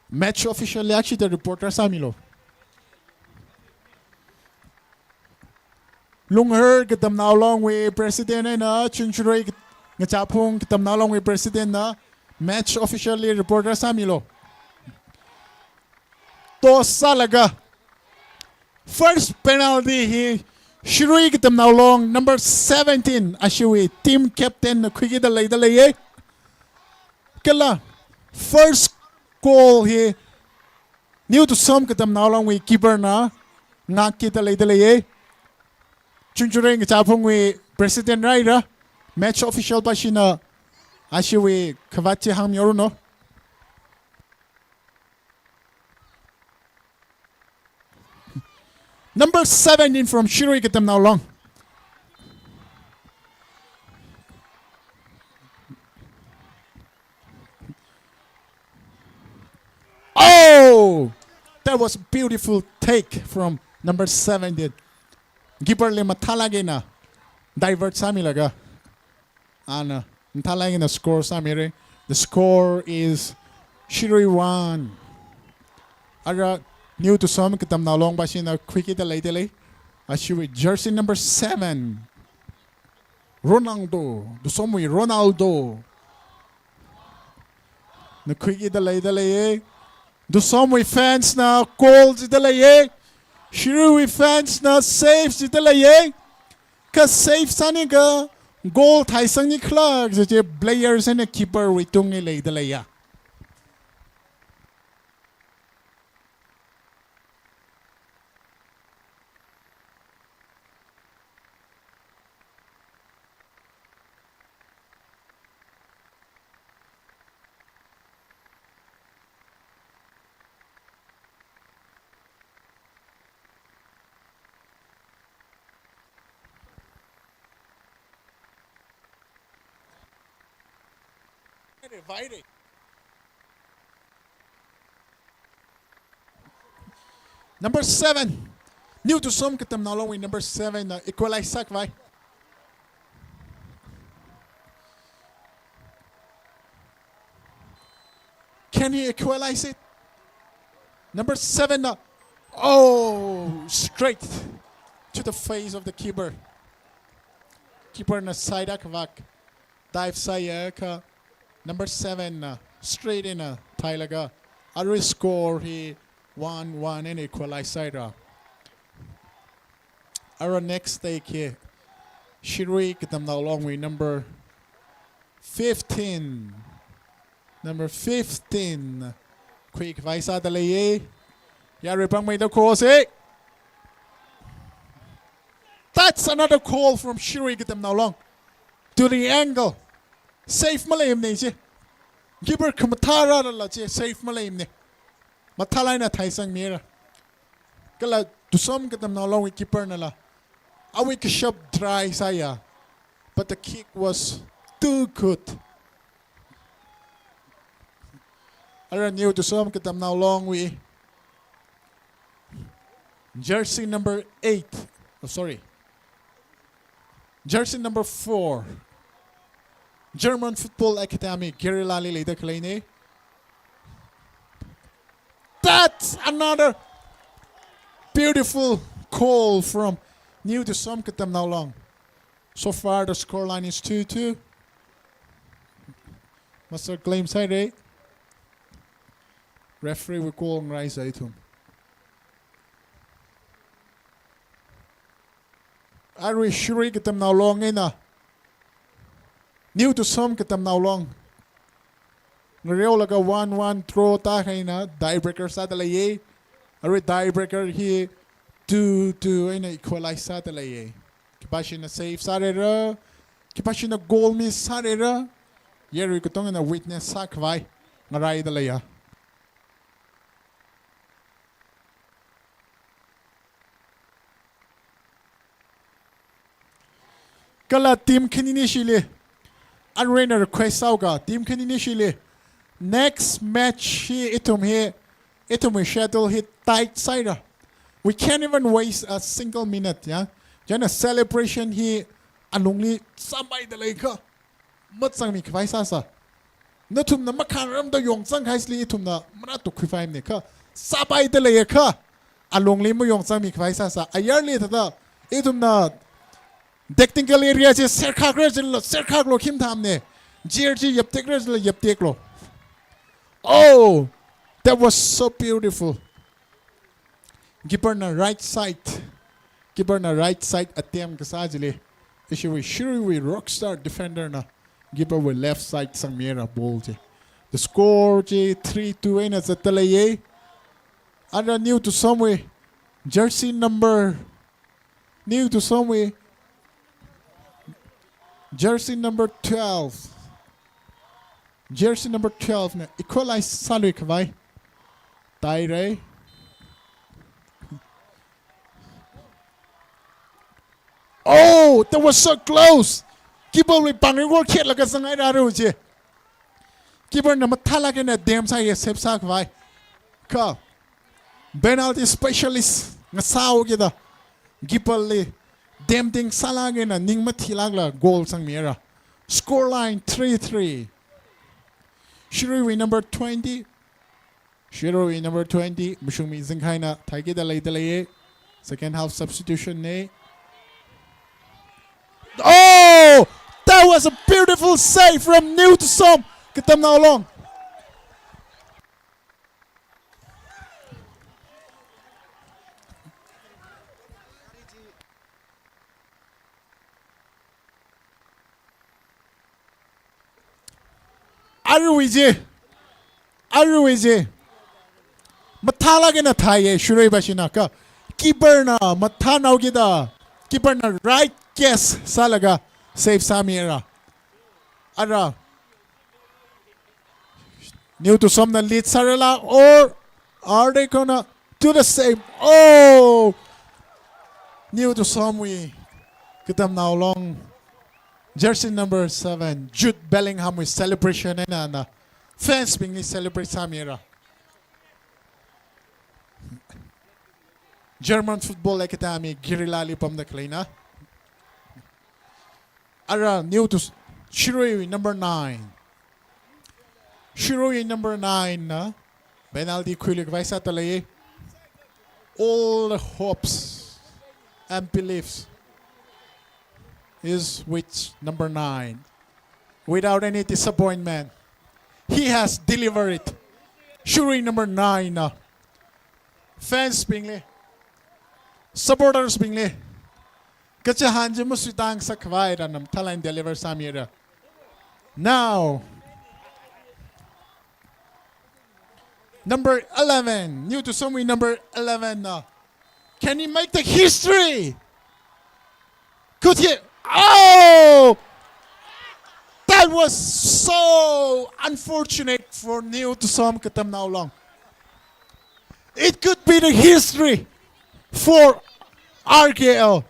match official li akshida report rāsāmilu. Lunghar Katamnao Long wui president eina Chingjarui Ngachāphung Katamnao Long wui president na match official li report rāsāmilu. Toss sālaga first penalty hi Shirui Katamnao Long number seventeen ashiwui team captain na khuikida leida leiya. Kala first goal hi New Tusom Katamnao Long wui keeper na ngakkida leida leiya. Chingjarui Ngachāphung wui president rāhaira, match official pāshina ashiwui khavāt chi hāngmihaoranu. Number seventeen from Shirui Katamnao Long. Oh! That was a beautiful take from number seventeen. Keeper li mathālāk eina divert sāmilaga ana mathālāk eina score sāmira. The score is Shirui one. Ara New Tusom Katamnao Long pāshina khuikida leida lei. Ashiwui jersey number seven, Ronaldo, Tusomwui Ronaldo na khuikida leida leiya. Tusomwui fans na goal jida leiye. Shiruiwui fans na save jida leiye. Kha save sāni kha goal thaisangni khala kaje players eina keeper wui tungli leida leiya. Number seven. New Tusom Katamnao Longwui number seven na equalize sākhavai. Can he equalize it? Number seven na, oh, straight to the face of the keeper. Keeper na side akhavak dive sāya kha number seven na straight eina thailaga arui score hi one one eina equalize sāhaira. Ara next take hi Shirui Katamnao Longwui number fifteen. Number fifteen. Khuikhavai sāda leiye. Yarui pāngmeida cross e. That's another call from Shirui Katamnao Long. To the angle. Save maleimane chi. Keeper khamathā rālala chi save maleimane. Mathālāk eina thaisangmira. Kala Tusom Katamnao Longwui keeper nala awui kashap try sāya. But the kick was too good. Ara New Tusom Katamnao Longwui jersey number eight. Oh, sorry. Jersey number four. German Football Academy, Guerrilla li leida khaleine. That's another beautiful call from New Tusom Katamnao Long. So far, the score line is two two. Master claim side, eh? Referee wui call ngarāi sāi ithum. Arui Shirui Katamnao Long eina New Tusom Katamnao Long ngareolaga one one draw tāhaina, tie breaker sāda leiye. Arui tie breaker hi two two eina equalize sāda leiye. Khipāshina save sārera, khipāshina goal miss sārera, yarui katongana witness sākhavai ngarāida leiya. Kala team khanini shili, aruina request sāuka, team khanini shili, next match hi ithum hi, ithumwui schedule hi tight sāhaira. We can't even waste a single minute, ya. Chieina celebration hi alungli sāpaida leikha mazangmikhavai sāsa. Nathumna makhangaramda yongzangkahai chili ithumna manatukkhuipaimane kha, sāpaida leiakha alungli mayongzangmikhavai sāsa. Ayarli thāda ithumna technical area chi serkhakra chila serkhaklu khimthamne. Chair chi yaptekra chila yapteklu. Oh, that was so beautiful. Keeper na right side. Keeper na right side attempt kasā chili, ishiwui Shiruiwui rockstar defender na keeper wui left side sangmira ball chi. The score chi three two eina zatta leiye. Ara New Tusomwui jersey number, New Tusomwui jersey number twelve. Jersey number twelve na equalize sāluikhavai tāhaira. Oh, that was so close. Keeper wui pāngli wall khetlaga zanghaira ru chi. Keeper na mathālāk eina attempt sāya save sākhavai. Kha penalty specialist ngasāhaokida keeper li tempting sālāk eina ning mathilākla goal sangmira. Score line three three. Shiruiwui number twenty. Shiruiwui number twenty, Mashungmi Zingkhai na thaikida leida leiye. Second half substitution ne. Oh, that was a beautiful save from New Tusom Katamnao Long. Aruiwui chi. Aruiwui chi. Mathālāk eina thāya, Shirui Bashina kha. Keeper na mathānao kida. Keeper na right catch sālaga save sāmira. Ara. New Tusom na lead sārala, or are they gonna do the same? Oh! New Tusomwui Katamnao Long, jersey number seven, Jude Bellingham wui celebration eina na fans bingli celebrate sāmira. German Football Academy Guerilla li pamda khaleina. Ara New Tus-, Shirui number nine. Shirui number nine na penalty khuilaga vai sāda lei. All the hopes and beliefs is with number nine. Without any disappointment, he has delivered it. Shirui number nine na fans bingli, supporters bingli kachihān chi masuitang sākhavai eina mathālāk eina deliver sāmira. Now, number eleven, New Tusomwui number eleven na. Can he make the history? Could he? Oh! That was so unfortunate for New Tusom Katamnao Long. It could be the history for R K L.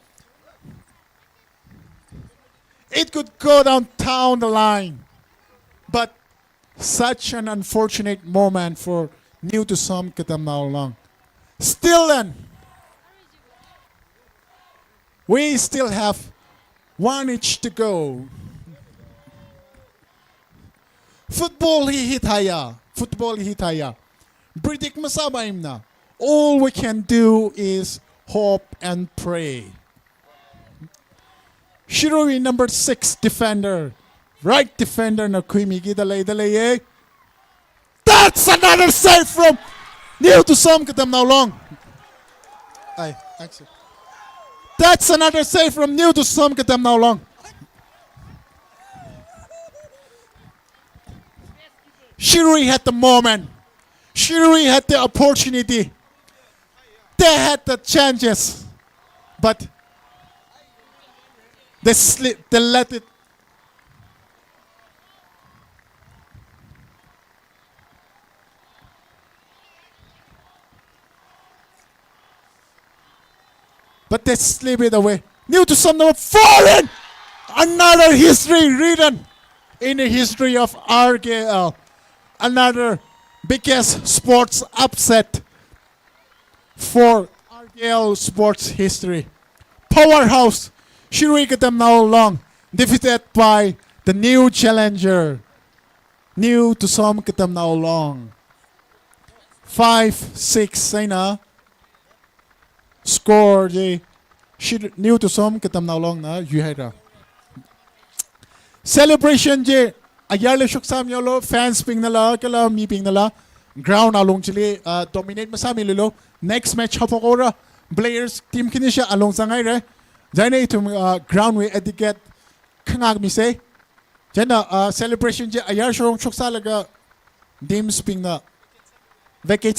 It could go down, down the line. But such an unfortunate moment for New Tusom Katamnao Long. Still then, we still have one inch to go. Football hi hithāya, football hi hithāya. Predict masāpaimana. All we can do is hope and pray. Shirui number six defender, right defender na khuimikida leida leiya. That's another save from New Tusom Katamnao Long. Ai, actually. That's another save from New Tusom Katamnao Long. Shirui had the moment. Shirui had the opportunity. They had the chances. But they slip, they let it. But they slip it away. New Tusom number four in. Another history written in the history of R K L. Another biggest sports upset for R K L sports history. Powerhouse, Shirui Katamnao Long, defeated by the new challenger, New Tusom Katamnao Long. Five six eina score chi Shir-, New Tusom Katamnao Long na yuihaira. Celebration chi ayarli shoksāmilu, fans bingnala, kala mibingnala, ground alung chili, uh, dominate masāmilu. Next match haophok haora, players team khanishi alung zanghaira. Chieina ithum, uh, ground wui etiquette khangakmisa. Chieina, uh, celebration chi ayar shong shoksālaga teams bingna vacate